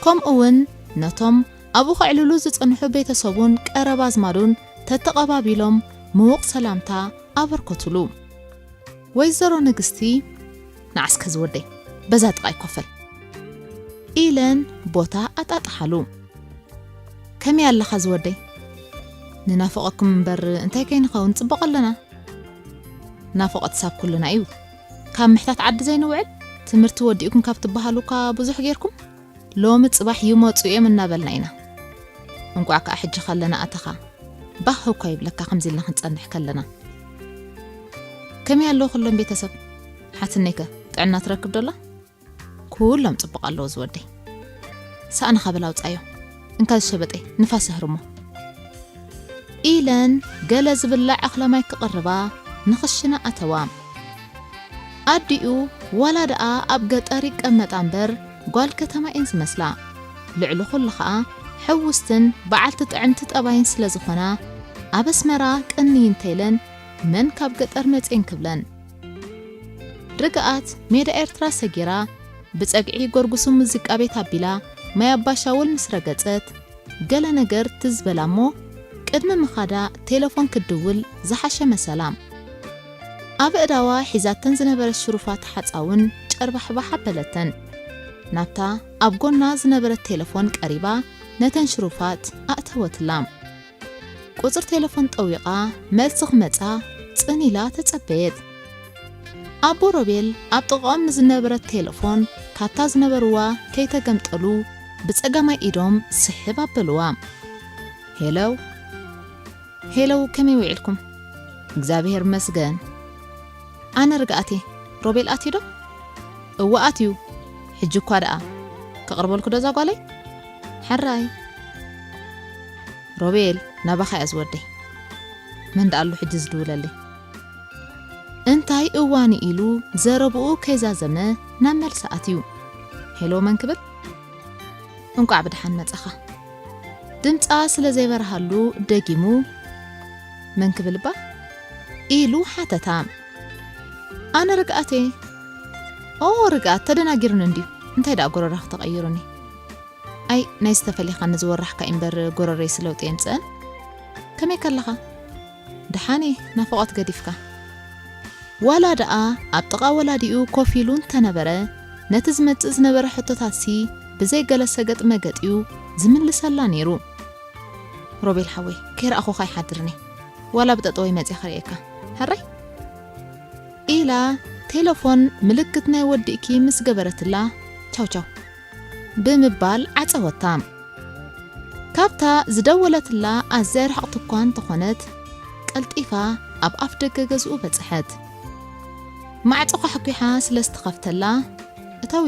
ከምኡውን ነቶም ኣብኡ ከዕልሉ ዝጸንሑ ቤተሰቡን ቀረብ ኣዝማዱን ተተቐባቢሎም ምዉቕ ሰላምታ ኣበርከቱሉ። "ወይዘሮ ንግስቲ፣ ንዓስከ ዝወደይ፣ በዛ ጥቓይ ኮፈል" ኢለን ቦታ ኣጣጥሓሉ። "ከመይ ኣለኻ ዝወደይ? ንናፍቐኩም እምበር እንታይ ከይንኸውን ጽቡቕ ኣለና። ናፍቖት ሳብ ኩልና እዩ። ካብ ምሕታት ዓዲ ዘይንውዕል፣ ትምህርቲ ወዲእኩም ካብ ትበሃሉ እኳ ብዙሕ ጌርኩም፣ ሎሚ ጽባሕ ይመጹ እዮም እናበልና ኢና። እንቋዕ ከኣ ሕጂ ከለና ኣተኻ፣ ባህ እኳ ይብለካ ከምዚ ኢልና ክንጸንሕ ከለና። ከመይ ኣለዉ ኩሎም ቤተሰብ? ሓትነይከ ጥዕና ትረክብ ዶ ኣላ?" "ኩሎም ጽቡቕ ኣለዉ ዝወደይ። ሳእንኻ በል ኣውጻዮ። እንካ ዝሸበጠይ ንፋስ ኣህርሞ" ኢለን ገለ ዝብላዕ እኽለ ማይ ክቕርባ ንኽሽነ ኣተዋ። ኣዲኡ ዋላ ደኣ ኣብ ገጠር ይቀመጣ እምበር ጓል ከተማ እየን ዝመስላ። ልዕሊ ኩሉ ኸኣ ሕውስትን በዓልቲ ጥዕምቲ ጠባይን ስለ ዝኾና ኣብ ኣስመራ ቅንይ እንተኢለን መን ካብ ገጠር መጽኤን ክብለን። ርግኣት ሜዳ ኤርትራ ሰጊራ ብጸግዒ ጎርጉሱ ሙዚቃ ቤት ኣቢላ ማይ ኣባሻውል ምስ ረገጸት ገለ ነገር ትዝ በላ እሞ ቅድሚ ምኻዳ ቴለፎን ክትድውል ዝሓሸ መሰላ። ኣብ እዳዋ ሒዛተን ዝነበረት ሽሩፋት ሓጻውን ጨርባሕባሕ ኣበለተን። ናብታ ኣብ ጎና ዝነበረት ቴለፎን ቀሪባ ነተን ሽሩፋት ኣእተወትላ። ቁጽሪ ቴለፎን ጠዊቓ መልሲ ክመጻ ጽን ኢላ ተጸበየት። ኣቦ ሮቤል ኣብ ጥቓኦም ንዝነበረት ቴለፎን ካብታ ዝነበርዋ ከይተገምጠሉ ብጸጋማይ ኢዶም ስሕብ ኣበልዋ። ሄለው፣ ሄለው፣ ከመይ ውዒልኩም? እግዚኣብሔር መስገን። ኣነ ርግኣቴ፣ ሮቤል ኣትዩ ዶ? እወ ኣትዩ። ሕጂ እኳ ደኣ። ከቕርበልኩ ዶ እዛ ጓለይ? ሕራይ። ሮቤል፣ ናባኻ እያ ዝወደይ። መን ደኣ ኣሎ ሕጂ ዝድውለለይ? እንታይ እዋን ኢሉ ዘረብኡ ከይዛዘመ ናብ መልሲ ኣትዩ። ሄሎ መን ክብል? እንቋዕ ብደሓን መጻኻ። ድምጻ ስለ ዘይበርሃሉ ደጊሙ መን ክብል እባ? ኢሉ ሓተታ። ኣነ ርግኣቴ። ኦ ርግኣት ተደናጊሩኒ እንድዩ። እንታይ ደኣ ጎረራኺ ተቐይሩኒ? ኣይ ናይ ዝተፈሊኻኒ ዝወራሕካ እምበር ጎረረይስ ለውጢ የምጽእን። ከመይ ከለኻ? ደሓን እየ፣ ናፍቖት ገዲፍካ። ዋላ ደኣ ኣብ ጥቓ ወላዲኡ ኮፍ ኢሉ እንተነበረ፣ ነቲ ዝመጽእ ዝነበረ ሕቶታትሲ ብዘይ ገለ ሰገጥ መገጥ እዩ ዝምልሰላ ነይሩ። ሮቤል ሓወይ፣ ከይረኣኹኻ ኣይሓድርን እየ። ዋላ ብጠጠወይ መጺኣ ክርእየካ። ሕራይ? ኢላ ቴለፎን ምልክት ናይ ወዲእኪ ምስ ገበረትላ፣ ቻው ቻው ብምባል ዓጸወታ። ካብታ ዝደወለትላ ኣዝያ ርሕቕቲ እኳ እንተኾነት፣ ቀልጢፋ ኣብ ኣፍ ደገ ገዝኡ በጽሐት። ማዕጾ ኳሕኲሓ ስለ ዝተኸፍተላ፣ እተዊ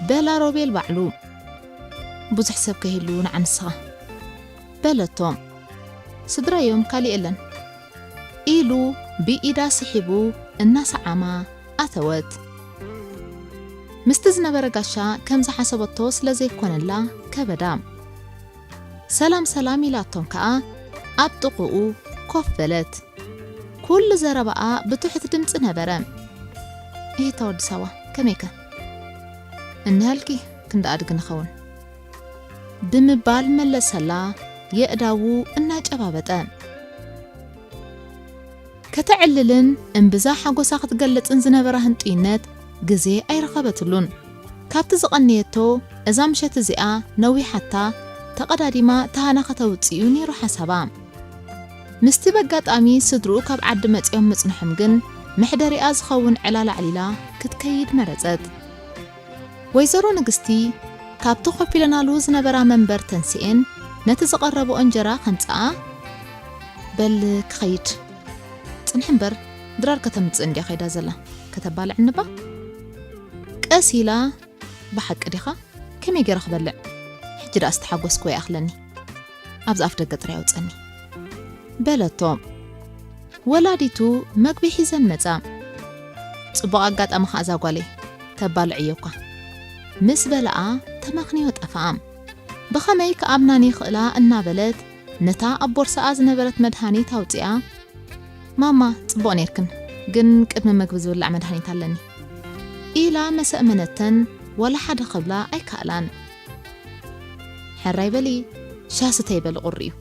በላ ሮቤል ባዕሉ። ብዙሕ ሰብ ከይህሉ ንዓ ንስኻ በለቶ። ስድራ እዮም፣ ካሊእ የለን ኢሉ ብኢዳ ስሒቡ እናሰዓማ ኣተወት። ምስቲ ዝነበረ ጋሻ ከም ዝሓሰበቶ ስለ ዘይኮነላ ከበዳ። ሰላም ሰላም ኢላቶም ከኣ ኣብ ጥቕኡ ኮፍ በለት። ኩሉ ዘረባኣ ብትሑት ድምጺ ነበረ። እሂታ ወዲ ሳዋ፣ ከመይከ? እንሃልኪ ክንዲ ኣድጊ ንኸውን ብምባል መለሰላ የእዳዉ እናጨባበጠ። ከተዕልልን እምብዛ ሓጎሳ ክትገልጽን ዝነበራ ህንጡይነት ግዜ ኣይረኸበትሉን። ካብቲ ዝቐነየቶ እዛ ምሸት እዚኣ ነዊሓታ ተቐዳዲማ ተሃና ከተውጽእ እዩ ነይሩ ሓሳባ። ምስቲ በጋጣሚ ስድርኡ ካብ ዓዲ መጺኦም ምጽንሖም ግን መሕደሪኣ ዝኸውን ዕላል ኣዕሊላ ክትከይድ መረጸት። ወይዘሮ ንግስቲ ካብቲ ኮፍ ኢለናሉ ዝነበራ መንበር ተንሲኤን ነቲ ዝቐረብኦ እንጀራ ከምጽኣ፣ በል ክኸይድ ጽንሒ እምበር ድራር ከተምጽእ እንድያ ከይዳ ዘላ ከተባልዕንባ ቀስ ኢላ፣ ብሓቂ ዲኻ? ከመይ ገይረ ክበልዕ? ሕጂ ደኣ ዝተሓጎስኩ ይኣኽለኒ። ኣብዚ ኣፍ ደገ ጥራይ ኣውጸኒ በለቶ። ወላዲቱ መግቢ ሒዘን መጻ። ጽቡቕ ኣጋጣሚ ኸኣ እዛ ጓለይ ተባልዕዮ እኳ ምስ በላኣ ተመኽንዮ ጠፍኣ። ብኸመይ ክኣምናን ይኽእላ እናበለት ነታ ኣብ ቦርሳኣ ዝነበረት መድሃኒት ኣውጺኣ፣ ማማ ጽቡቕ ኔርክን፣ ግን ቅድሚ መግቢ ዝብላዕ መድሃኒት ኣለኒ ኢላ መሰእመነተን ዋላ ሓደ ክብላ ኣይከኣላን። ሕራይ በሊ ሻሂ ስተይ በሊ ቁሪ እዩ።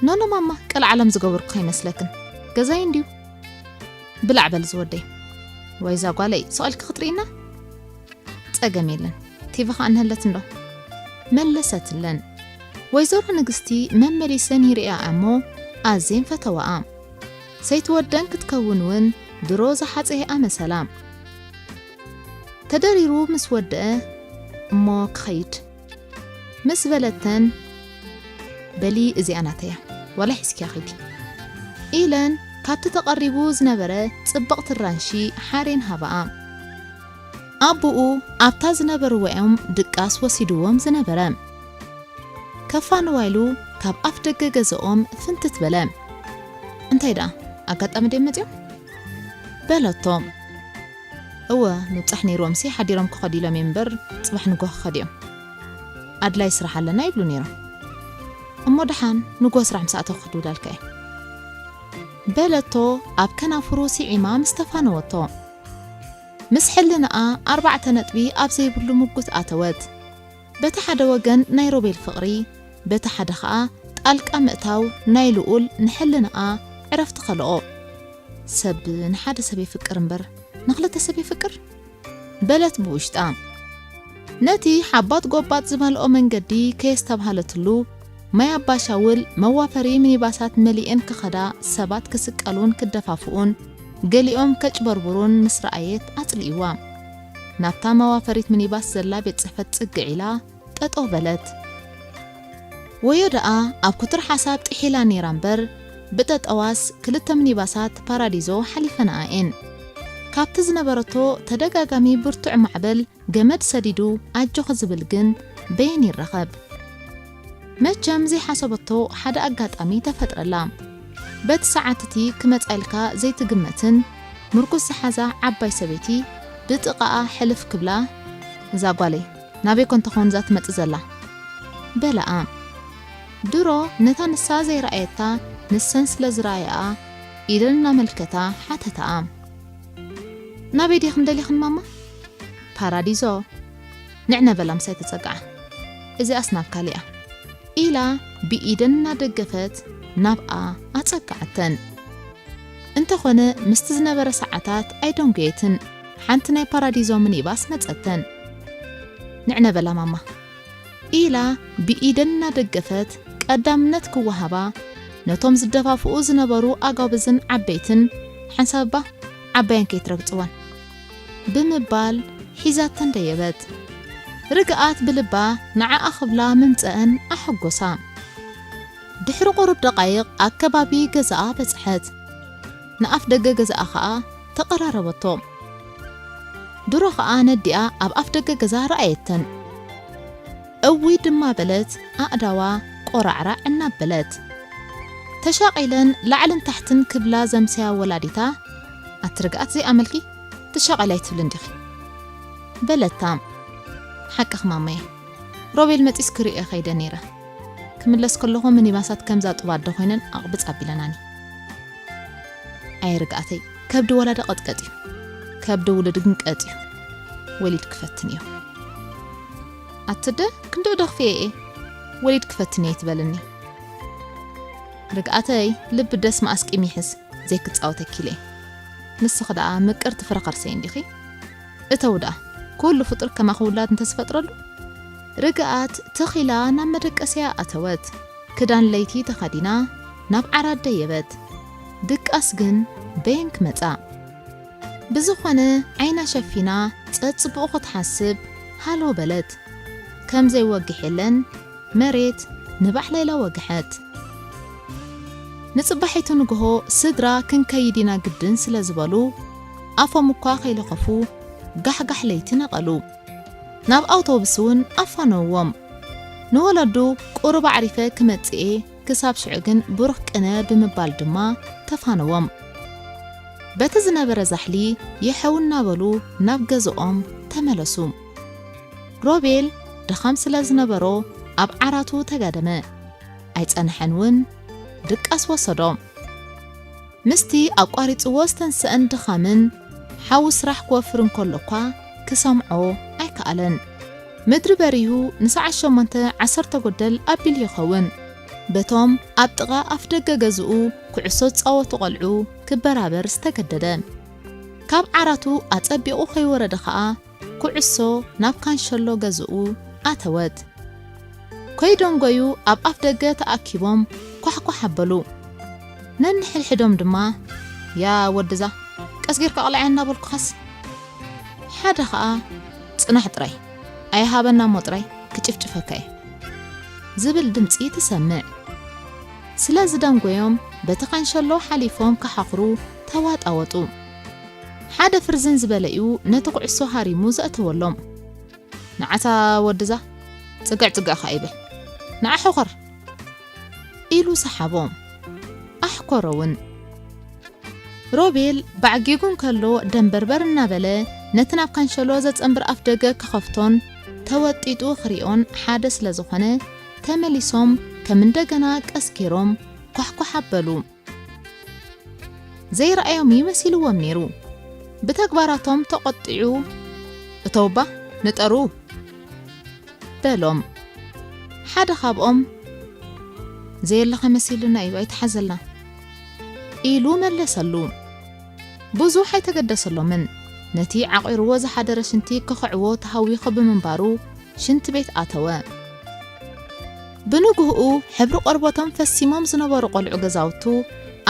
ኖኖ ማማ ቀልዓለም ዝገበርኩ ከይመስለክን ገዛይ እንድዩ። ብላዕ በል ዝወደይ። ወይ እዛ ጓለይ ስቕ ኢልኪ ክትርእይና? ጸገም የለን። ቲቪ ኸኣ እንሀለት እንዶ። መለሰትለን። ወይዘሮ ንግስቲ መመሊሰን ይርእያ እሞ ኣዝየን ፈተዋኣ። ሰይትወደን ክትከውን እውን ድሮ ዝሓጸየኣ መሰላ። ተደሪሩ ምስ ወደአ እሞ ክኸይድ ምስ በለተን፣ በሊ እዚኣ ናተያ ዋላ ሒዝኪያ ኺዲ ኢለን ካብቲ ተቐሪቡ ዝነበረ ጽብቕቲ ራንሺ ሓሬን ሃባኣ። ኣቦኡ ኣብታ ዝነበርዋ እዮም ድቃስ ወሲድዎም ዝነበረ። ከፋንዋ ኢሉ ካብ ኣፍ ደገ ገዛኦም ፍንትት በለ። "እንታይ ደኣ፣ ኣጋጣሚ ድዮም መጺኦም?" በለቶ። "እወ፣ ምብጻሕ ነይርዎምሲ ሓዲሮም ክኸዱ ኢሎም እዮም እምበር፣ ጽባሕ ንግሆ ክኸዱ እዮም። ኣድላይ ስራሕ ኣለና ይብሉ ነይሮም። እሞ ደሓን ንግሆ ስራሕ ምስ ኣተኹ ክድውላልካ እየ" በለቶ፣ ኣብ ከናፍሩ ስዒማ ምስ ተፋነወቶ። ምስ ሕልናኣ ኣርባዕተ ነጥቢ ኣብ ዘይብሉ ምጉት ኣተወት። በቲ ሓደ ወገን ናይ ሮቤል ፍቕሪ፣ በቲ ሓደ ኸኣ ጣልቃ ምእታው ናይ ልኡል ንሕልናኣ ዕረፍቲ ከልኦ። "ሰብ ንሓደ ሰብ የፍቅር እምበር ንኽልተ ሰብ የፍቅር?" በለት ብውሽጣ። ነቲ ሓባጥ ጎባጥ ዝመልኦ መንገዲ ከየስተብሃለትሉ፣ ማይ ኣባሻውል መዋፈሪ ሚኒባሳት መሊኤን ክኸዳ፣ ሰባት ክስቀሉን ክደፋፍኡን ገሊኦም ከጭበርብሩን ምስ ረኣየት ኣጽሊእዋ። ናብታ መዋፈሪት ሚኒባስ ዘላ ቤት ጽሕፈት ጽግዕ ኢላ ጠጠው በለት። ወዮ ደኣ ኣብ ኩትር ሓሳብ ጥሒላ ነይራ እምበር፣ ብጠጠዋስ ክልተ ሚኒባሳት ፓራዲዞ ሓሊፈንኣ እየን። ካብቲ ዝነበረቶ ተደጋጋሚ ብርቱዕ ማዕበል ገመድ ሰዲዱ ኣጆኺ ዝብል ግን በየን ይረኸብ? መቸም ዘይሓሰበቶ ሓደ ኣጋጣሚ ተፈጥረላ። በቲ ሰዓት እቲ ክመጻ ኢልካ ዘይትግመትን ምርኩስ ዝሓዛ ዓባይ ሰበይቲ ብጥቓኣ ሕልፍ ክብላ፣ "እዛ ጓለይ ናበይ ኮን ትኸውን እዛ ትመጽእ ዘላ?" በላኣ። ድሮ ነታ ንሳ ዘይረኣየታ ንሰን ስለ ዝረኣያኣ ኢደን እናመልከታ ሓተታኣ። "ናበይ ዲኽን ደሊኽን ማማ?" "ፓራዲዞ። ንዕነ በላ ምሳይ ተጸግዓ። እዚኣስ ናብ ካሊኣ" ኢላ ብኢደን እናደገፈት ናብኣ ኣጸግዓተን። እንተኾነ ምስቲ ዝነበረ ሰዓታት ኣይደንጎየትን። ሓንቲ ናይ ፓራዲዞ ሚኒባስ መጸተን። "ንዕነ በላ ማማ" ኢላ ብኢደን እናደገፈት ቀዳምነት ክወሃባ፣ ነቶም ዝደፋፍኡ ዝነበሩ ኣጋብዝን ዓበይትን ሓንሳብ እባ ዓባየን ከይትረግጽወን ብምባል ሒዛተን ደየበት። ርግኣት ብልባ ንዓኣ ክብላ ምምጸአን ኣሐጎሳ። ድሕሪ ቁሩብ ደቃይቕ ኣብ ከባቢ ገዛኣ በጽሐት። ንኣፍ ደገ ገዛኣ ኸኣ ተቐራረበቶ። ድሮ ኸኣ ነዲኣ ኣብ ኣፍ ደገ ገዛ ረኣየተን። እውይ ድማ በለት፣ ኣእዳዋ ቆራዕራዕ እናበለት። ተሻቒለን ላዕልን ታሕትን ክብላ ዘምሰያ ወላዲታ፣ "ኣቲ ርግኣት ዘይኣመልኪ፣ ትሻቐሊ ኣይትብልን ዲኺ?" በለታ። "ሓቅኺ ማመየ፣ ሮቤል መጺስ ክርእዮ ከይደ ነይረ። ክምለስ ከለኹ ሚኒባሳት ከምዛ ጡብ ኣደ ኮይነን ኣቕብጽ ኣቢለናኒ። ኣየ ርግኣተይ፣ ከብዲ ወላዲ ቀጥቀጥ እዩ፣ ከብዲ ውሉድ ግን ቀጥ እዩ። ወሊድ ክፈትን እዮ። ኣትደ ክንድኡ ዶ ክፍየ እየ? ወሊድ ክፈትን እየ ትበልኒ። ርግኣተይ፣ ልቢ ደስ መኣስቂም ይሕዝ፣ ዘይክጻወተኪ ኢለ። ንስኺ ደኣ ምቅርቲ ፍረ ከርሰይ እንዲኺ? እተው ደኣ፣ ኩሉ ፍጡር ከማኺ ውላድ እንተዝፈጥረሉ?" ርግኣት ትኺላ ናብ መደቀስያ ኣተወት። ክዳን ለይቲ ተኸዲና ናብ ዓራት ደየበት። ድቃስ ግን በየን ክመጻ? ብዝኾነ ዓይና ሸፊና ጸጽብቑ ክትሓስብ ሃሎ በለት። ከም ዘይወግሕ የለን፣ መሬት ንባዕላ ኢላ ወግሐት። ንጽባሒቱ ንግሆ ስድራ ክንከይድ ኢና ግድን ስለ ዝበሉ፣ ኣፎም እኳ ከይለኸፉ ጋሕጋሕ ለይቲ ነቐሉ። ናብ ኣውቶቡስ እውን ኣፋነውዎም። ንወለዱ ቁሩብ ኣዕሪፈ ክመጽእ እየ፣ ክሳብ ሽዑ ግን ብሩኽ ቅነ ብምባል ድማ ተፋነዎም። በቲ ዝነበረ ዛሕሊ ይሐው እናበሉ ናብ ገዝኦም ተመለሱ። ሮቤል ድኻም ስለ ዝነበሮ ኣብ ዓራቱ ተጋደመ። ኣይጸንሐን እውን ድቃስ ወሰዶ። ምስቲ ኣቋሪጽዎ ዝተንስአን ድኻምን ሓዊ ስራሕ ክወፍር እንከሎ እኳ ክሰምዖ ኣይከኣለን። ምድሪ በሪሁ ንሰዓት ሸሞንተ ዓሰርተ ጎደል ኣቢሉ ይኸውን። በቶም ኣብ ጥቓ ኣፍደገ ገዝኡ ኩዕሶ ዝጻወቱ ቆልዑ ክበራበር ዝተገደደ። ካብ ዓራቱ ኣጸቢቑ ከይወረደ ኸኣ ኩዕሶ ናብ ካንሸሎ ገዝኡ ኣተወት። ከይደንጎዩ ኣብ ኣፍ ደገ ተኣኪቦም ኳሕኳሕ ኣበሉ። ነንሕድሕዶም ድማ፣ "ያ ወድዛ፣ ቀስ ጌርካ ቅልዓ እናበልኩኻስ?" ሓደ ኸኣ፣ "ጽናሕ ጥራይ፣ ኣይሃበና እሞ ጥራይ ክጭፍጭፈካ እየ" ዝብል ድምጺ ትሰምዕ። ስለ ዝደንጎዮም በቲ ካንሸሎ ሓሊፎም ክሓኽሩ ተዋጣወጡ። ሓደ ፍርዝን ዝበለ'ዩ ነቲ ኩዕሶ ሃሪሙ ዘእተወሎም። "ንዓታ ወድዛ፣ ጽግዕ ጽግዕኻ ይበል። ንዓ ሕኾር!" ኢሉ ሰሓቦ። ኣሕኮሮ እውን። ሮቤል ባዕጊጉ እንከሎ ደንበርበር እናበለ ነቲ ናብ ካንሸሎ ዘጸንብር ኣፍ ደገ ክኸፍቶን ተወጢጡ ክሪኦን ሓደ ስለ ዝኾነ፣ ተመሊሶም ከም እንደገና ቀስ ገይሮም ኳሕኳሕ ኣበሉ። ዘይረኣዮም እዩ መሲልዎም ነይሩ። ብተግባራቶም ተቖጢዑ፣ "እተውባ ንጠሩ!" በሎም። ሓደ ካብኦም፣ "ዘየለኸ መሲሉና እዩ፣ ኣይተሓዘልና!" ኢሉ መለሰሉ። ብዙሕ ኣይተገደሰሎምን። ነቲ ዓቒርዎ ዝሓደረ ሽንቲ ክኽዕዎ ተሃዊኹ ብምንባሩ ሽንቲ ቤት ኣተወ። ብንግህኡ ሕብሪ ቆርበቶም ፈሲሞም ዝነበሩ ቆልዑ ገዛውቱ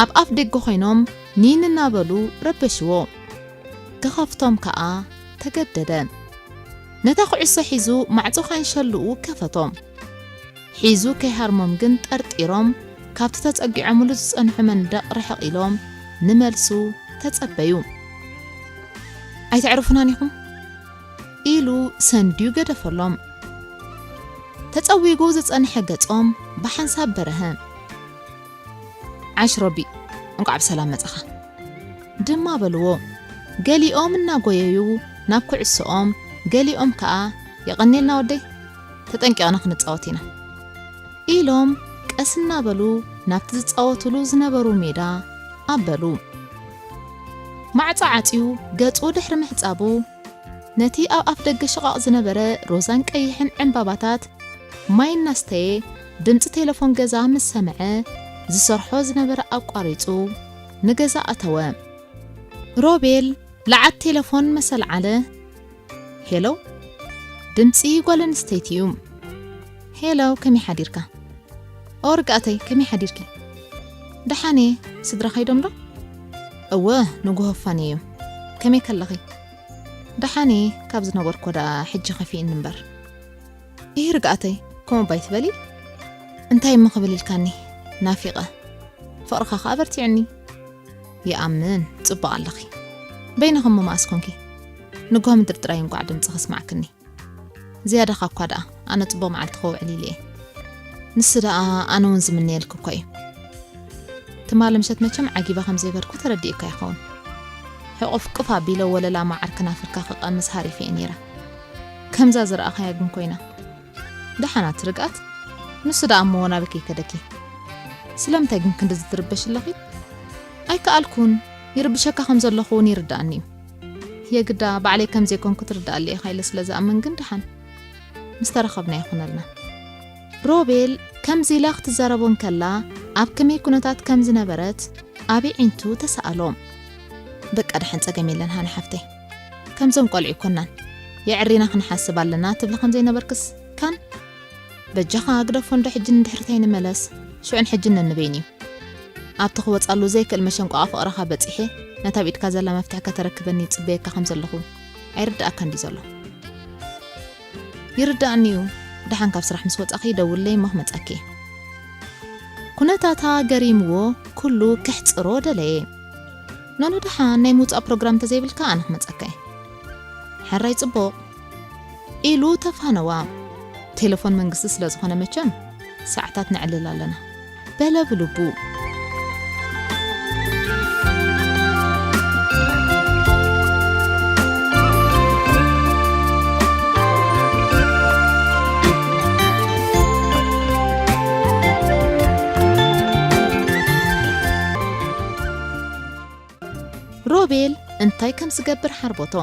ኣብ ኣፍ ደገ ኮይኖም ኒን እናበሉ ረበሽዎ። ክኸፍቶም ከኣ ተገደደ። ነታ ኩዕሶ ሒዙ ማዕጾ ካንሸልኡ ከፈቶ። ሒዙ ከይሃርሞም ግን ጠርጢሮም ካብቲ ተጸጊዖምሉ ዝጸንሑ መንደቕ ርሕቕ ኢሎም ንመልሱ ተጸበዩ። "ኣይተዕርፉናን ኢኹም?" ኢሉ ሰንድዩ ገደፈሎም። ተጸዊጉ ዝጸንሐ ገጾም ብሓንሳብ በረሀ። "ዓሽ ሮቢ፣ እንቋዕ ብሰላም መጻኻ!" ድማ በልዎ። ገሊኦም እናጎየዩ ናብ ኩዕሶኦም፣ ገሊኦም ከኣ "የቐንየልና ወደይ፣ ተጠንቂቕና ክንጻወት ኢና" ኢሎም ቀስ እናበሉ ናብቲ ዝጻወቱሉ ዝነበሩ ሜዳ ኣበሉ። ማዕጾ ዓጽዩ ገጹ ድሕሪ ምሕጻቡ፣ ነቲ ኣብ ኣፍ ደገ ሽቓቕ ዝነበረ ሮዛን ቀይሕን ዕምባባታት ማይ እናስተየ ድምጺ ቴሌፎን ገዛ ምስ ሰምዐ፣ ዝሰርሖ ዝነበረ ኣቋሪጹ ንገዛ ኣተወ። ሮቤል ለዓት ቴሌፎን መሰልዓለ። "ሄሎ?" ድምጺ ጓል ኣንስተይቲ እዩ። "ሄሎ፣ ከመይ ሓዲርካ?" "ኦ ርግኣተይ፣ ከመይ ሓዲርኪ?" "ደሓን እየ፣ ስድራ ከይዶም ዶ?" "እወ፣ ንጉሆ ፋን እዮም። ከመይ ከለኺ?" "ደሓን እየ፣ ካብ ዝነበርኮ ደኣ ሕጂ ከፊእኒ እምበር።" "እሂ ርግኣተይ፣ ከምኡ ባይ ትበሊ?" "እንታይ እሞ ክብል ኢልካኒ? ናፊቐ። ፍቕርኻ ከኣ በርቲዑኒ።" "ይኣምን፣ ጽቡቕ ኣለኺ። በይንኺ እሞ መኣስ ኮንኪ? ንግሆ ምድሪ ጥራይ እንቋዕ ድምጺ ከስማዕክኒ። ዝያዳኻ እኳ ደኣ፣ ኣነ ጽቡቕ መዓልቲ ከውዕል ኢለ እየ። ንሱ ደኣ፣ ኣነ እውን ዝምነየልኪ እኮ እዩ። ትማሊ ምሸት መቸም ዓጊበ ከም ዘይበርኩ ተረዲእካ ይኸውን። ሕቑፍ ቅፍ ኣቢለ ወለላ መዓር ክናፍርካ ክቐምስ ሃሪፈ እየ ነይረ። ከምዛ ዝረኣኻያ ግን ኮይና። ደሓናት ርግኣት፣ ንሱ ደኣ እሞ ናበይ ከይከደኪ? ስለምንታይ ግን ክንድዚ ትርበሽ ኣለኺ?" "ኣይከኣልኩን፣ ይርብሸካ ከም ዘለኹ እውን ይርድኣኒ እዩ። የግዳ ባዕለይ ከም ዘይኮንኩ ትርድኣለይ ኢኻ ኢለ ስለ ዝኣምን ግን ደሓን። ምስ ተራኸብና ይኹነልና።" ሮቤል ከምዚ ኢላ ክትዛረቦ እንከላ፣ ኣብ ከመይ ኩነታት ከም ዝነበረት ኣብ ኣዒንቱ ተሰኣሎ። "በቃ ደሓን ጸገም የለን ሃኒ ሓፍተይ። ከምዞም ቆልዑ ኣይኮናን። የዕሪና ክንሓስብ ኣለና ትብሊ ከም ዘይነበርክስ ካን? በጃኻ ግደፎ እንዶ ሕጂ ንድሕሪት ኣይንመለስ። ሽዑ ንሕጂ ነንበይን እዩ። ኣብቲ ክወጻሉ ዘይክእል መሸንቋቕ ፍቕርኻ በጺሐ፣ ነታ ኣብ ኢድካ ዘላ መፍትሕ ከተረክበኒ ይጽበየካ ከም ዘለኹ ኣይርድኣካን ድዩ ዘሎ?" "ይርድኣኒ እዩ። ደሓን ካብ ስራሕ ምስ ወጻኺ ደውለይ እሞ ክመጸኪ እየ።" ኩነታታ ገሪምዎ ኩሉ ክሕጽሮ ደለየ። "ኖኖ ደሓን ናይ ምውጻእ ፕሮግራም እንተዘይብልካ ኣነ ክመጸካ እየ።" "ሕራይ ጽቡቕ" ኢሉ ተፋነዋ። ቴሌፎን መንግስቲ ስለ ዝኾነ መቸም ሰዓታት ነዕልል ኣለና በለ ብልቡ። ሮቤል እንታይ ከም ዝገብር ሓርቦቶ።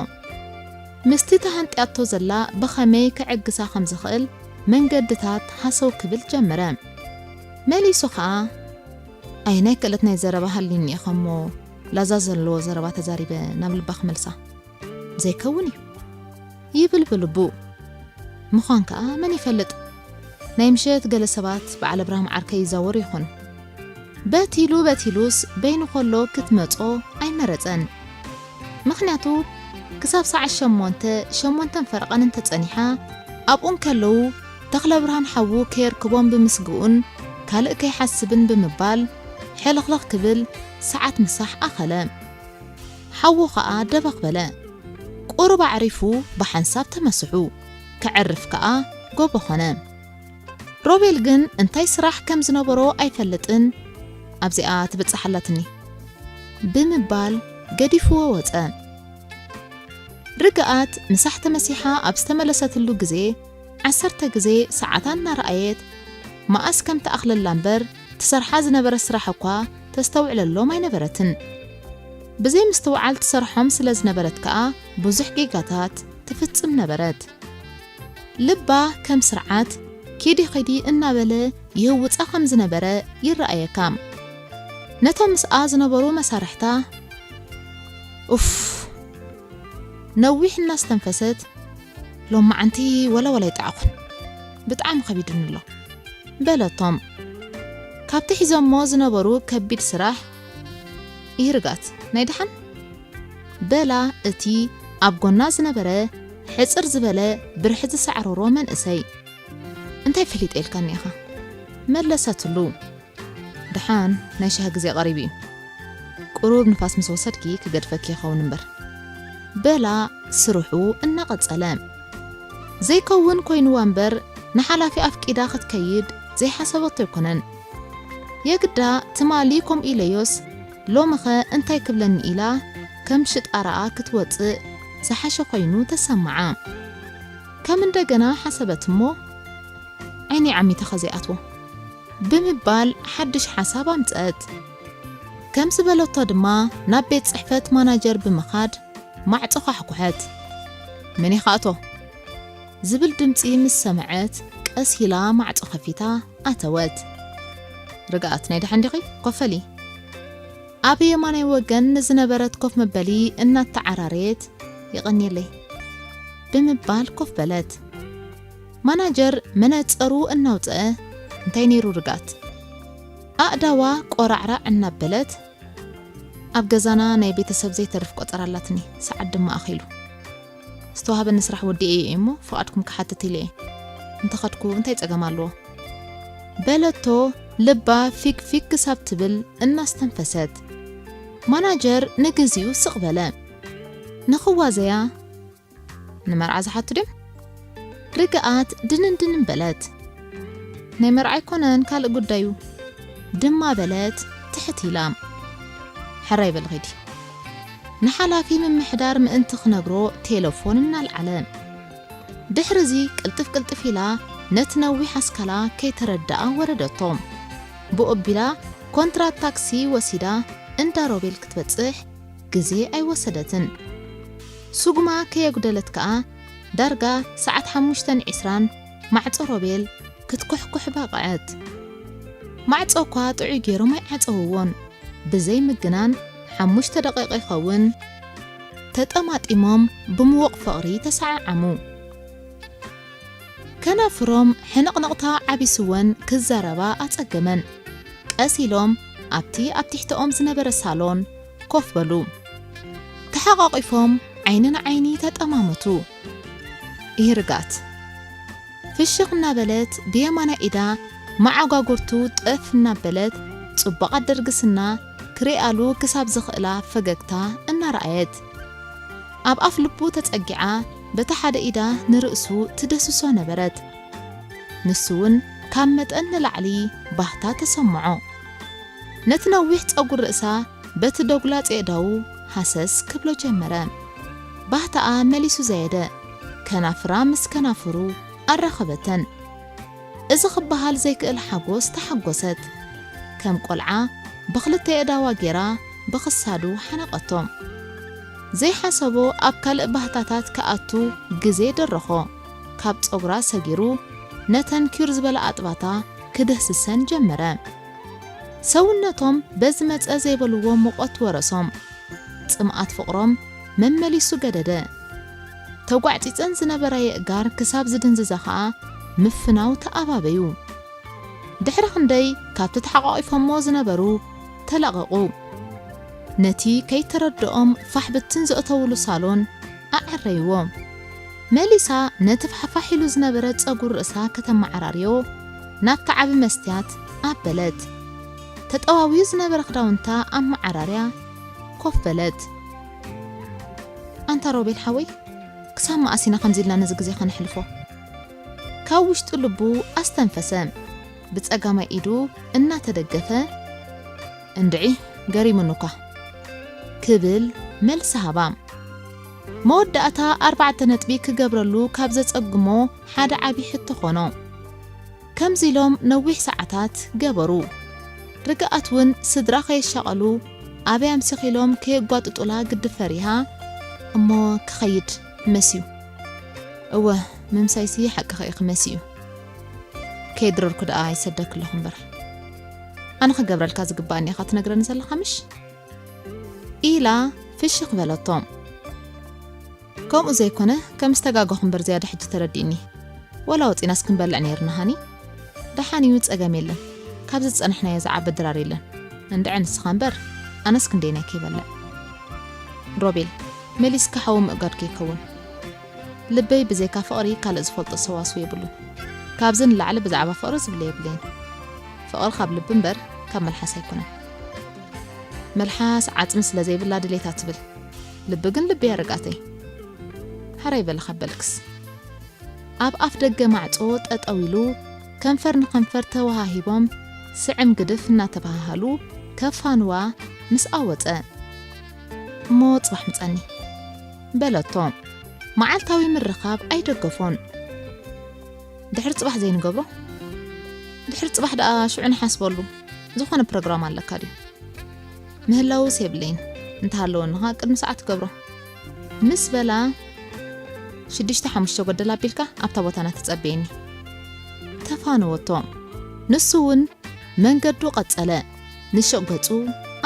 ምስቲ ተሃንጥያቶ ዘላ ብኸመይ ክዕግሳ ከም ዝኽእል መንገድታት ሃሰው ክብል ጀመረ። መሊሱ ኸኣ፣ "ኣየናይ ክእለት ናይ ዘረባ ሃልዩኒ ኢኻ እሞ ላዛ ዘለዎ ዘረባ ተዛሪበ ናብ ልባ ክመልሳ? ዘይከውን እዩ" ይብል ብልቡ። ምዃን ከኣ መን ይፈልጥ? ናይ ምሸት ገለ ሰባት በዓል ኣብርሃም ዓርከይ ይዛወሩ ይኾኑ። በቲሉ በቲሉስ በይኑ ከሎ ክትመጾ ኣይመረጸን። ምኽንያቱ ክሳብ ሰዓት ሸሞንተ፣ ሸሞንተን ፈረቓን እንተጸኒሓ፣ ኣብኡ እንከለዉ ተኽለብርሃን ሓዉ ከየርክቦም ብምስግኡን ካልእ ከይሓስብን ብምባል፣ ሕልኽልኽ ክብል ሰዓት ምሳሕ ኣኸለ። ሓዉ ኸኣ ደበኽ በለ። ቁሩብ ኣዕሪፉ ብሓንሳብ ተመስሑ። ከዕርፍ ከኣ ጎቦ ኾነ። ሮቤል ግን እንታይ ስራሕ ከም ዝነበሮ ኣይፈልጥን። ኣብዚኣ ትብጻሕ ኣላትኒ ብምባል ገዲፍዎ ወጸ። ርግኣት ምሳሕ ተመሲሓ ኣብ ዝተመለሰትሉ ግዜ ዓሰርተ ግዜ ሰዓታ እናረኣየት መኣስ ከም ትኣኽለላ እምበር ትሰርሓ ዝነበረት ስራሕ እኳ ተስተውዕለሎም ኣይነበረትን። ብዘይ ምስትውዓል ትሰርሖም ስለ ዝነበረት ከኣ ብዙሕ ጌጋታት ትፍጽም ነበረት። ልባ ከም ስርዓት ኪዲ ኺዲ እናበለ ይህውጻ ከም ዝነበረ ይረኣየካ። ነቶም ምስኣ ዝነበሩ መሳርሕታ ኡፍ ነዊሕ እናስተንፈሰት ሎማዓንቲ ወላ ወላ ይጠዓኹን ብጣዕሚ ከቢዱኒ ኣሎ በለቶም። ካብቲ ሒዞሞ ዝነበሩ ከቢድ ስራሕ ይርጋት ናይ ደሓን በላ እቲ ኣብ ጎና ዝነበረ ሕጽር ዝበለ ብርሒ ዝሳዕረሮ መንእሰይ። እንታይ ፈሊጠ ኢልካኒ ኢኻ? መለሰትሉ። ደሓን ናይ ሻሂ ግዜ ቀሪቡ እዩ። ቁሩብ ንፋስ ምስ ወሰድኪ ክገድፈኪ ይኸውን እምበር። በላ ስርሑ እናቐጸለ። ዘይከውን ኮይንዋ እምበር ንሓላፊ ኣፍቂዳ ክትከይድ ዘይሓሰበቶ ኣይኮነን። የግዳ ትማሊ ከምኡ ኢለዮስ ሎምኸ እንታይ ክብለኒ ኢላ ከም ሽጣራኣ ክትወጽእ ዝሓሸ ኮይኑ ተሰምዓ። ከም እንደገና ሓሰበት እሞ ዓይነይ ዓሚተ ከዘይኣትዎ ብምባል ሓድሽ ሓሳብ ኣምጸት። ከም ዝበለቶ ድማ ናብ ቤት ጽሕፈት ማናጀር ብምኻድ ማዕጾ ኳሕኩሐት። መን ይኻእቶ ዝብል ድምጺ ምስ ሰምዐት ቀስ ኢላ ማዕጾ ከፊታ ኣተወት። ርግኣት ናይ ደሓን ዲኺ? ኮፈሊ። ኣብ የማናይ ወገን ንዝነበረት ኮፍ መበሊ እናተዓራረየት የቐንየለይ ብምባል ኮፍ በለት። ማናጀር መነጸሩ እናውፀአ እንታይ ነይሩ ርግኣት? ኣእዳዋ ቆራዕራዕ እናበለት ኣብ ገዛና ናይ ቤተሰብ ዘይተርፍ ቆጸራ ኣላትኒ፣ ሰዓት ድማ ኣኺሉ። ዝተዋህበኒ ስራሕ ወዲኤ እየ እሞ ፍቓድኩም ክሓትት ኢለ እየ። እንተኸድኩ እንታይ ጸገም ኣለዎ? በለቶ ልባ ፊግ ፊግ ክሳብ ትብል እናስተንፈሰት። ማናጀር ንግዚኡ ስቕ በለ። ንኽዋዘያ ንመርዓ ዝሓቱ ድዮም? ርግኣት ድንን ድንን በለት። ናይ መርዓ ኣይኮነን ካልእ ጉዳዩ ድማ በለት ትሕት ኢላ። ሕራይ በሊ ኺዲ። ንሓላፊ ምምሕዳር ምእንቲ ክነግሮ ቴለፎን እናልዓለ። ድሕርዚ ቅልጥፍ ቅልጥፍ ኢላ ነቲ ነዊሕ ኣስካላ ከይተረድኣ ወረደቶ። ብኡ ኣቢላ ኮንትራት ታክሲ ወሲዳ እንዳ ሮቤል ክትበጽሕ ግዜ ኣይወሰደትን። ስጉማ ከየጉደለት ከኣ ዳርጋ ሰዓት ሓሙሽተን ዕስራን ማዕጾ ሮቤል ክትኩሕኩሕ በቕዐት። ማዕጾ እኳ ጥዑይ ገይሮም ኣይዓጸውዎን። ብዘይ ምግናን ሓሙሽተ ደቂቕ ይኸውን ተጠማጢሞም ብምዉቕ ፍቕሪ ተሰዓዓሙ። ከናፍሮም ሕንቕንቕታ ዓቢስወን ክዛረባ ኣጸገመን። ቀስ ኢሎም ኣብቲ ኣብ ትሕተኦም ዝነበረ ሳሎን ኮፍ በሉ። ተሓቋቒፎም ዓይኒ ንዓይኒ ተጠማመቱ። ይርጋት ፍሽኽ እናበለት ብየማናይ ኢዳ መዓጓጉርቱ ጠፍ እናበለት ጽቡቓት ደርግስና ክሪኣሉ ክሳብ ዝኽእላ ፈገግታ እናረኣየት ኣብ ኣፍ ልቡ ተጸጊዓ በታ ሓደ ኢዳ ንርእሱ ትደስሶ ነበረት። ንሱ እውን ካብ መጠን ንላዕሊ ባህታ ተሰምዖ። ነቲ ነዊሕ ጸጉር ርእሳ በቲ ደጉላጽ የእዳዉ ሃሰስ ክብሎ ጀመረ። ባህታኣ መሊሱ ዘየደ። ከናፍራ ምስ ከናፍሩ ኣራኸበተን። እዚ ክበሃል ዘይክእል ሓጎስ ተሓጎሰት። ከም ቆልዓ ብኽልተ የእዳዋ ጌራ ብኽሳዱ ሓነቐቶ። ዘይሓሰቦ ኣብ ካልእ ባህታታት ክኣቱ ግዜ ደረኾ። ካብ ጸጉራ ሰጊሩ ነተን ኪር ዝበላ ኣጥባታ ክድህስሰን ጀመረ። ሰውነቶም በዚ መጸ ዘይበልዎ ሙቐት ወረሶም። ጽምኣት ፍቕሮም መመሊሱ ገደደ። ተጓዕጺጸን ዝነበራ የእጋር ክሳብ ዝድንዝዛ ኸኣ ምፍናው ተኣባበዩ። ድሕሪ ክንደይ ካብቲ ተሓቋቒፎሞ ዝነበሩ ተላቐቑ። ነቲ ከይተረድኦም ፋሕ ብትን ዘእተውሉ ሳሎን ኣዐረይዎ። መሊሳ ነቲ ፋሕፋሕ ኢሉ ዝነበረ ጸጉር ርእሳ ከተመዓራርዮ ናብቲ ዓቢ መስትያት ኣበለት። ተጠዋውዩ ዝነበረ ክዳውንታ ኣመዓራርያ ኮፍ በለት። ኣንታ ሮቤል ሓወይ፣ ክሳብ መኣስ ኢና ከምዚ ኢልና ነዚ ግዜ ከነሕልፎ? ካብ ውሽጡ ልቡ ኣስተንፈሰ። ብጸጋማይ ኢዱ እናተደገፈ፣ "እንድዒ፣ ገሪሙኒ እኳ" ክብል መልሲ ሃባ። መወዳእታ ኣርባዕተ ነጥቢ ክገብረሉ ካብ ዘጸግሞ ሓደ ዓቢ ሕቶ ኾኖ። ከምዚ ኢሎም ነዊሕ ሰዓታት ገበሩ። ርግኣት እውን ስድራ ከየሻቐሉ ኣበይ ኣምሲኺሎም ከየጓጥጡላ ግዲ ፈሪሃ፣ እሞ ክኸይድ መስዩ። እወ፣ ምምሳይሲ ሓቅኺ ኢኺ መስዩ። ከየድረርኩ ደኣ ይሰደኪ ኣለኹ እምበር። ኣነ ክገብረልካ ዝግባኣኒ ኢኻ ትነግረኒ ዘለኻ ምሽ? ኢላ ፍሽኽ በለቶ። ከምኡ ዘይኮነ፣ ከም ዝተጋገኹ እምበር ዝያዳ ሕጂ ተረዲእኒ። ወላ ወጺናስ ክንበልዕ ነይርና ሃኒ። ደሓን እዩ፣ ጸገም የለን። ካብ ዝጸናሕናዮ ዝዓቢ ድራር የለን። እንድዒ ንስኻ እምበር፣ ኣነስ ክንደይናይ ከይበልዕ። ሮቤል፣ መሊስካ ሓዊ ምእጋድ ከይከውን። ልበይ ብዘይካ ፍቕሪ ካልእ ዝፈልጦ ሰዋስው የብሉን። ካብዚ ንላዕሊ ብዛዕባ ፍቕሪ ዝብለ የብለይን። ፍቕሪ ካብ ልቢ እምበር ካብ መልሓስ ኣይኮነን። መልሓስ ዓጽሚ ስለ ዘይብላ ድሌታ ትብል። ልቢ ግን ልቢ እያ ርግኣተይ። ሕራይ በሊ ካብ በልክስ። ኣብ ኣፍ ደገ ማዕጾ ጠጠው ኢሉ ከንፈር ንከንፈር ተወሃሂቦም ስዕም ግድፍ እናተበሃሃሉ ከፋንዋ ምስ ኣወጸ፣ "እሞ ጽባሕ ምጸኒ" በለቶ። መዓልታዊ ምርኻብ ኣይደገፎን። "ድሕሪ ጽባሕ ዘይንገብሮ? ድሕሪ ጽባሕ ደኣ ሽዑ ንሓስበሉ። ዝኾነ ፕሮግራም ኣለካ ድዩ?" "ምህላውስ የብለይን፣ እንተሃለወኒ ኸኣ ቅድሚ ሰዓት ትገብሮ" ምስ በላ፣ "ሽዱሽተ ሓሙሽተ ጎደል ኣቢልካ ኣብታ ቦታና ትጸበየኒ" ተፋነወቶ። ንሱ እውን መንገዱ ቀጸለ። ንሹቕ ገጹ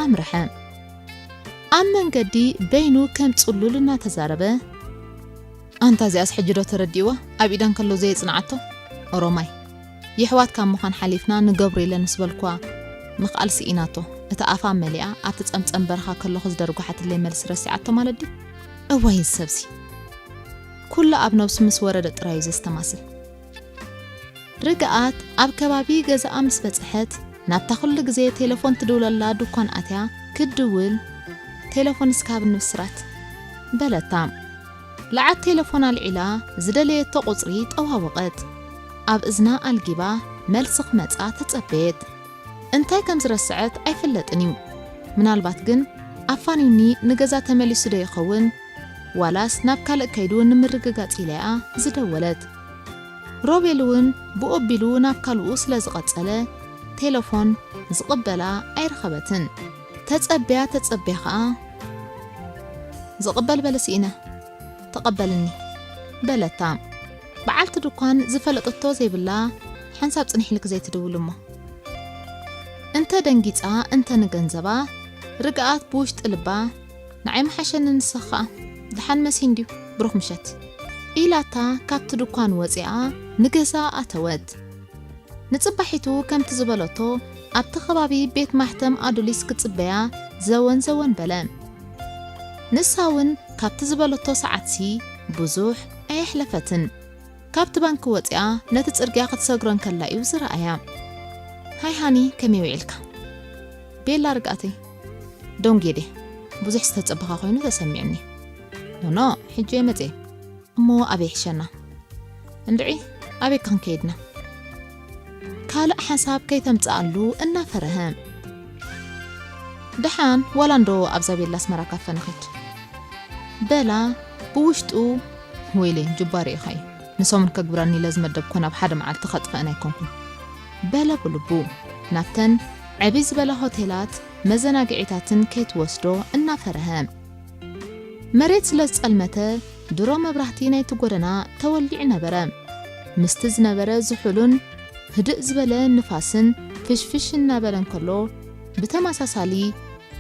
ኣምርሐ። ኣብ መንገዲ በይኑ ከም ጽሉል እናተዛረበ፣ "ኣንታ እዚኣስ ሕጂ ዶ ተረዲእዋ? ኣብ ኢዳ እንከሎ ዘየጽንዓቶ ኦሮማይ። የሕዋት ካብ ምዃን ሓሊፍና ንገብሮ የለን ምስ በልኳ ምኽኣል ስኢናቶ። እታ ኣፋ መሊኣ ኣብቲ ጸምጸም በረኻ ከለኹ ዝደርጓሓትለይ መልሲ ረሲዓቶ ማለት ድዩ? እዋይ እዚ ሰብሲ! ኩሉ ኣብ ነብሱ ምስ ወረደ ጥራይ እዩ ዘስተማስል።" ርግኣት ኣብ ከባቢ ገዛኣ ምስ በጽሐት፣ ናብታ ኩሉ ግዜ ቴሌፎን ትድውለላ ድኳን ኣትያ ክትድውል፣ "ቴሌፎን እስከ ሃብኒ ብስራት" በለታ። ለዓት ቴሌፎን ኣልዒላ ዝደለየቶ ቁጽሪ ጠዋወቐት። ኣብ እዝና ኣልጊባ መልሲ ክመጻ ተጸበየት። እንታይ ከም ዝረስዐት ኣይፍለጥን እዩ። ምናልባት ግን ኣፋንዩኒ ንገዛ ተመሊሱ ዶ ይኸውን? ዋላስ ናብ ካልእ ከይዱ ንምርግጋጽ ኢላ እያ ዝደወለት። ሮቤል እውን ብኡ ኣቢሉ ናብ ካልኡ ስለ ዝቐጸለ፣ ቴለፎን ዝቕበላ ኣይረኸበትን። ተጸብያ ተጸብያ ኸኣ፣ "ዝቕበል በለ ስኢነ፣ ተቐበልኒ" በለታ። በዓልቲ ድኳን ዝፈለጠቶ ዘይብላ፣ ሓንሳብ ጽንሕ ኢልኪ ዘይትድውሊ እሞ። እንተ ደንጊጻ እንተ ንገንዘባ፣ ርግኣት ብውሽጢ ልባ፣ "ንዓይ ምሓሸኒ ንስኺ ኸኣ፣ ደሓን መሲ እንድዩ፣ ብሩኽ ምሸት" ኢላታ ካብቲ ድኳን ወጺኣ ንገዛ ኣተወት። ንጽባሒቱ ከምቲ ዝበለቶ ኣብቲ ከባቢ ቤት ማሕተም ኣዱሊስ ክጽበያ ዘወን ዘወን በለ። ንሳ እውን ካብቲ ዝበለቶ ሰዓትሲ ብዙሕ ኣየሕለፈትን። ካብቲ ባንክ ወጺኣ ነቲ ጽርግያ ክትሰግሮ እንከላ እዩ ዝረኣያ። "ሃይ ሃኒ፣ ከመይ ውዒልካ?" "ቤላ ርግኣተይ፣ ደንጉየ ድየ? ብዙሕ ዝተጸበኻ ኮይኑ ተሰሚዑኒ።" "ኖኖ፣ ሕጂ እየ መጽየ። እሞ ኣበይ ይሕሸና?" "እንድዒ፣ ኣበይ ክንከይድና?" ካልእ ሓሳብ ከይተምጽኣሉ እናፈረሀ፣ "ደሓን ዋላ እንዶ ኣብዛ ቤላ ኣስመራ ካፈ ንኺድ" በላ ብውሽጡ። "ወይለይ ጅባር ኢኻ እዩ፣ ንሰሙን ከግብረኒ ኢለ ዝመደብኮ ናብ ሓደ መዓልቲ ከጥፍአን ኣይኮንኩን" በለ ብልቡ። ናብተን ዕብይ ዝበላ ሆቴላት መዘናግዒታትን ከይትወስዶ እናፈረሀ። መሬት ስለ ዝጸልመተ ድሮ መብራህቲ ናይቲ ጎደና ተወሊዑ ነበረ። ምስቲ ዝነበረ ዝሑልን ህድእ ዝበለ ንፋስን ፍሽፍሽ እናበለ እንከሎ፣ ብተመሳሳሊ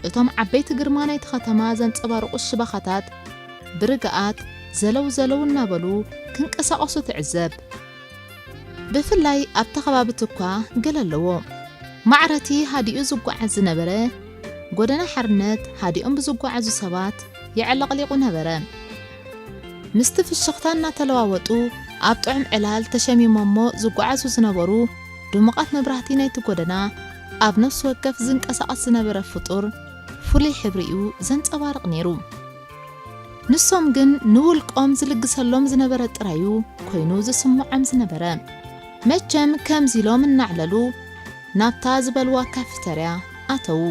እቶም ዓበይቲ ግርማ ናይቲ ከተማ ዘንጸባርቑ ሽባኻታት ብርግኣት ዘለው ዘለው እናበሉ ክንቀሳቐሱ ትዕዘብ። ብፍላይ ኣብቲ ከባቢ ትኳ ገለ ኣለዎ። ማዕረቲ ሃዲኡ ዝጓዓዝ ዝነበረ ጎደና ሓርነት ሃዲኦም ብዝጓዓዙ ሰባት የዕለቕሊቑ ነበረ። ምስቲ ፍሽኽታ እናተለዋወጡ ኣብ ጥዑም ዕላል ተሸሚሞሞ ዝጓዓዙ ዝነበሩ ድሙቓት መብራህቲ ናይቲ ጎደና ኣብ ነፍሲ ወከፍ ዝንቀሳቐስ ዝነበረ ፍጡር ፍሉይ ሕብሪ እዩ ዘንጸባርቕ ነይሩ። ንሶም ግን ንውልቆም ዝልግሰሎም ዝነበረ ጥራዩ ኮይኑ ዝስምዖም ዝነበረ። መቸም ከምዚ ኢሎም እናዕለሉ ናብታ ዝበልዋ ካፌተርያ ኣተዉ።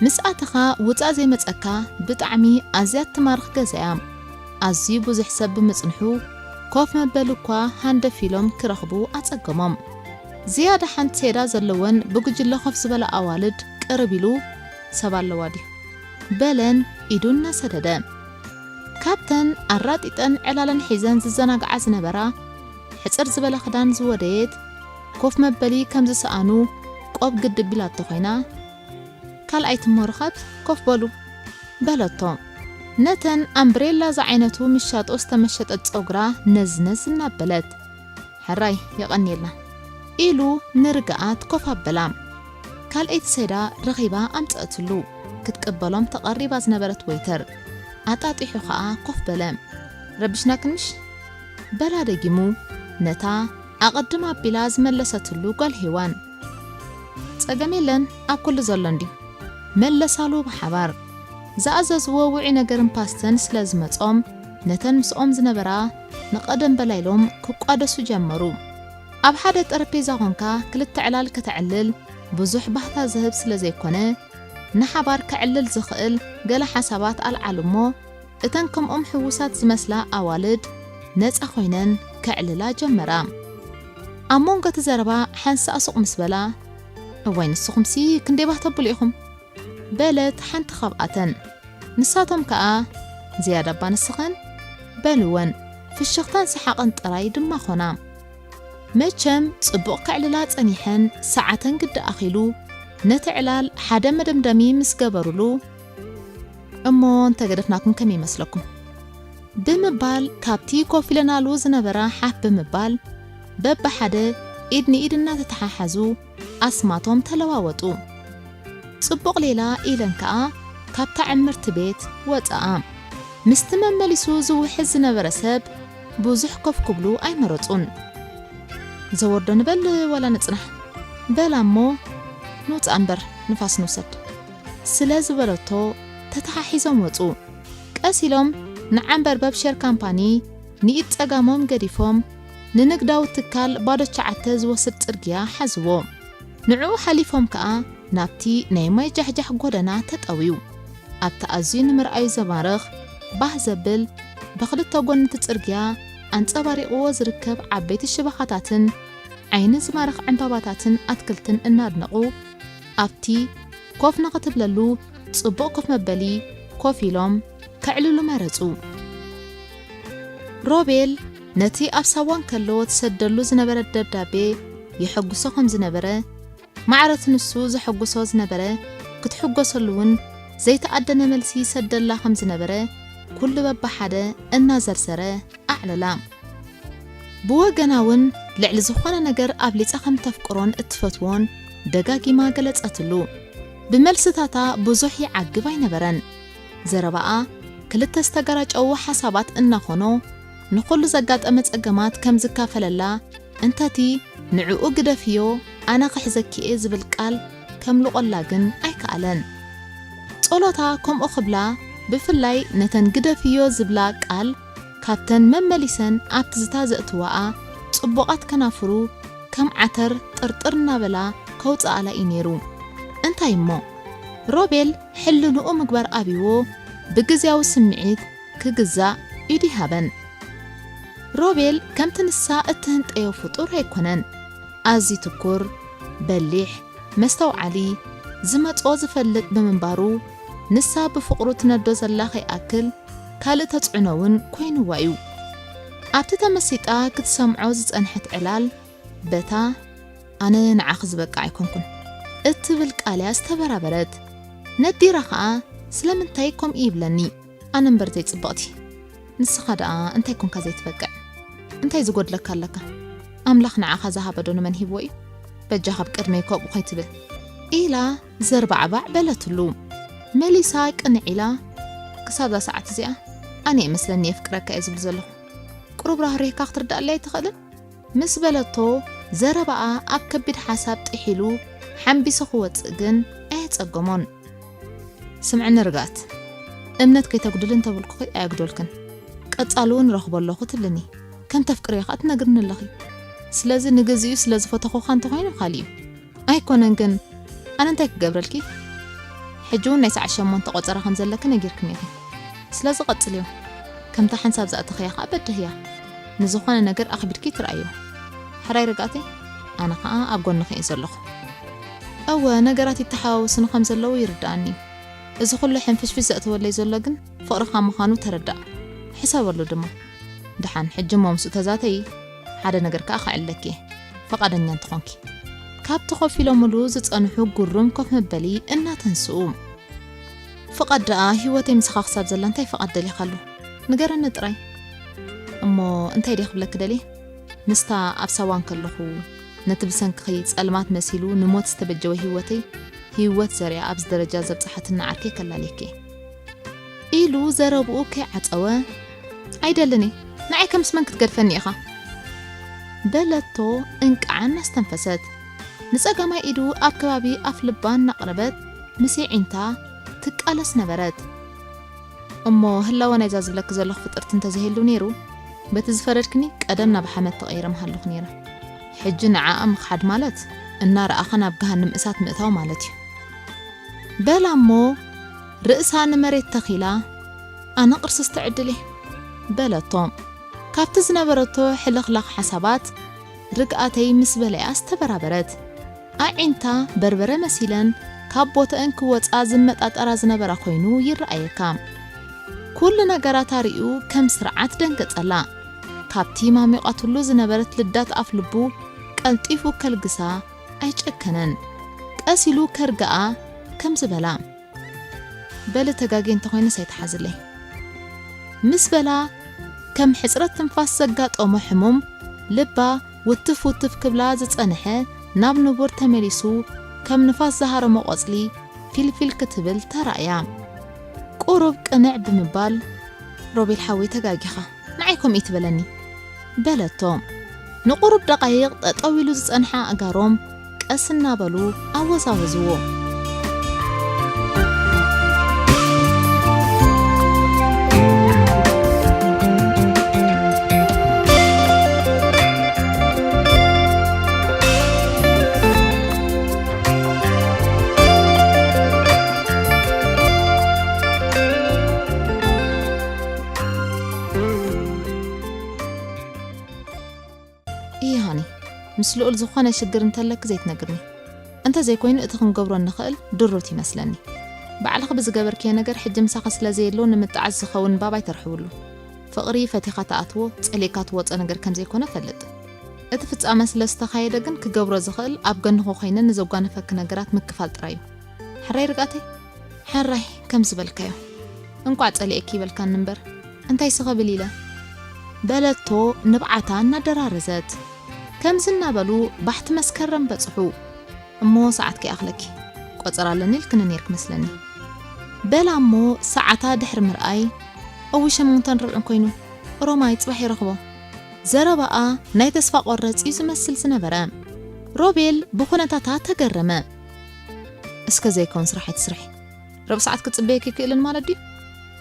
ምስ ኣተኻ ውጻእ ዘይመጸካ ብጣዕሚ ኣዝያ ትማርኽ ገዛ እያ። ኣዝዩ ብዙሕ ሰብ ብምጽንሑ ኮፍ መበሊ እኳ ሃንደፍ ኢሎም ክረኽቡ ኣጸገሞም። ዝያዳ ሓንቲ ሴዳ ዘለወን ብጉጅለ ኮፍ ዝበላ ኣዋልድ ቅርብ ኢሉ፣ "ሰብ ኣለዋ ድዩ?" በለን ኢዱ እናሰደደ። ካብተን ኣራጢጠን ዕላለን ሒዘን ዝዘናግዓ ዝነበራ፣ ሕጽር ዝበለ ክዳን ዝወደየት፣ ኮፍ መበሊ ከም ዝሰኣኑ ቆብ ግድብ ኢላቶ ኮይና፣ "ካልኣይቲ እሞ ርኸብ፣ ኮፍ በሉ" በለቶ። ነተን ኣምብሬላ ዝዓይነቱ ምሻጦ ዝተመሸጠት ጸጉራ ነዝነዝ እናበለት፣ "ሕራይ የቐንየልና" ኢሉ ንርግኣት ኮፍ ኣበላ። ካልኣይቲ ሴዳ ረኺባ ኣምጸእትሉ። ክትቅበሎም ተቐሪባ ዝነበረት ወይተር ኣጣጢሑ ኸኣ ኮፍ በለ። "ረቢሽናክን ምሽ?" በላ ደጊሙ ነታ ኣቐድም ኣቢላ ዝመለሰትሉ ጓል ሄዋን። "ጸገም የለን፣ ኣብ ኩሉ ዘሎ እንድዩ" መለሳሉ ብሓባር። ዝኣዘዝዎ ውዑይ ነገርን ፓስተን ስለ ዝመጾም፣ ነተን ምስኦም ዝነበራ ንቐደም በላ ኢሎም ክቋደሱ ጀመሩ። ኣብ ሓደ ጠረጴዛ ኾንካ ክልተ ዕላል ከተዕልል ብዙሕ ባህታ ዝህብ ስለ ዘይኮነ፣ ንሓባር ከዕልል ዝኽእል ገለ ሓሳባት ኣልዓሉ እሞ፣ እተን ከምኦም ሕዉሳት ዝመስላ ኣዋልድ ነጻ ኮይነን ከዕልላ ጀመራ። ኣብ መንጎ እቲ ዘረባ ሓንሳእ ሱቕ ምስ በላ፣ "እዋይ ንስኹምሲ ክንደይ ባህ ተብሉ ኢኹም?" በለት ሓንቲ ካብኣተን። ንሳቶም ከኣ፣ "ዝያዳ እባ ንስኽን?" በልወን። ፍሽኽታን ሰሓቕን ጥራይ ድማ ኾና። መቸም ጽቡቕ ከዕልላ ጸኒሐን ሰዓተን ግዲ ኣኺሉ፣ ነቲ ዕላል ሓደ መደምደሚ ምስ ገበሩሉ፣ "እሞ እንተገደፍናኩም ከመይ ይመስለኩም?" ብምባል ካብቲ ኮፍ ኢለናሉ ዝነበራ ሓፍ ብምባል በብሓደ ኢድ ንኢድ እናተተሓሓዙ ኣስማቶም ተለዋወጡ። ጽቡቕ ሌላ ኢለን ከኣ ካብታ ዕምርቲ ቤት ወጻኣ። ምስቲ መመሊሱ ዝውሕዝ ዝነበረ ሰብ ብዙሕ ኮፍ ክብሉ ኣይመረጹን። "ዘወርዶ ንበል ዋላ ንጽናሕ?" በላ እሞ፣ "ንውጻእ እምበር ንፋስ ንውሰድ" ስለ ዝበለቶ ተተሓሒዞም ወጹ። ቀስ ኢሎም ንዓምበርበብ ሸር ካምፓኒ ንኢድ ጸጋሞም ገዲፎም፣ ንንግዳዊ ትካል ባዶ ቸዓተ ዝወስድ ጽርግያ ሓዝዎ። ንዕኡ ሓሊፎም ከኣ ናብቲ ናይ ማይ ጃሕጃሕ ጎደና ተጠውዩ። ኣብቲ ኣዝዩ ንምርኣዩ ዘማርኽ፣ ባህ ዘብል፣ ብኽልተ ጎኒ እቲ ጽርግያ ኣንጸባሪቕዎ ዝርከብ ዓበይቲ ሽበኻታትን ዓይኒ ዝማርኽ ዕምባባታትን ኣትክልትን እናድነቑ፣ ኣብቲ ኮፍ ንኽትብለሉ ጽቡቕ ኮፍ መበሊ ኮፍ ኢሎም ከዕልሉ መረጹ። ሮቤል ነቲ ኣብ ሳዋ እንከሎ ትሰደሉ ዝነበረት ደብዳቤ የሐጉሶ ከም ዝነበረ፣ ማዕረቲ ንሱ ዘሐጉሶ ዝነበረ፣ ክትሕጎሰሉ እውን ዘይተኣደነ መልሲ ይሰደላ ከም ዝነበረ፣ ኩሉ በብሓደ እናዘርዘረ ኣዕለላ። ብወገና እውን ልዕሊ ዝኾነ ነገር ኣብሊጻ ከም ተፍቅሮን እትፈትዎን ደጋጊማ ገለጸትሉ። ብመልስታታ ብዙሕ ይዓግብ ኣይነበረን። ዘረባኣ ክልተ ዝተገራጨዉ ሓሳባት እናኾኖ፣ ንኹሉ ዘጋጠመ ጸገማት ከም ዝካፈለላ፣ እንተቲ ንዕኡ ግደፍዮ፣ ኣነ ክሕዘኪ እየ ዝብል ቃል ከምልቖላ ግን ኣይከኣለን። ጸሎታ ከምኡ ክብላ፣ ብፍላይ ነተን ግደፍዮ ዝብላ ቃል ካብተን መመሊሰን ኣብ ትዝታ ዘእትዋኣ ጽቡቓት ከናፍሩ ከም ዓተር ጥርጥር እናበላ ከውጽኣላ እዩ ነይሩ። እንታይ እሞ? ሮቤል ሕልንኡ ምግባር ኣብይዎ ብግዝያዊ ስምዒት ክግዛእ ኢዱ ይሃበን። ሮቤል ከምቲ ንሳ እትህንጠዮ ፍጡር ኣይኮነን። ኣዝዩ ትኩር፣ በሊሕ፣ መስተውዓሊ፣ ዝመጾ ዝፈልጥ ብምንባሩ፣ ንሳ ብፍቕሩ ትነዶ ዘላ ከይኣክል ካልእ ተጽዕኖ እውን ኮይንዋ እዩ። ኣብቲ ተመሲጣ ክትሰምዖ ዝጸንሐት ዕላል፣ በታ "ኣነ ንዓኺ ዝበቅዕ ኣይኮንኩን" እትብል ቃል እያ ዝተበራበረት። ነዲራ ኸኣ "ስለምንታይ ከምኡ ይብለኒ? ኣነ እምበር ዘይጽብቕቲ፣ ንስኻ ደኣ እንታይ ኮንካ ዘይትበቅዕ? እንታይ ዝጎድለካ ኣለካ? ኣምላኽ ንዓኻ ዝሃበ ዶ ንመን ሂብዎ እዩ? በጃኻ ኣብ ቅድመይ ከምኡ ከይትብል" ኢላ ዘርባዕባዕ በለትሉ። መሊሳ ቅንዕ ኢላ፣ "ክሳብ እዛ ሰዓት እዚኣ ኣነ እየ መስለኒ የፍቅረካ እየ ዝብል ዘለኹ። ቁሩብ ራህሪህካ ክትርድኣለይ ኣይትኽእልን?" ምስ በለቶ፣ ዘረባኣ ኣብ ከቢድ ሓሳብ ጥሒሉ ሓምቢሱ ክወጽእ ግን ኣየጸገሞን። "ስምዕኒ ርግኣት፣ እምነት ከይተጉድልን ተብልኩኺ ኣየጉደልክን። ቀጻሊ እውን ረኽቦ ኣለኹ ትብልኒ። ከም ተፍቅርዮ ከኣ ትነግርኒ ኣለኺ። ስለዚ ንግዚኡ ስለ ዝፈተኹኻ እንተኾይኑ ካልእ እዩ። ኣይኮነን ግን፣ ኣነ እንታይ ክገብረልኪ? ሕጂ እውን ናይ ሰዓት ሸሞንተ ቆጸራ ከም ዘለኪ ነጊርክኒ ኢኺ። ስለዚ ቀጽልዮ። ከምታ ሓንሳብ ዝኣተኽያ ከኣ በድህያ። ንዝኾነ ነገር ኣኽቢድኪ ትርኣዮ። ሕራይ ርግኣተይ? ኣነ ኸኣ ኣብ ጎንኺ እየ ዘለኹ። እወ፣ ነገራት ይተሓዋወሱኒ ከም ዘለዉ ይርድኣኒ እዩ። እዚ ኹሉ ሕንፍሽፍሽ ዘእተወለይ ዘሎ ግን ፍቕርኻ ምዃኑ ተረዳእ። ሕሰበሉ ድማ። ደሓን ሕጂ እሞ ምስኡ ተዛተዪ፣ ሓደ ነገር ከኣ ከዕልለኪ እየ፣ ፍቓደኛ እንተኾንኪ። ካብቲ ኮፍ ኢሎምሉ ዝጸንሑ ጉሩም ኮፍ መበሊ እናተንስኡ። ፍቓድ ደኣ ህይወተይ ምሳኻ ክሳብ ዘላ እንታይ ፍቓድ ደሊኻሉ? ንገረኒ ጥራይ። እሞ እንታይ ድየ ክብለኪ ደልየ? ምስታ ኣብ ሳዋ እንከለኹ ነቲ ብሰንክኺ ጸልማት መሲሉ ንሞት ዝተበጀወ ህይወተይ፣ ህይወት ዘሪኣ ኣብዚ ደረጃ ዘብጽሓትኒ ዓርከይ ከላልየኪ እየ። ኢሉ ዘረብኡ ከይዓጸወ፣ ኣይደልን እየ፣ ንዓይ ከምስ መን ክትገድፈኒ ኢኻ? በለቶ እንቃዓ እናስተንፈሰት። ንጸጋማይ ኢዱ ኣብ ከባቢ ኣፍ ልባ እናቕረበት ምስ የዒንታ ትቃለስ ነበረት። እሞ ህላወ ናይዛ ዝብለኪ ዘለኹ ፍጥርቲ እንተዘይህሉ ነይሩ፣ በቲ ዝፈረድክኒ ቀደም ናብ ሓመድ ተቐይረ ምሃለኹ ነይረ። ሕጂ ንዓኣ ምኽሓድ ማለት እናረኣኻ ናብ ገሃንም እሳት ምእታው ማለት እዩ። በላ እሞ ርእሳ ንመሬት ተኺላ፣ ኣነ ቅርስስቲ ዕድል እየ በለቶ። ካብቲ ዝነበረቶ ሕልኽላኽ ሓሳባት ርግኣተይ ምስ በለያ ዝተበራበረት። ኣዒንታ በርበረ መሲለን ካብ ቦተአን ክወጻ ዝመጣጠራ ዝነበራ ኮይኑ ይረኣየካ። ኩሉ ነገራት ኣርእዩ ከም ስርዓት ደንገጸላ። ካብቲ ማሚቓትሉ ዝነበረት ልዳት ኣፍ ልቡ ቀልጢፉ ከልግሳ ኣይጨከነን። ቀስ ኢሉ ከርግኣ ከም ዝበላ። በሊ ተጋግየ እንተኾይነስ ኣይትሓዝለይ። ምስ በላ ከም ሕጽረት ትንፋስ ዘጋጠሞ ሕሙም ልባ ውትፍ ውትፍ ክብላ ዝጸንሐ ናብ ንቡር ተመሊሱ ከም ንፋስ ዝሃረሞ ቆጽሊ ፊልፊል ክትብል ተራእያ። ቁሩብ ቅንዕ ብምባል፣ "ሮቤል ሓወይ ተጋጊኻ፣ ንዓይ ከምኡ ትበለኒ?" በለቶ። ንቁሩብ ደቃይቕ ጠጠው ኢሉ ዝጸንሐ ኣእጋሮም ቀስ እናበሉ ኣወዛወዝዎ። ኢሂ ሃኒ፣ ምስ ልኡል ዝኾነ ሽግር እንተለኪ ዘይትነግርኒ? እንተዘይኮይኑ እቲ ክንገብሮ እንኽእል ድሩት ይመስለኒ። ባዕልኺ ብዝገበርክዮ ነገር ሕጂ ምሳኺ ስለ ዘየሎ ንምጥዓስ ዝኸውን ባብ ኣይተርሕውሉ። ፍቕሪ ፈቲኻ ትኣትዎ፣ ጸሊእካ ትወጾ ነገር ከም ዘይኮነ ፈልጥ። እቲ ፍጻመ ስለ ዝተኻየደ ግን ክገብሮ ዝኽእል ኣብ ገንኹ ኮይነ ንዘጓነፈኪ ነገራት ምክፋል ጥራይ እዩ። ሕራይ ርግኣተይ? ሕራይ ከም ዝበልካዮ። እንቋዕ ጸሊኤኪ ይበልካኒ እምበር፣ እንታይ ስኸ ብል ኢለ? በለቶ ንብዓታ እናደራረዘት። ከምዚ እናበሉ ባሕቲ መስከረም በጽሑ። እሞ ሰዓት ከይኣኽለኪ፣ ቆጸራ ኣለኒ ኢልክኒ ኔርኪ መስለኒ። በላ እሞ ሰዓታ ድሕሪ ምርኣይ፣ እዊ ሸሞንተን ርብዕን ኮይኑ፣ ሮማይ ጽባሕ ይረኽቦ። ዘረባኣ ናይ ተስፋ ቆረጽ እዩ ዝመስል ዝነበረ። ሮቤል ብኹነታታ ተገረመ። እስከ ዘይከውን ስራሕ ኣይትስርሒ። ርብዕ ሰዓት ክጽበየኪ ይክእልን ማለት ድዩ?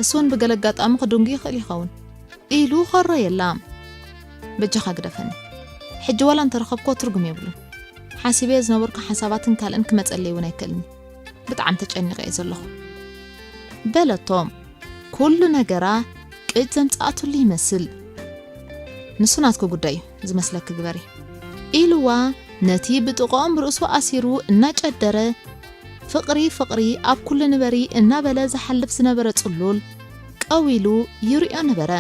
እሱ እውን ብገለ ኣጋጣሚ ክድንጉ ይኽእል ይኸውን። ኢሉ ኸረየላ። በጃኻ ግደፈኒ። ሕጂ ዋላ እንተረኸብክዎ ትርጉም የብሉን። ሓሲበዮ ዝነበርኩ ሓሳባትን ካልእን ክመጸለይ እውን ኣይክእልን። ብጣዕሚ ተጨኒቐ እየ ዘለኹ። በለቶ። ኩሉ ነገራ ቅድ ዘምጽኣትሉ ይመስል። ንሱ ናትኪ ጉዳይ እዩ፣ ዝመስለኪ ግበሪ። ኢልዋ ነቲ ብጥቕኦም ርእሱ ኣሲሩ እናጨደረ፣ "ፍቕሪ፣ ፍቕሪ ኣብ ኩሉ ንበሪ" እናበለ ዝሓልፍ ዝነበረ ጽሉል ቀዊሉ ይርእዮ ነበረ።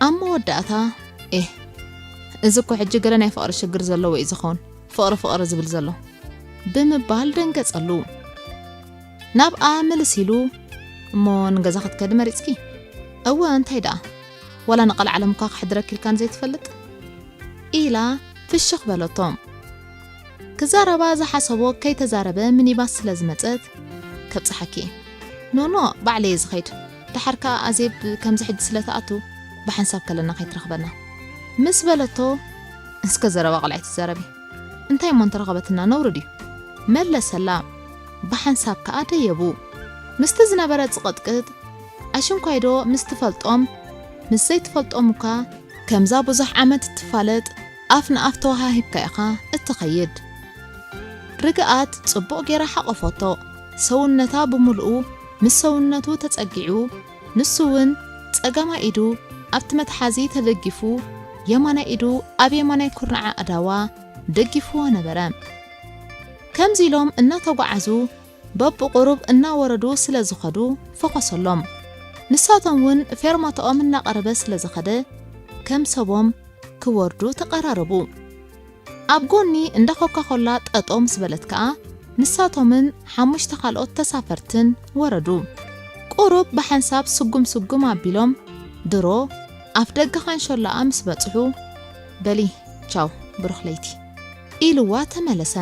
ኣብ መወዳእታ፣ "ኤህ፣ እዚ እኮ ሕጂ ገለ ናይ ፍቕሪ ሽግር ዘለዎ እዩ ዝኸውን፣ ፍቕሪ፣ ፍቕሪ ዝብል ዘሎ" ብምባል ደንገጸሉ። ናብኣ ምልስ ኢሉ፣ "እሞ ንገዛ ክትከዲ መሪጽኪ?" "እወ፣ እንታይ ደኣ? ዋላ ንቃል ዓለም እኳ ከሕድረኪ ኢልካ ንዘይትፈልጥ?" ኢላ ፍሽኽ በለቶ። ክዛረባ ዝሓሰቦ ከይተዛረበ ሚኒባስ ስለ ዝመጸት፣ "ከብጽሓኪ እየ። ኖኖ፣ ባዕለይ እየ ዝኸይድ። ደሓር ከኣ ኣዜብ ከምዚ ሕጂ ስለ ትኣቱ፣ ብሓንሳብ ከለና ከይትረኽበና" ምስ በለቶ፣ "እስከ ዘረባ ቆልዓ ኣይትዛረቢ። እንታይ እሞ እንተረኸበትና ነውሪ ድዩ?" መለሰላ። ብሓንሳብ ከኣ ደየቡ። ምስቲ ዝነበረ ጽቕጥቅጥ ኣሽንኳይዶ ምስ ትፈልጦም ምስ ዘይትፈልጦም እኳ ከምዛ ብዙሕ ዓመት እትፋለጥ ኣፍ ንኣፍ ተወሃሂብካ ኢኻ እትኸይድ። ርግኣት ጽቡቕ ጌራ ሓቖፈቶ። ሰውነታ ብምሉኡ ምስ ሰውነቱ ተጸጊዑ፣ ንሱ እውን ጸጋማይ ኢዱ ኣብቲ መትሓዚ ተደጊፉ፣ የማናይ ኢዱ ኣብ የማናይ ኩርናዕ ኣእዳዋ ደጊፍዎ ነበረ። ከምዚ ኢሎም እናተጓዓዙ በብቑሩብ እናወረዱ ስለ ዝኸዱ ፈኾሰሎም። ንሳቶም እውን ፌርማታኦም እናቐረበ ስለ ዝኸደ ከም ሰቦም ክወርዱ ተቐራረቡ። ኣብ ጎኒ እንዳ ኮካኮላ ጠጠው ምስ በለት ከኣ ንሳቶምን ሓሙሽተ ካልኦት ተሳፈርትን ወረዱ። ቁሩብ ብሓንሳብ ስጉም ስጉም ኣቢሎም ድሮ ኣፍ ደገ ካንሾላኣ ምስ በጽሑ በሊ ቻው ብሩኽ ለይቲ ኢልዋ ተመለሰ።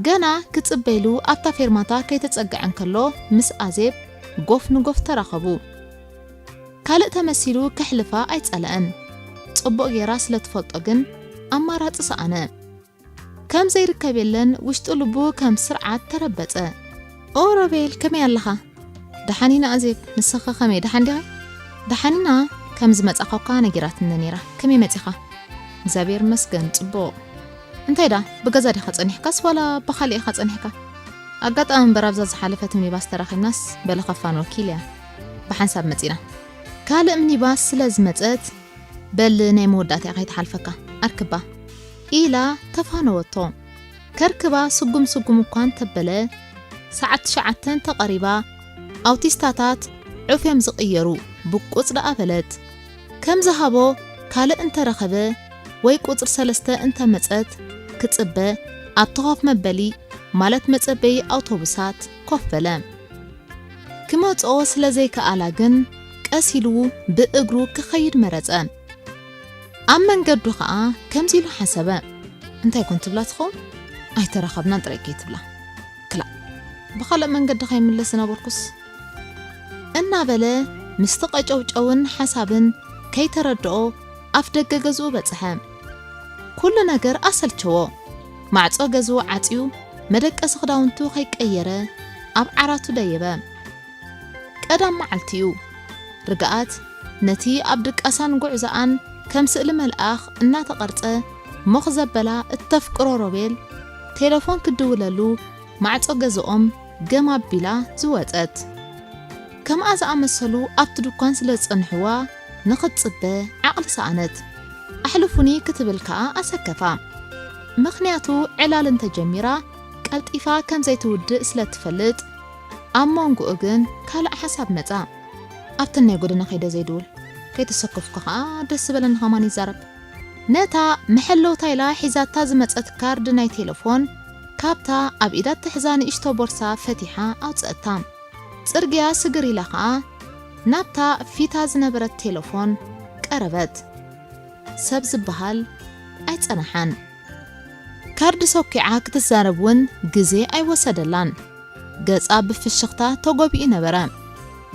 ገና ክጽበ ኢሉ ኣብታ ፌርማታ ከይተጸግዐ እንከሎ ምስ ኣዜብ ጎፍ ንጎፍ ተራኸቡ። ካልእ ተመሲሉ ከሕልፋ ኣይጸለአን። ጽቡቕ ጌራ ስለ ትፈልጦ ግን ኣማራጺ ሰኣነ። ከም ዘይርከብ የለን ውሽጡ ልቡ ከም ስርዓት ተረበጸ። ኦ ሮቤል ከመይ ኣለኻ? ደሓን ኢና ኣዜብ፣ ንስኺ ከመይ ደሓን ዲኺ? ደሓን ኢና፣ ከም ዝመጻኻ እኳ ነጊራትኒ ነይራ። ከመይ መጺኻ? እግዚኣብሔር ይመስገን ጽቡቕ። እንታይ ደኣ ብገዛ ዲኻ ጸኒሕካስ ዋላ ብኻልእ ኢኻ ጸኒሕካ? ኣጋጣሚ እምበር ኣብዛ ዝሓለፈት ሚኒባስ ተራኺብናስ በለ ከፋንወኪ ኢለያ ብሓንሳብ መጺና። ካልእ ሚኒባስ ስለ ዝመጸት በል ናይ መወዳእታ እያ ከይትሓልፈካ ኣርክባ ኢላ ተፋነወቶ። ከርክባ ስጉም ስጉም እኳ እንተበለ ሰዓት ትሽዓተ እንተቐሪባ ኣውቲስታታት ዑፍ እዮም ዝቕየሩ ብቁጽ ደኣ በለት። ከም ዝሃቦ ካልእ እንተረኸበ ወይ ቁጽሪ ሰለስተ እንተመጸት ክጽበ ኣብቲ ኮፍ መበሊ ማለት መጸበዪ ኣውቶቡሳት ኮፍ በለ። ክመጽኦ ስለ ዘይከኣላ ግን ቀስ ኢሉ ብእግሩ ክኸይድ መረጸ። ኣብ መንገዱ ኸኣ ከምዚ ኢሉ ሓሰበ፣ እንታይ ኮን ትብላ ትኸውን? ኣይተራኸብናን ጥራይ ከይትብላ። ክላእ ብኻልእ መንገዲ ከይምለስ ዝነበርኩስ እናበለ ምስቲ ቀጨውጨውን ሓሳብን ከይተረድኦ ኣፍ ደገ ገዝኡ በጽሐ። ኩሉ ነገር ኣሰልቸዎ። ማዕጾ ገዝኡ ዓጽዩ መደቀሲ ክዳውንቱ ከይቀየረ ኣብ ዓራቱ ደየበ። ቀዳም መዓልቲ እዩ። ርግኣት ነቲ ኣብ ድቃሳን ጉዕዞኣን ከም ስእሊ መልኣኽ እናተቐርጸ ሞኽ ዘበላ እተፍቅሮ ሮቤል ቴለፎን ክድውለሉ ማዕጾ ገዝኦም ገም ኣቢላ ዝወጸት። ከምኣ ዝኣመሰሉ ኣብቲ ድኳን ስለ ዝጸንሕዋ ንኽትጽበ ዓቕሊ ሰኣነት። ኣሕልፉኒ ክትብል ከኣ ኣሰከፋ። ምኽንያቱ ዕላል እንተጀሚራ ቀልጢፋ ከም ዘይትውድእ ስለ ትፈልጥ ኣብ መንጎኡ ግን ካልእ ሓሳብ መጻ። ኣብተን ናይ ጎደና ከይደ ዘይድውል። ከይተሰከፍኩ ከኣ ደስ ዝበለኒ ከማን ይዛረብ። ነታ መሐለውታ ኢላ ሒዛታ ዝመጸት ካርድ ናይ ቴለፎን ካብታ ኣብ ኢዳ እትሕዛ ንእሽቶ ቦርሳ ፈቲሓ ኣውጸእታ። ጽርግያ ስግር ኢላ ከኣ ናብታ ፊታ ዝነበረት ቴለፎን ቀረበት። ሰብ ዝበሃል ኣይጸንሓን። ካርድ ሰኪዓ ክትዛረብ እውን ግዜ ኣይወሰደላን። ገጻ ብፍሽኽታ ተጎቢኡ ነበረ።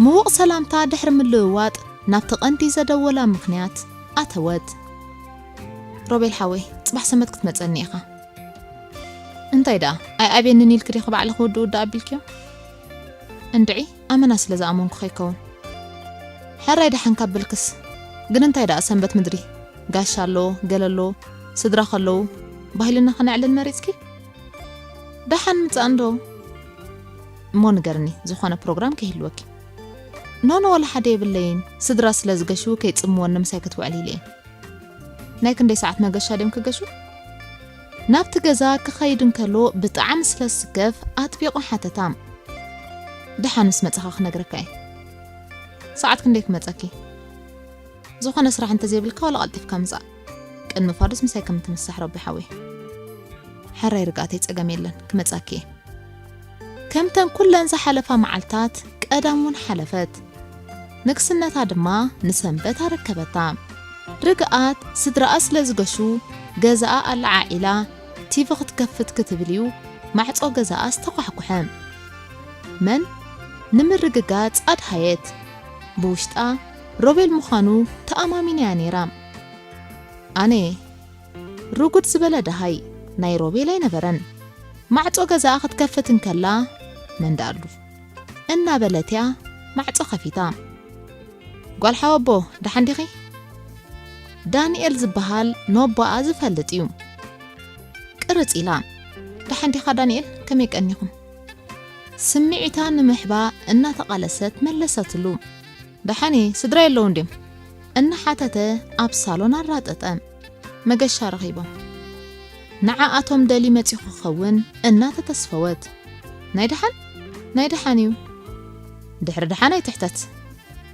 ምዉቕ ሰላምታ ድሕሪ ምልውዋጥ ናብቲ ቀንዲ ዘደወላ ምኽንያት ኣተወት። ሮቤል ሓወይ፣ ጽባሕ ሰንበት ክትመጸኒ ኢኻ። እንታይ ደኣ ኣይኣብየንን ኢልኪ ዲኺ ባዕልኺ ውድእ ውድእ ኣቢልክዮ? እንድዒ ኣመና ስለ ዝኣመንኩ ከይከውን። ሕራይ ደሓን ካብ በልክስ። ግን እንታይ ደኣ ሰንበት ምድሪ ጋሻ ኣሎ ገለ ኣሎ ስድራ ከለዉ ባህልና ከነዕልን መሪጽኪ? ደሓን ምጻእ እንዶ። እሞ ንገርኒ ዝኾነ ፕሮግራም ከይህልወኪ። ኖኖ ወላ ሓደ የብለይን። ስድራ ስለ ዝገሹ ከይጽምወኒ ምሳይ ክትውዕሊ ኢለ እየ። ናይ ክንደይ ሰዓት መገሻ ድዮም ክገሹ? ናብቲ ገዛ ክኸይድ እንከሎ ብጣዕሚ ስለ ዝስከፍ ኣጥቢቑ ሓተታ። ደሓን ምስ መጻኻ ክነግረካ እየ። ሰዓት ክንደይ ክመጸኪ? ዝኾነ ስራሕ እንተዘይብልካ ዋላ ቀልጢፍካ ምጻእ። ቅድሚ ፋዱስ ምሳይ ከም እትምሳሕ ረቢ ሓወይ። ሕራይ ርግኣተይ ጸገም የለን ክመጻኪ እየ። ከምተን ኩለን ዝሓለፋ መዓልታት ቀዳም እውን ሓለፈት። ንግስነታ ድማ ንሰንበት ኣረከበታ። ርግኣት ስድራኣ ስለ ዝገሹ ገዛኣ ኣለዓዒላ ቲቪ ክትከፍት ክትብል እዩ ማዕጾ ገዛኣ ዝተኳሕኩሐ። መን? ንምርግጋጽ ኣድሃየት። ብውሽጣ ሮቤል ምዃኑ ተኣማሚና እያ ነይራ። ኣነ ርጉድ ዝበለ ደሃይ ናይ ሮቤል ኣይነበረን። ማዕጾ ገዛኣ ክትከፍት እንከላ መን ደኣሉ እናበለት እያ ማዕጾ ከፊታ። "ጓል ሓወቦ፣ ደሓን ዲኺ?" ዳንኤል ዝበሃል ነቦኣ ዝፈልጥ እዩ። ቅርጽ ኢላ፣ "ደሓን ዲኻ ዳንኤል? ከመይ ቀኒኹም?" ስምዒታ ንምሕባ እናተቓለሰት መለሰትሉ። "ደሓን እየ፣ ስድራ የለውን ድዮም?" እናሓተተ ኣብ ሳሎን ኣራጠጠ። መገሻ ረኺቦም። ንዓኣቶም ደልዩ መጺኡ ክኸውን እናተተስፈወት፣ "ናይ ደሓን? ናይ ደሓን እዩ። ድሕሪ ደሓን ኣይትሕተት"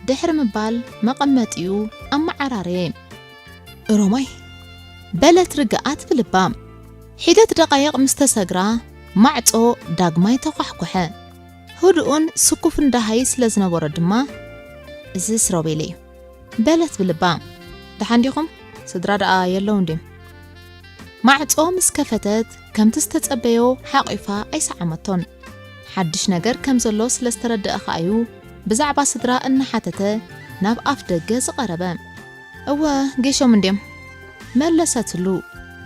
ድሕሪ ምባል መቐመጢኡ ኣመዓራረየ። "እሮማይ!" በለት ርግኣት ብልባ። ሒደት ደቓይቕ ምስ ተሰግራ፣ ማዕጾ ዳግማይ ተኳሕኩሐ። ህዱእን ስኩፍን ደሃይ ስለ ዝነበሮ ድማ፣ "እዝስ ሮቤል እዩ" በለት ብልባ። "ደሓን ዲኹም? ስድራ ደኣ የለውን ድዮም?" ማዕጾ ምስ ከፈተት፣ ከምቲ ዝተጸበዮ ሓቒፋ ኣይሰዓመቶን። ሓድሽ ነገር ከም ዘሎ ስለ ዝተረድአ ከኣዩ፣ ብዛዕባ ስድራ እናሓተተ ናብ ኣፍ ደገ ዝቐረበ። "እወ፣ ጌሾም እንድዮም" መለሰትሉ፣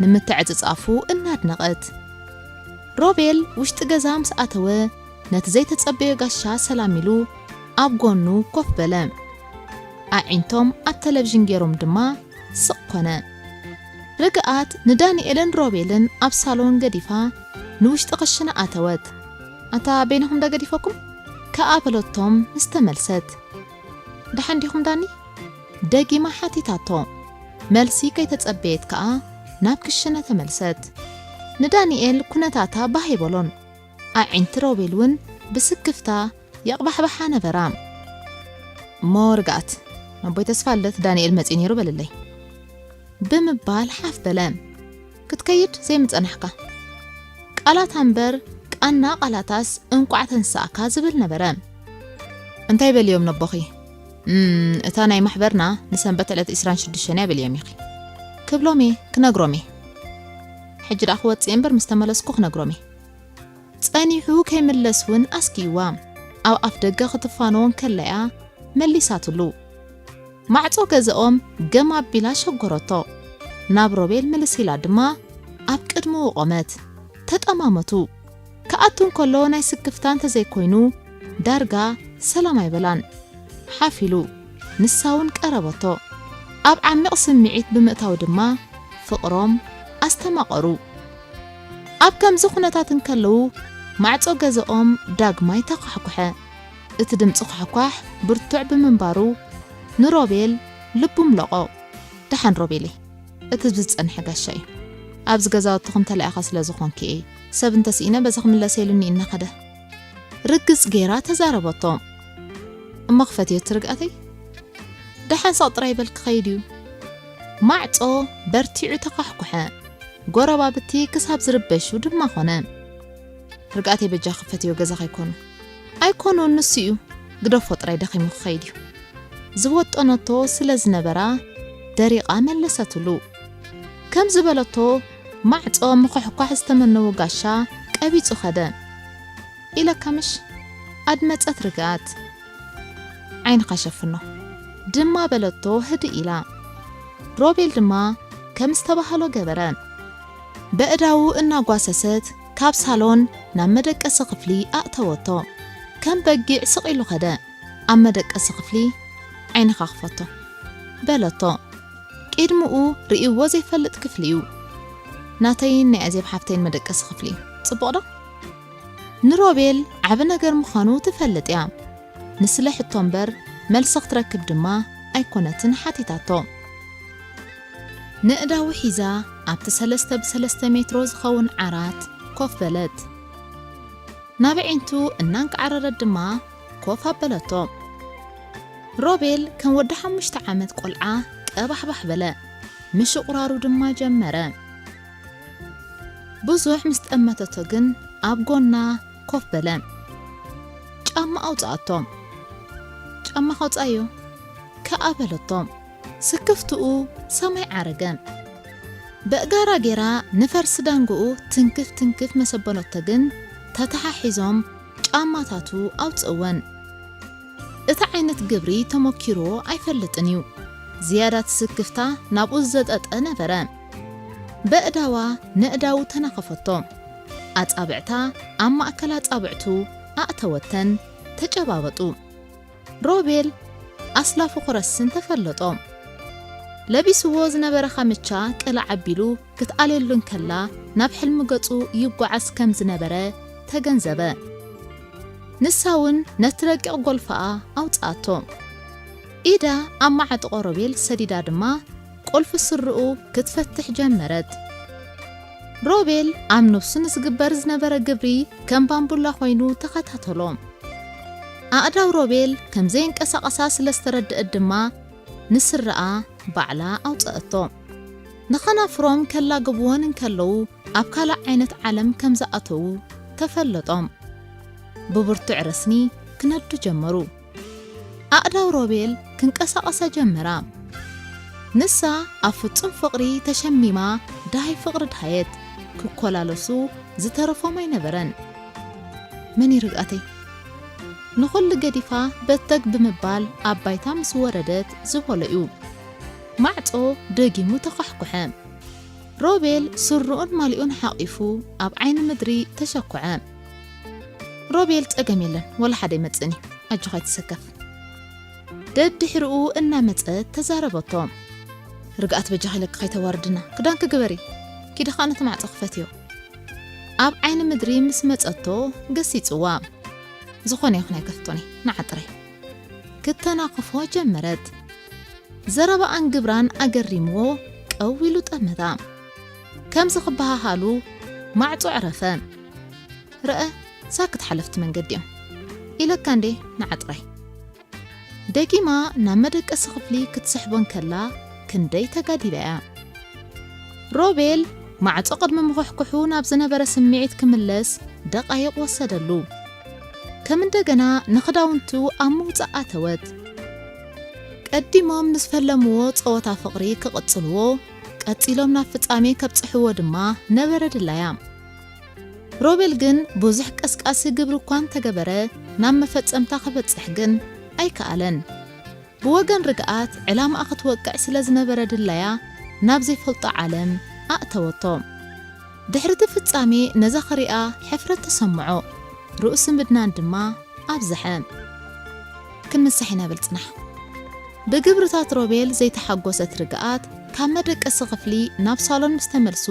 ንምትዕጽጻፉ እናድነቐት። ሮቤል ውሽጢ ገዛ ምስ ኣተወ፣ ነቲ ዘይተጸበዮ ጋሻ ሰላም ኢሉ ኣብ ጎኑ ኮፍ በለ። ኣዒንቶም ኣብ ተለቪዥን ገይሮም ድማ ስቕ ኮነ። ርግኣት ንዳንኤልን ሮቤልን ኣብ ሳሎን ገዲፋ ንውሽጢ ክሽነ ኣተወት። "ኣታ በይንኹም ዶ ገዲፈኩም?" ከኣ በለቶም ምስ ተመልሰት። "ደሓን ዲኹም ዳኒ?" ደጊማ ሓቲታቶ። መልሲ ከይተጸበየት ከኣ ናብ ክሽነ ተመልሰት። ንዳንኤል ኩነታታ ባህ ኣይበሎን። ኣዒንቲ ሮቤል እውን ብስክፍታ የቕባሕባሓ ነበራ። እሞ ርግኣት፣ "ነቦይ ተስፋ ልደት ዳንኤል መጺኡ ነይሩ በልለይ" ብምባል ሓፍ በለ። ክትከይድ ዘይምጸናሕካ። ቃላታ እምበር ቃና ቃላታስ እንቋዕ ተንሳእካ ዝብል ነበረ። "እንታይ በልዮም ነቦኺ?" "እም፣ እታ ናይ ማሕበርና ንሰንበት ዕለት ዕስራን ሽዱሽተን እያ በልዮም ኢኺ" ክብሎም እየ፣ ክነግሮም እየ። ሕጂ ደኣ ክወጽእ እምበር ምስ ተመለስኩ ክነግሮም እየ። ጸኒሑ ከይምለስ እውን ኣስጊእዋ። ኣብ ኣፍ ደገ ክትፋነዎ እንከላ እያ መሊሳትሉ። ማዕጾ ገዛኦም ገም ኣቢላ ሸጎረቶ። ናብ ሮቤል ምልስ ኢላ ድማ ኣብ ቅድሚኡ ቆመት። ተጠማመቱ። ክኣቱ እንከሎ ናይ ስክፍታ እንተዘይኮይኑ ዳርጋ ሰላም ኣይበላን። ሓፍ ኢሉ፣ ንሳ እውን ቀረበቶ። ኣብ ዓሚቕ ስምዒት ብምእታው ድማ ፍቕሮም ኣስተማቐሩ። ኣብ ከምዚ ኩነታት እንከለዉ ማዕጾ ገዛኦም ዳግማይ ተኳሕኩሐ። እቲ ድምጺ ኳሕኳሕ ብርቱዕ ብምንባሩ ንሮቤል ልቡ ምለቖ። "ደሓን ሮቤለይ፣ እቲ ዝጸንሐ ጋሻ እዩ። ኣብዚ ገዛውትኹም ተላኢኻ ስለ ዝኾንኪ እየ። ሰብ እንተስኢነ በዚ ክምለስ ኢሉኒ እናኸደ" ርግጽ ገይራ ተዛረበቶ። "እሞ ክፈትዮ እቲ ርግኣተይ?" "ደሓን ስቕ ጥራይ በል ክኸይድ እዩ።" ማዕጾ በርቲዑ ተኳሕኩሐ። ጎረባብቲ ክሳብ ዝርበሹ ድማ ኮነ። "ርግኣተይ በጃ ክፈትዮ ገዛኻ ኣይኮኑ?" "ኣይኮኑን፣ ንሱ እዩ። ግደፎ ጥራይ ደኺሙ ክኸይድ እዩ።" ዝወጠነቶ ስለ ዝነበራ ደሪቓ መለሰትሉ። ከም ዝበለቶ ማዕጾ ምኹሕኳሕ ዝተመነዎ ጋሻ ቀቢጹ ኸደ። "ኢለካ ምሽ?" ኣድመጸት ርግኣት። "ዓይንኻ ሸፍኖ" ድማ በለቶ ህድእ ኢላ። ሮቤል ድማ ከም ዝተባህሎ ገበረ። በእዳዉ እናጓሰሰት ካብ ሳሎን ናብ መደቀሲ ክፍሊ ኣእተወቶ። ከም በጊዕ ስቕ ኢሉ ኸደ። ኣብ መደቀሲ ክፍሊ "ዓይንኻ ክፈቶ" በለቶ። ቅድምኡ ርእይዎ ዘይፈልጥ ክፍሊ እዩ። ናተይን ናይ ኣዜብ ሓፍተይን መደቀሲ ክፍሊ እዩ። ጽቡቕ ዶ? ንሮቤል ዓቢ ነገር ምዃኑ ትፈልጥ እያ። ንስለ ሕቶ እምበር መልሲ ክትረክብ ድማ ኣይኮነትን ሓቲታቶ። ነእዳዊ ሒዛ ኣብቲ ሰለስተ ብሰለስተ ሜትሮ ዝኸውን ዓራት ኮፍ በለት። ናብ ኣዒንቱ እናንቃዓረረት ድማ ኮፍ ኣበለቶ። ሮቤል ከም ወዲ ሓሙሽተ ዓመት ቆልዓ ቀባሕባሕ በለ። ምሽቑራሩ ድማ ጀመረ። ብዙሕ ምስ ጠመተቶ ግን ኣብ ጎና ኮፍ በለ። ጫማ ኣውጽኣቶ። "ጫማ ከውጽኣዮ?" ከኣ በለቶ። ስክፍትኡ ሰማይ ዓረገ። በእጋራ ጌራ ንፈርሲ ዳንግኡ ትንክፍ ትንክፍ መሰበለቶ ግን ተተሓሒዞም ጫማታቱ ኣውጽእወን። እቲ ዓይነት ግብሪ ተመኪርዎ ኣይፈልጥን እዩ። ዝያዳ ትስክፍታ ናብኡ ዝዘጠጠ ነበረ። በእዳዋ ነእዳዉ ተናኸፈቶ። ኣጻብዕታ ኣብ ማእከል ኣጻብዕቱ ኣእተወተን ተጨባበጡ። ሮቤል ኣስላፉ ክረስን ተፈለጦ። ለቢስዎ ዝነበረ ካምቻ ቅልዕ ኣቢሉ ክትኣልየሉ እንከላ፣ ናብ ሕልሚ ገጹ ይጓዓዝ ከም ዝነበረ ተገንዘበ። ንሳ እውን ነቲ ረቂቕ ጎልፎኣ ኣውጽኣቶ። ኢዳ ኣብ መዓጥቖ ሮቤል ሰዲዳ ድማ፣ ቁልፊ ስርኡ ክትፈትሕ ጀመረት። ሮቤል ኣብ ነፍሱ ንዝግበር ዝነበረ ግብሪ ከም ባምቡላ ኮይኑ ተኸታተሎ። ኣእዳው ሮቤል ከም ዘየንቀሳቐሳ ስለ ዝተረድአት ድማ፣ ንስረኣ ባዕላ ኣውጽኣቶ። ንኸናፍሮም ከላግብወን እንከለዉ፣ ኣብ ካልእ ዓይነት ዓለም ከም ዝኣተዉ ተፈለጦም። ብብርቱዕ ረስኒ ክነዱ ጀመሩ። ኣእዳው ሮቤል ክንቀሳቐሳ ጀመራ። ንሳ ኣብ ፍጹም ፍቕሪ ተሸሚማ፣ ደሃይ ፍቕሪ ደሃየት። ክኮላለሱ ዝተረፎም ኣይነበረን። መን እዩ ርግኣተይ? ንኹሉ ገዲፋ በተግ ብምባል ኣብ ባይታ ምስ ወረደት ዝበሎ እዩ። ማዕጾ ደጊሙ ተኳሕኩሐ። ሮቤል ስርኡን ማሊኡን ሓቒፉ ኣብ ዓይኒ ምድሪ ተሸኩዐ። ሮቤል፣ ጸገም የለን፣ ወላ ሓደ ይመጽእን እዩ፣ ኣጆኻ ኣይትሰከፍ። ደድሕሪኡ እናመጸት ተዛረበቶ። ርግኣት፣ በጃኺ ኢለኪ ከይተዋርድና፣ ክዳንኪ ግበሪ፣ ኪዲ ኸኣ ነቲ ማዕጾ ክፈትዮ። ኣብ ዓይኒ ምድሪ ምስ መጸቶ ገሲጽዋ። ዝኾነ ይኹን ኣይከፍቶን እየ፣ ንዓ ጥራይ። ክተናኽፎ ጀመረት። ዘረባኣን ግብራን ኣገሪምዎ ቀው ኢሉ ጠመታ። ከምዚ ክበሃሃሉ ማዕጾ ዕረፈ። ረአ፣ ሳክት ሓለፍቲ መንገዲ እዮም ኢለካ እንዴ፣ ንዓ ጥራይ። ደጊማ ናብ መደቀሲ ክፍሊ ክትስሕቦ እንከላ ክንደይ ተጋዲላ እያ። ሮቤል ማዕጾ ቅድሚ ምኹሕኩሑ ናብ ዝነበረ ስምዒት ክምለስ ደቓይቕ ወሰደሉ። ከም እንደገና ንኽዳውንቱ ኣብ ምውጻእ ኣተወት። ቀዲሞም ንዝፈለምዎ ጸወታ ፍቕሪ ክቕጽልዎ፣ ቀጺሎም ናብ ፍጻሜ ከብጽሕዎ ድማ ነበረ ድላያ። ሮቤል ግን ብዙሕ ቀስቃሲ ግብሪ እኳ እንተገበረ፣ ናብ መፈጸምታ ክበጽሕ ግን ኣይከኣለን። ብወገን ርግኣት ዕላማኣ ክትወቅዕ ስለ ዝነበረ ድላያ፣ ናብ ዘይፈልጦ ዓለም ኣእተወቶ። ድሕሪ እቲ ፍጻሜ ነዛ ክሪኣ ሕፍረት ተሰምዖ፣ ርእሲ ምድናን ድማ ኣብዝሐ። ክንምሳሕ ኢና በል ጽናሕ። ብግብርታት ሮቤል ዘይተሓጎሰት ርግኣት፣ ካብ መደቀሲ ክፍሊ ናብ ሳሎን ምስ ተመልሱ፣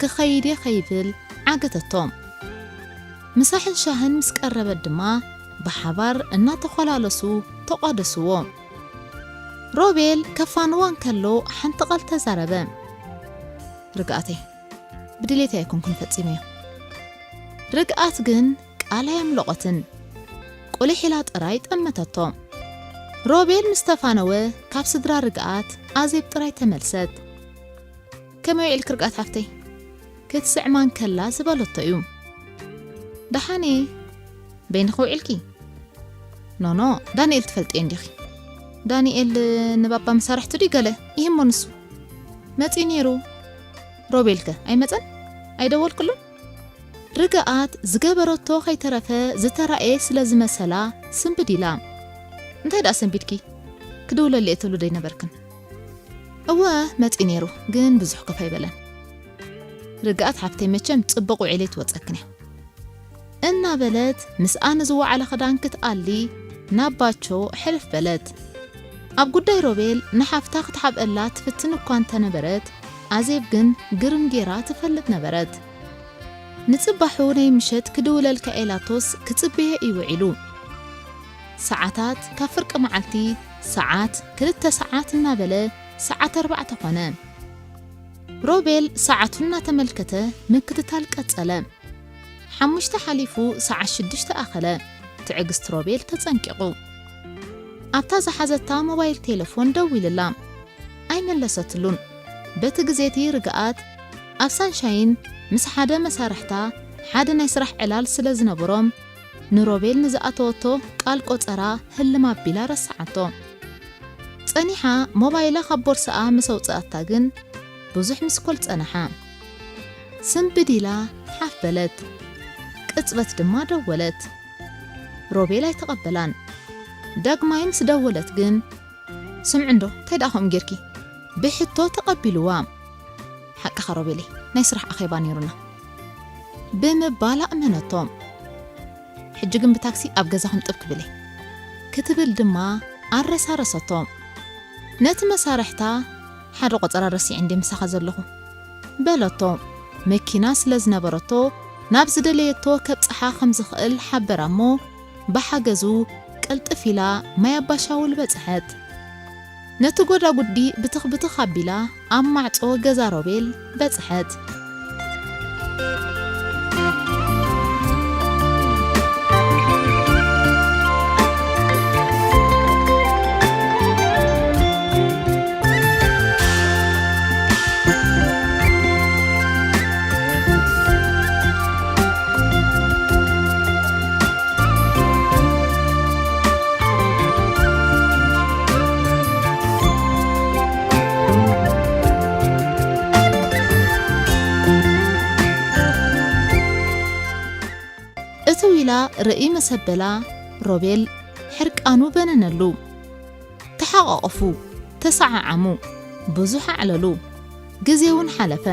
ክኸይድ እየ ከይብል ዓገተቶ። ምሳሕን ሻህን ምስ ቀረበት ድማ፣ ብሓባር እናተኾላለሱ ተቋደስዎ። ሮቤል ከፋንዋ እንከሎ ሓንቲ ቃል ተዛረበ። ርግኣተይ፣ ብድሌተይ ኣይኮንኩን ፈጺመዮ። ርግኣት ግን ቃል ኣየምለቖትን። ቁሊሕ ኢላ ጥራይ ጠመተቶ። ሮቤል ምስ ተፋነወ፣ ካብ ስድራ ርግኣት ኣዜብ ጥራይ ተመልሰት። ከመይ ውዒልኪ ርግኣት ሓፍተይ? ክትስዕማ እንከላ ዝበለቶ እዩ። ደሓን እየ። በይንኺ ውዒልኪ? ኖኖ፣ ዳንኤል ትፈልጥዮ እንዲኺ። ዳንኤል ንባባ መሳርሕቱ ድዩ ገለ? ይህሞ ንሱ። መጺኡ ነይሩ። ሮቤልከ ኣይመጸን? ኣይደወልክሉን? ርግኣት ዝገበረቶ ከይተረፈ ዝተራእየ ስለ ዝመሰላ ስንብድ ኢላ። እንታይ ደኣ ሰንቢድኪ? ክድውለሉ እየ ትብሉ ዶ ኣይነበርክን? እወ፣ መጺኡ ነይሩ፣ ግን ብዙሕ ኮፍ ኣይበለን። ርግኣት ሓፍተይ፣ መቸም ጽቡቕ ውዒለ ትወጸክን እያ። እናበለት ምስኣ ንዝወዓለ ክዳን ክትኣሊ ናብ ባቾ ሕልፍ በለት። ኣብ ጉዳይ ሮቤል ንሓፍታ ክትሓብአላ ትፍትን እኳ እንተነበረት፣ ኣዜብ ግን ግርም ጌራ ትፈልጥ ነበረት። ንጽባሑ ናይ ምሸት ክድውለልካ ኢላቶስ ክጽበዮ እዩ ውዒሉ። ሰዓታት ካብ ፍርቂ መዓልቲ ሰዓት ክልተ ሰዓት እናበለ ሰዓት ኣርባዕተ ኾነ። ሮቤል ሰዓቱ እናተመልከተ ምክትታል ቀጸለ። ሓሙሽተ ሓሊፉ ሰዓት ሽዱሽተ ኣኸለ። ትዕግስቲ ሮቤል ተጸንቂቑ። ኣብታ ዝሓዘታ ሞባይል ቴሌፎን ደዊልላ። ኣይመለሰትሉን። በቲ ግዜቲ ርግኣት ኣብ ሳንሻይን ምስ ሓደ መሳርሕታ ሓደ ናይ ስራሕ ዕላል ስለ ዝነበሮም፣ ንሮቤል ንዝኣተወቶ ቃል ቆጸራ ህልም ኣቢላ ረስዓቶ። ጸኒሓ ሞባይላ ካብ ቦርሳኣ ምስ ኣውጽኣታ ግን ብዙሕ ሚስኮል ጸንሓ። ስንብድ ኢላ ሓፍ በለት። ቅጽበት ድማ ደወለት። ሮቤል ኣይተቐበላን። ዳግማይ ምስ ደወለት ግን፣ ስምዒ እንዶ፣ እንታይ ደኣ ከምኡ ጌርኪ? ብሕቶ ተቐቢልዋ። ሓቅኻ ሮቤለይ፣ ናይ ስራሕ ኣኼባ ነይሩና። ብምባል ኣእመነቶ። ሕጂ ግን ብታክሲ ኣብ ገዛኹም ጥብ ክብል እየ። ክትብል ድማ ኣረሳረሰቶ። ነቲ መሳርሕታ፣ "ሓደ ቆጸራ ረሲዐ እንዴ ምሳኻ ዘለኹ?" በለቶ። መኪና ስለ ዝነበረቶ፣ ናብ ዝደለየቶ ከብጽሓ ከም ዝኽእል ሓበራ እሞ፣ ብሓገዙ ቅልጥፍ ኢላ ማይ ኣባሻውል በጽሐት። ነቲ ጎዳጉዲ ብትኽ ብትኽ ኣቢላ ኣብ ማዕጾ ገዛ ሮቤል በጽሐት። እትው ኢላ ርእይ መሰበላ ሮቤል ሕርቃኑ በነነሉ። ተሓቋቖፉ፣ ተሰዓዓሙ፣ ብዙሕ ኣዕለሉ። ግዜ እውን ሓለፈ።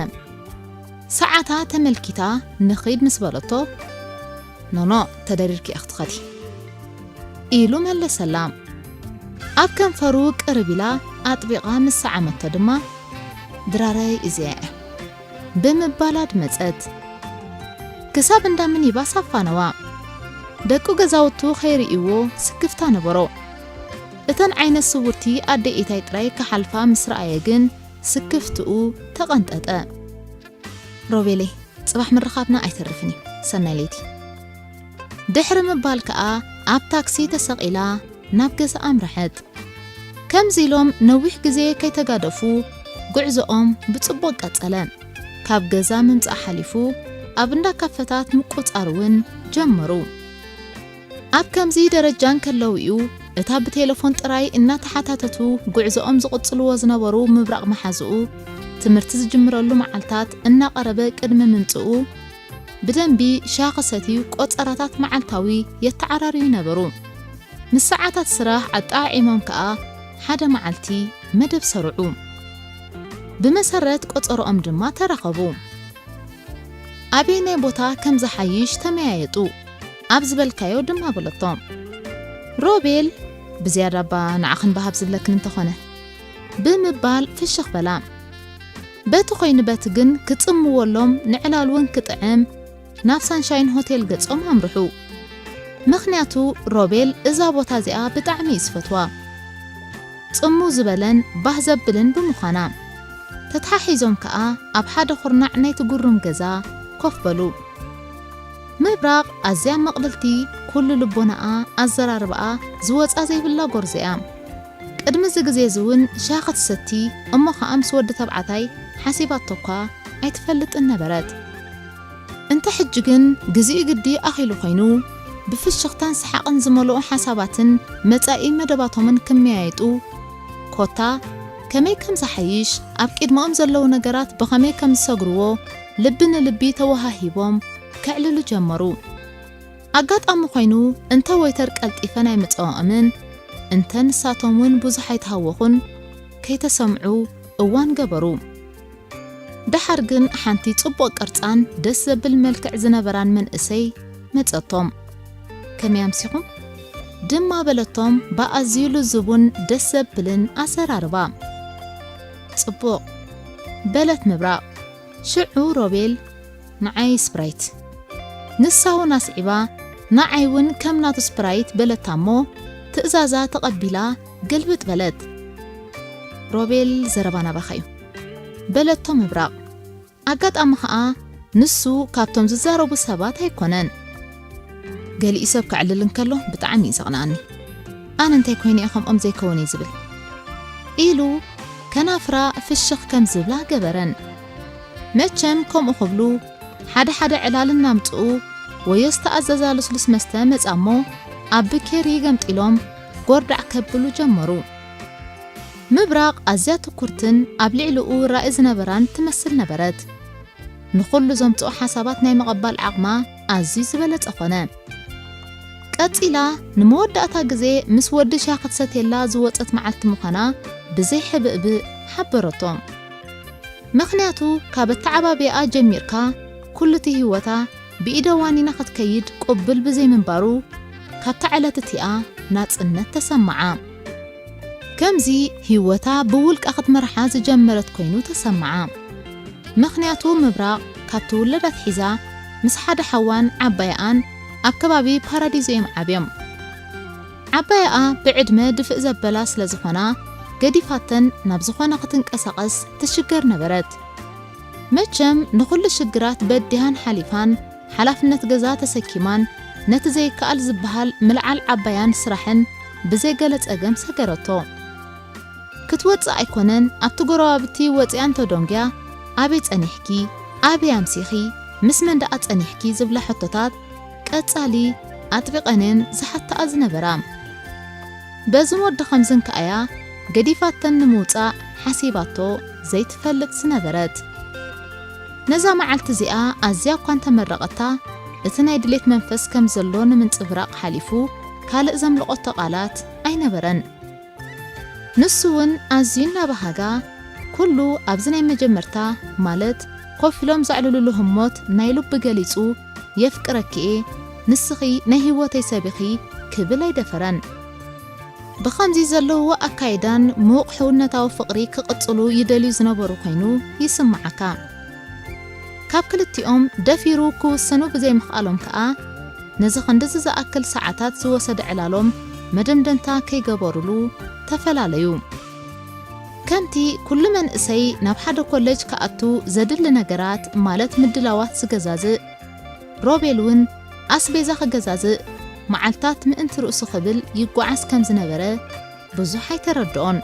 ሰዓታ ተመልኪታ ንኺድ ምስ በለቶ፣ "ኖኖ፣ ተደሪርኪ ኢኺ ትኸዲ" ኢሉ መለሰላ። ኣብ ከንፈሩ ቅርብ ኢላ ኣጥቢቓ ምስ ሰዓመቶ ድማ፣ "ድራረይ እዚኣ እያ" ብምባል ኣድመጸት። ክሳብ እንዳ ሚኒባስ ኣፋነዋ። ደቂ ገዛውቱ ከይርእይዎ ስክፍታ ነበሮ። እተን ዓይነት ስውርቲ ኣደ ኢታይ ጥራይ ክሓልፋ ምስ ረኣየ ግን ስክፍትኡ ተቐንጠጠ። "ሮቤለይ፣ ጽባሕ ምርኻብና ኣይተርፍን እዩ። ሰናይ ለይቲ" ድሕሪ ምባል ከኣ ኣብ ታክሲ ተሰቒላ ናብ ገዛ ኣምርሐት። ከምዚ ኢሎም ነዊሕ ግዜ ከይተጋደፉ ጉዕዞኦም ብጽቡቕ ቀጸለ። ካብ ገዛ ምምጻእ ሓሊፉ ኣብ እንዳ ካፈታት ምቁጻር እውን ጀመሩ። ኣብ ከምዚ ደረጃ እንከለዉ እዩ እታ ብቴሌፎን ጥራይ እናተሓታተቱ ጉዕዞኦም ዝቕጽልዎ ዝነበሩ ምብራቕ መሓዝኡ ትምህርቲ ዝጅምረሉ መዓልታት እናቐረበ ቅድሚ ምምጽኡ ብደንቢ ሻሂ ክሰትዩ ቆጸራታት መዓልታዊ የተዓራርዩ ነበሩ። ምስ ሰዓታት ስራሕ ኣጠዓዒሞም ከኣ ሓደ መዓልቲ መደብ ሰርዑ። ብመሰረት ቆጸሮኦም ድማ ተራኸቡ። ኣበየናይ ቦታ ከም ዝሓይሽ ተመያየጡ። ኣብ ዝበልካዮ ድማ በለቶ። ሮቤል፣ "ብዝያዳ እባ ንዓኽን በሃብ ዝብለክን እንተኾነ" ብምባል ፍሽኽ በላ። በቲ ኮይኑ በቲ ግን ክጽምወሎም ንዕላል እውን ክጥዕም ናብ ሳንሻይን ሆቴል ገጾም ኣምርሑ። ምኽንያቱ ሮቤል እዛ ቦታ እዚኣ ብጣዕሚ እዩ ዝፈትዋ። ጽምው ዝበለን ባህ ዘብልን ብምዃና። ተተሓሒዞም ከኣ ኣብ ሓደ ኩርናዕ ናይቲ ጉሩም ገዛ ኮፍ በሉ። ምብራቕ ኣዝያ ምቕልልቲ፣ ኩሉ ልቦናኣ፣ ኣዘራርባኣ ዝወጻ ዘይብላ ጎርዞ እያ። ቅድሚ እዚ ግዜ እዚ እውን ሻሂ ክትሰቲ እሞ ኸኣ ምስ ወዲ ተባዕታይ ሓሲባቶ እኳ ኣይትፈልጥን ነበረት። እንተ ሕጂ ግን ግዜኡ ግዲ ኣኺሉ ኮይኑ፣ ብፍሽኽታን ሰሓቕን ዝመልኦ ሓሳባትን መጻኢ መደባቶምን ክመያየጡ፣ ኮታ ከመይ ከም ዝሓይሽ፣ ኣብ ቅድመኦም ዘለዉ ነገራት ብኸመይ ከም ዝሰግርዎ ልቢ ንልቢ ተወሃሂቦም ከዕልሉ ጀመሩ። ኣጋጣሚ ኮይኑ እንተ ወይተር ቀልጢፈን ኣይምጸኦምን፣ እንተ ንሳቶም እውን ብዙሕ ኣይተሃወኹን፣ ከይተሰምዑ እዋን ገበሩ። ደሓር ግን ሓንቲ ጽቡቕ ቅርጻን ደስ ዘብል መልክዕ ዝነበራን መንእሰይ መጸቶም። "ከመይ ኣምሲኹም?" ድማ በለቶም ብኣዝዩ ልዙቡን ደስ ዘብልን ኣዘራርባ። "ጽቡቕ" በለት ምብራቕ። ሽዑ ሮቤል፣ "ንዓይ ስፕራይት።" ንሳ እውን ኣስዒባ፣ "ንዓይ እውን ከም ናቱ ስፕራይት" በለታ እሞ፣ ትእዛዛ ተቐቢላ ግልብጥ በለት። "ሮቤል፣ ዘረባ ናባኻ እዩ" በለቶ ምብራቕ። ኣጋጣሚ ኸኣ ንሱ ካብቶም ዝዛረቡ ሰባት ኣይኮነን። "ገሊኡ ሰብ ከዕልል እንከሎ ብጣዕሚ እዩ ዘቕንኣኒ። ኣነ እንታይ ኮይነ እየ ከምኦም ዘይከውን እየ ዝብል?" ኢሉ ከናፍራ ፍሽኽ ከም ዝብላ ገበረን። መቸም ከምኡ ክብሉ ሓደ ሓደ ዕላል እናምጽኡ ወዮ ዝተኣዘዛ ልስሉስ መስተ መጻ እሞ ኣብ ብኬሪ ገምጢሎም ጎርዳዕ ከብሉ ጀመሩ። ምብራቕ ኣዝያ ትኩርትን ኣብ ልዕሊኡ ራኢ ዝነበራን ትመስል ነበረት። ንኹሉ ዘምጽኦ ሓሳባት ናይ ምቕባል ዓቕማ ኣዝዩ ዝበለጸ ኾነ። ቀጺላ ንመወዳእታ ግዜ ምስ ወዲ ሻሂ ክትሰትየላ ዝወጸት መዓልቲ ምዃና ብዘይ ሕብእብእ ሓበረቶ። ምኽንያቱ ካብ ኣተዓባብያኣ ጀሚርካ ኩሉ እቲ ህይወታ ብኢደ ዋኒና ክትከይድ ቅቡል ብዘይምንባሩ፣ ካብታ ዕለት እቲኣ ናጽነት ተሰምዓ። ከምዚ ህይወታ ብውልቃ ክትመርሓ ዝጀመረት ኮይኑ ተሰምዓ። ምኽንያቱ ምብራቕ ካብ ትውለድ ኣትሒዛ ምስ ሓደ ሓዋን ዓባይኣን ኣብ ከባቢ ፓራዲዞ እዮም ዓብዮም። ዓባይኣ ብዕድመ ድፍእ ዘበላ ስለ ዝኾና ገዲፋተን ናብ ዝኾነ ክትንቀሳቐስ ትሽገር ነበረት። መቸም ንኹሉ ሽግራት በዲሃን ሓሊፋን ሓላፍነት ገዛ ተሰኪማን ነቲ ዘይከኣል ዝበሃል ምልዓል ዓባያን ስራሕን ብዘይ ገለ ጸገም ሰገረቶ። ክትወጽእ ኣይኮነን ኣብቲ ጎረባብቲ ወጺኣ እንተደንጉያ ኣበይ ጸኒሕኪ ኣበይ ኣምሲኺ ምስ መን ደኣ ጸኒሕኪ ዝብላ ሕቶታት ቀጻሊ ኣጥቢቐንን ዝሓትኣ ዝነበራ። በዚ ወዲ ከምዝን ከኣያ ገዲፋተን ንምውጻእ ሓሲባቶ ዘይትፈልጥ ዝነበረት። ነዛ መዓልቲ እዚኣ ኣዝያ እኳ እንተመረቐታ እቲ ናይ ድሌት መንፈስ ከም ዘሎ ንምንጽብራቕ ሓሊፉ ካልእ ዘምልቐቶ ቃላት ኣይነበረን። ንሱ እውን ኣዝዩ እናበሃጋ ኩሉ ኣብዚ ናይ መጀመርታ ማለት ኮፍ ኢሎም ዘዕልሉሉ ህሞት ናይ ልቢ ገሊጹ የፍቅረኪ እየ ንስኺ ናይ ህይወተይ ሰብ ኢኺ ክብል ኣይደፈረን። ብኸምዚ ዘለውዎ ኣካይዳን ምዉቕ ሕውነታዊ ፍቕሪ ክቕጽሉ ይደልዩ ዝነበሩ ኮይኑ ይስምዓካ። ካብ ክልቲኦም ደፊሩ ክውስኑ ብዘይምኽኣሎም ከኣ ነዚ ክንድዚ ዝኣክል ሰዓታት ዝወሰደ ዕላሎም መደምደምታ ከይገበሩሉ ተፈላለዩ። ከምቲ ኩሉ መንእሰይ ናብ ሓደ ኮለጅ ክኣቱ ዘድሊ ነገራት ማለት ምድላዋት ዝገዛዝእ፣ ሮቤል እውን ኣስቤዛ ክገዛዝእ መዓልታት ምእንቲ ርእሱ ክብል ይጓዓዝ ከም ዝነበረ ብዙሕ ኣይተረድኦን።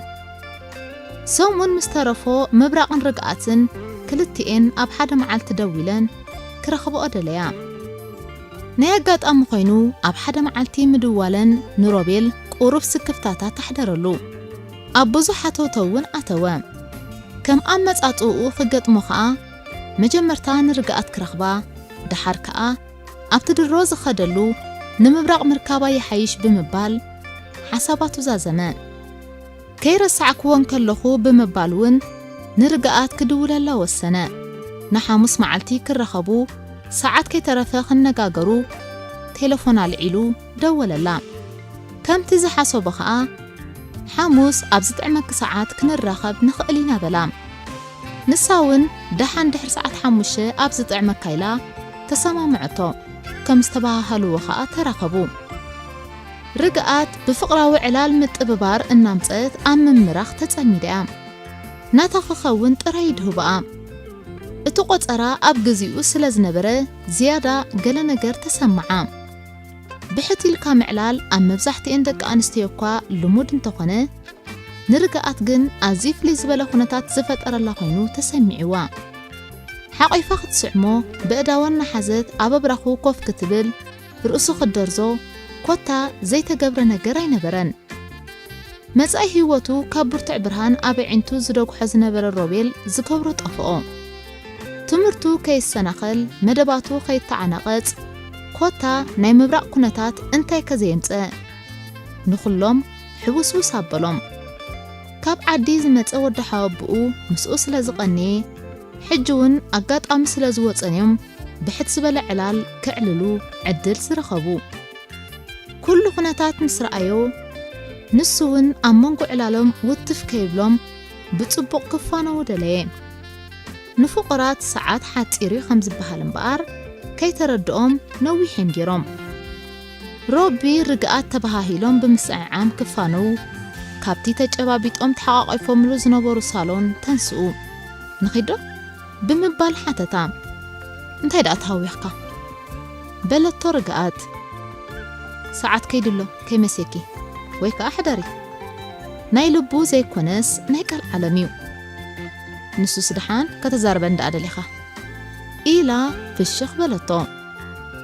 ሰሙን ምስ ተረፎ ምብራቕን ርግኣትን ክልቲኤን ኣብ ሓደ መዓልቲ ደዊለን ክረኽብኦ ደለያ። ናይ ኣጋጣሚ ኮይኑ ኣብ ሓደ መዓልቲ ምድዋለን ንሮቤል ቁሩብ ስክፍታታት ኣሕደረሉ። ኣብ ብዙሕ ሃተውተው እውን ኣተወ። ከም ኣመጻጽእኡ ክገጥሞ ኸኣ መጀመርታ ንርግኣት ክረኽባ፣ ደሓር ከኣ ኣብቲ ድሮ ዝኸደሉ ንምብራቕ ምርካባ ይሓይሽ ብምባል ሓሳባቱ ዛዘመ። ከይረሳዕክዎ እንከለኹ ብምባል እውን ንርግኣት ክድውለላ ወሰነ። ንሓሙስ መዓልቲ ክራኸቡ ሰዓት ከይተረፈ ክነጋገሩ ቴለፎን ኣልዒሉ ደወለላ። ከምቲ ዝሓሰቦ ኸኣ ሓሙስ ኣብ ዝጥዕመኪ ሰዓት ክንራኸብ ንኽእል ኢና በላ። ንሳ እውን ደሓን ድሕሪ ሰዓት ሓሙሽተ ኣብ ዝጥዕመካ ኢላ ተሰማምዐቶ። ከም ዝተበሃሃልዎ ኸኣ ተራኸቡ። ርግኣት ብፍቕራዊ ዕላል ምጥብባር እናምጸት ኣብ ምምራኽ ተጸሚዳ እያ። ናታ ክኸውን ጥራይ ይድህቦኣ። እቲ ቆጸራ ኣብ ግዚኡ ስለ ዝነበረ ዝያዳ ገለ ነገር ተሰምዓ። ብሕት ኢልካ ምዕላል ኣብ መብዛሕትኤን ደቂ ኣንስትዮ እኳ ልሙድ እንተኾነ ንርግኣት ግን ኣዝዩ ፍልይ ዝበለ ኩነታት ዝፈጠረላ ኮይኑ ተሰሚዕዋ። ሓቒፋ ክትስዕሞ ብእዳዋ እናሓዘት ኣብ ኣብራኹ ኮፍ ክትብል ርእሱ ክትደርዞ ኮታ ዘይተገብረ ነገር ኣይነበረን። መጻኢ ህይወቱ ካብ ብርቱዕ ብርሃን ኣብ ኣዒንቱ ዝደጉሖ ዝነበረ ሮቤል ዝገብሮ ጠፍኦ። ትምህርቱ ከይሰናኸል መደባቱ ከይተዓናቐጽ ኮታ ናይ ምብራቕ ኩነታት እንታይ ከዘየምጸ ንኹሎም ሕውስውስ ኣበሎም። ካብ ዓዲ ዝመጸ ወዲ ሓወብኡ ምስኡ ስለ ዝቐንየ ሕጂ እውን ኣጋጣሚ ስለ ዝወጸንዮም ብሕት ዝበለ ዕላል ክዕልሉ ዕድል ዝረኸቡ። ኩሉ ኩነታት ምስ ረኣዮ ንሱ እውን ኣብ መንጎ ዕላሎም ውትፍ ከይብሎም ብጽቡቕ ክፋነዉ ደለየ። ንፍቑራት ሰዓት ሓጺር እዩ ከም ዝበሃል እምበኣር ከይተረድኦም ነዊሕ እዮም ገይሮም። ሮቢ ርግኣት ተበሃሂሎም ብምስዕዓም ክፋነዉ ካብቲ ተጨባቢጦም ተሓቋቒፎምሉ ዝነበሩ ሳሎን ተንስኡ። ንኺዶ? ብምባል ሓተታ። እንታይ ደኣ ተሃዊኽካ? በለቶ ርግኣት። ሰዓት ከይድሎ ከይመስየኪ ወይ ከኣ ሕደሪ። ናይ ልቡ ዘይኮነስ ናይ ቃል ዓለም እዩ። ንሱስ ደሓን ከተዛርበን ደኣ ደሊኻ ኢላ ፍሽኽ በለቶ።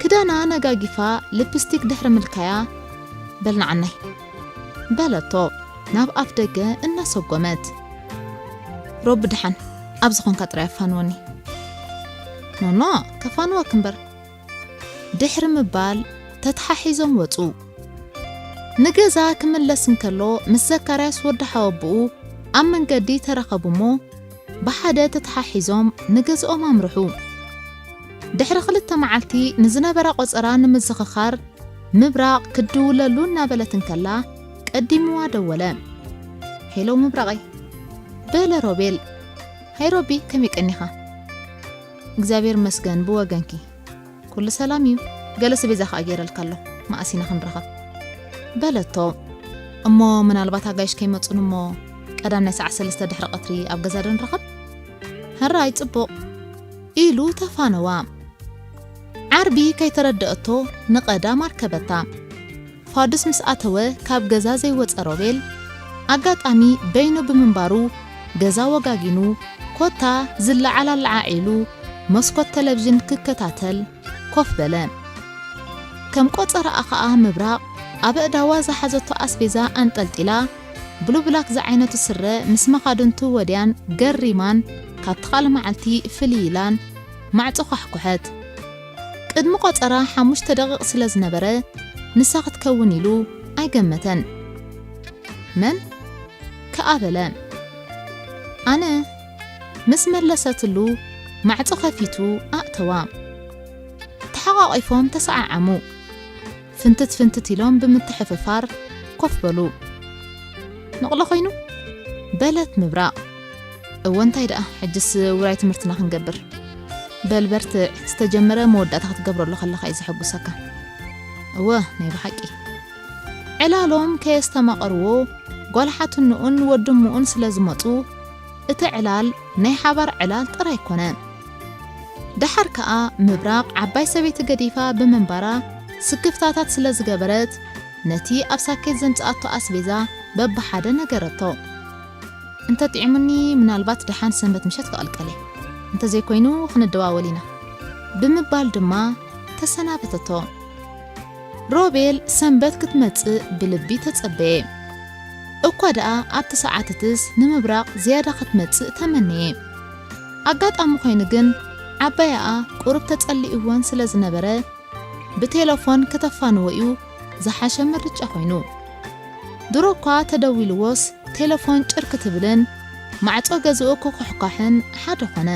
ክዳና ነጋጊፋ ልፕስቲክ ድሕሪ ምልካያ በል ንዓናይ በለቶ ናብ ኣፍ ደገ እናሰጎመት። ሮቢ ደሓን ኣብ ዝኾንካ ጥራይ ኣፋንወኒ። ኖኖ ከፋንወክ እምበር ድሕሪ ምባል ተተሓሒዞም ወጹ። ንገዛ ክምለስ እንከሎ ምስ ዘካርያስ ወዲ ሓወብኡ ኣብ መንገዲ ተራኸቡ እሞ ብሓደ ተተሓሒዞም ንገዝኦም ኣምርሑ። ድሕሪ ክልተ መዓልቲ ንዝነበረ ቆጸራ ንምዝኽኻር ምብራቕ ክትድውለሉ እናበለት እንከላ ቀዲምዋ ደወለ። "ሄሎ ምብራቐይ?" በለ ሮቤል። "ሃይ ሮቢ፣ ከመይ ቀኒኻ?" "እግዚኣብሔር ይመስገን፣ ብወገንኪ?" "ኩሉ ሰላም እዩ። ገለ ኣስቤዛ ከኣ ገይረልካ ኣለኹ፣ መኣስ ኢና ክንራኸብ?" በለቶ። "እሞ ምናልባት ኣጋይሽ ከይመጹን እሞ ቀዳም ናይ ሰዓት ሰለስተ ድሕሪ ቀትሪ ኣብ ገዛ ዶ ንራኸብ?" "ሕራይ፣ ጽቡቕ" ኢሉ ተፋነዋ። ዓርቢ ከይተረደአቶ ንቐዳም ኣርከበታ። ፋዱስ ምስ ኣተወ ካብ ገዛ ዘይወጸ ሮቤል፣ ኣጋጣሚ በይኑ ብምንባሩ ገዛ ወጋጊኑ፣ ኮታ ዝለዓል ኣለዓዒሉ መስኮት ተለቪዥን ክከታተል ኮፍ በለ። ከም ቆጸራኣ ኸኣ ምብራቕ ኣብ ኣእዳዋ ዝሓዘቶ ኣስቤዛ ኣንጠልጢላ፣ ብሉብላክ ዝዓይነቱ ስረ ምስ መኻድንቱ ወድያን ገሪማን ካብቲ ካልእ መዓልቲ ፍልይ ኢላን ማዕጾ ኳሕኩሐት። ቅድሚ ቆጸራ ሓሙሽተ ደቂቕ ስለ ዝነበረ፣ ንሳ ክትከውን ኢሉ ኣይገመተን። "መን?" ከኣ በለ። "ኣነ" ምስ መለሰትሉ፣ ማዕጾ ከፊቱ ኣእተዋ። ተሓቋቒፎም ተሰዓዓሙ። ፍንትት ፍንትት ኢሎም ብምትሕፍፋር ኮፍ በሉ። "ነቕሎ ኮይኑ?" በለት ምብራቕ። "እወ፣ እንታይ ደኣ፣ ሕጅስ ውራይ ትምህርትና ክንገብር። በል በርትዕ፣ ዝተጀመረ መወዳእታ ክትገብረሉ ከለኻ እዩ ዘሐጉሰካ። እወ፣ ናይ ብሓቂ." ዕላሎም ከየስተማቐርዎ፣ ጓል ሓትንኡን ወዲ እምኡን ስለ ዝመጹ፣ እቲ ዕላል ናይ ሓባር ዕላል ጥራይ ኮነ። ደሓር ከኣ ምብራቕ ዓባይ ሰበይቲ ገዲፋ ብምንባራ ስክፍታታት ስለ ዝገበረት፣ ነቲ ኣብ ሳኬት ዘምጽኣቶ ኣስቤዛ በብሓደ ነገረቶ። "እንተ ጥዒሙኒ፣ ምናልባት ደሓን ሰንበት ምሸት ክቕልቀል እየ። እንተ ዘይኮይኑ፣ ክንደዋወል ኢና" ብምባል ድማ ተሰናበተቶ። ሮቤል ሰንበት ክትመጽእ ብልቢ ተጸበየ። እኳ ደኣ ኣብቲ ሰዓትትስ ንምብራቕ ዝያዳ ክትመጽእ ተመነየ። ኣጋጣሚ ኮይኑ ግን ዓባይኣ ቁሩብ ተጸሊእወን ስለ ዝነበረ ብቴለፎን ከተፋንዎ እዩ ዝሓሸ ምርጫ ኮይኑ። ድሮ እኳ ተደዊልዎስ ቴለፎን ጭር ክትብልን ማዕጾ ገዝኡ ክኩሕኳሕን ሓደ ኮነ።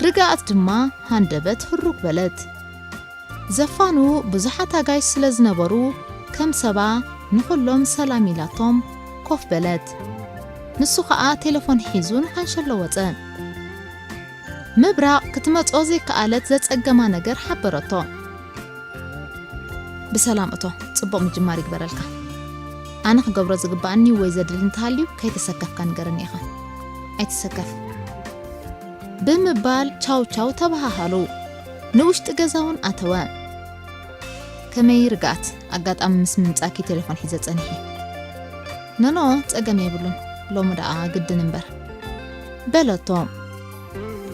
ርግኣት ድማ ሃንደበት ህሩግ በለት። ዘፋኑ ብዙሓት ኣጋይሽ ስለ ዝነበሩ ከም ሰባ ንኹሎም ሰላም ኢላቶም ኮፍ በለት። ንሱ ኸኣ ቴለፎን ሒዙ ንካንሸሎ ወጸ። ምብራቕ ክትመጾ ዘይከኣለት ዘጸገማ ነገር ሓበረቶ። "ብሰላም እቶ፣ ጽቡቕ ምጅማር ይግበረልካ። ኣነ ክገብሮ ዝግባኣኒ ወይ ዘድሊ እንተሃልዩ ከይተሰከፍካ ንገረኒ ኢኻ። ኣይትሰከፍ" ብምባል ቻው ቻው ተበሃሃሉ። ንውሽጢ ገዛ እውን ኣተወ። "ከመይ ርግኣት? ኣጋጣሚ ምስ ምምጻእኪ ቴሌፎን ሒዘ ጸኒሐ። ኖኖ፣ ጸገም የብሉን፣ ሎሚ ደኣ ግድን እምበር" በለቶ።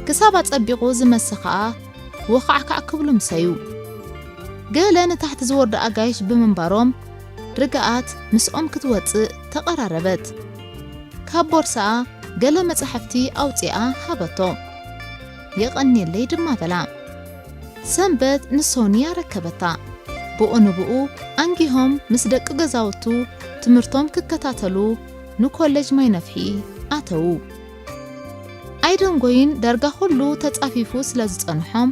ክሳብ ኣጸቢቑ ዝመሲ ኸኣ ወኻዕካዕ ክብሉ ምሰዩ። ገለ ንታሕቲ ዝወርዱ ኣጋይሽ ብምንባሮም ርግኣት ምስኦም ክትወጽእ ተቐራረበት። ካብ ቦርሳኣ ገለ መጻሕፍቲ ኣውጺኣ ሃበቶ። "የቐንየለይ" ድማ በላ። ሰንበት ንሶንያ ረከበታ። ብኡ ንብኡ ኣንጊሆም ምስ ደቂ ገዛውቱ ትምህርቶም ክከታተሉ ንኮሌጅ ማይነፍሒ ኣተዉ። ኣይደንጎይን ዳርጋ ኩሉ ተጻፊፉ ስለ ዝጸንሖም፣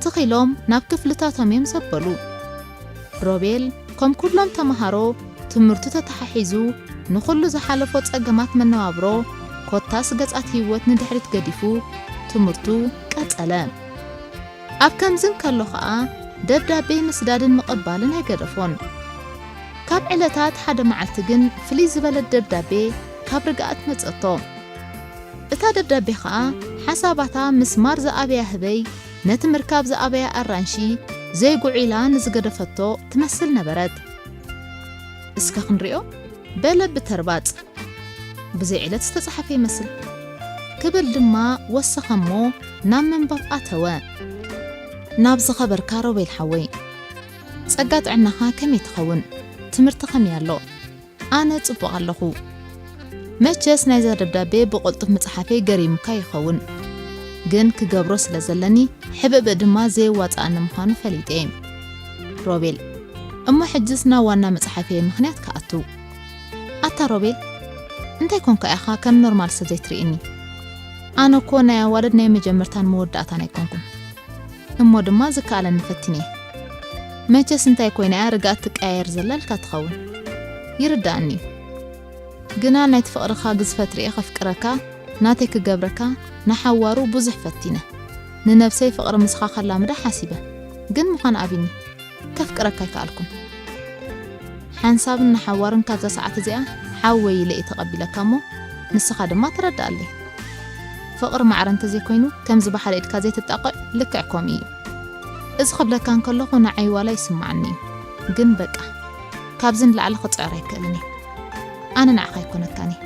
ትኽ ኢሎም ናብ ክፍልታቶም እዮም ዘበሉ። ሮቤል፣ ከም ኩሎም ተመሃሮ፣ ትምህርቱ ተተሓሒዙ ንኹሉ ዝሓለፎ ጸገማት መነባብሮ፣ ኮታስ ገጻት ህይወት ንድሕሪት ገዲፉ ትምህርቱ ቀጸለ። ኣብ ከምዚ እንከሎ ኸኣ፣ ደብዳቤ ምስዳድን ምቕባልን ኣይገደፎን። ካብ ዕለታት ሓደ መዓልቲ ግን ፍልይ ዝበለት ደብዳቤ ካብ ርግኣት መጸቶ። እታ ደብዳቤ ኸኣ ሓሳባታ ምስ ማር ዝኣበያ ህበይ ነቲ ምርካብ ዝኣበያ ኣራንሺ ዘይጉዕ ኢላ ንዝገደፈቶ ትመስል ነበረት። "እስከ ክንሪኦ?" በለ ብተርባጽ። "ብዘይ ዕለት ዝተጻሕፈ ይመስል" ክብል ድማ ወሰኸ እሞ ናብ ምንባብ ኣተወ። ናብ ዝኸበርካ ሮቤል ሓወይ፣ ጸጋ ጥዕናኻ ከመይ ትኸውን? ትምህርቲ ከመይ ኣሎ? ኣነ ጽቡቕ ኣለኹ። መቸስ ናይዛ ደብዳቤ ብቕልጡፍ ምጽሓፈይ ገሪሙካ ይኸውን፣ ግን ክገብሮ ስለ ዘለኒ፣ ሕብእብእ ድማ ዘየዋጽኣኒ ምዃኑ ፈሊጠ እየ። ሮቤል፣ እሞ ሕጅስ ናብ ዋና መጽሓፈይ ምኽንያት ክኣቱ። ኣታ ሮቤል፣ እንታይ ኮንካ ኢኻ ከም ኖርማል ሰብ ዘይትርእየኒ? ኣነ እኮ ናይ ኣዋልድ ናይ መጀመርታን መወዳእታን ኣይኮንኩን። እሞ ድማ ዝከኣለኒ ፈቲነ። መቸስ እንታይ ኮይና እያ ርግኣት ትቀያየር ዘላ ኢልካ ትኸውን። ይርዳእኒ እዩ። ግና ናይቲ ፍቕርኻ ግዝፈት ርእየ ከፍቅረካ፣ ናተይ ክገብረካ፣ ንሓዋሩ ብዙሕ ፈቲነ። ንነብሰይ ፍቕሪ ምሳኻ ከላምዳ ሓሲበ። ግን ምዃን ኣቢኒ። ከፍቅረካ ኣይከኣልኩን። ሓንሳብን ንሓዋርን ካብዛ ሰዓት እዚኣ ሓወይ ኢለ እየ ተቐቢለካ እሞ፣ ንስኻ ድማ ተረድኣለይ። ፍቕሪ ማዕረ እንተዘይኮይኑ፣ ከምዚ ብሓደ ኢድካ ዘይትጣቕዕ ልክዕ ከምኡ እዩ። እዚ ክብለካ እንከለኹ ንዓይ ዋላ ይስምዓኒ እዩ። ግን በቃ፣ ካብዚ ንላዕሊ ክጽዕር ኣይክእልን እየ። ኣነ ንዓኻ ኣይኮነካን እየ።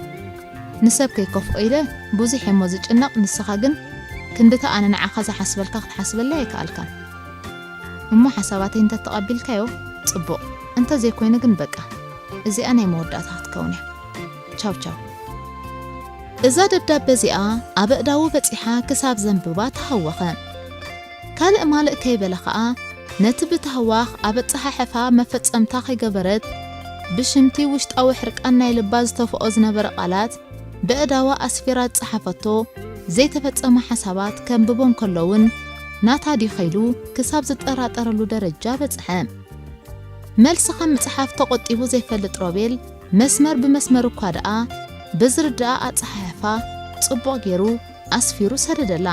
ንሰብ ከይከፍኦ ኢለ ብዙሕ እየ እሞ ዝጭነቕ፣ ንስኻ ግን ክንድቲ ኣነ ንዓኻ ዝሓስበልካ ክትሓስበለይ ኣይከኣልካን። እሞ ሓሳባተይ እንተተቐቢልካዮ ጽቡቕ፣ እንተዘይኮይኑ ግን በቃ፣ እዚኣ ናይ መወዳእታ ክትከውን እያ። ቻው ቻው። እዛ ደብዳበ እዚኣ ኣብ ኣእዳዉ በጺሓ ክሳብ ዘንብባ ተሃወኸ። ካልእ ማልእ ከይበለ ኸኣ፣ ነቲ ብታህዋኽ ኣብ ኣጸሓሕፋ መፈጸምታ ከይገበረት፣ ብሽምቲ ውሽጣዊ ሕርቃን ናይ ልባ ዝተፍኦ ዝነበረ ቃላት፣ ብኣእዳዋ ኣስፊራ ዝጸሓፈቶ ዘይተፈጸመ ሓሳባት ከንብቦ እንከሎ እውን፣ ናታ ድዩ ከይሉ ክሳብ ዝጠራጠረሉ ደረጃ በጽሐ። መልሲ ካብ ምጽሓፍ ተቖጢቡ ዘይፈልጥ ሮቤል፣ መስመር ብመስመር እኳ ደኣ ብዝርድኣ ኣጸሓሕፋ ጽቡቕ ገይሩ ኣስፊሩ ሰደደላ።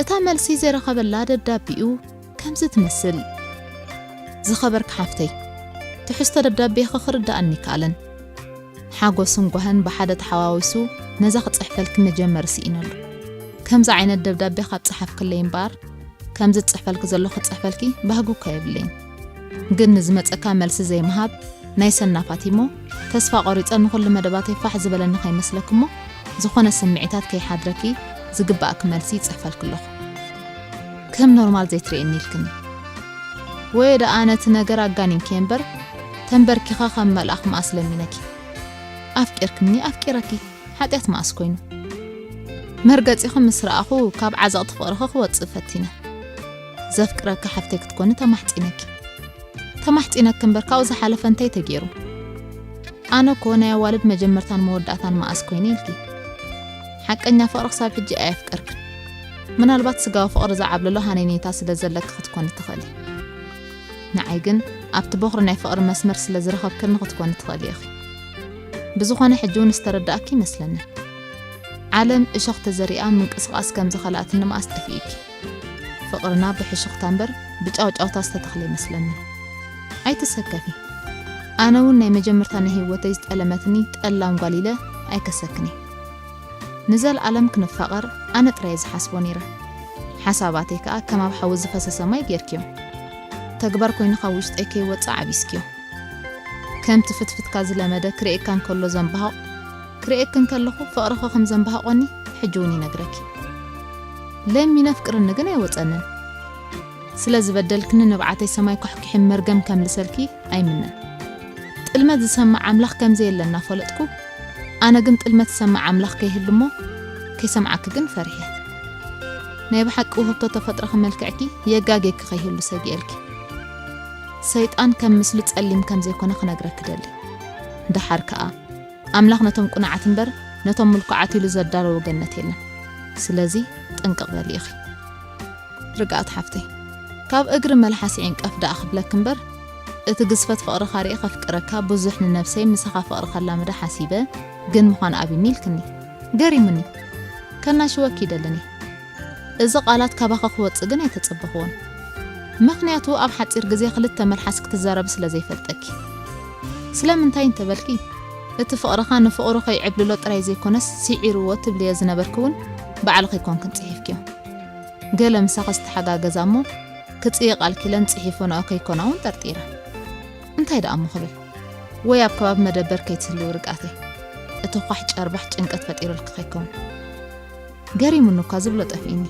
እታ መልሲ ዘይረኸበላ ደብዳቤኡ ከምዚ ትመስል። ዝኸበርኪ ሓፍተይ፣ ትሕዝቶ ደብዳቤኺ ክርድኣኒ ኣይከኣለን። ሓጎስን ጓህን ብሓደ ተሓዋዊሱ ነዛ ክጽሕፈልኪ መጀመሪ ስኢነሉ። ከምዚ ዓይነት ደብዳቤ ካብ ጸሓፍክለይ እምበኣር፣ ከምዚ ዝጽሕፈልኪ ዘለኹ ክጽሕፈልኪ ባህጊ እኳ የብለይን። ግን ንዝመጸካ መልሲ ዘይምሃብ ናይ ሰናፋት እሞ፣ ተስፋ ቆሪጸ ንኹሉ መደባተይ ፋሕ ዝበለኒ ከይመስለኪ እሞ፣ ዝኾነ ስምዒታት ከይሓድረኪ ዝግባእኪ መልሲ ይጽሕፈልኪ ኣለኹ። ከም ኖርማል ዘይትርእየኒ ኢልክኒ። ወይ ደኣ ነቲ ነገር ኣጋኒንኪ እምበር፣ ተንበርኪኻ ከም መልኣኽ መኣስ ለሚነኪ። ኣፍቂርክኒ፣ ኣፍቂረኪ፣ ሓጢኣት መኣስ ኮይኑ። መርገጺኺ ምስ ረኣኹ ካብ ዓዘቕቲ ፍቕርኺ ክወጽእ ፈቲነ። ዘፍቅረኪ ሓፍተይ ክትኮኒ ተማሕጺነኪ። ተማሕጺነኪ እምበር ካብኡ ዝሓለፈ እንታይ ተገይሩ? ኣነ እኮ ናይ ኣዋልድ መጀመርታን መወዳእታን መኣስ ኮይነ ኢልኪ። ሓቀኛ ፍቕሪ ክሳብ ሕጂ ኣየፍቀርክን። ምናልባት ስጋዊ ፍቕሪ ዝዓብለሎ ሃነይነይታ ስለ ዘለኪ ክትኮኒ ትኽእሊ። ንዓይ ግን ኣብቲ ቦኽሪ ናይ ፍቕሪ መስመር ስለ ዝረኸብክኒ ክትኮኒ ትኽእሊ ኢኺ። ብዝኾነ ሕጂ እውን ዝተረዳእኪ ይመስለኒ። ዓለም እሾኽ ተዘሪኣ ምንቅስቓስ ከም ዝኸልኣትኒ መኣስ ጠፊኡኪ። ፍቕርና ብሕሹኽታ እምበር ብጫውጫውታ ዝተተኽለ ይመስለኒ። ኣይትሰከፊ። ኣነ እውን ናይ መጀመርታ ናይ ህይወተይ ዝጠለመትኒ ጠላም ጓል ኢለ ኣይከሰክን እየ። ንዘለኣለም ክንፋቐር ኣነ ጥራይ እየ ዝሓስቦ ነይረ። ሓሳባተይ ከኣ ከም ኣብ ሓዊ ዝፈሰሰ ማይ ጌርክዮም። ተግባር ኮይኑ ካብ ውሽጠይ ከይወጽእ ዓቢስክዮ። ከምቲ ፍትፍትካ ዝለመደ ክርእየካ እንከሎ ዘንባህቕ፣ ክርእየኪ እንከለኹ ፍቕርኺ ከም ዘንባህቖኒ ሕጂ እውን ይነግረኪ። ለሚነ ኣፍቅርኒ ግን ኣይወጸንን። ስለ ዝበደልክኒ ንብዓተይ ሰማይ ኳሕኲሒ መርገም ከምልሰልኪ ኣይምነን። ጥልመት ዝሰምዕ ኣምላኽ ከም ዘየለ እናፈለጥኩ፣ ኣነ ግን ጥልመት ዝሰምዕ ኣምላኽ ከይህሉ እሞ ከይሰምዓኪ ግን ፈሪሐ። ናይ ብሓቂ ውህብቶ ተፈጥሮኺ መልክዕኪ የጋጌኪ ከይህሉ ሰጊኤልኪ። ሰይጣን ከም ምስሉ ጸሊም ከም ዘይኮነ ክነግረኪ ደሊ። ደሓር ከኣ፣ ኣምላኽ ነቶም ቅኑዓት እምበር ነቶም ምልኩዓት ኢሉ ዘዳለዎ ገነት የለን። ስለዚ ጥንቅቕ በሊ ኢኺ። ርግኣት ሓፍተይ፣ ካብ እግሪ መልሓስ ይዕንቀፍ ደኣ ክብለኪ እምበር፣ እቲ ግዝፈት ፍቕርኻ ርእየ ከፍቅረካ፣ ብዙሕ ንነብሰይ ምሳኻ ፍቕሪ ከላምዳ ሓሲበ፣ ግን ምዃን ኣቢኒ ኢልክኒ። ገሪሙኒ። ከናሽወኪ ይደልን እየ። እዚ ቃላት ካባኺ ክወጽእ ግን ኣይተጸበኽዎን። ምኽንያቱ ኣብ ሓጺር ግዜ ክልተ መልሓስ ክትዛረቢ ስለ ዘይፈልጠኪ። ስለምንታይ እንተበልኪ፣ እቲ ፍቕርኻ ንፍቕሩ ከይዕብልሎ ጥራይ ዘይኮነስ ስዒርዎ ትብልዮ ዝነበርኪ እውን ባዕልኺ ኣይኮንክን ጽሒፍክዮ። ገለ ምሳኺ ዝተሓጋገዛ እሞ ክጽይቓልኪ ኢለን ጽሒፈንኦ ከይኮና እውን ጠርጢረ። እንታይ ደኣ እሞ ክብል? ወይ ኣብ ከባቢ መደበር ከይትህልዊ ርግኣተይ። እቲ ኳሕ ጨርባሕ ጭንቀት ፈጢሩልኪ ከይከውን። ገሪሙኒ እኳ ዝብሎ ጠፊእኒ።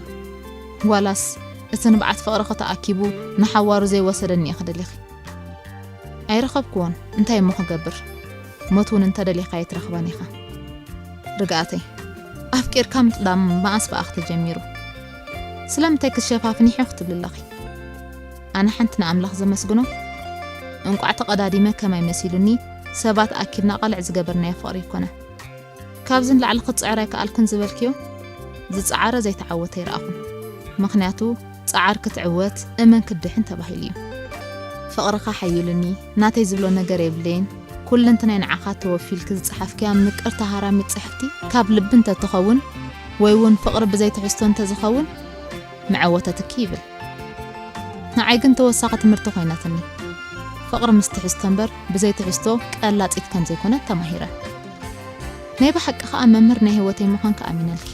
ዋላስ እቲ ንብዓት ፍቕርኺ ተኣኪቡ ንሓዋሩ ዘይወሰደኒ ኢኺ ደሊኺ? ኣይረኸብክዎን፣ እንታይ እሞ ክገብር? ሞት እውን እንተ ደሊኻዮ ትረኽበን ኢኻ። ርግኣተይ፣ ኣፍቂርካ ምጥላም መኣስ ብኣኺ ተጀሚሩ? ስለምንታይ ክትሸፋፍኒ ሒኽ ትብሊ ኣለኺ? ኣነ ሓንቲ ንኣምላኽ ዘመስግኖ፣ እንቋዕ ተቐዳዲመ ከማይ መሲሉኒ፣ ሰባት ኣኪብና ቃልዕ ዝገበርናዮ ፍቕሪ ኣይኮነ። ካብዚ ንላዕሊ ክትጽዕር ኣይከኣልኩን ዝበልክዮ፣ ዝጸዓረ ዘይተዓወተ ኣይረኣኹን። ምኽንያቱ፣ ጸዓር ክትዕወት፣ እመን ክትድሕን ተባሂሉ እዩ። ፍቕርኻ ሓይሉኒ፣ ናተይ ዝብሎ ነገር የብለይን። ኩለንትናይ ንዓኻ ተወፊልኪ ዝጸሓፍክያ ምቅርቲ ሃራሚት ጽሕፍቲ ካብ ልቢ እንተትኸውን፣ ወይ እውን ፍቕሪ ብዘይ ትሕዝቶ እንተዝኸውን፣ መዐወተትኪ ይብል። ንዓይ ግን ተወሳኺ ትምህርቲ ኮይናትኒ። ፍቕሪ ምስ ትሕዝቶ እምበር ብዘይ ትሕዝቶ ቀላጢት ከም ዘይኮነት ተማሂረ። ናይ ብሓቂ ከኣ መምህር ናይ ህይወተይ ምዃንኪ ኣሚነልኪ።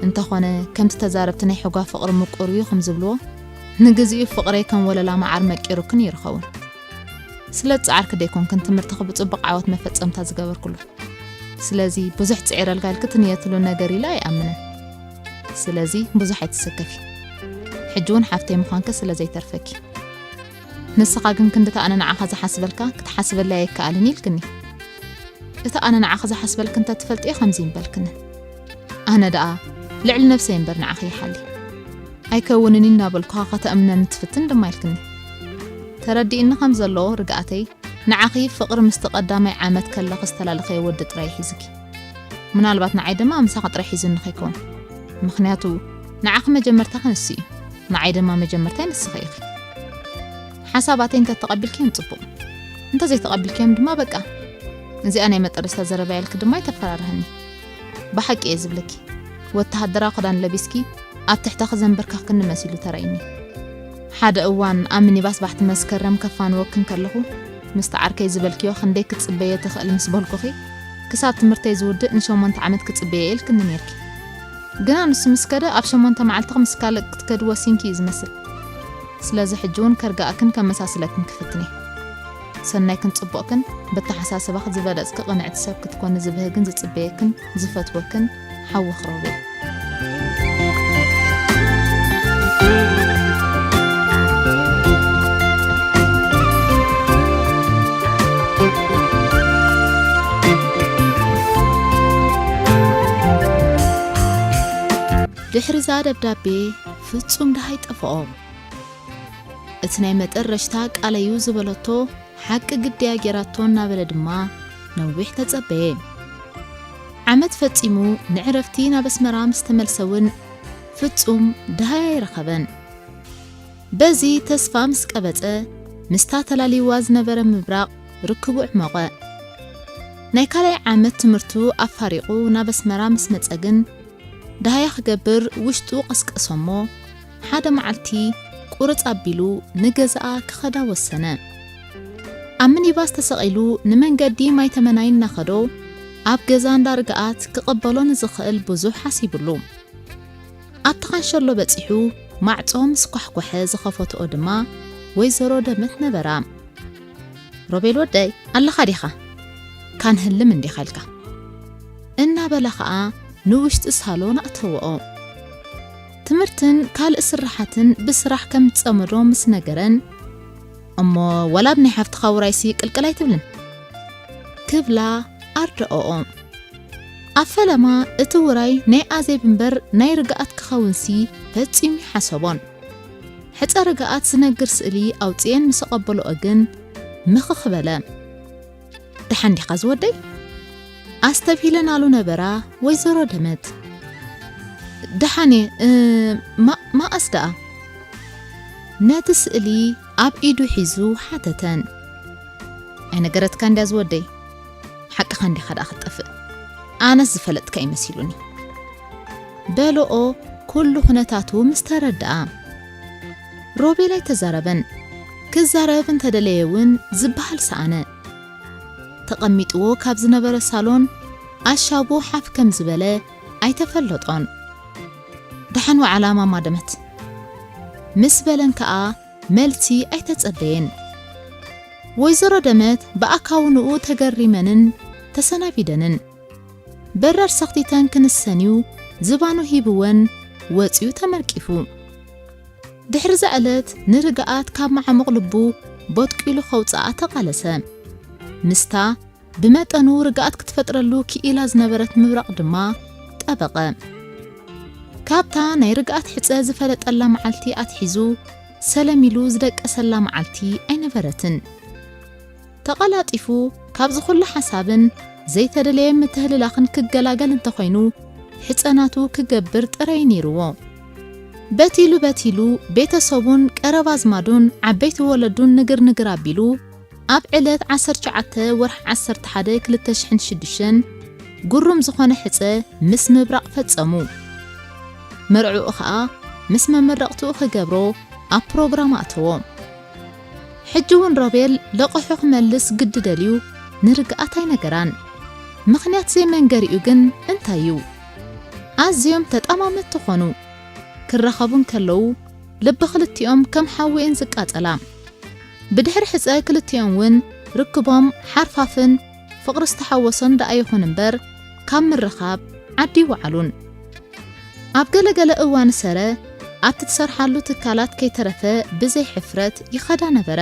እንተኾነ፣ ከምቲ ተዛረብቲ ናይ ሕጓ ፍቕሪ ምቁር እዩ ከም ዝብልዎ፣ ንግዚኡ ፍቕረይ ከም ወለላ መዓር መቂሩክን ይርኸውን። ስለ ዝጸዓርኪ ደይኮንክን ትምህርትኺ ብጽቡቕ ዓወት መፈጸምታ ዝገበርክሉ። ስለዚ ብዙሕ ጽዒረልካ ኢልኪ ትንየትሉ ነገር ኢለ ኣይኣምንን። ስለዚ ብዙሕ ኣይትሰከፊ። ሕጂ እውን ሓፍተይ ምዃንኪ ስለ ዘይተርፈኪ። ንስኻ ግን ክንድቲ ኣነ ንዓኻ ዝሓስበልካ ክትሓስበለይ ኣይከኣልን ኢልክኒ። እቲ ኣነ ንዓኺ ዝሓስበልኪ እንተትፈልጥዮ ከምዚ ምበልክኒ። ኣነ ደኣ ልዕሊ ነብሰይ እምበር ንዓኺ ይሓሊ። ኣይከውንን እዩ እናበልኩኻ ከተእምነኒ ትፍትን ድማ ኢልክኒ። ተረዲእኒ ከም ዘሎ ርግኣተይ ንዓኺ ፍቕሪ ምስቲ ቀዳማይ ዓመት ከለኺ ዝተላለኸዮ ወዲ ጥራይ ሒዝኪ። ምናልባት ንዓይ ድማ ምሳኺ ጥራይ ሒዙኒ ከይከውን። ምኽንያቱ ንዓኺ መጀመርታኺ ንሱ እዩ። ንዓይ ድማ መጀመርታይ ንስኺ ኢኺ። ሓሳባተይ እንተተቐቢልክዮም ጽቡቕ፣ እንተዘይተቐቢልክዮም ድማ በቃ። እዚኣ ናይ መጠረሽታ ዘረባ ኢልኪ ድማ ኣይተፈራርህኒ። ብሓቂ እየ ዝብለኪ፣ ወተሃደራዊ ክዳን ለቢስኪ ኣብ ትሕተኺ ዘንበርካኽክኒ መሲሉ ተራእዩኒ። ሓደ እዋን ኣብ ሚኒባስ ባሕቲ መስከረም ከፋንወክን ከለኹ፣ ምስቲ ዓርከይ ዝበልክዮ ክንደይ ክትጽበየ ትኽእሊ ምስ በልኩኺ፣ ክሳብ ትምህርተይ ዝውድእ ንሸሞንተ ዓመት ክጽበየ ኢልክኒ ኔርኪ። ግና ንሱ ምስ ከደ ኣብ ሸሞንተ መዓልትኺ ምስ ካልእ ክትከዲ ወሲንኪ እዩ ዝመስል። ስለዚ ሕጂ እውን ከርግኣክን ከመሳስለክን ክፍትን እየ። ሰናይክን ጽቡቕክን ብተሓሳስባኺ ዝበለጽኪ ቅንዕቲ ሰብ ክትኮኒ ዝብህግን ዝጽበየክን ዝፈትወክን ሓውኺ ሮቤል። ድሕሪ እዛ ደብዳቤ ፍጹም ደሃይ ጠፍኦ። እቲ ናይ መጠረሽታ ቃለዩ ዝበለቶ ሓቂ ግድያ ጌራቶ እናበለ ድማ ነዊሕ ተጸበየ። ዓመት ፈጺሙ ንዕረፍቲ ናብ ኣስመራ ምስ ተመልሰ እውን ፍጹም ደሃይ ኣይረኸበን። በዚ ተስፋ ምስ ቀበጸ፣ ምስታ ተላልይዋ ዝነበረ ምብራቕ ርክቡ ኣዕሞቐ። ናይ ካልኣይ ዓመት ትምህርቱ ኣፋሪቑ ናብ ኣስመራ ምስ መጸ ግን፣ ደሃያ ክገብር ውሽጡ ቀስቀሶ እሞ፣ ሓደ መዓልቲ ቁርጽ ኣቢሉ ንገዛኣ ክኸዳ ወሰነ። ኣብ ሚኒባስ ተሰቒሉ ንመንገዲ ማይ ተመናይ እናኸዶ፣ ኣብ ገዛ እንዳ ርግኣት ክቕበሎ ንዝኽእል ብዙሕ ሓሲቡሉ። ኣብቲ ካንሸሎ በጺሑ ማዕጾ ምስ ኳሕኮሐ ዝኸፈትኦ ድማ ወይዘሮ ደመት ነበራ። "ሮቤል ወደይ፣ ኣለኻ ዲኻ? ካንህልም እንዲኻ ኢልካ?" እናበለ ኸኣ ንውሽጢ ሳሎን ኣእተወኦ። ትምህርትን ካልእ ስራሓትን ብስራሕ ከም ዝጸመዶ ምስ ነገረን፣ "እሞ ወላ ብ ናይ ሓፍትኻ ውራይሲ ቅልቅል ኣይትብልን?" ክብላ ኣርደኦኦ። ኣብ ፈለማ እቲ ውራይ ናይ ኣዜብ እምበር ናይ ርግኣት ክኸውንሲ ፈጺሙ ይሓሰቦን። ሕጸ ርግኣት ዝነግር ስእሊ ኣውጽኤን ምስ ኣቐበልኦ ግን ምኽኽ በለ። "ደሓን ዲኻ ዝወደይ?" ኣስተብሂለናሉ ነበራ ወይዘሮ ደመት። "ደሓን እየ፣ እ፣ ማ-፣ ማኣስ ደኣ?" ነቲ ስእሊ ኣብ ኢዱ ሒዙ ሓተተን። "ኣይነገረትካን ድያ ዝወደይ? ሓቅኻ እንዲኻ ደኣ ክትጠፍእ? ኣነስ ዝፈለጥካ እዩ መሲሉኒ።" በልኦ ኩሉ ኩነታቱ ምስ ተረድኣ። ሮቤል ኣይተዛረበን። ክዛረብ እንተደለየ እውን ዝበሃል ሰኣነ። ተቐሚጥዎ ካብ ዝነበረ ሳሎን ኣሻቡ ሓፍ ከም ዝበለ ኣይተፈለጦን። "ደሓን ወዓላ ማማ ደመት" ምስ በለን ከኣ መልሲ ኣይተጸበየን። ወይዘሮ ደመት ብኣካውንኡ ተገሪመንን ተሰናቢደንን። በረር ሰኽቲተን ክንሰንዩ ዝባኑ ሂብወን ወጺኡ ተመርቂፉ። ድሕሪ እዛ ዕለት ንርግኣት ካብ መዓሙቕ ልቡ ቦጥቂሉ ከውጽኣ ተቓለሰ። ምስታ ብመጠኑ ርግኣት ክትፈጥረሉ ክኢላ ዝነበረት ምብራቕ ድማ ጠበቐ። ካብታ ናይ ርግኣት ሕጸ ዝፈለጠላ መዓልቲ ኣትሒዙ ሰለም ኢሉ ዝደቀሰላ መዓልቲ ኣይነበረትን። ተቐላጢፉ ካብዚ ኩሉ ሓሳብን ዘይተደለየ ምትህልላኽን ክገላገል እንተኾይኑ፣ ሕጸናቱ ክገብር ጥራይ ነይርዎ። በቲሉ በቲሉ ቤተሰቡን ቀረብ ኣዝማዱን ዓበይቲ ወለዱን ንግር ንግር ኣቢሉ ኣብ ዕለት ዓሰርተ ትሽዓተ ወርሒ ዓሰርተ ሓደ ክልተ ሽሕን ሽዱሽተን ግሩም ዝኾነ ሕጸ ምስ ምብራቕ ፈጸሙ። መርዕኡ ኸኣ ምስ መመረቕትኡ ክገብሮ ኣብ ፕሮግራም ኣእተዎ። ሕጂ እውን ሮቤል ለቕሑ ክመልስ ግዲ ደልዩ ንርግኣት ኣይነገራን። ምኽንያት ዘይመንገሪኡ ግን እንታይ እዩ? ኣዝዮም ተጣማመቲ ኾኑ። ክራኸቡ እንከለዉ ልቢ ክልቲኦም ከም ሓዊ እየን ዝቃጸላ። ብድሕሪ ሕጸ ክልቲኦም እውን ርክቦም ሓርፋፍን ፍቕሪ ዝተሓወሶን ደኣ ይኹን እምበር ካብ ምርኻብ ዓዲ ይወዓሉን። ኣብ ገለገለ እዋን ሰረ ኣብቲ ትሰርሓሉ ትካላት ከይተረፈ ብዘይ ሕፍረት ይኸዳ ነበረ።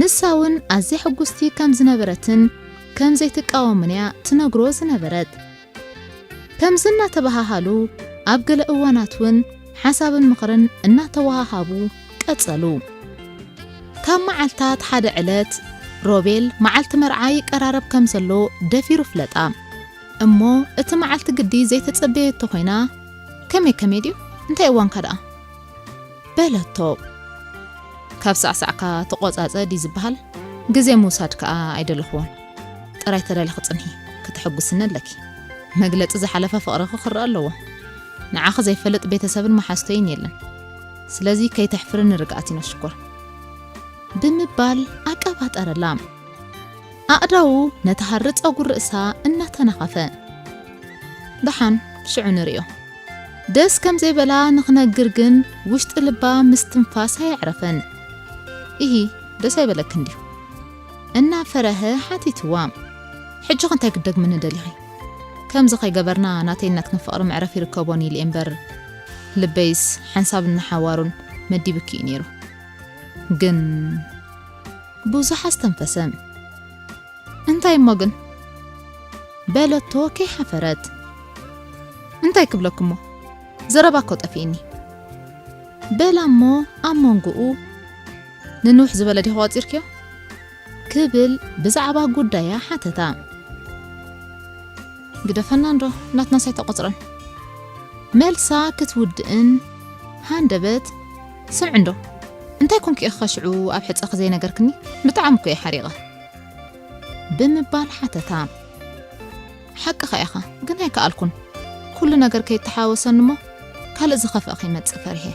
ንሳ እውን ኣዝያ ሕጉስቲ ከም ዝነበረትን ከም ዘይትቃወምን እያ ትነግሮ ዝነበረት። ከምዚ እናተበሃሃሉ ኣብ ገለ እዋናት እውን ሓሳብን ምኽርን እናተወሃሃቡ ቀጸሉ። ካብ መዓልታት ሓደ ዕለት ሮቤል መዓልቲ መርዓ ይቀራረብ ከም ዘሎ ደፊሩ ፍለጣ። እሞ እቲ መዓልቲ ግዲ ዘይተጸበየቶ ኮይና፣ "ከመይ ከመይ ድዩ? እንታይ እዋንካ ደኣ?" በለቶ። "ካብ ሳዕሳዕካ ተቖጻጸ ድዩ ዝበሃል? ግዜ ምውሳድ ከኣ ኣይደለኽዎን። ጥራይ ተዳሊኺ ጽንሒ፣ ከተሐጉስኒ ኣለኪ። መግለጺ ዝሓለፈ ፍቕርኺ ክረኣ ኣለዎ። ንዓኺ ዘይፈልጥ ቤተሰብን መሓዝቶይን የለን። ስለዚ ከይተሕፍርኒ ርግኣት ይነሽኮር" ብምባል ኣቀባጠረላ። ኣእዳዉ ነቲ ሃሪ ጸጉሪ ርእሳ እናተናኸፈ፣ "ደሓን፣ ሽዑ ንርእዮ። ደስ ከም ዘይበላ ንኽነግር ግን ውሽጢ ልባ ምስትንፋስ ኣየዕረፈን። ኢሂ፣ ደስ ኣይበለክን ድዩ?" እናፈረሀ ሓቲትዋ። "ሕጂኸ እንታይ ክትደግምኒ ደሊኺ? ከምዚ ከይገበርና ናተይን ናትክን ፍቕሪ መዕረፊ ይርከቦን ኢሉ እየ እምበር፣ ልበይስ ሓንሳብን ንሓዋሩን መዲብኪ እዩ ነይሩ። ግን" ብዙሕ ኣስተንፈሰ። "እንታይ እሞ ግን?" በለቶ ከይሓፈረት። "እንታይ ክብለኩ እሞ? ዘረባ እኮ ጠፊእኒ" በላ እሞ ኣብ መንጎኡ፣ "ንንውሕ ዝበለ ዲኺ ቆጺርክዮ?" ክብል ብዛዕባ ጉዳያ ሓተታ። "ግደፈና እንዶ፣ ናትናስ ኣይተቖጽረን" መልሳ ክትውድእን ሃንደበት፣ "ስምዒ እንዶ፣ እንታይ ኮንኪ ኢኺ ሽዑ ኣብ ሕጸኺ ዘይነገርክኒ? ብጣዕሚ እኮ እየ ሓሪቐ" ብምባል ሓተታ። "ሓቅኻ ኢኻ፣ ግን ኣይከኣልኩን። ኩሉ ነገር ከይተሓወሰኒ እሞ ካልእ ዝኸፍአ ከይመጽእ ፈሪሐ።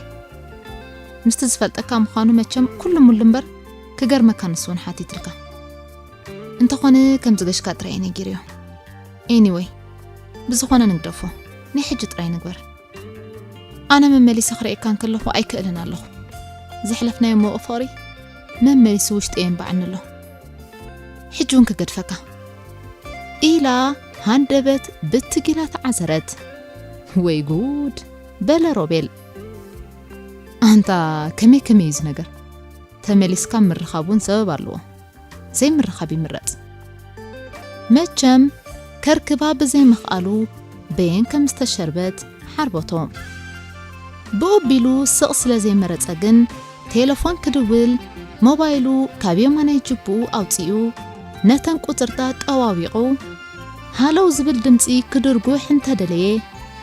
ምስቲ ዝፈልጠካ ምዃኑ መቸም ኩሉ ሙሉ እምበር ክገርመካ ንሱ እውን ሓቲትልካ። እንተኾነ ከም ዝገሽካ ጥራይ እየ ነጊርዮ። ኤኒወይ፣ ብዝኾነ ንግደፎ። ናይ ሕጂ ጥራይ ንግበር። ኣነ መመሊሰ ክርእየካ እንከለኹ ኣይክእልን ኣለኹ። ዘሕለፍናዮ ምዉቕ ፍቕሪ መመሊሱ ውሽጠይ የንባዕኒ ኣሎ። ሕጂ እውን ክገድፈካ" ኢላ ሃንደበት ብትግ ኢላ ተዓዘረት። "ወይ ጉድ!" በለ ሮቤል። "ኣንታ ከመይ ከመይ እዩ እዚ ነገር? ተመሊስካ ምርኻብ እውን ሰበብ ኣለዎ። ዘይምርኻብ ይምረጽ" መቸም ከርክባ ብዘይምኽኣሉ በየን ከም ዝተሸርበት ሓርበቶ። ብኡ ኣቢሉ ስቕ ስለ ዘይመረጸ ግን ቴለፎን ክድውል ሞባይሉ ካብ የማናይ ጅብኡ ኣውጺኡ ነተን ቁጽርታት ጠዋዊቑ፣ ሃለው ዝብል ድምጺ ክድርጉሕ እንተደለየ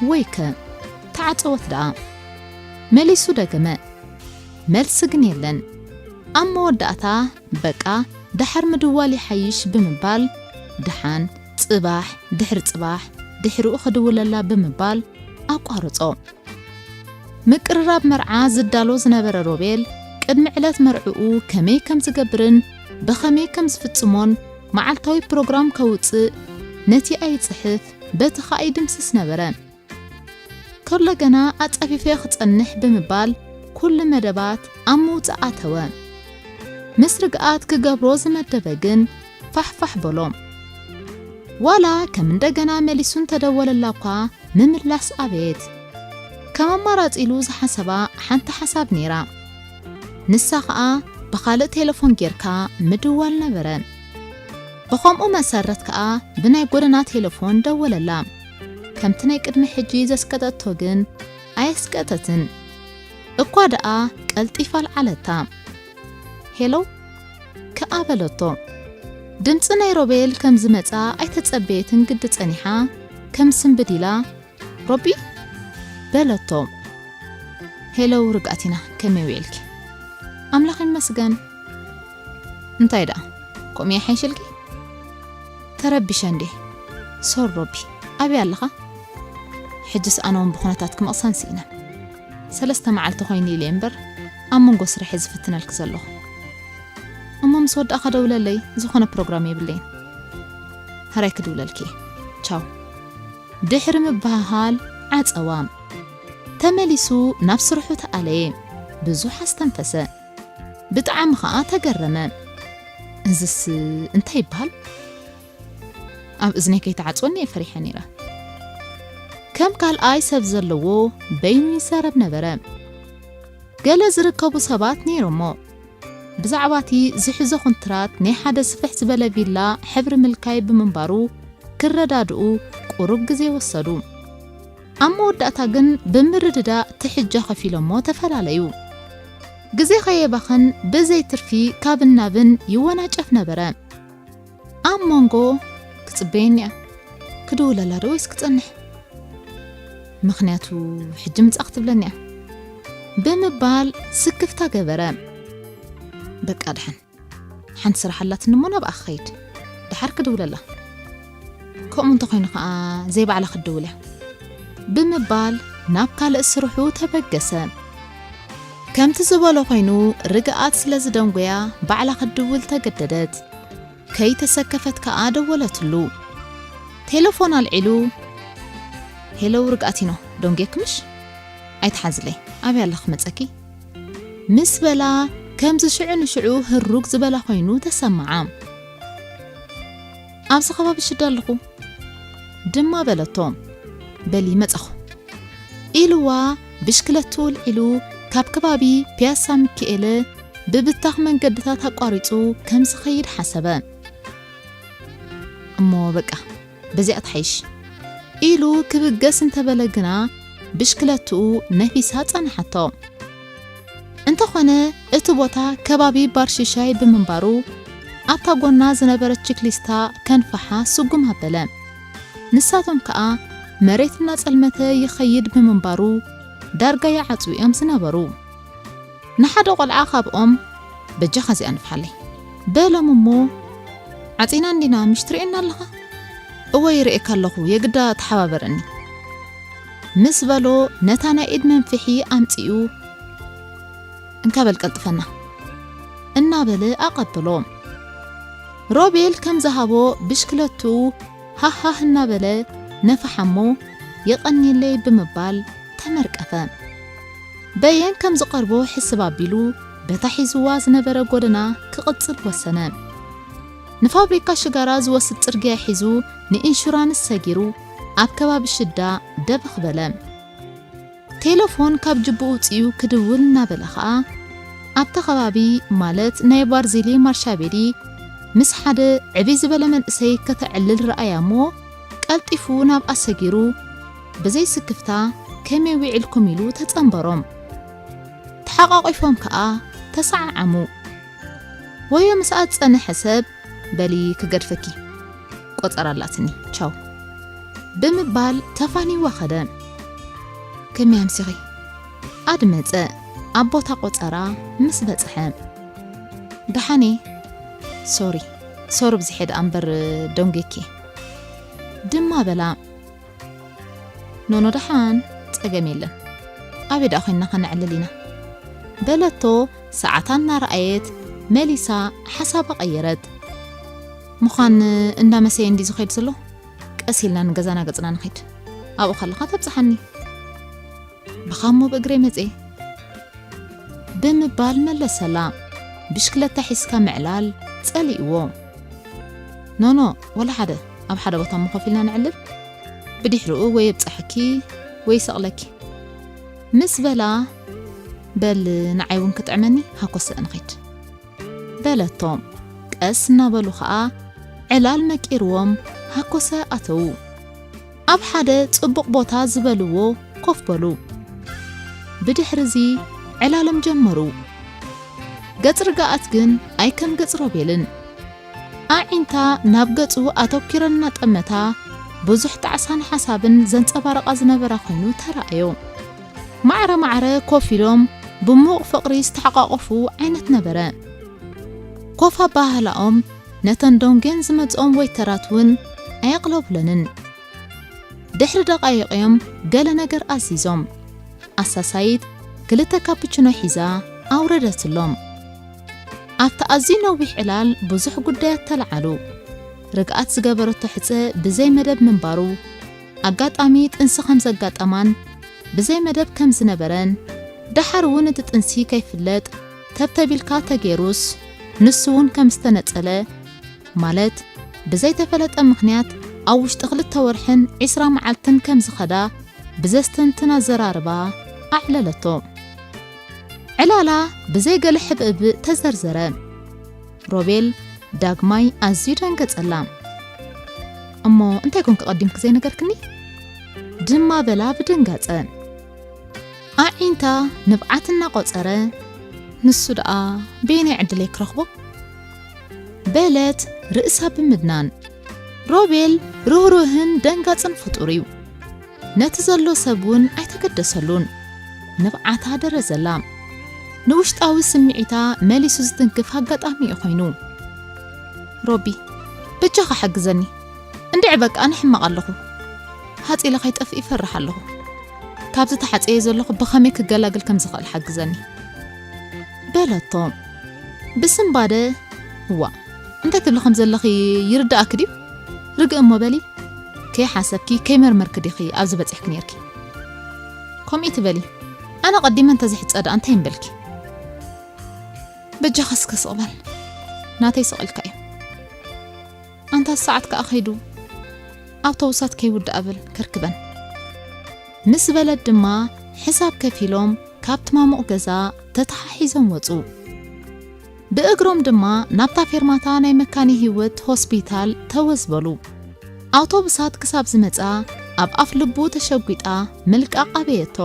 ወይከ ተዓጸወት ደኣ። መሊሱ ደገመ። መልሲ ግን የለን። ኣብ መወዳእታ በቃ ደሓር ምድዋል ይሓይሽ ብምባል ደሓን፣ ጽባሕ፣ ድሕሪ ጽባሕ፣ ድሕሪኡ ክድውለላ ብምባል ኣቋረጾ። ምቅርራብ መርዓ ዝዳሎ ዝነበረ ሮቤል ቅድሚ ዕለት መርዕኡ ከመይ ከም ዝገብርን ብኸመይ ከም ዝፍጽሞን መዓልታዊ ፕሮግራም ከውጽእ ነቲ ኣይጽሕፍ በቲ ኸኣ ይድምስስ ነበረ። ከሎ ገና ኣጸፊፈዮ ክጸንሕ ብምባል ኩሉ መደባት ኣብ ምውጻእ ኣተወ። ምስ ርግኣት ክገብሮ ዝመደበ ግን ፋሕፋሕ በሎ። ዋላ ከም እንደገና መሊሱ እንተደወለላ እኳ ምምላስ ኣበየት። ከም ኣማራጺ ኢሉ ዝሓሰባ ሓንቲ ሓሳብ ነይራ። ንሳ ኸኣ ብኻልእ ቴለፎን ጌርካ ምድዋል ነበረ። ብኸምኡ መሰረት ከኣ ብናይ ጎደና ቴለፎን ደወለላ። ከምቲ ናይ ቅድሚ ሕጂ ዘስቀጠቶ ግን ኣየስቀጠትን። እኳ ደኣ ቀልጢፋ ኣልዓለታ። "ሄሎ?" ከኣ በለቶ። ድምጺ ናይ ሮቤል ከም ዝመጻ ኣይተጸበየትን ግዲ ጸኒሓ ከም ስንብድ ኢላ፣ "ሮቢ?" በለቶ። ሄሎ ርግኣቲና፣ ከመይ ውዒልኪ? ኣምላኽ ይመስገን። እንታይ ደኣ፣ ከምኡ ይሓይሽልኪ? ተረቢሸ እንዴ? ሶር ሮቢ፣ ኣበይ ኣለኻ? ሕጅስ ኣነ እውን ብኹነታትኪ ምቕሳን ስኢነ። ሰለስተ መዓልቲ ኮይኑ ኢለ እምበር፣ ኣብ መንጎ ስርሐ ዝፍትነልኪ ዘለኹ። እሞ ምስ ወዳእኻ ደውለለይ፣ ዝኾነ ፕሮግራም የብለይን። ሕራይ ክድውለልኪ እየ። ቻው። ድሕሪ ምብህሃል ዓጸዋ። ተመሊሱ ናብ ስርሑ ተኣለየ። ብዙሕ ኣስተንፈሰ። ብጣዕሚ ኸኣ ተገረመ። እዝስ እንታይ ይበሃል? ኣብ እዝነይ ከይትዓጽወኒ እየ ፈሪሐ ነይረ። ከም ካልኣይ ሰብ ዘለዎ በይኑ ይዛረብ ነበረ። ገለ ዝርከቡ ሰባት ነይሮሞ። ብዛዕባ እቲ ዝሕዞ ኩንትራት ናይ ሓደ ስፍሕ ዝበለ ቪላ ሕብሪ ምልካይ ብምንባሩ ክረዳድኡ ቁሩብ ግዜ ወሰዱ። ኣብ መወዳእታ ግን ብምርድዳእ ትሕጃ ከፊሎሞ ተፈላለዩ። ግዜ ከየባኽን ብዘይ ትርፊ ካብን ናብን ይወናጨፍ ነበረ። ኣብ መንጎ ክጽበየኒ እያ፣ ክድውለላ ዶ ወይስ ክጸንሕ? ምኽንያቱ ሕጂ ምጻእ ክትብለኒ እያ ብምባል ስክፍታ ገበረ። በቃ ደሓን፣ ሓንቲ ስራሕ ኣላትኒ እሞ ናብኣ ክኸይድ፣ ደሓር ክድውለላ። ከምኡ እንተኾይኑ ኸኣ ዘይባዕላ ክትድውል እያ ብምባል ናብ ካልእ ስርሑ ተበገሰ። ከምቲ ዝበሎ ኮይኑ ርግኣት ስለ ዝደንጎያ ባዕላ ክትድውል ተገደደት። ከይተሰከፈት ከኣ ደወለትሉ። ቴሌፎን ኣልዒሉ፣ ሄሎ ርግኣቲኖ፣ ደንጎየኪ ምሽ? ኣይትሓዝለይ፣ ኣበይ ኣለኺ ክመጸኪ? ምስ በላ ከምዚ ሽዑ ንሽዑ ህሩግ ዝበላ ኮይኑ ተሰምዓ። ኣብዚ ከባቢ ሽዳ ኣለኹ ድማ በለቶ። በሊ መጻኹ ኢልዋ ብሽክለትኡ ኣልዒሉ ካብ ከባቢ ፒያሳ ሚካኤል ብብታኽ መንገድታት ኣቋሪጹ ከም ዝኸይድ ሓሰበ። እሞ በቃ በዚኣ ትሓይሽ ኢሉ ክብገስ እንተበለ ግና ብሽክለትኡ ነፊሳ ጸንሓቶ። እንተኾነ እቲ ቦታ ከባቢ ባር ሽሻይ ብምንባሩ ኣብታ ጎና ዝነበረት ችክሊስታ ከንፍሓ ስጉም ኣበለ። ንሳቶም ከኣ መሬት እናጸልመተ ይኸይድ ብምንባሩ ዳርጋ ይዓጽዉ እዮም ዝነበሩ። ንሓደ ቆልዓ ካብኦም በጃኻ እዚኣ ንፍሓለይ በሎም እሞ ዓጺና እንዲና ምሽ ትርእየና ኣለኻ? እወ ይርእየካ ኣለኹ የግዳ ተሓባበረኒ ምስ በሎ ነታ ናይ ኢድ መንፍሒ ኣምጺኡ እንካ በል ቀልጥፈና እናበለ ኣቐበሎ። ሮቤል ከም ዝሃቦ ብሽክለቱ ሃሃህ እናበለ ነፈሓሞ የቐንየለይ ብምባል ተመርቀፈ። በየን ከም ዝቐርቦ ሕስብ ኣቢሉ በታ ሒዝዋ ዝነበረ ጎደና ክቕጽል ወሰነ። ንፋብሪካ ሽጋራ ዝወስድ ጽርግያ ሒዙ ንኢንሹራንስ ሰጊሩ ኣብ ከባቢ ሽዳ ደበኽ በለ። ቴለፎን ካብ ጅብኡ ውጽኡ ክድውል እናበለ ኸኣ ኣብቲ ከባቢ ማለት ናይ ባርዚሊ ማርሻቤዲ ምስ ሓደ ዕብይ ዝበለ መንእሰይ ከተዕልል ረኣያ እሞ ቀልጢፉ ናብኣ ሰጊሩ ብዘይ ስክፍታ ከመይ ውዒልኩም ኢሉ ተጸንበሮም። ተሓቋቒፎም ከኣ ተሰዓዓሙ። ወዮ ምስኣ ዝጸንሐ ሰብ በሊ ክገድፈኪ ቆጸራ ኣላትኒ ቻው ብምባል ተፋኒዋ ኸደ። ከመይ ኣምሲኺ? ኣድመጸ ኣብ ቦታ ቆጸራ ምስ በጽሐ። ደሓኔ ሶሪ ሶሪ ብዝሐ ደኣ እምበር ደንጌኪ ድማ በላ። ኖኖ ደሓን ጸገም የለን። ኣበይ ደኣ ኮይንና ከነዕልል ኢና? በለቶ ሰዓታ እናረኣየት መሊሳ ሓሳባ ቀየረት። ምዃን እንዳመሰየ እንዲ ዝኸይድ ዘሎ ቀስ ኢልና ንገዛና ገጽና ንኸይድ። ኣብኡ ከለኻ ተብጽሓኒ። ብኻሞ ብእግረይ መጽየ። ብምባል መለሰላ። ብሽክለታ ሒዝካ ምዕላል ጸሊእዎ። ኖኖ ወላ ሓደ ኣብ ሓደ ቦታ እሞ ኮፍ ኢልና ነዕልል። ብድሕሪኡ ወይ የብጽሐኪ ወይ ይሰቕለኪ ምስ በላ በል ንዓይ እውን ክጥዕመኒ ሃኮሰ ንኸይድ በለቶ። ቀስ እናበሉ ኸኣ ዕላል መቂርዎም ሃኮሰ ኣተዉ። ኣብ ሓደ ጽቡቕ ቦታ ዝበልዎ ኮፍ በሉ። ብድሕርዚ ዕላሎም ጀመሩ። ገጽ ርግኣት ግን ኣይከም ገጽ ሮቤልን። ኣዒንታ ናብ ገጹ ኣተኲረን እናጠመታ ብዙሕ ጣዕሳን ሓሳብን ዘንጸባርቓ ዝነበራ ኮይኑ ተራእዮ። ማዕረ ማዕረ ኮፍ ኢሎም ብምዉቕ ፍቕሪ ዝተሓቋቖፉ ዓይነት ነበረ። ኮፍ ኣበሃህላኦም ነተን ዶንጌን ዝመጽኦም ወይተራት እውን ኣየቕለቡለንን። ድሕሪ ደቓይቕ እዮም ገለ ነገር ኣዚዞም። ኣሳሳይት ክልተ ካፕችኖ ሒዛ ኣውረደትሎም። ኣብቲ ኣዝዩ ነዊሕ ዕላል ብዙሕ ጉዳያት ተለዓሉ። ርግኣት ዝገበረቶ ሕጸ ብዘይ መደብ ምንባሩ፣ ኣጋጣሚ ጥንሲ ከም ዘጋጠማን ብዘይ መደብ ከም ዝነበረን፣ ደሓር እውን እቲ ጥንሲ ከይፍለጥ ተብተቢልካ ተገይሩስ ንሱ እውን ከም ዝተነጸለ፣ ማለት ብዘይተፈለጠ ምኽንያት ኣብ ውሽጢ ክልተ ወርሕን ዒስራ መዓልትን ከም ዝኸዳ ብዘስተንትን ኣዘራርባ ኣዕለለቶ። ዕላላ ብዘይ ገለ ሕብእብእ ተዘርዘረ። ሮቤል ዳግማይ ኣዝዩ ደንገጸላ። "እሞ እንታይ ኮንኪ ቀዲምኪ ዘይነገርክኒ?" ድማ በላ ብድንጋጸ። ኣዒንታ ንብዓት እናቖጸረ፣ "ንሱ ደኣ በየናይ ዕድለይ ክረኽቦ?" በለት ርእሳ ብምድናን። ሮቤል ርህሩህን ደንጋጽን ፍጡር እዩ። ነቲ ዘሎ ሰብ እውን ኣይተገደሰሉን። ንብዓታ ደረዘላ። ንውሽጣዊ ስምዒታ መሊሱ ዝትንክፍ ኣጋጣሚ እዩ ኮይኑ። "ሮቢ፣ በጃኻ ሓግዘኒ። እንድዒ በቃ ኣነ ሕማቕ ኣለኹ። ሃጺ ኢለ ከይጠፍእ ይፈርሕ ኣለኹ። ካብዚ ተሓጽየ ዘለኹ ብኸመይ ክገላገል ከም ዝኽእል ሓግዘኒ?" በለቶ። ብስንባደ፣ "እዋ፣ እንታይ ትብሊ ከም ዘለኺ ይርድኣኪ ድዩ? ርግእ እሞ በሊ፣ ከይሓሰብኪ ከይመርመርኪ ዲኺ ኣብዚ በጺሕኪ ኔርኪ? ከምኡ ትበሊ፣ ኣነ ቀዲመ እንተዝሕጸ ደኣ እንታይ ምበልኪ? በጃኻ እስከ ስቕ በል፣ ናተይ ስቕ ኢልካ እዩ። ኣንታ ሰዓት ከኣ ከይዱ፣ ኣውቶቡሳት ከይውድኣ በል ከርክበን." ምስ በለት ድማ ሕሳብ ከፊሎም ካብቲ ማሙቕ ገዛ ተተሓሒዞም ወጹ። ብእግሮም ድማ ናብታ ፌርማታ ናይ መካነ ህይወት ሆስፒታል ተወዝ በሉ። ኣውቶቡሳት ክሳብ ዝመጻ ኣብ ኣፍ ልቡ ተሸጒጣ ምልቃቕ ኣበየቶ።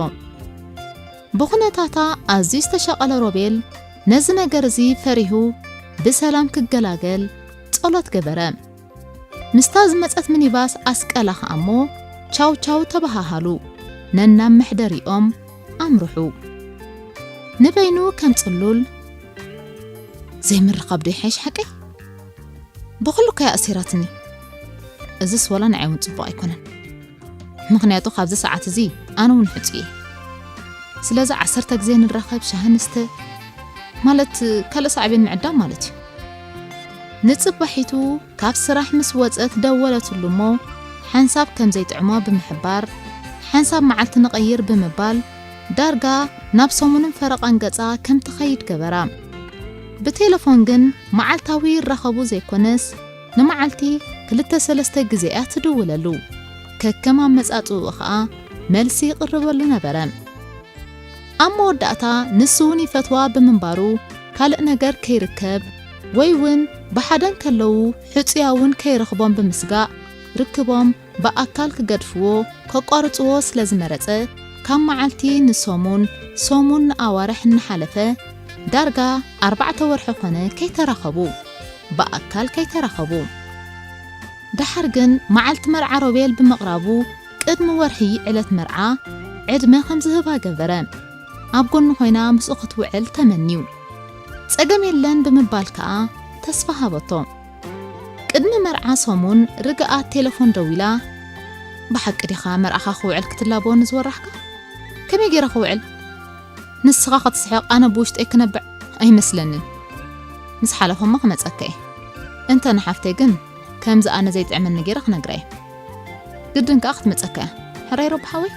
ብኹነታታ ኣዝዩ ዝተሸቐለ ሮቤል ነዚ ነገር እዚ ፈሪሁ ብሰላም ክገላገል ጸሎት ገበረ። ምስታ ዝመጸት ሚኒባስ ኣስቀላ ኸኣ እሞ ቻው ቻው ተበሃሃሉ። ነናብ መሕደሪኦም ኣምርሑ። ንበይኑ ከም ጽሉል፣ "ዘይምርኻብ ዶ ይሓይሽ ሓቀይ? ብኹሉ ከያ ኣሲራትኒ። እዝስ ወላ ንዓይ እውን ጽቡቕ ኣይኮነን። ምኽንያቱ ካብዚ ሰዓት እዚ ኣነ እውን ሕጹይ እየ። ስለዚ ዓሰርተ ግዜ ንራኸብ፣ ሻሂ ንስተ፣ ማለት ካልእ ሳዕቤን ምዕዳም ማለት እዩ." ንጽባሒቱ ካብ ስራሕ ምስ ወጸት ደወለትሉ እሞ ሓንሳብ ከም ዘይጥዕማ ብምሕባር፣ ሓንሳብ መዓልቲ ንቐይር ብምባል፣ ዳርጋ ናብ ሰሙንን ፈረቓን ገጻ ከም ትኸይድ ገበራ። ብቴለፎን ግን መዓልታዊ ይራኸቡ ዘይኮነስ፣ ንመዓልቲ ክልተ ሰለስተ ግዜ እያ ትድውለሉ። ከከም ኣመጻጽኡ ኸኣ መልሲ ይቕርበሉ ነበረ። ኣብ መወዳእታ ንሱ እውን ይፈትዋ ብምንባሩ፣ ካልእ ነገር ከይርከብ ወይ እውን ብሓደ እንከለዉ ሕጹያ እውን ከይረኽቦም ብምስጋእ፣ ርክቦም ብኣካል ክገድፍዎ፣ ከቋርጽዎ ስለ ዝመረጸ፣ ካብ መዓልቲ ንሰሙን፣ ሰሙን ንኣዋርሕ እናሓለፈ፣ ዳርጋ ኣርባዕተ ወርሒ ኾነ ከይተራኸቡ፣ ብኣካል ከይተራኸቡ። ደሓር ግን መዓልቲ መርዓ ሮቤል ብምቕራቡ፣ ቅድሚ ወርሒ ዕለት መርዓ ዕድመ ከም ዝህባ ገበረ። ኣብ ጎኑ ኮይና ምስኡ ክትውዕል ተመንዩ። ጸገም የለን ብምባል ከኣ ተስፋ ሃበቶ። ቅድሚ መርዓ ሰሙን ርግኣት ቴለፎን ደዊላ፣ "ብሓቂ ዲኻ መርዓኻ ክውዕል ክትላበወኒ ዝወራሕካ? ከመይ ገይረ ክውዕል? ንስኻ ክትስሕቕ ኣነ ብውሽጠይ ክነብዕ ኣይመስለንን። ምስ ሓለፈ እሞ ክመጸካ እየ። እንተ ንሓፍተይ ግን ከምዚ ኣነ ዘይጥዕመኒ ገይረ ክነግራ እየ። ግድን ከኣ ክትመጸካ እያ። ሕራይ ሮቢ ሓወይ?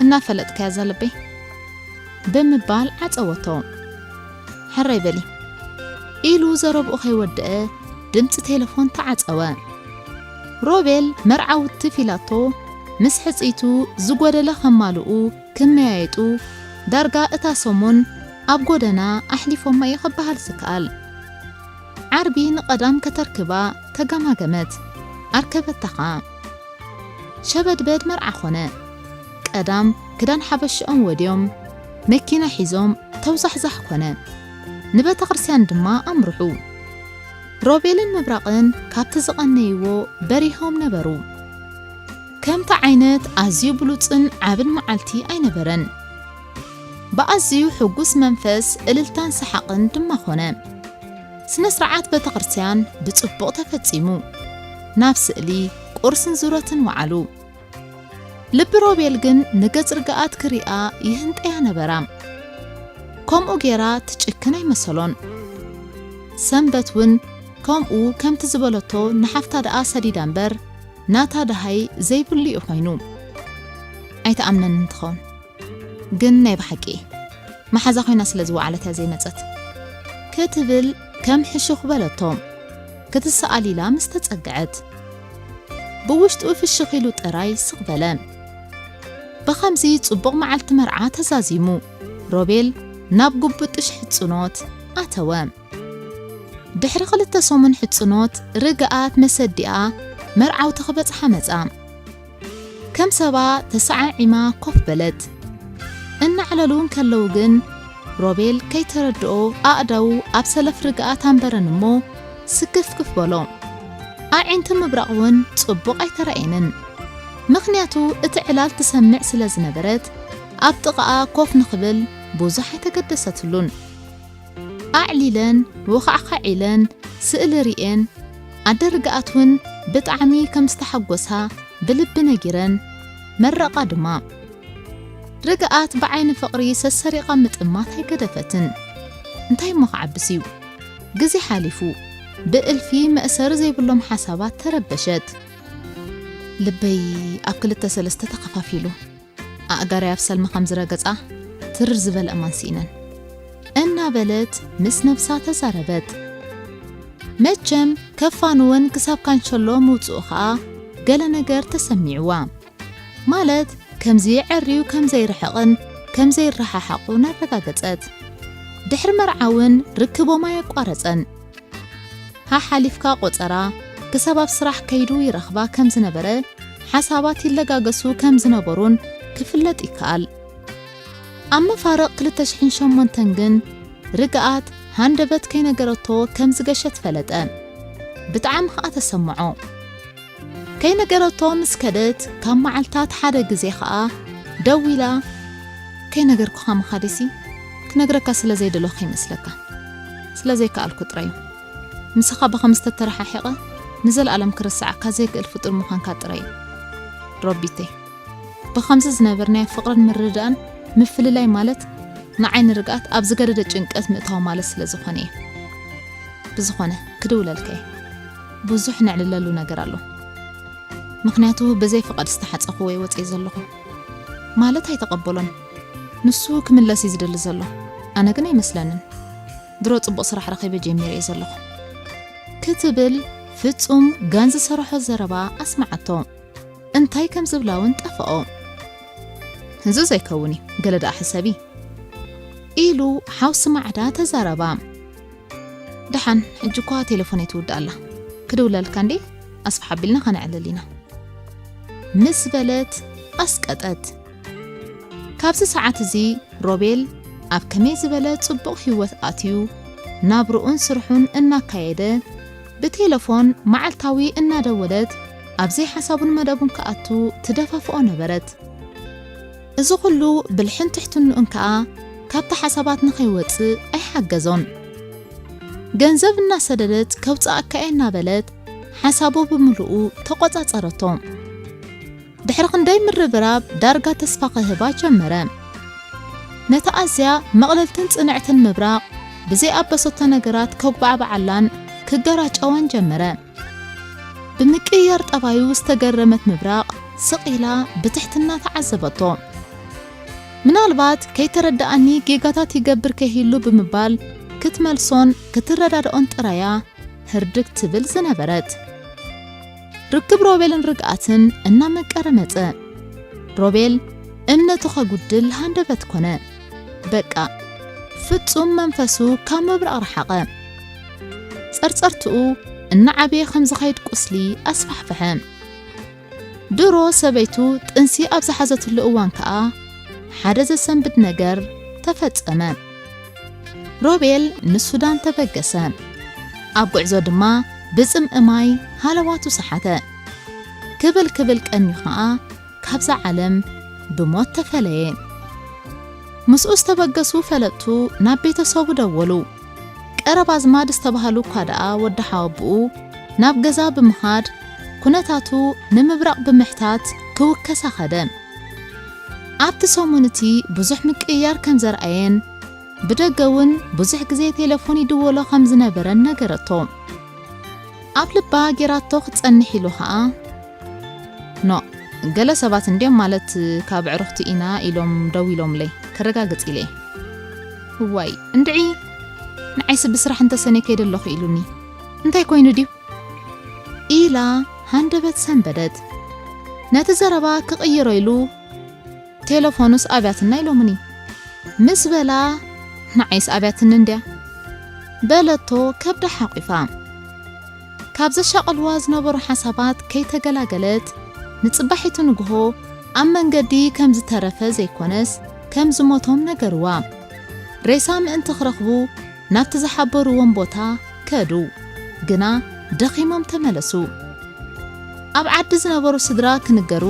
እናፈለጥካያ እዛ ልበይ?" ብምባል ዓጸወቶ። "ሕራይ በሊ" ኢሉ ዘረብኡ ከይወደአ ድምጺ ቴለፎን ተዓጸወ። ሮቤል መርዓዊ ትፍ ኢላቶ ምስ ሕጽይቱ ዝጎደለ ከማልኡ ክመያየጡ ዳርጋ እታ ሰሙን ኣብ ጎደና ኣሕሊፎማ እዩ ክበሃል ዝከኣል። ዓርቢ ንቐዳም ከተርክባ ተገማገመት፣ ኣርከበታ ኸኣ። ሸበድበድ መርዓ ኾነ። ቀዳም ክዳን ሓበሽኦም ወድዮም፣ መኪና ሒዞም ተውዛሕዛሕ ኮነ። ንቤተ ክርስቲያን ድማ ኣምርሑ። ሮቤልን ምብራቕን ካብቲ ዝቐነይዎ በሪሆም ነበሩ። ከምቲ ዓይነት ኣዝዩ ብሉጽን ዓብን መዓልቲ ኣይነበረን። ብኣዝዩ ሕጉስ መንፈስ እልልታን ሰሓቕን ድማ ኾነ። ስነ ስርዓት ቤተ ክርስቲያን ብጽቡቕ ተፈጺሙ። ናብ ስእሊ፣ ቁርስን ዙረትን ወዓሉ። ልቢ ሮቤል ግን ንገጽ ርግኣት ክሪኣ ይህንጠያ ነበራ። ከምኡ ጌራ ትጭክን ኣይመሰሎን። ሰንበት እውን ከምኡ ከምቲ ዝበለቶ ንሓፍታ ደኣ ሰዲዳ እምበር ናታ ደሃይ ዘይብሉ እዩ ኮይኑ። ኣይትኣምነንን ትኸውን። ግን ናይ ብሓቂ መሓዛ ኮይና ስለ ዝወዓለት እያ ዘይመጸት። ክትብል ከም ሕሹኽ በለቶ። ክትሰኣል ኢላ ምስ ተጸግዐት። ብውሽጡ ፍሽኽ ኢሉ ጥራይ ስቕ በለ። ብኸምዚ ጽቡቕ መዓልቲ መርዓ ተዛዚሙ። ሮቤል ናብ ጉብጥሽ ሕጽኖት ኣተወ። ድሕሪ ክልተ ሰሙን ሕጽኖት ርግኣት መሰዲኣ መርዓውቲ ክበጽሓ መጻ። ከም ሰባ ተሰዓዒማ ኮፍ በለት። እናዕለሉ እንከለዉ ግን ሮቤል ከይተረድኦ ኣእዳዉ ኣብ ሰለፍ ርግኣት ኣንበረን እሞ ስክፍክፍ በሎ። ኣዒንቲ ምብራቕ እውን ጽቡቕ ኣይተራእየንን። ምኽንያቱ እቲ ዕላል ትሰምዕ ስለ ዝነበረት ኣብ ጥቓኣ ኮፍ ንኽብል ብዙሕ ኣይተገደሰትሉን። ኣዕሊለን ወኻዕኻዕ ኢለን ስእሊ ርእየን ኣደ ርግኣት እውን ብጣዕሚ ከም ዝተሓጎሳ ብልቢ ነጊረን መረቓ ድማ። ርግኣት ብዓይኒ ፍቕሪ ሰሰሪቓ ምጥማት ኣይገደፈትን። እንታይ እሞ ክዓብስ እዩ? ግዜ ሓሊፉ። ብእልፊ መእሰሪ ዘይብሎም ሓሳባት ተረበሸት። ልበይ ኣብ ክልተ ሰለስተ ተኸፋፊሉ። ኣእጋረይ ኣብ ሰልሚ ከም ዝረገጻ ትርር ዝበለ እማን ስኢነን። እናበለት ምስ ነብሳ ተዛረበት። መቸም ከፋንወን ክሳብ ካንሸሎ ምውጽኡ ኸኣ ገለ ነገር ተሰሚዕዋ። ማለት ከምዚ የዐርዩ ከም ዘይርሕቕን ከም ዘይረሓሓቑን ኣረጋገጸት። ድሕሪ መርዓ እውን ርክቦም ኣየቋረጸን። ሓሓሊፍካ ቆጸራ ክሳብ ኣብ ስራሕ ከይዱ ይረኽባ ከም ዝነበረ፣ ሓሳባት ይለጋገሱ ከም ዝነበሩን ክፍለጥ ይከኣል። ኣብ መፋርቕ ክልተ ሽሕን ሸሞንተን ግን ርግኣት ሃንደበት ከይነገረቶ ከም ዝገሸት ፈለጠ። ብጣዕሚ ከኣ ተሰምዖ። ከይነገረቶ ምስ ከደት ካብ መዓልታት ሓደ ግዜ ከኣ ደዊላ፣ "ከይነገርኩኻ ምኻደይሲ ክነግረካ ስለ ዘይደለኹ ይመስለካ፣ ስለ ዘይከኣልኩ ጥራይ እዩ። ምሳኻ ብኸም ዝተተረሓሒቐ ንዘለኣለም ክርሰዓካ ዘይክእል ፍጡር ምዃንካ ጥራይ እዩ ሮቢተይ። ብኸምዚ ዝነበር ናይ ፍቕርን ምርድዳእን ምፍልላይ ማለት ንዓይ ንርግኣት ኣብ ዝገደደ ጭንቀት ምእታው ማለት ስለ ዝኾነ እዩ። ብዝኾነ ክድውለልካ እየ። ብዙሕ ነዕልለሉ ነገር ኣሎ። ምኽንያቱ ብዘይ ፍቓድ ዝተሓጸኹ ወይ ወጽየ ዘለኹ ማለት ኣይተቐበሎን። ንሱ ክምለስ እዩ ዝደሊ ዘሎ። ኣነ ግን ኣይመስለንን። ድሮ ጽቡቕ ስራሕ ረኺበ ጀሚረ እየ ዘለኹ" ክትብል ፍጹም ጋን ዝሰርሖ ዘረባ ኣስመዓቶ። እንታይ ከም ዝብላ እውን ጠፍኦ። "ህዙ ዘይከውን እዩ፣ ገለ ደኣ ሕሰቢ" ኢሉ ሓውሲ ማዕዳ ተዛረባ። "ደሓን፣ ሕጂ እኳ ቴሌፎነይ ትውድእ ኣላ። ክድውለልካ እንዴ? ኣስፍሕ ኣቢልና ከነዕልል ኢና" ምስ በለት ኣስቀጠት። ካብዚ ሰዓት እዚ ሮቤል ኣብ ከመይ ዝበለ ጽቡቕ ህይወት ኣትዩ፣ ናብርኡን ስርሑን እናካየደ፣ ብቴለፎን መዓልታዊ እናደወለት ኣብ ዘይሓሳቡን መደቡን ክኣቱ ትደፋፍኦ ነበረት። እዚ ኹሉ ብልሕን ትሕትንኡን ከኣ ካብቲ ሓሳባት ንኸይወጽእ ኣይሓገዞን። ገንዘብ እናሰደደት ከውጽኣካ እየ እናበለት ሓሳቡ ብምሉኡ ተቖጻጸረቶ። ድሕሪ ክንደይ ምርብራብ ዳርጋ ተስፋ ክህባ ጀመረ። ነታ ኣዝያ መቕለልትን ጽንዕትን ምብራቕ ብዘይኣበሰቶ ነገራት ከጉባዕብዓላን ክገራጨዋን ጀመረ። ብምቅይያር ጠባዩ ዝተገረመት ምብራቕ ስቕ ኢላ ብትሕትና ተዓዘበቶ። ምናልባት ከይተረድኣኒ ጌጋታት ይገብር ከይህሉ ብምባል ክትመልሶን ክትረዳድኦን ጥራያ ህርድግ ትብል ዝነበረት። ርክብ ሮቤልን ርግኣትን እናመቀረ መጸ። ሮቤል እምነቱ ከጉድል ሃንደበት ኮነ። በቃ፣ ፍጹም መንፈሱ ካብ ምብራቕ ረሓቐ። ጸርጸርትኡ እናዓበየ ከም ዝኸይድ ቁስሊ ኣስፋሕፈሐ። ድሮ ሰበይቱ ጥንሲ ኣብ ዝሓዘትሉ እዋን ከኣ ሓደ ዘሰንብድ ነገር ተፈጸመ። ሮቤል ንሱዳን ተበገሰ። ኣብ ጉዕዞ ድማ ብጽምኢ ማይ ሃለዋቱ ሰሓተ። ክብል ክብል ቀንዩ ኸኣ ካብዛ ዓለም ብሞት ተፈለየ። ምስኡ ዝተበገሱ ፈለጥቱ ናብ ቤተሰቡ ደወሉ። ቀረብ ኣዝማድ ዝተባህሉ እኳ ደኣ ወዲ ሓወብኡ ናብ ገዛ ብምኻድ ኩነታቱ ንምብራቕ ብምሕታት ክውከሳ ኸደ። ኣብቲ ሰሙን እቲ ብዙሕ ምቅይያር ከም ዘርኣየን ብደገ እውን ብዙሕ ግዜ ቴሌፎን ይድወሎ ከም ዝነበረን ነገረቶ። ኣብ ልባ ጌራቶ ክትጸንሕ ኢሉ ኸኣ፣ "ኖ፣ ገለ ሰባት እንድዮም ማለት ካብ ኣዕሩኽቲ ኢና ኢሎም ደዊሎምለይ፣ ከረጋግጽ ኢለ እየ። እዋይ፣ እንድዒ ንዓይሲ ብስራሕ እንተሰንየ ከይደ ኣለኹ ኢሉኒ። እንታይ ኮይኑ ድዩ?" ኢላ ሃንደበት ሰንበደት። ነቲ ዘረባ ክቕይሮ ኢሉ፣ "ቴለፎኑስ ኣብያትና ኢሎምኒ" ምስ በላ፣ "ንዓይስ ኣብያትኒ እንድያ" በለቶ ከብዳ ሓቂፋ። ካብ ዘሻቐልዋ ዝነበሩ ሓሳባት ከይተገላገለት፣ ንጽባሒቱ ንግሆ ኣብ መንገዲ ከም ዝተረፈ ዘይኮነስ ከም ዝሞቶም ነገርዋ። ሬሳ ምእንቲ ክረኽቡ ናብቲ ዝሓበርዎም ቦታ ከዱ። ግና ደኺሞም ተመለሱ። ኣብ ዓዲ ዝነበሩ ስድራ ክንገሩ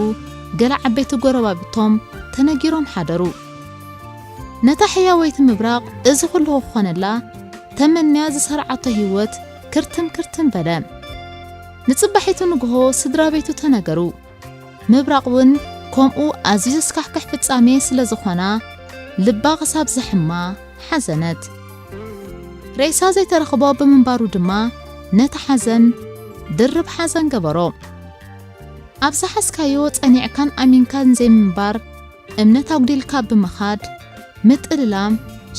ገለ ዓበይቲ ጎረባብቶም ተነጊሮም ሓደሩ። ነታ ሕያወይቲ ምብራቕ እዚ ኩሉ ክኾነላ ተመንያ ዝሰርዓቶ ህይወት ክርትም ክርትም በለ። ንጽባሒቱ ንግሆ ስድራ ቤቱ ተነገሩ። ምብራቕ እውን ከምኡ ኣዝዩ ዘስካሕክሕ ፍጻሜ ስለ ዝኾና ልባ ክሳብ ዘሕማ ሓዘነት። ሬሳ ዘይተረኽቦ ብምንባሩ ድማ ነቲ ሓዘን ድርብ ሓዘን ገበሮ። ኣብ ዝሓዝካዮ ጸኒዕካን ኣሚንካን ዘይምንባር፣ እምነት ኣጉዲልካ ብምኻድ፣ ምጥልላም፣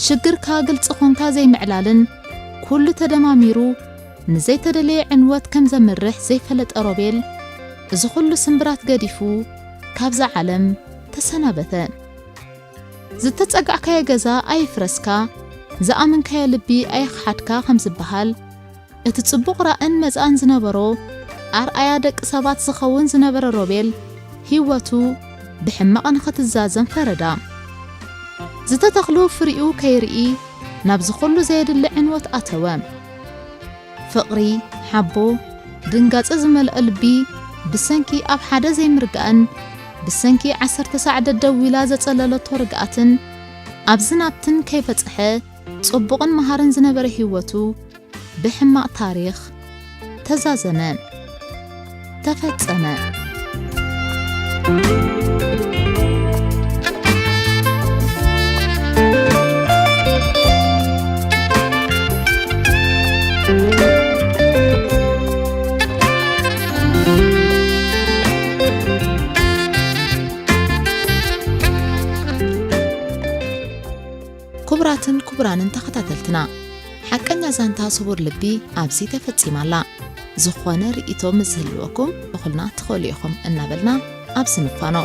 ሽግርካ ግልጺ ኾንካ ዘይምዕላልን ኩሉ ተደማሚሩ ንዘይተደለየ ዕንወት ከም ዘምርሕ ዘይፈለጠ ሮቤል፣ እዚ ኩሉ ስምብራት ገዲፉ ካብዛ ዓለም ተሰናበተ። ዝተጸጋዕካዮ ገዛ ኣይፍረስካ፣ ዝኣመንካዮ ልቢ ኣይኽሓድካ ከም ዝበሃል፣ እቲ ጽቡቕ ራእን መጻእን ዝነበሮ፣ ኣርኣያ ደቂ ሰባት ዝኸውን ዝነበረ ሮቤል፣ ህይወቱ ብሕማቕ ንኽትዛዘም ፈረዳ። ዝተተኽሉ ፍሪኡ ከይርኢ፣ ናብዚ ኩሉ ዘየድሊ ዕንወት ኣተወ። ፍቕሪ፣ ሓቦ፣ ድንጋጸ ዝመልኦ ልቢ፣ ብሰንኪ ኣብ ሓደ ዘይምርጋእን፣ ብሰንኪ ዓሰርተ ሳዕ ደደዊላ ዘጸለለቶ ርግኣትን፣ ኣብዝን ኣብትን ከይበጽሐ፣ ጽቡቕን መሃርን ዝነበረ ህይወቱ፣ ብሕማቕ ታሪኽ ተዛዘመ፣ ተፈጸመ። ክቡራትን ክቡራንን ተኸታተልትና፣ ሓቀኛ ዛንታ ስቡር ልቢ ኣብዚ ተፈጺማ ኣላ። ዝኾነ ርእይቶ ምስ ዝህልወኩም፣ እኹልና ትኽእሉ ኢኹም እናበልና ኣብዚ ንፋኖ።